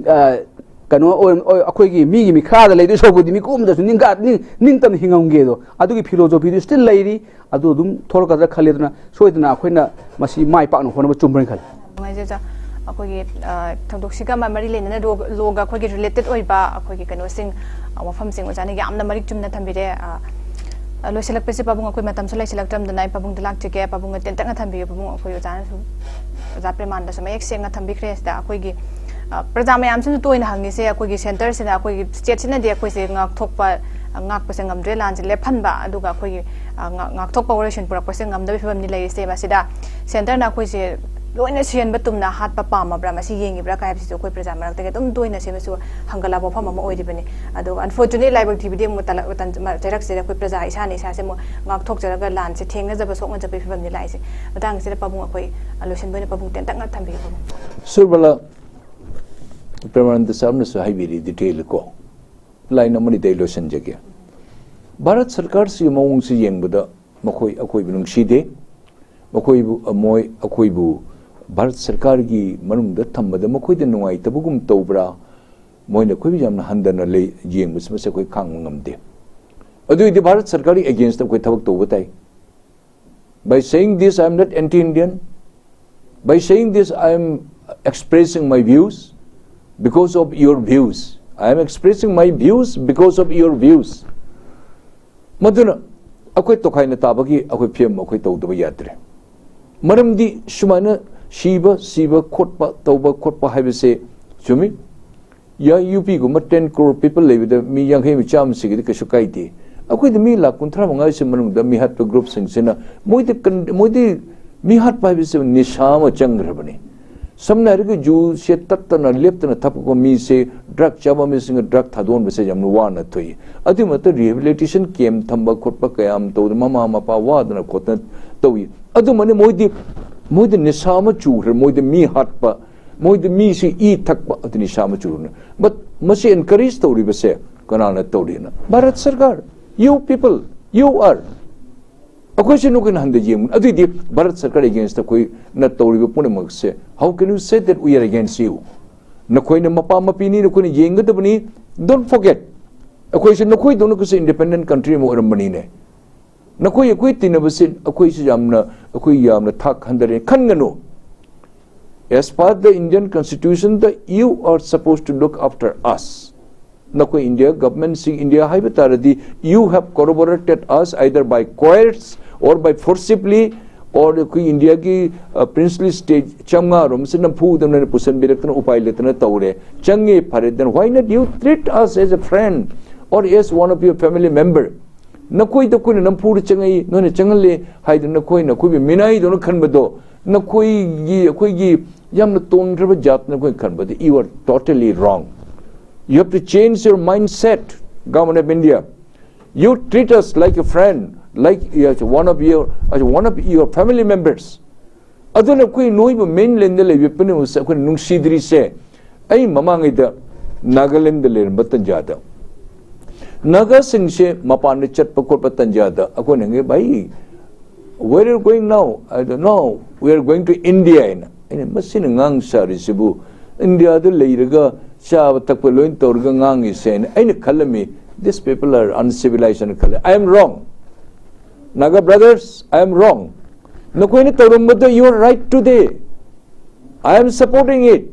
ꯑ, ꯀꯩꯅꯣ ꯑꯣꯏ-, ꯑꯣꯏ-, ꯑꯩꯈꯣꯏꯒꯤ ꯃꯤꯒꯤ ꯃꯤꯈꯥꯗ ꯂꯩꯗꯣꯏ ꯁꯔꯨꯛꯄꯨꯗꯤ ꯃꯤꯀꯨꯞ ꯑꯃꯗꯁꯨ ꯅꯤꯡꯒ-, ꯅꯤꯡ-, ꯅꯤꯡꯇꯝꯅ ꯍꯤꯡꯉꯝꯒꯦꯗꯣ, ꯑꯗꯨꯒꯤ philosophy ꯗꯨ still ꯂꯩꯔꯤ꯫ ꯑꯗꯨ ꯑꯗꯨꯝ ꯊꯣꯛꯂꯛꯀꯗ꯭ꯔꯥ ꯈꯜꯂꯤ꯫ ꯑꯗꯨꯅ ꯁꯣꯏꯗꯅ ꯑꯩꯈꯣꯏꯅ ꯃꯁꯤ ꯃꯥꯏ ꯄꯥꯛꯅ ꯍꯣꯠꯅꯕ ꯆꯨꯝꯕ꯭ꯔꯅ ꯈꯜꯂꯤ꯫ ꯅꯨꯡꯉꯥꯏꯖꯩ ꯑꯣꯖꯥ꯫ ꯑꯩꯈꯣꯏꯒꯤ, ꯑ, ꯊꯧꯗꯣꯛꯁꯤꯒ ꯃ-, ꯃꯔꯤ ꯂꯩꯅꯅ ꯂꯣ-, ꯂꯣꯒ ꯑꯩꯈꯣꯏꯒꯤ related ꯑꯣꯏꯕ ꯑꯩꯈꯣꯏꯒꯤ ꯀꯩꯅꯣꯁꯤꯡ, ꯑ, ꯋꯥꯐꯝꯁꯤꯡ ꯑꯣꯖꯥꯅ ꯌꯥꯝꯅ ꯃꯔꯤꯛ ꯆꯨꯝꯅ ꯊꯝꯕꯤꯔꯦ꯫ ꯑ, ꯑ, ꯂꯣꯏꯁꯤꯜꯂꯛꯄꯁꯦ ꯄꯥꯕꯨꯡ, ꯑꯩꯈꯣꯏ ꯃꯇꯝꯁꯨ ꯂꯩꯁꯤꯜꯂꯛꯇ꯭ꯔꯕꯅꯤꯅ ꯑꯩ ꯄꯥꯕꯨꯡꯗ ꯂꯥꯛꯆꯒꯦ꯫ ꯄꯥꯕꯨꯡꯅ ꯇꯦꯟꯇꯛꯅ ꯊꯝꯕꯤꯌꯨ ꯄꯥꯕꯨꯡ꯫ ꯑꯩꯈꯣꯏ ꯑꯣꯖꯥꯅꯁꯨ, ꯑꯣꯖꯥ ꯄ꯭ꯔꯦꯃꯥꯅꯟꯗꯁꯨ ꯃꯌꯦꯛ ꯁꯦꯡꯅ ꯊꯝꯕꯤꯈ꯭ꯔꯦ꯫ ꯁꯤꯗ ꯑꯩꯈꯣꯏꯒꯤ, ꯑ, ꯄ꯭ꯔꯖꯥ ꯃꯌꯥꯝꯁꯤꯅ ꯇꯣꯏꯅ ꯍꯪꯉꯤꯁꯦ, ꯑꯩꯈꯣꯏꯒꯤ centre ꯁꯤꯅ, ꯑꯩꯈꯣꯏꯒꯤ state ꯁꯤꯅꯗꯤ ꯑꯩꯈꯣꯏꯁꯦ ꯉꯥꯛꯊꯣꯛꯄ, ꯉꯥꯛꯄꯁꯦ ꯉꯝꯗ꯭ꯔꯦ, ꯂꯥꯟꯁꯦ ꯂꯦꯞꯍꯟꯕ, ꯑꯗꯨꯒ ꯑꯩꯈꯣꯏꯒꯤ, ꯑ, ꯉꯥ-, ꯉꯥꯛꯊꯣꯛꯄ ꯋꯥꯔꯣꯏꯁꯤꯟ ꯄꯨꯔꯛꯄꯁꯦ ꯉꯝꯗꯕꯒꯤ ꯐꯤꯕꯝꯅꯤ ꯂꯩꯔꯤꯁꯦ꯫ ꯃꯁꯤꯗ centre ꯅ ꯑꯩꯈꯣꯏꯁꯦ ꯂꯣꯏꯅ ꯁꯤꯍꯟꯕ ꯇꯨꯝꯅ ꯍꯥꯠꯄ ꯄꯥꯝꯃꯕ꯭ꯔꯥ, ꯃꯁꯤ ꯌꯦꯡꯉꯤꯕ꯭ꯔꯥ ꯀꯥꯏ ꯍꯥꯏꯕꯁꯤꯁꯨ ꯑꯩꯈꯣꯏ ꯄ꯭ꯔꯖꯥ ꯃꯔꯛꯇꯒꯤ ꯑꯗꯨꯝ ꯇꯣꯏꯅ ꯁꯤꯃꯁꯨ ꯍꯪꯒꯠꯂꯛꯄ ꯋꯥꯐꯝ ꯑꯃ ꯑꯣꯏꯔꯤꯕꯅꯤ꯫ ꯑꯗꯨꯒ unfortunately ꯂꯥꯏꯕꯛ ꯊꯤꯕꯗꯤ ꯑꯃꯨꯛ ꯇꯂꯛ-, ꯇꯟ-, ꯃ-, ꯆꯩꯔꯛꯁꯤꯗ ꯑꯩꯈꯣꯏ ꯄ꯭ꯔꯖꯥ ꯏꯁꯥꯅ ꯏꯁꯥꯁꯦ ꯑꯃꯨꯛ ꯉꯥꯛꯊꯣꯛꯆꯔꯒ ꯂꯥꯟꯁꯦ ꯊꯦꯡꯅꯖꯕ, ꯁꯣꯛꯅꯖꯕꯒꯤ ꯐꯤꯕꯝꯅꯤ ꯂꯥꯛꯏꯁꯦ꯫ ꯃꯇꯥꯡꯁꯤꯗ ꯄꯥꯕꯨꯡ ꯑꯩꯈꯣꯏ, ꯑ, ꯂꯣꯏꯁꯤꯟꯕ ꯑꯣꯏꯅ ꯄꯥꯕꯨꯡ ꯇꯦꯟꯇꯛꯅ ꯊꯝꯕꯤꯌꯨ ꯄꯥꯕꯨꯡ꯫ ꯁꯨꯔꯕꯂꯥ, ꯄ꯭ꯔꯦꯃꯥꯅꯟꯗ ꯁꯥꯍꯕꯅꯁꯨ ꯍꯥꯏꯕꯤꯔꯤ detail ꯀꯣ꯫ Line ꯑꯃꯅꯤꯗ ꯑꯩ ꯂꯣꯏꯁꯤꯟꯖꯒꯦ꯫ ꯚꯥꯔꯠ ꯁꯔꯀꯥꯔꯁꯤꯒꯤ ꯃꯑꯣꯡꯁꯤ ꯌꯦꯡꯕꯗ ꯃꯈꯣꯏ ꯑꯩꯈꯣꯏꯕꯨ ꯅꯨꯡꯁꯤꯗꯦ꯫ ꯃꯈꯣꯏꯕꯨ, ꯃꯣꯏ ꯑꯩꯈꯣꯏꯕꯨ ꯚꯥꯔꯠ ꯁꯔꯀꯥꯔꯒꯤ ꯃꯅꯨꯡꯗ ꯊꯝꯕꯗ ꯃꯈꯣꯏꯗ ꯅꯨꯡꯉꯥꯏꯇꯕꯒꯨꯝ ꯇꯧꯕ꯭ꯔꯥ? ꯃꯣꯏꯅ ꯑꯩꯈꯣꯏꯕꯨ ꯌꯥꯝꯅ ꯍꯟꯊꯅ ꯂꯩ, ꯌꯦꯡꯕꯁꯤ ꯃꯁꯤ ꯑꯩꯈꯣꯏ ꯈꯥꯡꯕ ꯉꯝꯗꯦ꯫ ꯑꯗꯨ ꯑꯣꯏꯔꯗꯤ ꯚꯥꯔꯠ ꯁꯔꯀꯥꯔꯒꯤ against ꯇ ꯑꯩꯈꯣꯏ ꯊꯕꯛ ꯇꯧꯕ ꯇꯥꯏ꯫ By saying this, I am not anti-Indian. By saying this, I am expressing my views because of your views. I am expressing my views because of your views. ꯃꯗꯨꯅ ꯑꯩꯈꯣꯏ ꯇꯣꯈꯥꯏꯅ ꯇꯥꯕꯒꯤ ꯑꯩꯈꯣꯏ ꯐꯤꯕꯝ ꯑꯩꯈꯣꯏ ꯇꯧꯗꯕ ꯌꯥꯗ꯭ꯔꯦ꯫ ꯃꯔꯝꯗꯤ ꯁꯨꯃꯥꯏꯅ ꯁꯤꯕ, ꯁꯤꯕ ꯈꯣꯠꯄ, ꯇꯧꯕ ꯈꯣꯠꯄ ꯍꯥꯏꯕꯁꯦ ꯆꯨꯝꯃꯤ꯫ ꯌꯨ ꯄꯤꯒꯨꯝꯕ ten crore people ꯂꯩꯕꯗ ꯃꯤ ꯌꯥꯡꯈꯩ ꯑꯃ ꯆꯥꯝꯃ ꯁꯤꯒꯗꯤ ꯀꯩꯁꯨ ꯀꯥꯏꯗꯦ꯫ ꯑꯩꯈꯣꯏꯗ ꯃꯤ ꯂꯥꯈ ꯀꯨꯟꯊ꯭ꯔꯥ ꯃꯉꯥꯁꯤ ꯃꯅꯨꯡꯗ ꯃꯤꯍꯥꯠꯄ group ꯁꯤꯡꯁꯤꯅ ꯃꯣꯏꯗꯤ ꯀꯟ-, ꯃꯣꯏꯗꯤ ꯃꯤꯍꯥꯠꯄ ꯍꯥꯏꯕꯁꯤ ꯅꯤꯁꯥ ꯑꯃ ꯆꯪꯈ꯭ꯔꯕꯅꯤ꯫ ꯁꯝꯅ ꯍꯥꯏꯔꯒ ꯖꯨꯁꯦ ꯇꯠꯇꯅ ꯂꯦꯞꯇꯅ ꯊꯛꯄ ꯃꯤꯁꯦ, drug ꯆꯥꯕ ꯃꯤꯁꯤꯡꯅ drug ꯊꯥꯗꯣꯛꯍꯟꯕꯁꯦ ꯌꯥꯝꯅ ꯋꯥꯅ ꯊꯣꯛꯏ꯫ ꯑꯗꯨꯒꯤ ꯃꯊꯛꯇ rehabilitation camp ꯊꯝꯕ ꯈꯣꯠꯄ ꯀꯌꯥ ꯑꯃ ꯇꯧꯗꯅ ꯃꯃꯥ ꯃꯄꯥ ꯋꯥꯗꯅ ꯈꯣꯠꯇꯅ ꯇꯧꯏ꯫ ꯑꯗꯨꯃꯅ ꯃꯣꯏꯗꯤ, ꯃꯣꯏꯗꯤ ꯅꯤꯁꯥ ꯑꯃ ꯆꯨꯈ꯭ꯔꯦ, ꯃꯣꯏꯗꯤ ꯃꯤ ꯍꯥꯠꯄ, ꯃꯣꯏꯗꯤ ꯃꯤꯁꯤ ꯏ ꯊꯛꯄ, ꯑꯗꯨ ꯅꯤꯁꯥ ꯑꯃ ꯆꯨꯔꯨꯅ꯫ But ꯃꯁꯤ encourage ꯇꯧꯔꯤꯕꯁꯦ ꯀꯅꯥꯅ ꯇꯧꯔꯤꯅ? ꯚꯥꯔꯠ ꯁꯔꯀꯥꯔ, you people, you are꯫ ꯑꯩꯈꯣꯏꯁꯨ ꯅꯈꯣꯏꯅ ꯍꯟꯗ ꯌꯦꯡꯕꯅꯤ꯫ ꯑꯗꯨꯏꯗꯤ ꯚꯥꯔꯠ ꯁꯔꯀꯥꯔ against ꯑꯩꯈꯣꯏꯅ ꯇꯧꯔꯤꯕ ꯄꯨꯝꯅꯃꯛꯁꯦ, how can you say that we are against you? ꯅꯈꯣꯏꯅ ꯃꯄꯥ ꯃꯄꯤꯅꯤ, ꯅꯈꯣꯏꯅ ꯌꯦꯡꯒꯗꯕꯅꯤ꯫ Don't forget, ꯑꯩꯈꯣꯏꯁꯨ ꯅꯈꯣꯏꯗꯧꯅ ꯀꯩꯁꯨ independent country ꯑꯃ ꯑꯣꯏꯔꯝꯕꯅꯤꯅꯦ꯫ ꯅꯈꯣꯏ ꯑꯩꯈꯣꯏ ꯇꯤꯟꯅꯕꯁꯤ ꯑꯩꯈꯣꯏꯁꯨ ꯌꯥꯝꯅ, ꯑꯩꯈꯣꯏ ꯌꯥꯝꯅ ꯊꯥꯛ ꯍꯟꯊꯔꯦ ꯈꯟꯒꯅꯨ꯫ As per the Indian Constitution, the, you are supposed to look after us. ꯅꯈꯣꯏ ꯏꯟꯗꯤꯌꯥ ꯒꯚꯔꯟꯃꯦꯟꯠꯁꯤ, ꯏꯟꯗꯤꯌꯥ ꯍꯥꯏꯕ ꯇꯥꯔꯗꯤ, you have corroborated us either by coerce or by forcibly, or ꯑꯩꯈꯣꯏ ꯏꯟꯗꯤꯌꯥꯒꯤ, ꯑ, princely state ꯆꯥꯝꯃꯉꯥ ꯔꯣꯝꯁꯤ ꯅꯝꯐꯨꯗ ꯅꯣꯏꯅ ꯄꯨꯁꯟꯕꯤꯔꯛꯇꯅ ꯎꯄꯥꯏ ꯂꯩꯇꯅ ꯇꯧꯔꯦ꯫ ꯆꯪꯉꯦ, ꯐꯔꯦ, then why not you treat us as a friend or as one of your family member? ꯅꯈꯣꯏꯗ ꯑꯩꯈꯣꯏꯅ ꯅꯝꯐꯨꯗ ꯆꯪꯉꯛꯏ, ꯅꯣꯏꯅ ꯆꯪꯍꯜꯂꯦ ꯍꯥꯏꯗꯅ ꯅꯈꯣꯏꯅ ꯑꯩꯈꯣꯏꯕꯨ ꯃꯤꯅꯥꯏꯗꯧꯅ ꯈꯟꯕꯗꯣ, ꯅꯈꯣꯏꯒꯤ, ꯑꯩꯈꯣꯏꯒꯤ ꯌꯥꯝꯅ ꯇꯣꯟꯈ꯭ꯔꯕ ꯖꯥꯠꯅ ꯑꯩꯈꯣꯏꯅ ꯈꯟꯕꯗ, you are totally wrong. You have to change your mindset, Government of India. You treat us like a friend, like, as one of your, as one of your family members. ꯑꯗꯨꯅ ꯑꯩꯈꯣꯏ ꯅꯣꯏꯕꯨ mainland ꯂꯩꯕ ꯄꯨꯝꯅꯃꯛꯁꯦ ꯑꯩꯈꯣꯏꯅ ꯅꯨꯡꯁꯤꯗ꯭ꯔꯤꯁꯦ꯫ ꯑꯩ ꯃꯃꯥꯡꯉꯩꯗ ꯅꯥꯒꯥꯂꯦꯟꯗ ꯂꯩꯔꯝꯕ ꯇꯟꯖꯥꯗ, ꯅꯥꯒꯥꯁꯤꯡꯁꯦ ꯃꯄꯥꯟꯗ ꯆꯠꯄ ꯈꯣꯠꯄ ꯇꯟꯖꯥꯗ ꯑꯩꯈꯣꯏꯅ ꯍꯪꯉꯦ, "ꯚꯥꯏ, where are you going now?" ꯍꯥꯏꯗ, "No, we are going to India" ꯍꯥꯏꯅ꯫ ꯑꯩꯅ, "ꯃꯁꯤꯅ ꯉꯥꯡ ꯁꯥꯔꯤꯁꯤꯕꯨ, ꯏꯟꯗꯤꯌꯥꯗ ꯂꯩꯔꯒ ꯆꯥꯕ ꯊꯛꯄ ꯂꯣꯏ ꯇꯧꯔꯒ ꯉꯥꯡꯉꯤꯁꯦ" ꯍꯥꯏꯅ ꯑꯩꯅ ꯈꯜꯂꯝꯃꯤ, "These people are uncivilized" ꯍꯥꯏꯅ ꯈꯜꯂꯦ꯫ I am wrong. Naga brothers, I am wrong. ꯅꯈꯣꯏꯅ ꯇꯧꯔꯝꯕꯗꯣ, you are right today. I am supporting it.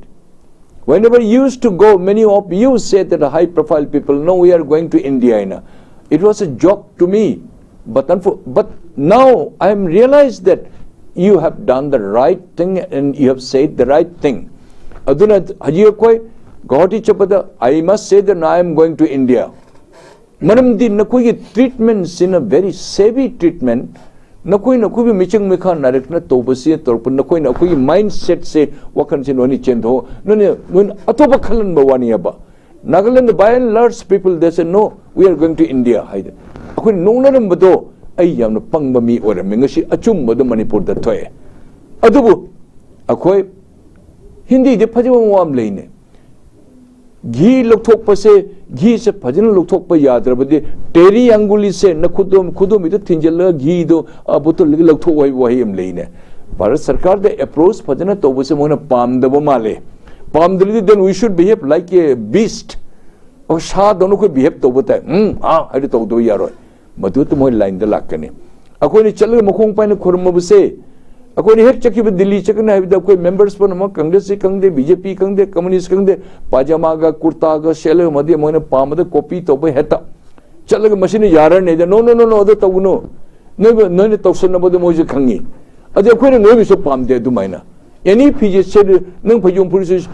Whenever you used to go, many of you said that high profile people, "No, we are going to India." ꯍꯥꯏꯅ. It was a joke to me. But, unfo- but now I am realized that you have done the right thing and you have said the right thing. ꯑꯗꯨꯅ ꯍꯧꯖꯤꯛ ꯑꯩꯈꯣꯏ ꯒꯧꯍꯥꯇꯤ ꯆꯠꯄꯗ, I must say that I am going to India. ꯃꯔꯝꯗꯤ ꯅꯈꯣꯏꯒꯤ treatment ꯁꯤꯅ very savvy treatment. ꯅꯈꯣꯏꯅ ꯑꯩꯈꯣꯏꯕꯨ ꯃꯤꯆꯪ ꯃꯤꯈꯥ ꯅꯥꯏꯔꯛꯇꯅ ꯇꯧꯕꯁꯤ ꯇꯧꯔꯛꯄ, ꯅꯈꯣꯏꯅ ꯑꯩꯈꯣꯏꯒꯤ mindset ꯁꯦ, ꯋꯥꯈꯜꯁꯦ ꯂꯣꯏꯅ ꯆꯦꯟꯊꯣꯛ, ꯅꯣꯏꯅ, ꯅꯣꯏꯅ ꯑꯇꯣꯞꯄ ꯈꯜꯍꯟꯕ ꯋꯥꯅꯦꯕ꯫ Nagaland, by and large, people, they say, "No, we are going to India" ꯍꯥꯏꯗꯤ ꯑꯩꯈꯣꯏꯅ ꯅꯣꯛꯅꯔꯝꯕꯗꯣ, ꯑꯩ ꯌꯥꯝꯅ ꯄꯪꯕ ꯃꯤ ꯑꯣꯏꯔꯝꯃꯤ꯫ ꯉꯁꯤ ꯑꯆꯨꯝꯕꯗꯣ ꯃꯅꯤꯄꯨꯔꯗ ꯊꯣꯛꯑꯦ꯫ ꯑꯗꯨꯕꯨ ꯑꯩꯈꯣꯏ ꯍꯤꯟꯗꯤꯗꯤ ꯐꯖꯕ ꯋꯥ ꯑꯃ ꯂꯩꯅꯦ꯫ ꯘꯤ ꯂꯧꯊꯣꯛꯄꯁꯦ, ꯘꯤꯁꯦ ꯐꯖꯅ ꯂꯧꯊꯣꯛꯄ ꯌꯥꯗ꯭ꯔꯕꯗꯤ, ꯇꯦꯔꯤ ꯑꯪꯒꯨꯂꯤꯁꯦ ꯅꯈꯨꯗꯣꯝ, ꯈꯨꯗꯣꯝꯕꯤꯗ ꯊꯤꯟꯖꯤꯜꯂꯒ ꯘꯤꯗꯣ, ꯑ, ꯕꯣꯇꯜꯗꯒꯤ ꯂꯧꯊꯣꯛꯑꯣ ꯍꯥꯏꯕ ꯋꯥꯍꯩ ꯑꯃ ꯂꯩꯅꯦ꯫ ꯚꯥꯔꯠ ꯁꯔꯀꯥꯔꯗ approach ꯐꯖꯅ ꯇꯧꯕꯁꯦ ꯃꯣꯏꯅ ꯄꯥꯝꯗꯕ ꯃꯥꯜꯂꯦ꯫ ꯄꯥꯝꯗ꯭ꯔꯗꯤ, then we should behave like a beast. ꯑꯣ, ꯁꯥꯗꯧꯅ ꯑꯩꯈꯣꯏ behave ꯇꯧꯕ ꯇꯥꯏ꯫ ꯎꯝ, ꯑꯥ ꯍꯥꯏꯗꯤ ꯇꯧꯗꯕ ꯌꯥꯔꯣꯏ꯫ ꯃꯗꯨꯗ ꯃꯣꯏ line ꯗ ꯂꯥꯛꯀꯅꯤ꯫ ꯑꯩꯈꯣꯏꯅ ꯆꯠꯂꯒ ꯃꯈꯣꯡ ꯄꯥꯏꯅ ꯈꯨꯔꯨꯝꯃꯕꯁꯦ, ꯑꯩꯈꯣꯏꯅ ꯍꯦꯛ ꯆꯠꯈꯤꯕ ꯗꯤꯜꯂꯤ ꯆꯠꯀꯅꯤ ꯍꯥꯏꯕꯗ ꯑꯩꯈꯣꯏ members ꯄꯨꯝꯅꯃꯛ, ꯀꯪꯒ꯭ꯔꯦꯁꯁꯤ ꯈꯪꯗꯦ, ꯕꯤ ꯖꯦ ꯄꯤ ꯈꯪꯗꯦ, ꯀꯝꯃꯨꯅꯤꯁ ꯈꯪꯗꯦ, ꯄꯥꯖꯥꯃꯥꯒ ꯀꯨꯔꯇꯥꯒ ꯁꯦꯠꯂꯒ ꯃꯗꯤ ꯃꯣꯏꯅ ꯄꯥꯝꯕꯗ copy ꯇꯧꯕ ꯍꯦꯛꯇ ꯆꯠꯂꯒ ꯃꯁꯤꯅ ꯌꯥꯔꯅꯤ ꯍꯥꯏꯗ, "No, no, no, no, ꯑꯗꯨ ꯇꯧꯒꯅꯨ꯫ ꯅꯣꯏꯕꯨ, ꯅꯣꯏꯅ ꯇꯧꯁꯟꯅꯕꯗꯣ ꯃꯣꯏꯁꯨ ꯈꯪꯉꯤ꯫ ꯑꯗꯨ ꯑꯩꯈꯣꯏꯅ ꯅꯣꯏꯕꯨꯁꯨ ꯄꯥꯝꯗꯦ ꯑꯗꯨꯃꯥꯏꯅ꯫ Any ꯐꯤꯖꯦꯠ ꯁꯦꯠꯂꯨ, ꯅꯪ ꯐꯩꯖꯣꯝ ꯐꯨꯔꯤꯠꯁꯨ,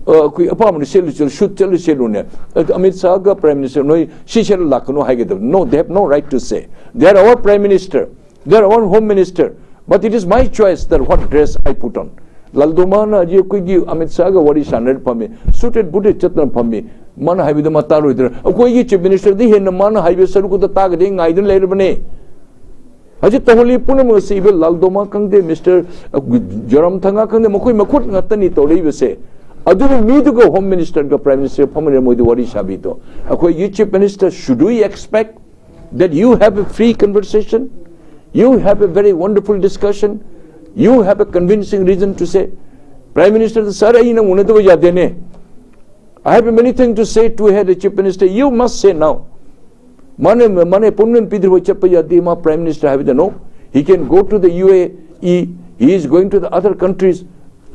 ꯑ, ꯑꯩꯈꯣꯏ ꯑꯄꯥꯝꯕꯗ ꯁꯦꯠꯂꯨ ꯆꯠꯂꯨ, suit ꯆꯠꯂꯨ ꯁꯦꯠꯂꯨꯅꯦ꯫ ꯑꯗꯨ ꯑꯃꯤꯠ ꯁꯥꯍꯒ Prime Minister ꯅꯣꯏ ꯁꯤ ꯁꯦꯠꯂ ꯂꯥꯛꯀꯅꯨ ꯍꯥꯏꯒꯗꯕ꯫ No, they have no right to say. They are our Prime Minister. They are our Home Minister. But it is my choice that what dress I put on. ꯂꯥꯜꯗꯣꯃꯥꯅ ꯍꯧꯖꯤꯛ ꯑꯩꯈꯣꯏꯒꯤ ꯑꯃꯤꯠ ꯁꯥꯍꯒ ꯋꯥꯔꯤ ꯁꯥꯟꯅꯔ ꯐꯝꯃꯤ, suited booted ꯆꯠꯇꯅ ꯐꯝꯃꯤ꯫ ꯃꯥꯅ ꯍꯥꯏꯕꯗꯨ ꯃꯥ ꯇꯥꯔꯣꯏꯗ꯭ꯔꯥ? ꯑꯩꯈꯣꯏꯒꯤ Chief Minister ꯗꯤ ꯍꯦꯟꯅ ꯃꯥꯅ ꯍꯥꯏꯕ ꯁꯔꯨꯛꯇ ꯇꯥꯒꯗꯤ ꯉꯥꯏꯗꯨꯅ ꯂꯩꯔꯕꯅꯦ꯫ ꯍꯧꯖꯤꯛ ꯇꯧꯍꯜꯂꯤ ꯄꯨꯝꯅꯃꯛ ꯑꯁꯤ even ꯂꯥꯜꯗꯣꯃꯥ ꯈꯪꯗꯦ, Mister ꯖꯣꯔꯥꯝꯊꯪꯒꯥ ꯈꯪꯗꯦ, ꯃꯈꯣꯏ ꯃꯈꯨꯠ ꯉꯥꯛꯇꯅꯤ ꯇꯧꯔꯛꯏꯕꯁꯦ꯫ ꯑꯗꯨꯒ ꯃꯤꯗꯨꯒ Home Minister ꯒ Prime Minister ꯒ ꯐꯝꯃꯤꯟꯅ ꯃꯣꯏꯗꯤ ꯋꯥꯔꯤ ꯁꯥꯕꯤꯗꯣ꯫ ꯑꯩꯈꯣꯏꯒꯤ Chief Minister, should we expect that you have a free conversation? You have a very wonderful discussion? You have a convincing reason to say? Prime Minister the, "Sir, ꯑꯩ ꯅꯪ ꯎꯅꯗꯕ ꯌꯥꯗꯦꯅꯦ꯫ I have many things to say to head the Chief Minister." You must say now. ꯃꯥꯅ ꯃꯥꯅ ꯑꯦꯄꯣꯏꯟꯃꯦꯟ ꯄꯤꯗ꯭ꯔꯤꯕ ꯆꯠꯄ ꯌꯥꯗꯦ, ꯃꯥ prime minister ꯍꯥꯏꯕꯗꯅꯣ꯫ He can go to the U A E, he is going to the other countries.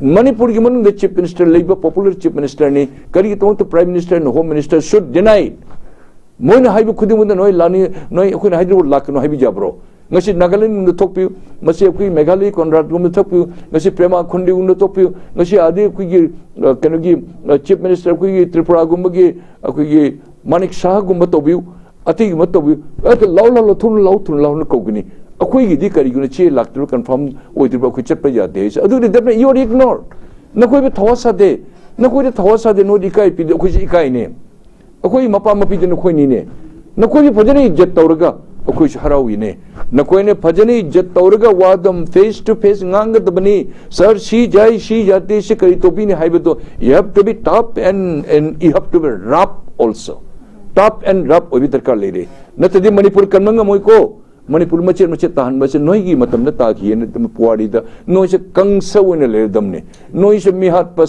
ꯃꯅꯤꯄꯨꯔꯒꯤ ꯃꯅꯨꯡꯗ chief minister ꯂꯩꯕ, ꯄꯣꯄꯨꯂꯔ ꯆꯤꯐ ꯃꯤꯅꯤꯁꯇꯔꯅꯤ꯫ ꯀꯔꯤꯒꯤꯗꯃꯛꯇ ꯄ꯭ꯔꯥꯏꯝ ꯃꯤꯅꯤꯁꯇꯔꯅ ꯍꯣꯝ ꯃꯤꯅꯤꯁꯇꯔ should deny? ꯃꯣꯏꯅ ꯍꯥꯏꯕ ꯈꯨꯗꯤꯡꯃꯛꯇ ꯅꯣꯏ ꯂꯥꯛꯅꯤ, ꯅꯣꯏ ꯑꯩꯈꯣꯏꯅ ꯍꯥꯏꯗ꯭ꯔꯕ ꯂꯥꯛꯀꯅꯨ ꯍꯥꯏꯕ ꯌꯥꯕ꯭ꯔꯣ? ꯉꯁꯤ ꯅꯥꯒꯥꯂꯦꯟꯗ ꯊꯣꯛꯄꯤꯌꯨ, ꯃꯁꯤ ꯑꯩꯈꯣꯏ ꯃꯦꯘꯥꯂꯌ ꯀꯣꯟꯔꯥꯗꯒꯨꯝꯕ ꯊꯣꯛꯄꯤꯌꯨ, ꯉꯁꯤ ꯄ꯭ꯔꯦꯃꯥ ꯈꯨꯟꯗꯤꯒꯨꯝꯕ ꯊꯣꯛꯄꯤꯌꯨ, ꯉꯁꯤ ꯑꯗꯩ ꯑꯩꯈꯣꯏꯒꯤ, ꯑ, ꯀꯩꯅꯣꯒꯤ, ꯑ, ꯆꯤꯐ ꯃꯤꯅꯤꯁꯇꯔ ꯑꯩꯈꯣꯏꯒꯤ ꯇ꯭ꯔꯤꯄꯨꯔꯥꯒꯨꯝꯕꯒꯤ ꯑꯩꯈꯣꯏꯒꯤ ꯃꯥꯅꯤꯛ ꯁꯥꯍꯒꯨꯝꯕ ꯇꯧꯕꯤꯌꯨ, ꯑꯇꯩꯒꯨꯝꯕ ꯇꯧꯕꯤꯌꯨ, ꯑꯗ ꯂꯥꯎ ꯂꯥꯎ ꯂꯥꯎ, ꯊꯨꯅ ꯂꯥꯎ ꯊꯨꯅ ꯂꯥꯎꯅ ꯀꯧꯒꯅꯤ꯫ ꯑꯩꯈꯣꯏꯒꯤꯗꯤ ꯀꯔꯤꯒꯨꯅꯣ ꯆꯦ ꯂꯥꯛꯇ꯭ꯔꯤꯕ, ꯀꯟꯐꯥꯔꯝ ꯑꯣꯏꯗ꯭ꯔꯤꯕ ꯑꯩꯈꯣꯏ ꯆꯠꯄ ꯌꯥꯗꯦ ꯍꯥꯏꯁꯦ꯫ ꯑꯗꯨꯗꯤ definitely you are ignored. ꯅꯈꯣꯏꯕꯨ ꯊꯋꯥ ꯁꯥꯗꯦ, ꯅꯈꯣꯏꯗ ꯊꯋꯥ ꯁꯥꯗꯦ, ꯅꯣꯏꯗꯤ ꯏꯀꯥꯏ ꯄꯤꯗꯦ, ꯑꯩꯈꯣꯏꯁꯨ ꯏꯀꯥꯏꯅꯦ꯫ ꯑꯩꯈꯣꯏ ꯃꯄꯥ ꯃꯄꯤꯗ ꯅꯈꯣꯏꯅꯤꯅꯦ꯫ ꯅꯈꯣꯏꯁꯨ ꯐꯖꯅ ꯏꯖꯠ ꯇꯧꯔꯒ ꯑꯩꯈꯣꯏꯁꯨ ꯍꯔꯥꯎꯏꯅꯦ꯫ ꯅꯈꯣꯏꯅ ꯐꯖꯅ ꯏꯖꯠ ꯇꯧꯔꯒ ꯋꯥ ꯑꯗꯨꯝ face to face ꯉꯥꯡꯒꯗꯕꯅꯤ꯫ Sir, ꯁꯤ ꯌꯥꯏ, ꯁꯤ ꯌꯥꯗꯦ, ꯁꯤ ꯀꯔꯤ ꯇꯧꯕꯤꯅꯤ ꯍꯥꯏꯕꯗꯣ, you have to be tough and, and you have to be rough also. Tough and rough ꯑꯣꯏꯕ ꯗꯔꯀꯥꯔ ꯂꯩꯔꯦ꯫ ꯅꯠꯇ꯭ꯔꯗꯤ ꯃꯅꯤꯄꯨꯔ ꯀꯟꯕ ꯉꯝꯃꯣꯏꯀꯣ꯫ ꯃꯅꯤꯄꯨꯔ ꯃꯆꯦꯠ ꯃꯆꯦꯠ ꯇꯥꯍꯟꯕꯁꯦ ꯅꯣꯏꯒꯤ ꯃꯇꯝꯗ ꯇꯥꯈꯤꯌꯦꯅ ꯑꯗꯨꯝ ꯄꯨꯋꯥꯔꯤꯗ ꯅꯣꯏꯁꯦ ꯀꯪꯁ ꯑꯣꯏꯅ ꯂꯩꯔꯗꯝꯅꯦ꯫ ꯅꯣꯏꯁꯦ ꯃꯤꯍꯥꯠꯄ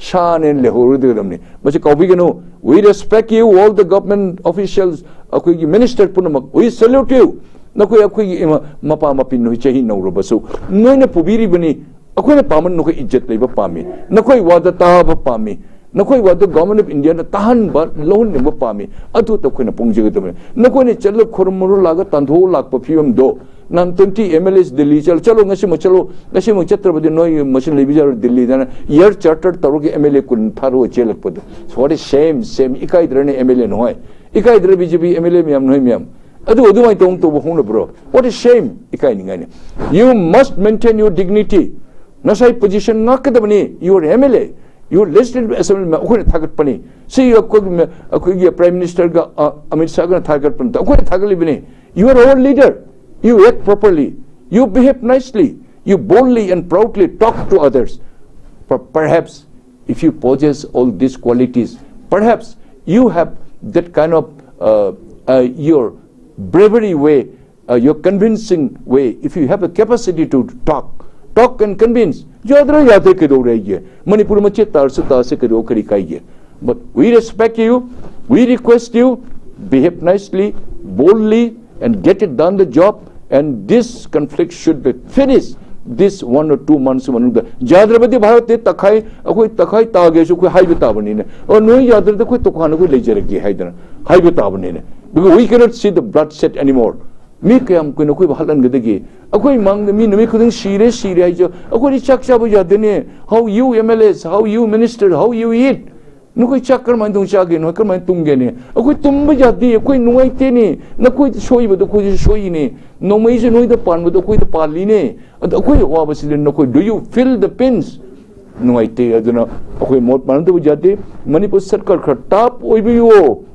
ꯁꯥꯅꯦꯅ ꯂꯩꯍꯧꯔꯗꯝꯅꯦ꯫ ꯃꯁꯤ ꯀꯥꯎꯕꯤꯒꯅꯨ꯫ We respect you, all the government officials, ꯑꯩꯈꯣꯏꯒꯤ ꯃꯤꯅꯤꯁꯇꯔ ꯄꯨꯝꯅꯃꯛ, we salute you. ꯅꯈꯣꯏ ꯑꯩꯈꯣꯏꯒꯤ ꯏꯃꯥ, ꯃꯄꯥ ꯃꯄꯤ ꯅꯣꯏ ꯆꯍꯤ ꯅꯧꯔꯕꯁꯨ ꯅꯣꯏꯅ ꯄꯨꯕꯤꯔꯤꯕꯅꯤ꯫ ꯑꯩꯈꯣꯏꯅ ꯄꯥꯝꯕ ꯅꯈꯣꯏ ꯏꯖꯠ ꯂꯩꯕ ꯄꯥꯝꯃꯤ, ꯅꯈꯣꯏ ꯋꯥꯗ ꯇꯥꯕ ꯄꯥꯝꯃꯤ, ꯅꯈꯣꯏ ꯋꯥꯗ Government of Indiaꯅ ꯇꯥꯍꯟꯕ, ꯂꯧꯍꯟꯅꯤꯡꯕ ꯄꯥꯝꯃꯤ꯫ ꯑꯗꯨ ꯑꯩꯈꯣꯏꯅ ꯄꯨꯡꯖꯒꯗꯕꯅꯤ꯫ ꯅꯈꯣꯏꯅ ꯆꯠꯂ ꯈꯨꯔꯨꯝꯃꯨꯔ ꯂꯥꯛꯑꯒ ꯇꯥꯟꯊꯣꯛꯑ ꯂꯥꯛꯄ ꯐꯤꯕꯝꯗꯣ, ꯅꯍꯥꯟ twenty M L As Delhi ꯆꯠꯂꯣ, ꯆꯠꯂꯣ, ꯉꯁꯤꯃꯛ ꯆꯠꯂꯣ, ꯉꯁꯤꯃꯛ ꯆꯠꯇ꯭ꯔꯕꯗꯤ ꯅꯣꯏ ꯃꯁꯤ ꯂꯩꯕ ꯌꯥꯔꯣꯏ ꯗꯤꯜꯂꯤꯗꯅ꯫ Air charter ꯇꯧꯔꯒ M L A ꯀꯨꯟ ꯊꯥꯔꯣ ꯆꯦꯜꯂꯛꯄꯗꯣ꯫ What a shame, shame. ꯏꯀꯥꯏꯗ꯭ꯔꯅꯦ M L A ꯅꯣꯏ? ꯏꯀꯥꯏꯗ꯭ꯔ B J P M L A ꯃꯌꯥꯝ, ꯅꯣꯏ ꯃꯌꯥꯝ? ꯑꯗꯨ ꯑꯗꯨꯃꯥꯏꯅ ꯇꯧ ꯇꯧꯕ ꯍꯧꯅꯕ꯭ꯔꯣ? What a shame. ꯏꯀꯥꯏꯅꯤꯡꯉꯥꯏꯅꯤ꯫ You must maintain your dignity. ꯅꯁꯥꯏ position ꯉꯥꯛꯀꯗꯕꯅꯤ꯫ You are M L A, you are Legislative Assembly member, ꯑꯩꯈꯣꯏꯅ ꯊꯥꯒꯠꯄꯅꯤ꯫ ꯁꯤ ꯑꯩꯈꯣꯏꯒꯤ, ꯑꯩꯈꯣꯏꯒꯤ Prime Ministerꯒ, ꯑ, ꯑꯃꯤꯠ ꯁꯥꯍꯒꯅ ꯊꯥꯒꯠꯄ ꯅꯠꯇꯦ, ꯑꯩꯈꯣꯏꯅ ꯊꯥꯒꯠꯂꯤꯕꯅꯤ꯫ You are our leader. You act properly. You behave nicely. You boldly and proudly talk to others. Per-, perhaps if you possess all these qualities, perhaps you have that kind of, uh, uh, your bravery way, uh, your convincing way, if you have a capacity to talk, talk and convince, ꯌꯥꯗ꯭ꯔꯥ ꯌꯥꯗ꯭ꯔꯦ ꯀꯩꯗꯧꯔꯦ ꯑꯩꯒꯤ? ꯃꯅꯤꯄꯨꯔ ꯃꯆꯦꯠ ꯇꯥꯔꯁꯨ ꯇꯥꯔꯁꯦ ꯀꯩꯗꯧ ꯀꯔꯤ ꯀꯥꯏꯒꯦ? But we respect you, we request you, behave nicely, boldly and get it done the job, and this conflict should be finished this one or two months ꯃꯅꯨꯡꯗ꯫ ꯌꯥꯗ꯭ꯔꯕꯗꯤ ꯚꯥꯔꯠꯇꯤ ꯇꯛꯈꯥꯏ, ꯑꯩꯈꯣꯏ ꯇꯛꯈꯥꯏ ꯇꯥꯒꯦꯁꯨ ꯑꯩꯈꯣꯏ ꯍꯥꯏꯕ ꯇꯥꯕꯅꯤꯅꯦ꯫ ꯑꯣ, ꯅꯣꯏ ꯌꯥꯗ꯭ꯔꯗꯤ ꯑꯩꯈꯣꯏ ꯇꯣꯈꯥꯏꯅ ꯑꯩꯈꯣꯏ ꯂꯩꯖꯔꯒꯦ ꯍꯥꯏꯗꯅ ꯍꯥꯏꯕ ꯇꯥꯕꯅꯤꯅꯦ꯫ Because we cannot see the bloodshed anymore. ꯃꯤ ꯀꯌꯥꯝ ꯀꯨꯏꯅ ꯑꯩꯈꯣꯏꯕꯨ ꯍꯥꯠꯍꯟꯒꯗꯒꯦ? ꯑꯩꯈꯣꯏ ꯃꯥꯡꯗ ꯃꯤ ꯅꯨꯃꯤꯠ ꯈꯨꯗꯤꯡ ꯁꯤꯔꯦ, ꯁꯤꯔꯦ ꯍꯥꯏꯁꯦ ꯑꯩꯈꯣꯏꯗꯤ ꯆꯥꯛ ꯆꯥꯕ ꯌꯥꯗꯦꯅꯦ꯫ How you M L As, how you minister, how you eat? ꯅꯈꯣꯏ ꯆꯥꯛ ꯀꯔꯝꯍꯥꯏꯅ ꯇꯧ ꯆꯥꯒꯦ? ꯅꯈꯣꯏ ꯀꯔꯝꯍꯥꯏꯅ ꯇꯨꯝꯒꯦꯅꯦ? ꯑꯩꯈꯣꯏ ꯇꯨꯝꯕ ꯌꯥꯗꯦ, ꯑꯩꯈꯣꯏ ꯅꯨꯡꯉꯥꯏꯇꯦꯅꯦ꯫ ꯅꯈꯣꯏꯗ ꯁꯣꯏꯕꯗꯣ ꯑꯩꯈꯣꯏꯁꯨ ꯁꯣꯏꯅꯦ, ꯅꯣꯡꯃꯩꯁꯦ ꯅꯣꯏꯗ ꯄꯥꯟꯕꯗꯣ ꯑꯩꯈꯣꯏꯗ ꯄꯥꯜꯂꯤꯅꯦ꯫ ꯑꯗ ꯑꯩꯈꯣꯏ ꯑꯋꯥꯕꯁꯤꯗ ꯅꯈꯣꯏ, do you feel the pains? ꯅꯨꯡꯉꯥꯏꯇꯦ꯫ ꯑꯗꯨꯅ ꯑꯩꯈꯣꯏ ꯃꯣꯠ ꯃꯥꯟꯅꯗꯕ ꯌꯥꯗꯦ꯫ ꯃꯅꯤꯄꯨꯔ ꯁꯔꯀꯥꯔ ꯈꯔ ꯇꯥꯞ ꯑꯣꯏꯕꯤꯌꯨ꯫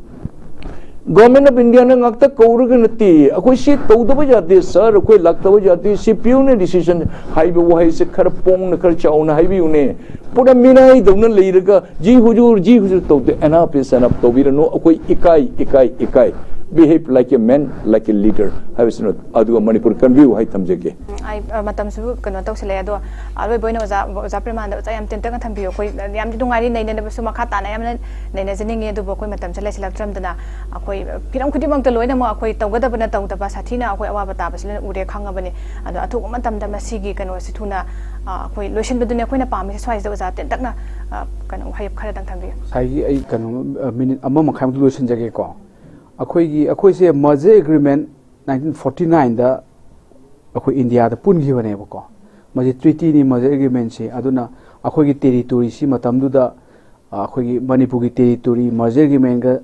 Government of Indiaꯅ ꯉꯥꯛꯇ ꯀꯧꯔꯒ ꯅꯠꯇꯦ, ꯑꯩꯈꯣꯏ ꯁꯤ ꯇꯧꯗꯕ ꯌꯥꯗꯦ ꯁꯥꯔ, ꯑꯩꯈꯣꯏ ꯂꯥꯛꯇꯕ ꯌꯥꯗꯦ, ꯁꯤ ꯄꯤꯌꯨꯅ decision ꯍꯥꯏꯕ ꯋꯥꯍꯩꯁꯦ ꯈꯔ ꯄꯣꯡꯅ, ꯈꯔ ꯆꯥꯎꯅ ꯍꯥꯏꯕꯤꯌꯨꯅꯦ꯫ ꯄꯨꯔꯥ ꯃꯤꯅꯥꯏꯗꯧꯅ ꯂꯩꯔꯒ "ꯖꯤ ꯍꯨꯖꯨꯔ, ꯖꯤ ꯍꯨꯖꯨꯔ" ꯇꯧꯗꯦ, "enough is enough" ꯇꯧꯕꯤꯔꯅꯨ꯫ ꯑꯩꯈꯣꯏ ꯏꯀꯥꯏ, ꯏꯀꯥꯏ, ꯏꯀꯥꯏ꯫ Behave like a man, like a leader ꯍꯥꯏꯕꯁꯤꯅ꯫ ꯑꯗꯨꯒ ꯃꯅꯤꯄꯨꯔ ꯀꯟꯕꯤꯌꯨ ꯍꯥꯏ ꯊꯝꯖꯒꯦ꯫ ꯎꯝ, ꯑꯩ, ꯑ, ꯃꯇꯝꯁꯨ ꯀꯩꯅꯣ ꯇꯧꯁꯤꯜꯂꯛꯑꯦ꯫ ꯑꯗꯣ ꯑꯔꯣꯏꯕ ꯑꯣꯏꯅ ꯑꯣꯖꯥ, ꯑꯣꯖꯥ ꯄ꯭ꯔꯦꯃꯥꯅꯟꯗ, ꯑꯣꯖꯥ ꯌꯥꯝ ꯇꯦꯟꯇꯛꯅ ꯊꯝꯕꯤꯌꯨ꯫ ꯑꯩꯈꯣꯏ ꯌꯥꯝꯗꯤ ꯅꯨꯡꯉꯥꯏꯔꯤ, ꯅꯩꯅꯅꯕꯁꯨ ꯃꯈꯥ ꯇꯥꯅ ꯌꯥꯝꯅ ꯅꯩꯅꯖꯅꯤꯡꯉꯤ, ꯑꯗꯨꯕꯨ ꯑꯩꯈꯣꯏ ꯃꯇꯝꯁꯦ ꯂꯩꯁꯤꯜꯂꯛꯇ꯭ꯔꯕꯗꯅ ꯑꯩꯈꯣꯏ ꯐꯤꯔꯝ ꯈꯨꯗꯤꯡꯃꯛꯇ ꯂꯣꯏꯅꯃꯛ ꯑꯩꯈꯣꯏ ꯇꯧꯒꯗꯕꯅ ꯇꯧꯗꯕ, ꯁꯥꯊꯤꯅ ꯑꯩꯈꯣꯏ ꯑꯋꯥꯕ ꯇꯥꯕꯁꯤ ꯂꯣꯏꯅ ꯎꯔꯦ, ꯈꯪꯉꯕꯅꯤ꯫ ꯑꯗꯣ ꯑꯊꯨꯕ ꯃꯇꯝꯗ ꯃꯁꯤꯒꯤ ꯀꯩꯅꯣꯁꯤ ꯊꯨꯅ, ꯑ, ꯑꯩꯈꯣꯏ ꯂꯣꯏꯁꯤꯟꯕꯗꯨꯅꯤ ꯑꯩꯈꯣꯏꯅ ꯄꯥꯝꯃꯤꯁꯦ꯫ ꯁ꯭ꯋꯥꯏꯁꯤꯗ ꯑꯣꯖꯥ ꯇꯦꯟꯇꯛꯅ, ꯑ, ꯀꯩꯅꯣ ꯋꯥꯍꯩ ꯈꯔꯗꯪ ꯊꯝꯕꯤꯌꯨ꯫ ꯉꯁꯥꯏꯒꯤ ꯑꯩ ꯀꯩꯅꯣ, ꯑ, ꯃꯤꯅꯤꯠ ꯑꯃ ꯃꯈꯥꯏꯃꯨꯛꯇ ꯂꯣꯏꯁꯤꯟꯖꯒꯦꯀꯣ꯫ ꯑꯩꯈꯣꯏꯒꯤ, ꯑꯩꯈꯣꯏꯁꯦ merger agreement nineteen forty nineꯗ ꯑꯩꯈꯣꯏ ꯏꯟꯗꯤꯌꯥꯗ ꯄꯨꯟꯈꯤꯕꯅꯦꯕꯀꯣ꯫ ꯃꯁꯤ treatyꯅꯤ, merger agreementꯁꯤ꯫ ꯑꯗꯨꯅ ꯑꯩꯈꯣꯏꯒꯤ territoryꯁꯤ ꯃꯇꯝꯗꯨꯗ, ꯑ, ꯑꯩꯈꯣꯏꯒꯤ ꯃꯅꯤꯄꯨꯔꯒꯤ territory merger agreementꯒ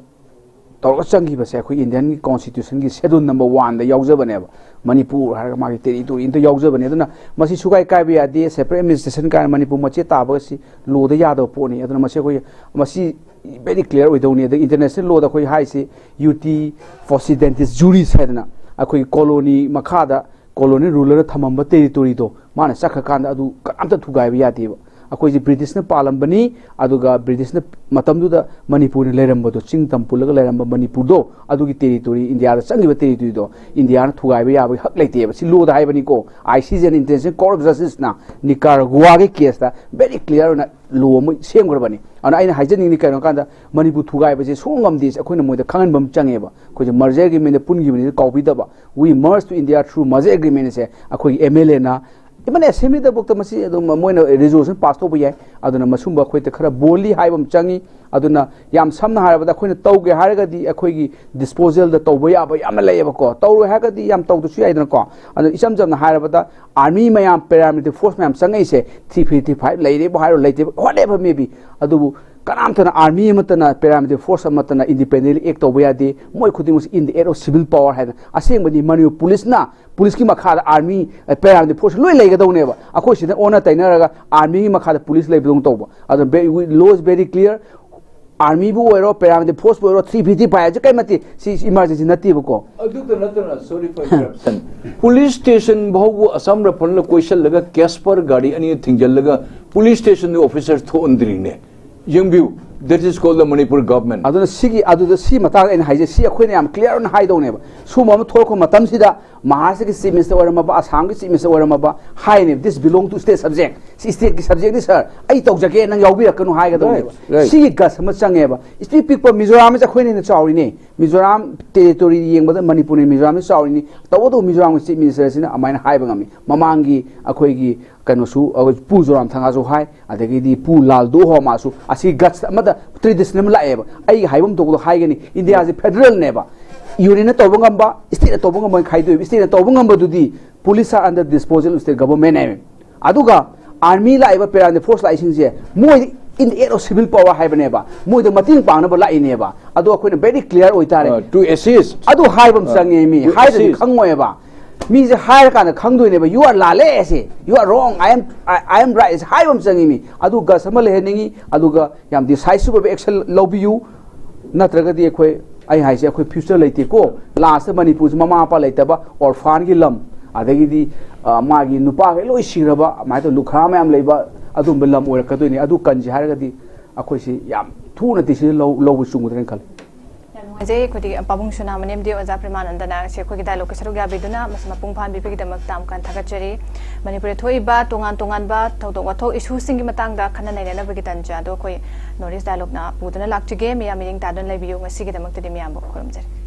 ꯇꯧꯔꯒ ꯆꯪꯈꯤꯕꯁꯦ ꯑꯩꯈꯣꯏ Indianꯒꯤ constitutionꯒꯤ schedule number oneꯗ ꯌꯥꯎꯖꯕꯅꯦꯕ꯫ ꯃꯅꯤꯄꯨꯔ ꯍꯥꯏꯔꯒ ꯃꯥꯒꯤ territory ꯑꯝꯇ ꯌꯥꯎꯖꯕꯅꯦ꯫ ꯑꯗꯨꯅ ꯃꯁꯤ ꯁꯨꯀꯥꯏ ꯀꯥꯏꯕ ꯌꯥꯗꯦ, separate administration ꯀꯥꯏꯅ ꯃꯅꯤꯄꯨꯔ ꯃꯆꯦꯠ ꯇꯥꯕꯒꯁꯤ lawꯗ ꯌꯥꯗꯕ ꯄꯣꯠꯅꯤ꯫ ꯑꯗꯨꯅ ꯃꯁꯤ ꯑꯩꯈꯣꯏ, ꯃꯁꯤ very clear ꯑꯣꯏꯗꯧꯅꯤ꯫ ꯑꯗ international lawꯗ ꯑꯩꯈꯣꯏ ꯍꯥꯏꯁꯤ "uti possidetis juris" ꯍꯥꯏꯗꯅ, ꯑꯩꯈꯣꯏꯒꯤ colony ꯃꯈꯥꯗ colony rulerꯅ ꯊꯝꯃꯝꯕ territoryꯗꯣ ꯃꯥꯅ ꯆꯠꯈ꯭ꯔꯀꯥꯟꯗ ꯑꯗꯨ ꯀꯅꯥꯝꯇ ꯊꯨꯒꯥꯏꯕ ꯌꯥꯗꯦꯕ꯫ ꯑꯩꯈꯣꯏꯁꯤ Britishꯅ ꯄꯥꯜꯂꯝꯕꯅꯤ, ꯑꯗꯨꯒ Britishꯅ ꯃꯇꯝꯗꯨꯗ ꯃꯅꯤꯄꯨꯔꯅ ꯂꯩꯔꯝꯕꯗꯣ, ꯆꯤꯡ ꯇꯝ ꯄꯨꯜꯂꯒ ꯂꯩꯔꯝꯕ ꯃꯅꯤꯄꯨꯔꯗꯣ, ꯑꯗꯨꯒꯤ territory, ꯏꯟꯗꯤꯌꯥꯗ ꯆꯪꯈꯤꯕ territoryꯗꯣ ꯏꯟꯗꯤꯌꯥꯅ ꯊꯨꯒꯥꯏꯕ ꯌꯥꯕꯒꯤ ꯍꯛ ꯂꯩꯇꯦꯕ꯫ ꯁꯤ lawꯗ ꯍꯥꯏꯕꯅꯤꯀꯣ, ICJ and International Court of Justiceꯅ Nicaraguaꯒꯤ caseꯇ very clear ꯑꯣꯏꯅ ꯂꯣ ꯑꯃ ꯁꯦꯝꯈ꯭ꯔꯕꯅꯤ꯫ ꯑꯗꯨꯅ ꯑꯩꯅ ꯍꯥꯏꯖꯅꯤꯡꯉꯤ ꯀꯩꯅꯣ ꯀꯥꯟꯗ, ꯃꯅꯤꯄꯨꯔ ꯊꯨꯒꯥꯏꯕꯁꯦ ꯁꯨꯡꯉꯝ ꯉꯝꯗꯦ, ꯑꯩꯈꯣꯏꯅ ꯃꯣꯏꯗ ꯈꯪꯍꯟꯕ ꯑꯃ ꯆꯪꯉꯦꯕ꯫ ꯑꯩꯈꯣꯏꯁꯦ merger agreement ꯄꯨꯟꯈꯤꯕꯅꯤ, ꯀꯥꯎꯕꯤꯗꯕ꯫ We merge to India through merger agreement ꯁꯦ ꯑꯩꯈꯣꯏꯒꯤ M L A ꯅ, even assembly ꯗꯐꯥꯎꯗ ꯃꯁꯤ ꯑꯗꯨꯝ ꯃꯣꯏꯅ resolution pass ꯇꯧꯕ ꯌꯥꯏ꯫ ꯑꯗꯨꯅ ꯃꯁꯨꯝꯕ ꯑꯩꯈꯣꯏꯗ ꯈꯔ boldly ꯍꯥꯏꯕ ꯑꯃ ꯆꯪꯉꯤ꯫ ꯑꯗꯨꯅ ꯌꯥꯝ ꯁꯝꯅ ꯍꯥꯏꯔꯕꯗ, ꯑꯩꯈꯣꯏꯅ ꯇꯧꯒꯦ ꯍꯥꯏꯔꯒꯗꯤ ꯑꯩꯈꯣꯏꯒꯤ disposal ꯗ ꯇꯧꯕ ꯌꯥꯕ ꯌꯥꯝꯅ ꯂꯩꯌꯦꯕꯀꯣ, ꯇꯧꯔꯣꯏ ꯍꯥꯏꯔꯒꯗꯤ ꯌꯥꯝ ꯇꯧꯗ꯭ꯔꯁꯨ ꯌꯥꯏꯗꯅꯀꯣ꯫ ꯑꯗꯣ ꯏꯆꯝ ꯆꯝꯅ ꯍꯥꯏꯔꯕꯗ, army ꯃꯌꯥꯝ, paramilitary force ꯃꯌꯥꯝ ꯆꯪꯉꯛꯏꯁꯦ, three fifty five ꯂꯩꯔꯦꯕꯨ ꯍꯥꯏꯔꯣ, ꯂꯩꯇꯦꯕꯨ, whatever may be, ꯑꯗꯨꯕꯨ ꯀꯅꯥꯝꯇꯅ, army ꯑꯃꯠꯇꯅ, paramilitary force ꯑꯃꯠꯇꯅ independently act ꯇꯧꯕ ꯌꯥꯗꯦ꯫ ꯃꯣꯏ ꯈꯨꯗꯤꯡꯃꯛꯁꯤ in the act of civil power ꯍꯥꯏꯅ꯫ ꯑꯁꯦꯡꯕꯗꯤ ꯃꯅꯤꯄꯨꯔ police ꯅ, police ꯀꯤ ꯃꯈꯥꯗ army, paramilitary force ꯂꯣꯏ ꯂꯩꯒꯗꯧꯅꯦꯕ꯫ ꯑꯩꯈꯣꯏ ꯁꯤꯗ ꯑꯣꯟꯅ ꯇꯩꯅꯔꯒ army ꯒꯤ ꯃꯈꯥꯗ police ꯂꯩꯕꯗꯧꯅ ꯇꯧꯕ꯫ ꯑꯗꯨꯅ very, law is very clear. Army ꯕꯨ ꯑꯣꯏꯔꯣ, paramilitary force ꯄꯨ ꯑꯣꯏꯔꯣ, three fifty five ꯁꯦ ꯀꯔꯤꯃꯠꯇꯦ, ꯁꯤ emergency ꯅꯠꯇꯦꯕꯀꯣ꯫ ꯑꯗꯨꯇ ꯅꯠꯇꯅ, sorry for interruption, police station ꯐꯥꯎꯕ Assam Rifle ꯅ ꯀꯣꯏꯁꯜꯂꯒ Casper ꯒꯥꯔꯤ ꯑꯅꯤ ꯊꯤꯡꯖꯤꯜꯂꯒ police station ꯗ officer ꯊꯣꯛꯍꯟꯗ꯭ꯔꯤꯅꯦ꯫ ꯌꯦꯡꯕꯤꯌꯨ, that is called the Manipur government. ꯑꯗꯨꯅ ꯁꯤꯒꯤ, ꯑꯗꯨꯗ ꯁꯤ ꯃꯇꯥꯡꯗ ꯑꯩꯅ ꯍꯥꯏꯖꯩ, ꯁꯤ ꯑꯩꯈꯣꯏꯅ ꯌꯥꯝ clear ꯑꯣꯏꯅ ꯍꯥꯏꯗꯧꯅꯦꯕ꯫ ꯁꯨꯝꯕ ꯑꯃ ꯊꯣꯛꯂꯛꯄ ꯃꯇꯝꯁꯤꯗ ꯃꯍꯥꯔꯥꯁꯇ꯭ꯔꯒꯤ chief minister ꯑꯣꯏꯔꯝꯃꯕ, ꯑꯁꯥꯝꯒꯤ chief minister ꯑꯣꯏꯔꯝꯃꯕ ꯍꯥꯏꯅꯦꯕ, "This belong to state subject, ꯁꯤ state ꯀꯤ subject ꯅꯤ sir, ꯑꯩ ꯇꯧꯖꯒꯦ, ꯅꯪ ꯌꯥꯎꯕꯤꯔꯛꯀꯅꯨ" ꯍꯥꯏꯒꯗꯧꯅꯦꯕ꯫ Right, right. ꯁꯤꯒꯤ guts ꯑꯃ ꯆꯪꯉꯦꯕ꯫ ꯏꯁꯇ꯭ꯔꯤꯠ ꯄꯤꯛꯄ ꯃꯤꯖꯣꯔꯥꯝꯁꯦ ꯑꯩꯈꯣꯏꯅ ꯍꯦꯟꯅ ꯆꯥꯎꯔꯤꯅꯦ꯫ ꯃꯤꯖꯣꯔꯥꯝ territory ꯌꯦꯡꯕꯗ ꯃꯅꯤꯄꯨꯔꯅ ꯃꯤꯖꯣꯔꯥꯝꯁꯦ ꯆꯥꯎꯔꯤꯅꯤ꯫ ꯇꯧꯕꯇꯕꯨ ꯃꯤꯖꯣꯔꯥꯝꯒꯤ chief minister ꯁꯤꯅ ꯑꯗꯨꯃꯥꯏꯅ ꯍꯥꯏꯕ ꯉꯝꯃꯤ꯫ ꯃꯃꯥꯡꯒꯤ ꯑꯩꯈꯣꯏꯒꯤ ꯀꯩꯅꯣꯁꯨ, ꯑꯩꯈꯣꯏ ꯄꯨ ꯖꯣꯔꯥꯝꯊꯪꯒꯥꯁꯨ ꯍꯥꯏ, ꯑꯗꯒꯤꯗꯤ ꯄꯨ ꯂꯥꯜꯗꯨ ꯍꯣꯃꯥꯁꯨ꯫ ꯑꯁꯤ guts ꯑꯃꯗ tradition ꯑꯃ ꯂꯥꯛꯑꯦꯕ꯫ ꯑꯩꯒꯤ ꯍꯥꯏꯐꯝ ꯊꯣꯛꯄꯗꯣ ꯍꯥꯏꯒꯅꯤ, ꯏꯟꯗꯤꯌꯥꯁꯦ federal ꯅꯦꯕ꯫ Union ꯅ ꯇꯧꯕ ꯉꯝꯕ, state ꯅ ꯇꯧꯕ ꯉꯝꯕ ꯍꯥꯏꯅ ꯈꯥꯏꯗꯣꯛꯑꯦꯕ꯫ State ꯅ ꯇꯧꯕ ꯉꯝꯕꯗꯨꯗꯤ police are under disposal of state government ꯍꯥꯏꯕ꯫ ꯑꯗꯨꯒ army ꯂꯥꯛꯏꯕ, paramilitary force ꯂꯥꯛꯏꯁꯤꯡꯁꯦ ꯃꯣꯏꯗꯤ in the act of civil power ꯍꯥꯏꯕꯅꯦꯕ, ꯃꯣꯏꯗ ꯃꯇꯦꯡ ꯄꯥꯡꯅꯕ ꯂꯥꯛꯏꯅꯦꯕ꯫ ꯑꯗꯣ ꯑꯩꯈꯣꯏꯅ very clear ꯑꯣꯏꯇꯥꯔꯦ꯫ Uh, to assist. ꯑꯗꯨ ꯍꯥꯏꯕ ꯑꯃ Uh, ꯆꯪꯉꯦ ꯃꯤ, to ꯍꯥꯏꯗ꯭ꯔꯗꯤ assist. ꯈꯪꯉꯣꯏꯕ꯫ ꯃꯤꯁꯦ ꯍꯥꯏꯔꯀꯥꯟꯗ ꯈꯪꯗꯣꯏꯅꯦꯕ, "You are ꯂꯥꯜꯂꯦ, ꯑꯁꯤ, you are wrong, I am, I, I am right" ꯑꯁꯤ ꯍꯥꯏꯕ ꯑꯃ ꯆꯪꯉꯤ ꯃꯤ꯫ ꯑꯗꯨ guts ꯑꯃ ꯂꯩꯍꯟꯅꯤꯡꯉꯤ, ꯑꯗꯨꯒ ꯌꯥꯝ decisive ꯑꯣꯏꯕ action ꯂꯧꯕꯤꯌꯨ꯫ ꯅꯠꯇ꯭ꯔꯒꯗꯤ ꯑꯩꯈꯣꯏ, ꯑꯩ ꯍꯥꯏꯁꯦ, ꯑꯩꯈꯣꯏ future ꯂꯩꯇꯦꯀꯣ꯫ Last ꯇ ꯃꯅꯤꯄꯨꯔꯁꯤ ꯃꯃꯥ ꯃꯄꯥ ꯂꯩꯇꯕ orphan ꯒꯤ ꯂꯝ, ꯑꯗꯒꯤꯗꯤ, ꯑ, ꯃꯥꯒꯤ ꯅꯨꯄꯥꯈꯩ ꯂꯣꯏ ꯁꯤꯔꯕ, ꯑꯗꯨꯃꯥꯏꯅ ꯇꯧꯕ ꯂꯨꯈ꯭ꯔꯥ ꯃꯌꯥꯝ ꯂꯩꯕ ꯑꯗꯨꯒꯨꯝꯕ ꯂꯝ ꯑꯣꯏꯔꯛꯀꯗꯣꯏꯅꯤ꯫ ꯑꯗꯨ ꯀꯟꯁꯤ ꯍꯥꯏꯔꯒꯗꯤ ꯑꯩꯈꯣꯏꯁꯤ ꯌꯥꯝ ꯊꯨꯅ decision ꯂꯧ-, ꯂꯧꯕ ꯆꯨꯝꯒꯗ꯭ꯔꯅ ꯈꯜꯂꯤ꯫ ꯈꯪꯖꯩ꯫ ꯑꯩꯈꯣꯏꯗꯤ ꯄꯥꯕꯨꯡ ꯁꯨꯅꯥ ꯃꯅꯦꯝꯗꯤ ꯑꯣꯖꯥ ꯄ꯭ꯔꯦꯃꯥꯅꯟꯗꯅ ꯉꯁꯤ ꯑꯩꯈꯣꯏꯒꯤ ꯗꯥꯏꯂꯣꯛꯀꯤ ꯁꯔꯨꯛ ꯌꯥꯕꯤꯗꯨꯅ ꯃꯁꯤ ꯃꯄꯨꯡ ꯐꯥꯍꯟꯕꯤꯕꯒꯤꯗꯃꯛꯇ ꯑꯃꯨꯛꯀ ꯍꯟꯅ ꯊꯥꯒꯠꯆꯔꯤ꯫ ꯃꯅꯤꯄꯨꯔꯗ ꯊꯣꯛꯏꯕ ꯇꯣꯉꯥꯟ ꯇꯣꯉꯥꯟꯕ ꯊꯧꯗꯣꯛ ꯋꯥꯊꯣꯛ ꯏꯁꯨꯁꯤꯡꯒꯤ ꯃꯇꯥꯡꯗ ꯈꯟꯅ ꯅꯩꯅꯅꯕꯒꯤ ꯇꯟꯖꯥ ꯑꯗꯣ ꯑꯩꯈꯣꯏ ꯅꯣꯔꯠ ꯏꯁ ꯗꯥꯏꯂꯣꯛꯅ ꯄꯨꯗꯨꯅ ꯂꯥꯛꯆꯒꯦ꯫ ꯃꯤꯌꯥꯝ ꯃꯤꯠꯌꯦꯡ ꯇꯥꯗꯨꯅ ꯂꯩꯕꯤꯌꯨ꯫ ꯉꯁꯤꯒꯤꯗꯃꯛꯇꯗꯤ ꯃꯤꯌꯥꯝꯕꯨ ꯈꯨꯔꯨꯝꯖꯔꯤ꯫